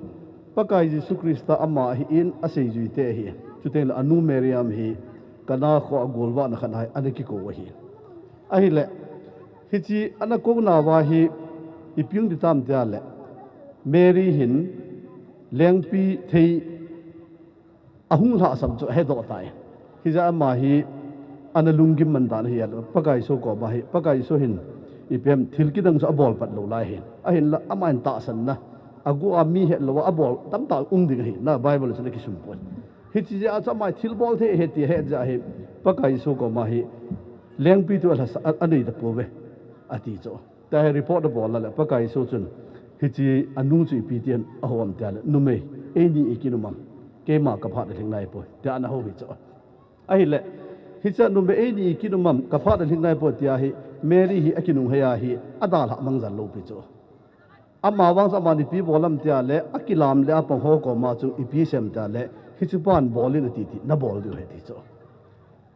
Pakai Jesu Christa ama ahin aseijuite ahi. Chutengle anu Mariam hi Cana kho a golvahna khat a ana kikou ahi. Ahile, hiche ana kouna uva hi ipi hung ti tam tia le, Mary hin lengpithei ahung lhahsam chu ahedoh tai. Hijeh a ama hi ana lunggim man dan ahi a, Pakai Jesu koma hi, Pakai Jesu hin ipi ham thil kidang chu abol pat lou lai ahin. Ahinla ama hin tahsanna, agu a mi het lou a abol tamtah um ding ahi na, Bible chun akisumpon. Hiche jeh a chu ama hi thilbol thei ahi ti ahet jeh a hi, Pakai Jesu koma hi lengpitwi alhahsa, a, anei tapouve ati chu. Tia hi report abol a le Pakai Jesu chun hiche anu chu ipi tin ahou am tia le, "Numei, eini ikin um am? Keima kaphat alhing naipoi," tia ana hou hi chu. Ahile, hiche numei, "Eini ikin um am? Kaphat alhing naipoi," tia hi Mary hi akinunghei a hi adalhah mang jal lou pi chu. Amavang chu aman ipi bol am tia le, akilam le apang ho koma chu ipi sei am tia le, "Hiche pan bol in ati ti, nabol diu ahi," ati chu.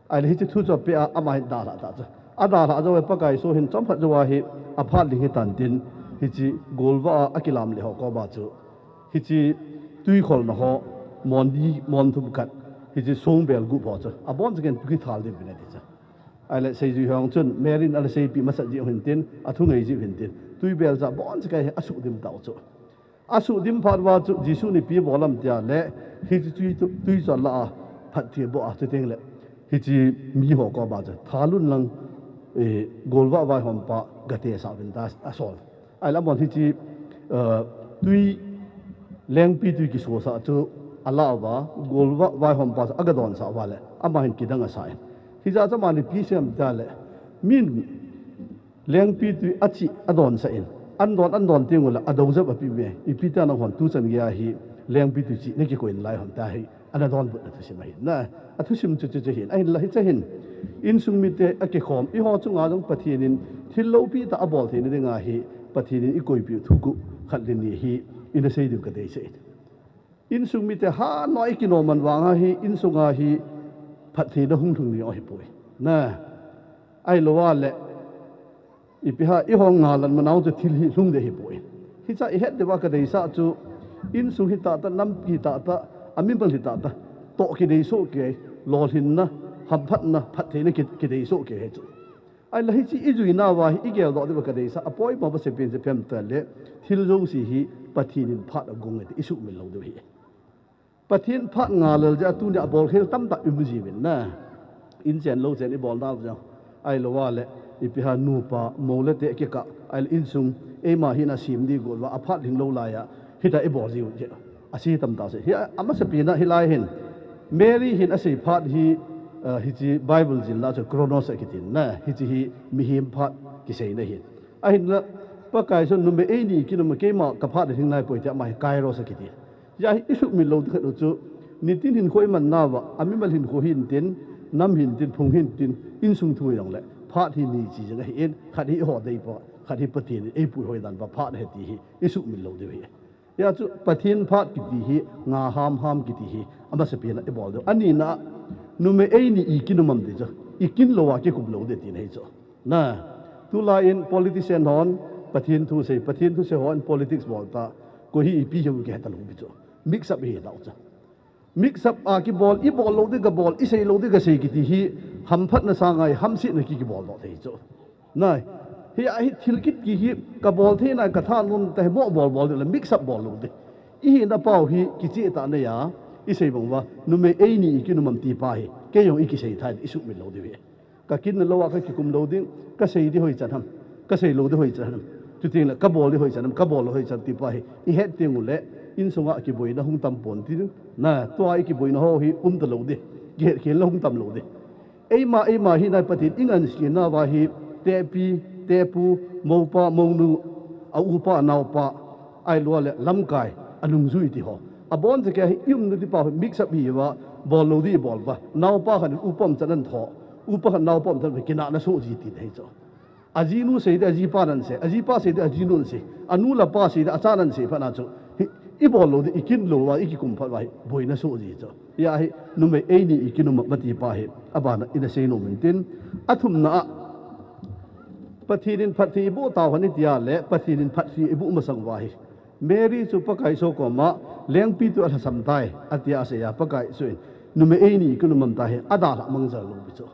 Ahile hiche thu chu apeh a, ama hin dalhah ta chu. Adalhah jou a Pakai Jesu hin chomkhat jou a hi aphat lhing hitan tin, hiche golvah a akilam le ho koma chu, hiche twikholna ho, mon li, mon thum khat, hiche songbel gup ho chu abonchauvin kithal diu ahi ati chu. Ahile seijui ho chun Mary in ana seipi masat jiu hintin, athungei jiu hintin, twibel chu abonchauvin hi asuhdim tau chu. Asuhdim phat uva chu Jesun ipi bol am tia le, hiche twi, twi chu alah a, phatthei aboh a, chutengle hiche miho koma chu, "Thalun lang, eh, golvah vaihompa gatesah uvin," tia asol. Ahile aman hiche, eh, twi, lengpitwi kisosah chu alah uva, golvah vaihompa chu agadonsah uva le ama hin kidang asah in. Hijeh a chu aman ipi sei am tia le, min lengpitwi achi adonsah in, andon, andon tengule adojep apeh uve, ipi tia nanghon tuchan geiya hi lengpitwi chi nakikoi nalai ham tia hi ana donbutna thusim ahi na. Athusim chu chuche ahin, ahinla hiche hin insung mite akikhom, eiho chunga jong Pathen in thil loupitah abol theina dinga hi Pathen in ikoipeh u thuguh khat le ni hi ina sei diu kadeisah in. Insung mite hannoi kinom man vanga hi insunga hi phattheina hung lhung ding ahipoi na. Ahilou a le, ipi ham, eiho ngalan manau chu thil hi lhung ding ahipoi. Hiche ihet diuva kadeisah chu, insung hi tahtah, nampi hi tahtah, amimal hi tahtah, toh kidei soh kei, lolhinna, hamphatna, phattheina ki, kidei soh kei hi chu. Ahile hiche ijuinauva hi igeldoh diuva kadeisah, apoimo masapen chu ipi ham tia le, thil jouse hi Pathen in phat agong e ti isuhmil lou diu ahi. Pathen phat ngalel jeh a tunia abolkhel tamtah um jiuvin na. Inchen louchen ibol nau jong, ahilou a le, ipi ham, nupa, mou le te kikah, ahile insung, eima hina sem ding gol uva aphat lhing lou laiya, hitia ibol jiu jeh, ase tamtah se. Hi a, amasapen a hilai hin, Mary hin asei phat hi, eh, hiche Bible jilna chu chronos akitin na, hiche hi mihem phat kiseina ahin. Ahinla, Pakai Jesun, "Numei, eini ikin um am, keima kaphat alhing naipoi," tia ama hi kairos akiti. Hijeh a hi isuhmil lou ding khat u chu, nitin hinkho iman nauva, amimal hinkho hintin, nam hintin, phung hintin, insung thu hijongle, phat hi ni chi jeng ahin, khat hi eiho deipa, khat hi Pathen in eipuihoi dan uva phat ahi ti hi isuhmil lou diu ahi. Hia chu Pathen phat kiti hi, nga ham ham kiti hi, amasapen a ibol diu. Anina, numei eini i kin um am ti chu, i kin lou a kikum lou ding tina hi chu. Na, tulai in politician hon, Pathen thu sei, Pathen thu sei hon politics bol ta, koi hi ipi hiu kihe talou pi chu. Mix up hi tau chu. Mix up a kibol, ibol lou ding kabol, isei lou ding kasei kiti hi, hamphatna sangai, hamsetna ki kibol doh thei chu. Nai, hi a hi thil kit ki hi, kabol thei nai, katha nun ta hi mo bol bol ding le, mix up bol lou ding. Ihina pau hi, kicheh tah nei a, isei bang uva, numei eini i kin um am ti pa hi, kei jong ikisei thei, isuhmil lou ding hi. Ka kin lou a ka kikum lou ding, kasei ding hoi chan ham, kasei lou ding hoi chan ham. Chuteng le, kabol ding hoi chan ham, kabol lou hoi chan ti pa hi, ihet teng ule, insunga kiboina hung tam pon tin, na, tua i kiboina ho hi, um talou ding, kihet khel lou hung tam lou ding. Eima, eima hi nai Pathen i ngansena uva hi, tepi, tepu, moupa, mounu, a upa, a naopa, ahilou le, lamkai, a nungjui ti ho. Abon jeh a hi, i umna ding pa hi, mix up hi uva, bol lou ding bol uva. Naopa khat in upa um chan an tho. Upa khat naopa um chan kinahna soh ji tina hi chu. Ajinu sei ding, ajipa nan sei, ajipa sei ding, ajinu nan sei, anu le apa sei ding, acha nan sei phat na chu. Hi, ibol lou ding, ikin lou uva, ikikum phat uva hi, boina soh ji chu. Hia hi, numei eini i kin um am ti pa hi, abana ina sei nom in tin, athumna a, Pathen in phatthei iboh tau hen iti a le, Pathen in phatthei iboh masang uva hi. Mary chu Pakai Jesu koma, lengpi tu alhasam tai, atia asei a Pakai Jesu in, numei eini i kin um am ti hi, adalhah mang jal lou pi chu.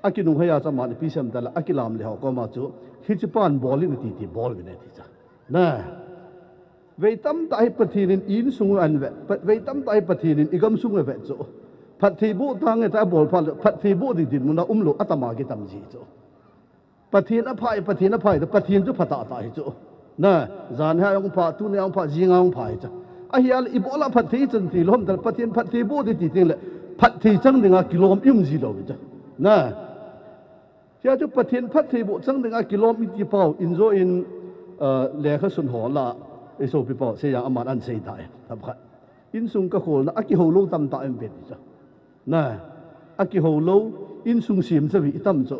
Akinunghei a chu aman ipi asei em tile, akilam le ho koma chu, hiche pan bol in ati ti bol uvin ati chu. Na. Vei tamtah hi Pathen in i insung u ahin ve, pa-, vei tamtah hi Pathen in i gamsung u ahin ve chu. Phatthei boh tange tia bol phat le, phatthei boh ding dinmun a um lou, atama kitam ji chu. Pathen aphai, Pathen aphai, Pathen chu phatah tah hi chu. Na, jan hi a jong pha, tuni a jong pha, jing a jong pha hi chu. Ahia le, ibol a phatthei chan ti lou ham tile, Pathen phatthei boh ding ti teng le, phatthei chang dinga kilom i um ji lou hi chu. Na. Hia chu Pathen phatthei boh chang dinga kilom iti pau, in jo in, ah, lekha sun ho lah, i sopi pau, sei jang aman ahin sei tai, tam khat. Insung kakholna, akihou lou tamtah um pen ti chu. Na, akihou lou, insung sem chavi itam chu.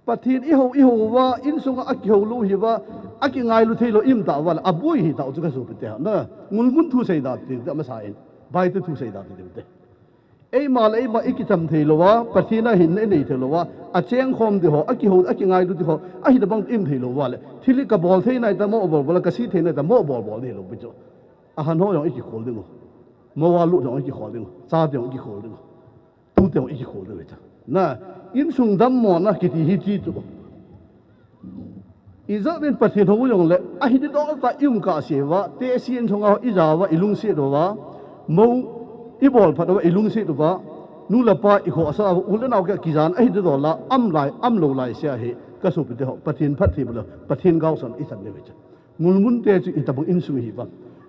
Pathen ihou, ihou uva, insunga akihou lou hi uva, akingailu thei lou i um tah uva le, aboi hi tau chu ka sopi te. Na, ngulmun thu sei da ti, ti amasa in, Bible thu sei da ti, ti te. Eima le eima i kitam thei lou a, Pathen a hinna i nei thei lou a, achengkhom ding ho, akihou, akingailu ding ho, ahi tabang i um thei lou uva le, thil hi kabol thei nai ta mo bol bol, kasi thei nai ta mo bol bol ding lou pi chu. Ahan ho jong i kikhol ding u. Mo a lut jong i kikhol ding u. Chate jong i kikhol ding u. Tute jong i kikhol ding u chu. Na, insung dammona kiti hi ti chu. Ijat in Pathen hou jong le, ahi ding dol tah i um kah se uva, tehse in chunga i ja uva, i lungset uva, mo i bol phat uva, i lungset uva, nu le pa i khohsah uva, u le nao kikah kijan ahi ding dol a, am lai, am lou lai se ahi, ka sopi te ho, Pathen phatthei bol le, Pathen gaosan i chan le ve chu. Ngulmun te chu itabang insung hi uvam.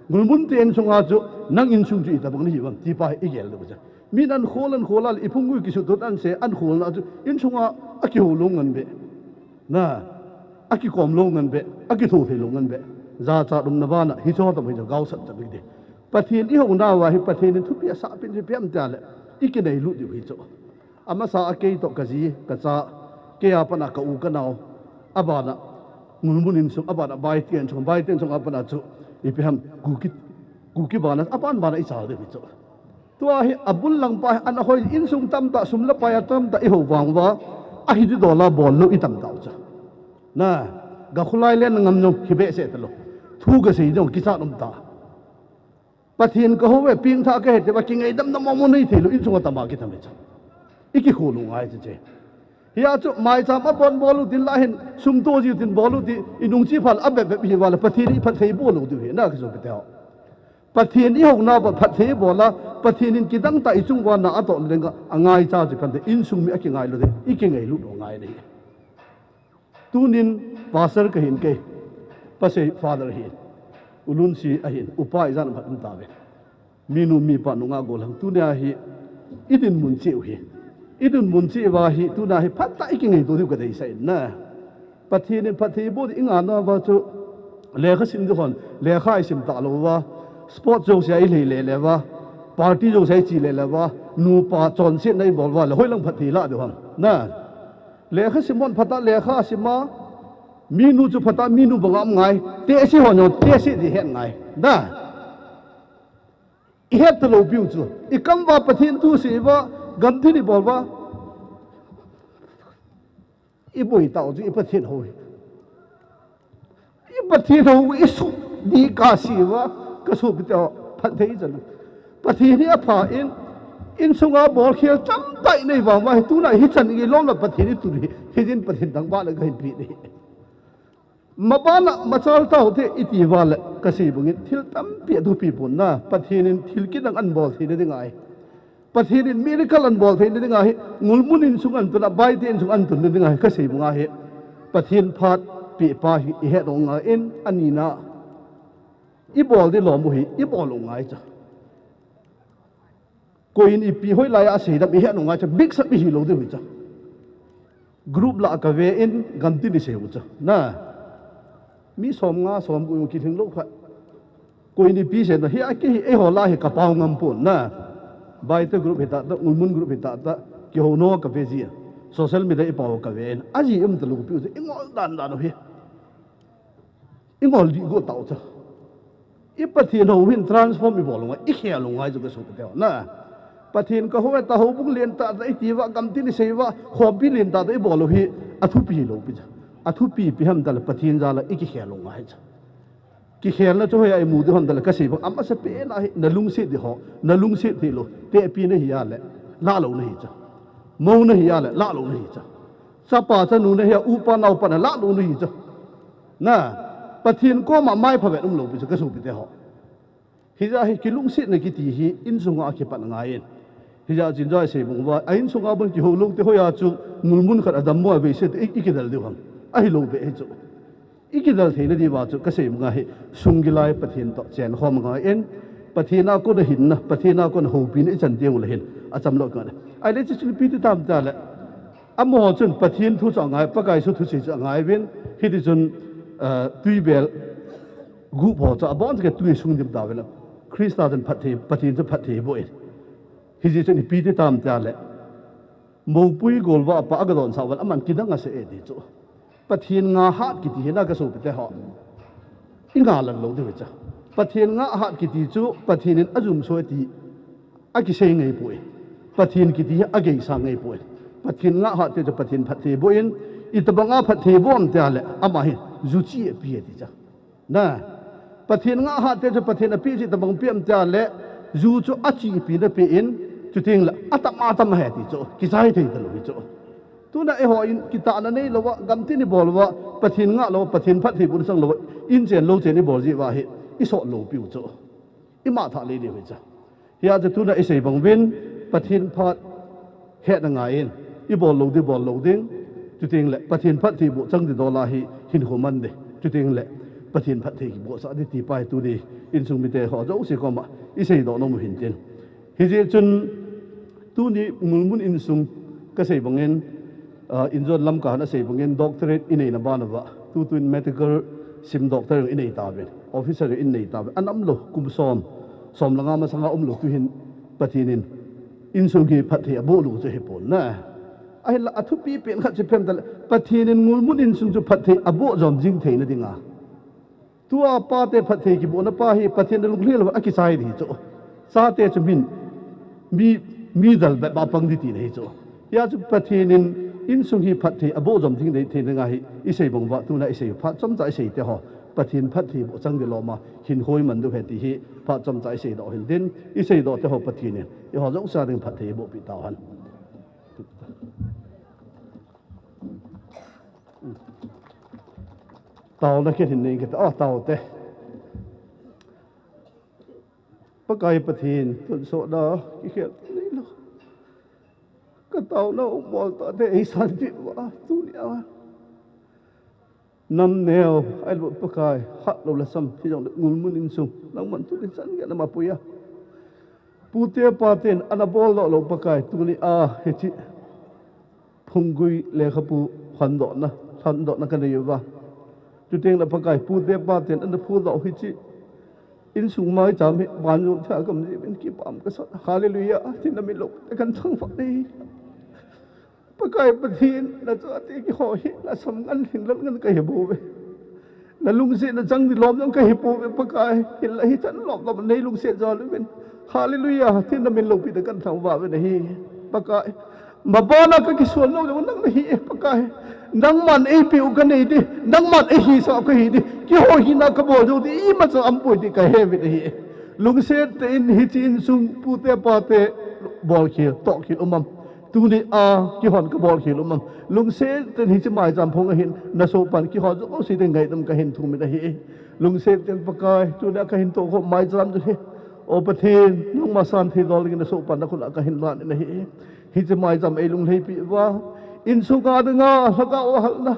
Ngulmun te insunga chu, nang insung chu itabang nahi uvam, ti pa hi i gel le ve chu. Min an khol, an khol a le, i phung u kisutut an se, an kholna chu, insunga akihou lou ngan be. Na, akikom lou ngan be, akitho thei lou ngan be. Jachat umna bana, hiche ho tam hi chu gaosat chan ding. Pathen i houna uva hi, Pathen in thupi asah pen hi ipi ham tia le, i kinei lut diu hi chu. Amasa a kei toh ka ji, ka cha, kei a pat a ka u ka nao, abana, ngulmun insung, abana, Baite insung, Baite insung a pat a chu, ipi ham, Kuki, Kuki bana, aban bana i chal diu hi chu. Tua hi abul lang pa hi ana hoi insung tamtah, sum le pai a tamtah i hou vang uva, ahi ding dol a bol lou i tam tau chu. Na, ga khulai len ngam jong hi behseh talou. Thu ga sei jong kichat um ta. Pathen ka hou ve, pengthah ka he ti uva, kingaidam na momo nei thei lou, insung a tama kitam hi chu. I kikhol u ngai chu che. Hia chu, maicham a bon bol u tin la hin, sum to ji u tin bol u ti, i nung chi phal a bep bep hi uva le, Pathen i phatthei bol lou diu hi, na ka sopi te ho. Pathen i houna uva phatthei bol a, Pathen in kidang tah i chung uva na atoh le ding a, angaicha chu phan te, insung mi akingailu te, i kingailu lou ngai le hi. Tunin pastor ka hin kei, pasei father hin, u Lunsi ahin, upa ijat ham khat um tave. Minu mipa nungah gollhang tunia hi, i dinmun cheh u hi. I dinmun cheh uva hi, tunia hi phatah i kingaito diu ka deisah in na. Pathen in phatthei boh ding i ngahna uva chu, lekha sim ding hon, lekha i sim talou uva, sport jouse a i lhai le le uva, party jouse a i che le le uva, nupa chonsetna i bol uva le, hoilang phatthei lah diu ham. Na. Lekha sim hon phatah lekha sim a, Minu chu phatah, minu banga um ngai. Tehse ho jong tehse ti het ngai. Na. I het talou piu chu. I kam uva Pathen thu sei uva, gamtin i bol uva. I boi tau chu i Pathen hou hi. I Pathen hou i suk di ka sei uva, ka sopite ho, phatthei chan. Pathen hi apha in, insunga bolkhel tamtah i nei vang uva hi, tuna hichan i lom le Pathen i tun hi, hijeh in Pathen thangvah le ka hin pe ding. Maban a machal tau te i ti uva le ka sei bangin thil tampi a thupi pon na, Pathen in thil kidang ahin bol theina ding ahi. Pathen in miracle ahin bol theina ding ahi, ngulmun insung ahin tun a, Baite insung ahin tunna ding ahi, ka sei bang ahi. Pathen phat peh pa hi i het u ngai in, anina. I bol ding lom u hi, i bol u ngai cha. Koi in ipi hoilai a seidam i het u ngai cha, mix up i hilou ding u hi cha. Group lah a ka ve in, gamtin i sei u cha. Na. Mi som nga, som gup kilhing lou khat. Koi in ipi seidam, hi a ki hi, eiho lah hi ka pao ngam pon na. Baite group hi tah tah, ngulmun group hi tah tah, kihou nom ka ve ji. Social media i pao ka ve in. Aji um talou piu cha, i ngol dan dan u hi. I ngol dih got tau cha. I Pathen hou hin transform i bol u ngai, i khel u ngai chu ka sopite ho. Na. Pathen ka hou e ta, houbung lentah tah i ti uva, gamtin i sei uva, khopi lentah tah i bol u hi, athupi lou pi cha. Athupi ipi ham tile Pathen jal a i kikhel u ngai cha. Kikhelna chu hoiya i mu ding ham tile ka sei bang, amasapen a hi, na lungset ding ho, na lungset thei lou, tehpi na hi a le, lah lou na hi cha. Mou na hi a le, lah lou na hi cha. Chapa chanu na hi a, upa naopa na lah lou na hi cha. Na, Pathen koma mai phavet um lou pi chu ka sopite ho. Hijeh a hi kilungsetna kiti hi insunga akipat ngai in. Hijeh a chun jai sei bang uva, a insunga bang kihou lou te hoiya chu ngulmun khat a dammo a vei se te i, i kidel diu ham. Ahilou be hi chu. I kidel theina diuva chu ka sei bang a hi sunggil a hi Pathen toh chen khom ngai in. Pathen a kona hinna, Pathen a kona houpina i chan teng u le hin. Acham lou ka na. Ahile chu chun ipi ti tam tile. Amaho chun Pathen thu chu angai, Pakai Jesu thusei chu angai uvin, hiti chun, eh, tuibel gup ho chu abon chu tui sung dim tau vela. Christa chun phatthei, Pathen chu phatthei boh in. Hijeh chun ipi ti tam tile. Moupui golvah pa aga donsah uva le aman kidang ase e ti chu. Pathen ngah hat kiti hi na ka sopite ho. I ngah lal lou diu hi cha. Pathen ngah hat kiti chu Pathen in ajumso e ti. Akisei ngai poi. Pathen kiti hi ageisah ngai poi. Pathen ngah hat te chu Pathen phatthei boh in, itobang a phatthei boh ham tile, ama hi ju chi ape e ti cha. Na, Pathen ngah hat te chu Pathen apeh chu itobang pe ham tile, ju chu achi ipi na pe in, chuteng le, atam atam ahi ti chu, kichai thei talou hi chu. Tuna eiho in kitahna neilou a, gamtin i bol uva, Pathen ngah lou, Pathen phattheibohna chang lou, in chen lou chen i bol jeh uva hi, i sot lou piu chu. I mah thah lei lei u hi cha. Hijeh a chu tuna i sei bang uvin, Pathen phat hetna ngai in, i bol lou ding, bol lou ding, chuteng le Pathen phattheiboh chang ding dol a hi hinkho man ding, chuteng le Pathen phatthei kibohsah ding ti pa hi tuni insung mite ho jouse koma i seidoh nom u hin tin. Hijeh chun tuni ngulmun insung ka sei bangin, Ah, injon lam kahin a sei bangin doctorate i neina ban uva. Tutu in medical sim doctor i nei tauvin. Officer i nei tauvin. Anam lou, kum som. Som le nga masanga um lou tuhin Pathen in insung hi phatthei aboh lou chu hipon na. Ahinla athupi pen khat chu ipi ham tile. Pathen in ngulmun insung chu phatthei aboh jom jing theina dinga. Tua pate phatthei kibohna pa hi Pathen a lunglhai lou a kichai ding hi chu. Chate chu min, mi, mi dal bep a pang ding tina hi chu. Hijeh a chu Pathen in insung hi phatthei aboh jom ding dei thei ding ahi, i sei bang uva tuna i sei phat chomcha i sei te ho. Pathen phatthei boh chang ding lom a, hinkho i man diu ahi ti hi phat chomcha i seidoh hin tin, i seidoh te ho Pathen in, eiho jouse a ding phatthei boh pi tau hen. Taona khen hin nei kit, ah, tao te. Pakai Pathen, tonsotna, kikhel nei lou. Ka taona u bol ta te, ei sanpeh uva, tunia. Nam neo, ahilou Pakai, hat lou lhasam, hijongle ngulmun insung, nangman tunin chan gei a na ma pui a. Pute paten, ana bol doh lou Pakai, tunia, hiche. Phunggui lekhabu hon dohna, hon dohna ka nei uva. Chuteng le Pakai pute paten ana phu doh hiche. Insung maicham hi, van jong thia gam jeh in kipah ka sa. Hallelujah, tina mi lou, te kan thangvah nei. Pakai Pathen, nachate keiho hi lhasam ngan, lhinglel ngan kahi pouve. Nalungsetna chang ding lom jong kahi pouve Pakai. Hinlah hichan lom lom nei lungset jo uvin. Hallelujah. Tin namin loupina kathangvah uvin ahi. Pakai, mabana kakisuan lou jong nang nahi e Pakai. Nangman eipeh u kanei ding, nangman eihisah u kahi ding, keiho hina kabol jou ding imacha aumpoi ti kahe uvin ahi. Lungset tah in hiche insung pute pate bolkhel, tohkhel um am? Tuni a kihon kabolkhel um am? Lungset tah in hiche maicham phong a hin nasohpan kihon jouse ding ngaidam kahin thum in ahi. Lungset tah in Pakai, tuni a kahin tohkhom maicham chu hi, O Pathen, nangma santhei dol dingin nasohpan nakhut a kahin lan in ahi. Hiche maicham eilunglhaipi uva, insung a dinga lhagao a halna,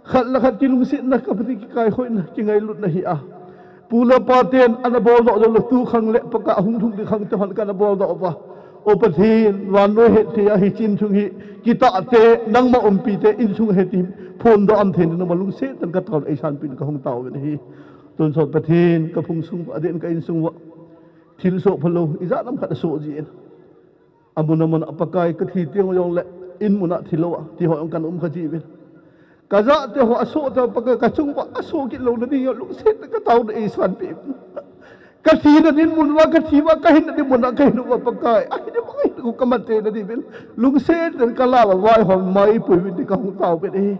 khat le khat kilungsetna, kapati kikaikhohna, kingailutna hi a, pu le paten ana boldoh jou lou, tu khang le Pakai ahung lhung ding khang te hon kana boldoh uva, O Pathen, vannoi hetthei a hiche insung hi kitah te, nangma umpi te insung ahi ti phondoh aum thei in nangma lungset tah in kataona eisanpeh in kahung taovin ahi. Tonsot Pathen, kaphung sung uva, adeh in ka insung uva thilsoh phalou ijat ham khat asoh jin, amun amun a Pakai, kathi teng jongle in mun a thilou a tiho jong kana um kha jiuvin, kajate ho asoh tah Pakai, kachung uva asoh kit louna ding jong lungset tah in kataona eisanpeh in, kathina dinmun uva, kathi uva, kahinna dinmun a kahin uva Pakai, ahi ding bang ahi ding khu kaman theina diuvin lungset tah in kala uva vaihom maipui uvin ti kahung taovin ahi.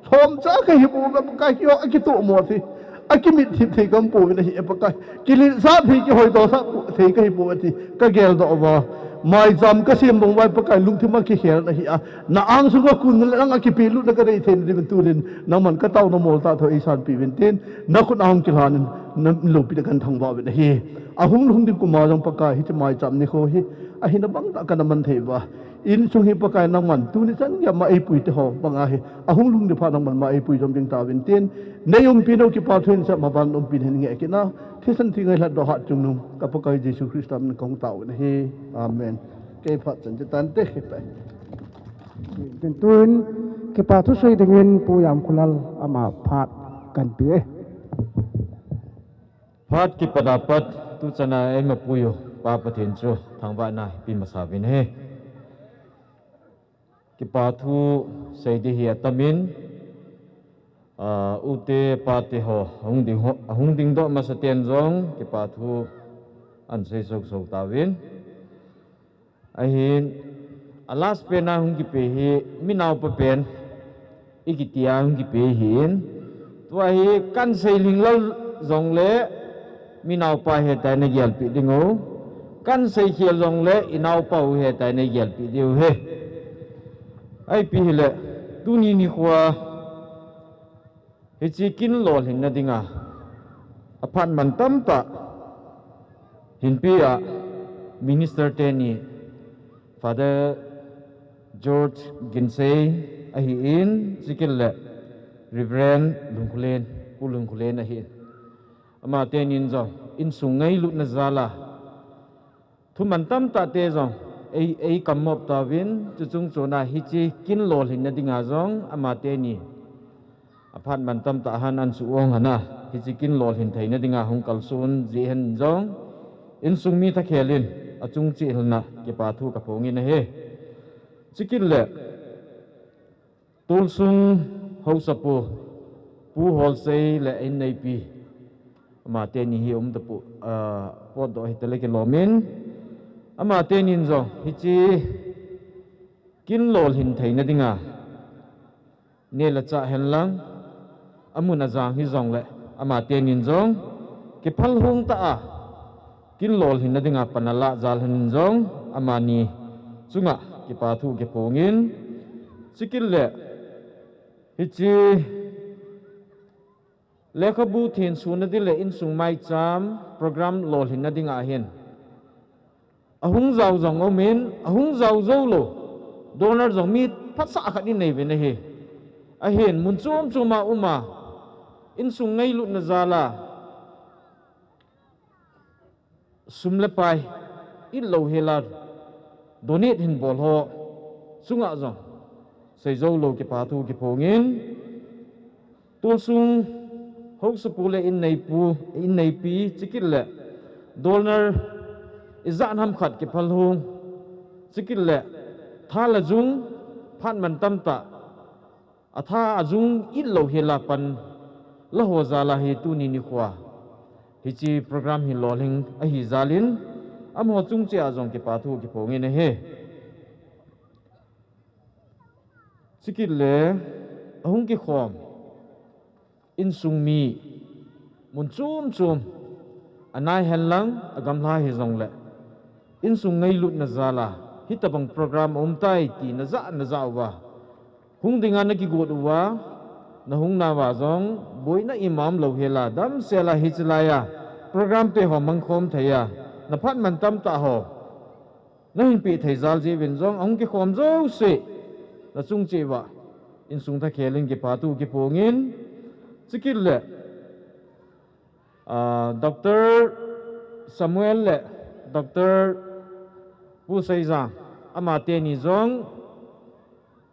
Lhomcha kahi pouve Pakai, keiho akitohmo thei, akimitthip thei kaum pouvin ahi e Pakai. Kiletsah thei, kihoitosah thei kahi pouve ti kageldoh uva, maicham kasem bang uva Pakai, lungthim a kikhelna hi a, na angsunga kun le nang a kipehlutna kadei theina diuvin tunin nangman kataona moltah thu eisanpeh uvin tin, nakhut a hung kilhan in naloupina kathangvah uvin ahi. Ahung lhung ding kum a jong Pakai, hiche maicham nikho hi ahina bang tah kana man thei uva, insung hi Pakai nangman tuni chan geiya ma eipui teho banga hi ahung lhung ding phat nangman ma eipui jom ding tauvin tin, nei umpi nau kipa thu hin sema ban umpi hin ngeh kit na, thisan thi ngailhat doh hatchungnung ka Pakai Jesu Christa min in kahung taovin ahi. Amen. Kei phat chan che tante, kei pa. Tin tun kipa thu sei dingin Pu Jamkholal ama phat kahin pe e. Phat kipat a pat tuchan a eima puiyu Pa Pathen chu thangvahna ipe masa uvin ahi. Kipa thu sei ding hi atam in, ah, u te pa te ho, ahung ding ho, ahung dingdoh masa ten jong kipa thu ahin sei soso tauvin. Ahin, a last pen a hung kipe hi, mi naopa pen, i kiti a hung kipe ahin. Tua hi, kahin sei lhinglel jongle, mi naopa ahitai na gelpeh diu. Kahin sei khel jongle, i naopa u ahitai na gelpeh diu ahi. Ipi hile, tuni nikho a, hiche kin lolhinna dinga, aphat mantam tah, hinpi a, minister teni, Father George Ginsei ahin, chukit le Reverend Lungkholen, Pu Lungkholen ahin. Ama tenin jong, insung ngailutna jal a, thu mantam tah te jong, ei, ei kammop tauvin, chuchung chona hiche kin lolhinna dinga jong, ama teni aphat mantam tah a hin ahin suhong hana, hiche kin lolhin theina dinga hung kalson jeh hin jong, insung mi thakhel in, achung cheh in kipa thu kaphongin ahi. Chukit le, Tulsung Haosapu, Pu Holsei le inneipi, ama teni hi umtapu, ah, potdoh hitale kilom in, ama tenin jong, hiche kin lolhin theina dinga, neh le chah hen lang, amun ajang hijongle, ama tenin jong, kiphal hung tah a, kin lolhinna dinga pan alah jal hin jong, amani chunga kipa thu kiphongin, chukit le, hiche lekhabu thensona ding le insung maicham program lolhinna dinga hin, ahung jao jong umin, ahung jao jou lou donor jong mi phatsah khat inei uvin ahi. Ahin, mun chom chom a um a, insung ngailutna jal a, sum le pai, it lou hel a, donate hin bol ho chunga jong, sei jou lou kipa thu kiphongin, Tulsung Haosapu le inneipu, inneipi, chukit le, donor ijat ham khat kiphal hung, chukit le, tha le jung, phat mantam tah, atha ajung it lou hela pan la ho jal a hi tuni nikho hiche program hi lolhing ahi jal in, amaho chung cheh a jong kipa thu kiphong in ahi. Chukit le ahung kikhom insung mi mun chom chom, anai hen lang agamla hijongle, insung ngailutna jal a hitabang program aum tai ti najah najah uva, hung dinga nakigot uva, nahung nauva jong boina ima um lou hela, damsel a hiche lai a program pe ho mangkhom thei a, na phat mantam tah ho nahin pe thei jal jeh uvin jong ahung kikhom jouse, na chung cheh uva insung thakhel in kipa thu kiphong in, chukit le, ah, Doctor Samuel le Doctor Pu Seijang, ama teni jong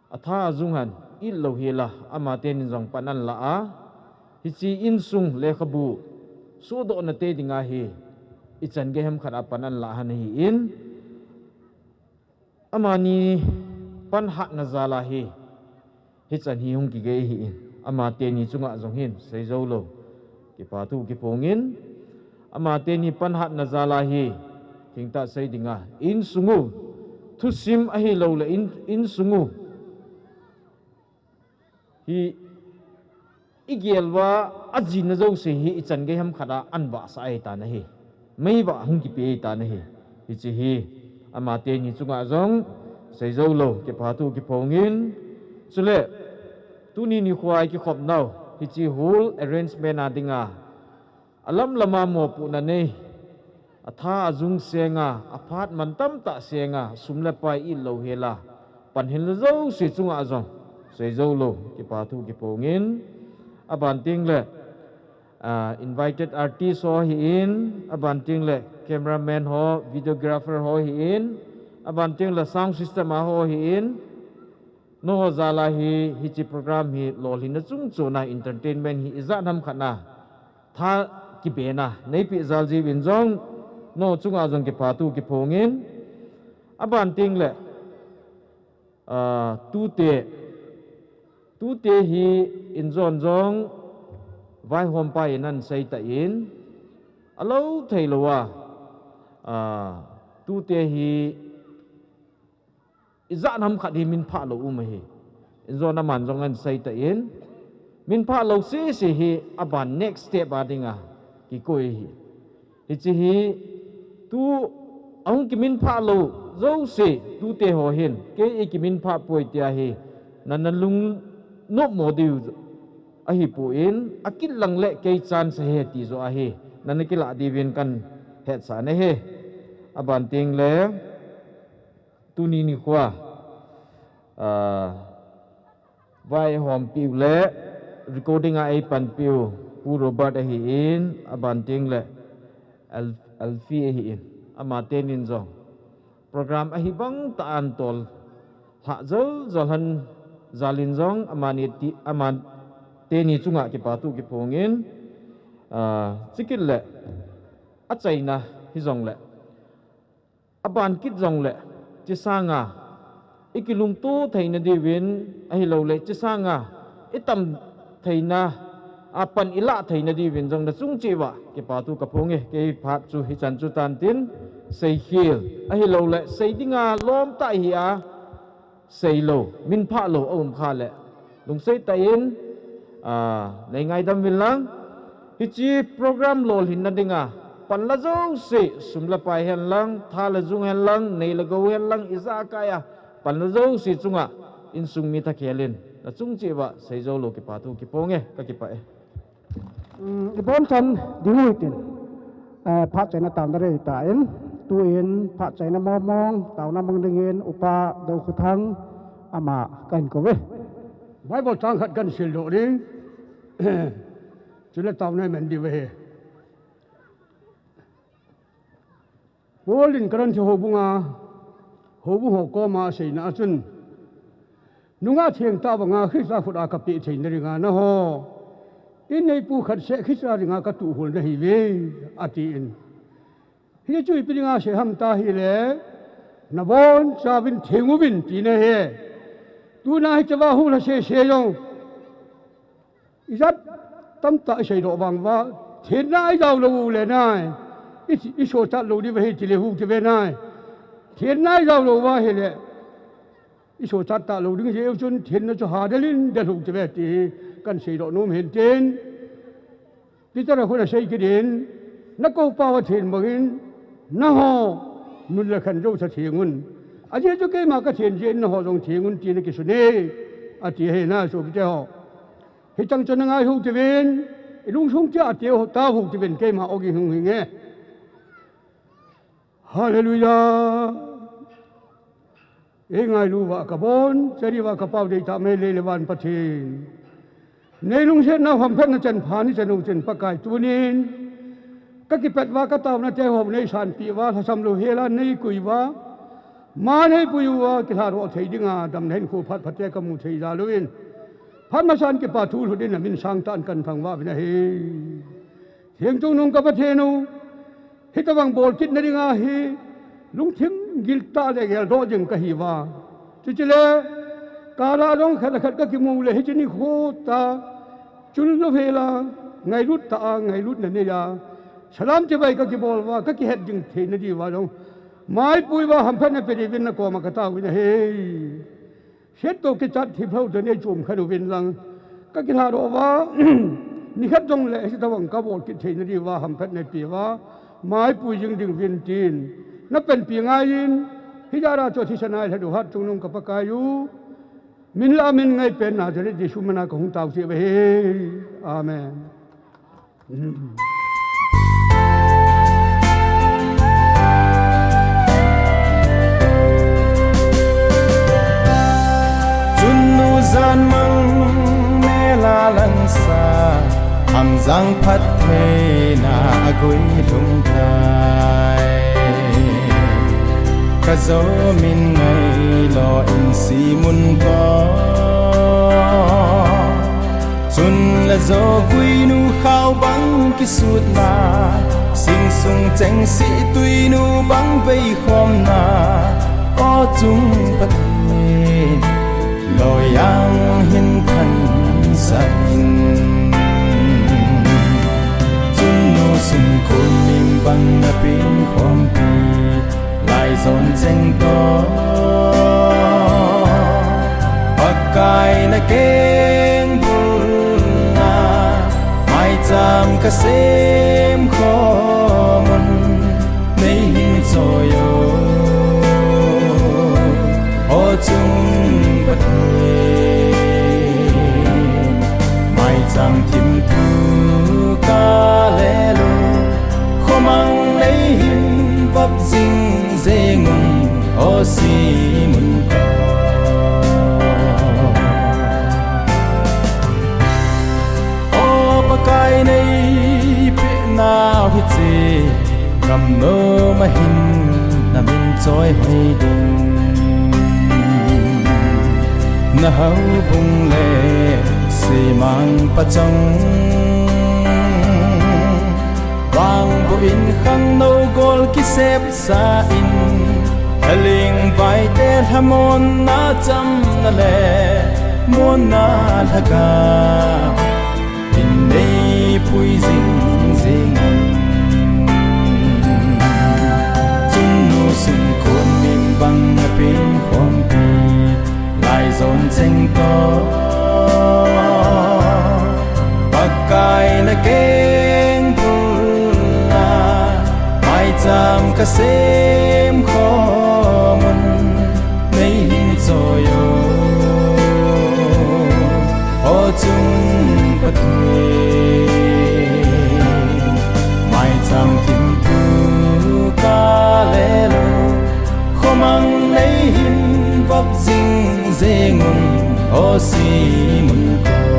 atha ajung hen it lou hela, ama teni jong pan anla a, hiche insung lekhabu sodohna te dinga hi ichan gei ham khat a pan anla hen ahi in, amani pan hatna jal a hi hichan hi hung kigei ahi in, ama teni chunga jong hin seijou lou kipa thu kiphong in, ama teni pan hatna jal a hi thengtah sei dinga insung u thusim ahilou le in, insung u hi igel uva ajina jouse hi ichan gei ham khat a anvah sah ahitan ahi. Meivah hung kipe ahitan ahi. Hiche hi ama teni chunga jong seijou lou kipa thu kiphong in, chule tuni nikho a ikikhop nau hiche hall arrangement a dinga alam lama mopohna nei, atha ajung senga, aphat mantam tah senga, sum le pai it lou hela pan hen la jouse chunga jong seijou lou kipa thu kiphong in, aban teng le, ah, invited artist ho ahi in, aban teng le cameraman ho, videographer ho ahi in, aban teng le sound system a ho ahi in, nangho jal a hi hiche program hi lolhinna chungchon a entertainment hi ijat ham khat a tha kibena neipeh jal jeh uvin jong nangho chunga jong kipa thu kiphong in, aban teng le, ah, tute, tute hi injon jong vaihompa in ahin sei tan, alou thei lou a, ah, tute hi ijat ham khat hi minphah lou um ahi. Injon aman jong ahin sei tan, minphah lou sese hi aban next step a dinga kikoi ahi. Hiche hi tu ahung kiminphah lou jouse, tute ho hin kei eikiminphah poi tia hi nana lungnopmo diu ahipon, akit lang le kei chance ahi ti joh ahi, nana kilah diuvin kahin hetsah in ahi. Aban teng le tuni nikho a, ah, vaihompiu le recording a eipanpiu Pu Robert ahi in, aban teng le Al-, Alfie ahi in, ama tenin jong program ahi bang tah a ahin tol lhah jol jol hen jal in jong amani ti, ama teni chunga kipa thu kiphong in, ah, chukit le achaina hijongle, aban kit jongle, hiche sanga ikilungto theina diuvin, ahilou le hiche sanga itam theina a pan ilah theina diuvin jong nachung cheh uva kipa thu kaphong e. Kei phat chu hichan chu tan tin, seikhel ahilou le sei dinga lom tah ahi a, seilou, minphah lou aum khah le, lungset tah in, ah, nei ngaidam uvin lang. Hiche program lolhinna dinga pan la jouse, sum le pai hen lang, tha le jung hen lang, nei le gou hen lang, ijakai a pan la jouse chunga insung mi thakhel in nachung cheh uva seijou lou kipa thu kiphong e, kakipah e. Um, ibonchan ding u hitin, eh, phat chaina taona rei tan, tuin phat chaina mong mong taona mang dingin Upa Dokhuthang ama kahin kou ve. Bible chang khat kahin sim doh ding. Chule taona iman diu ahi. Paul in Korinth houbunga, houbung ho koma aseina a chun, nungah thengtah banga Christa khut a kapeh theina dinga nangho in neipu khat seh Christa dinga katuhol nahiuve, atin. Hichu ipi dinga sei ham tia ahile, nabonchauvin theng uvin tina ahi. Tuna hiche va hu la sese jong, ijat tamtah isei doh vang uva, thenna ijao lou u le nai, i, isochat lou diu ahi ti le hu ti ve nai. Thenna ijao lou uva ahile, isochat talou ding jeh u chun thenna chu hadel in del u ti ve ti hi kahin sei doh nom hin tin. Peter a khun asei kit in, na kou pau athen bangin, nangho nun le khan jouse theng un. Ajeh chu keima kathen jeh in nangho jong theng un ti na kisun e, ati ahi na sopite ho. Hichang chu na ngai u ti uvin, i lungsung chia ati u ta u ti uvin keima ogin hung hing e. Hallelujah. Ei ngailu uva kabon, cheri uva kapao deitah mai lei le van Pathen. Nei lungsetnau hamphatna chanpha nei chanu chen Pakai tunin, kakipet uva kataona te ho nei sanpeh uva, lhasam louhel a nei kui uva, ma nei pui uva, kilhadoh thei dinga, damna hinkho phat phate kamu thei jal uvin, phat masan kipa thu lhut in namin sangtah in kahin thangvah uvin ahi. Theng chungnung ka Pathen u, hitobang bol kitna dinga hi, lungthim giltah le geldoh jing kahi uva. Chuche le, kala jong khat le khat kakimu le hiche nikho tah, chul louhel a, ngailut tah a, ngailutna nei a, salam chibai kakibol uva, kakihet jing theina diuva jong, maipui uva hamphatna pe diuvin nakoma katao uvin ahi. Hetto kichat thip lou teni chom khat uvin lang, kakilhadoh uva, nikhat jongle hitobang kabol kit theina diuva hamphatna pe uva, maipui jing ding uvin tin, napanpi ngai in, hijat a chu thisan a ilhat u hat chungnung ka Pakai u, min lah a min ngaipen Nazareth Jesu mina kahung tao cheh uve. Amen. Chun nu jan mang mel a langsa, Hamjang phattheina a guilhung tai. Ka jo min ngailo in si mun ko. Chun la jo guinu khao bang kisutna, sing sung cheng si tuinu bang vei khomna, o chung Pathen, loiyang hin thansa in. Chun nu sung kun min bang na pin khompi, lai jon cheng to. Pakai na keng bul na, maicham ka sem khom un, nei hin choi o, o chung Pathen. Maicham thim thu ka lel u, khomang nei hin vop jing jeng un, o si mun ko. O Pakai nei peh nau hiche, gam nom a hin na min choi hoi ding. Na houbung le semang pachong, vangboh in khangnou gol kisep sa in, lhaling vaite lhamonna chamna le monna lhagao in nei pui jing jing un. Chun nu sung kun min bang na pin khompi, lai jon cheng to. Pakai na keng bul na, maicham ka sem khom un, nei hin choi o, o chung Pathen. Maicham thim thu ka lel u, khomang nei hin vop jing jeng un, o si mun ko.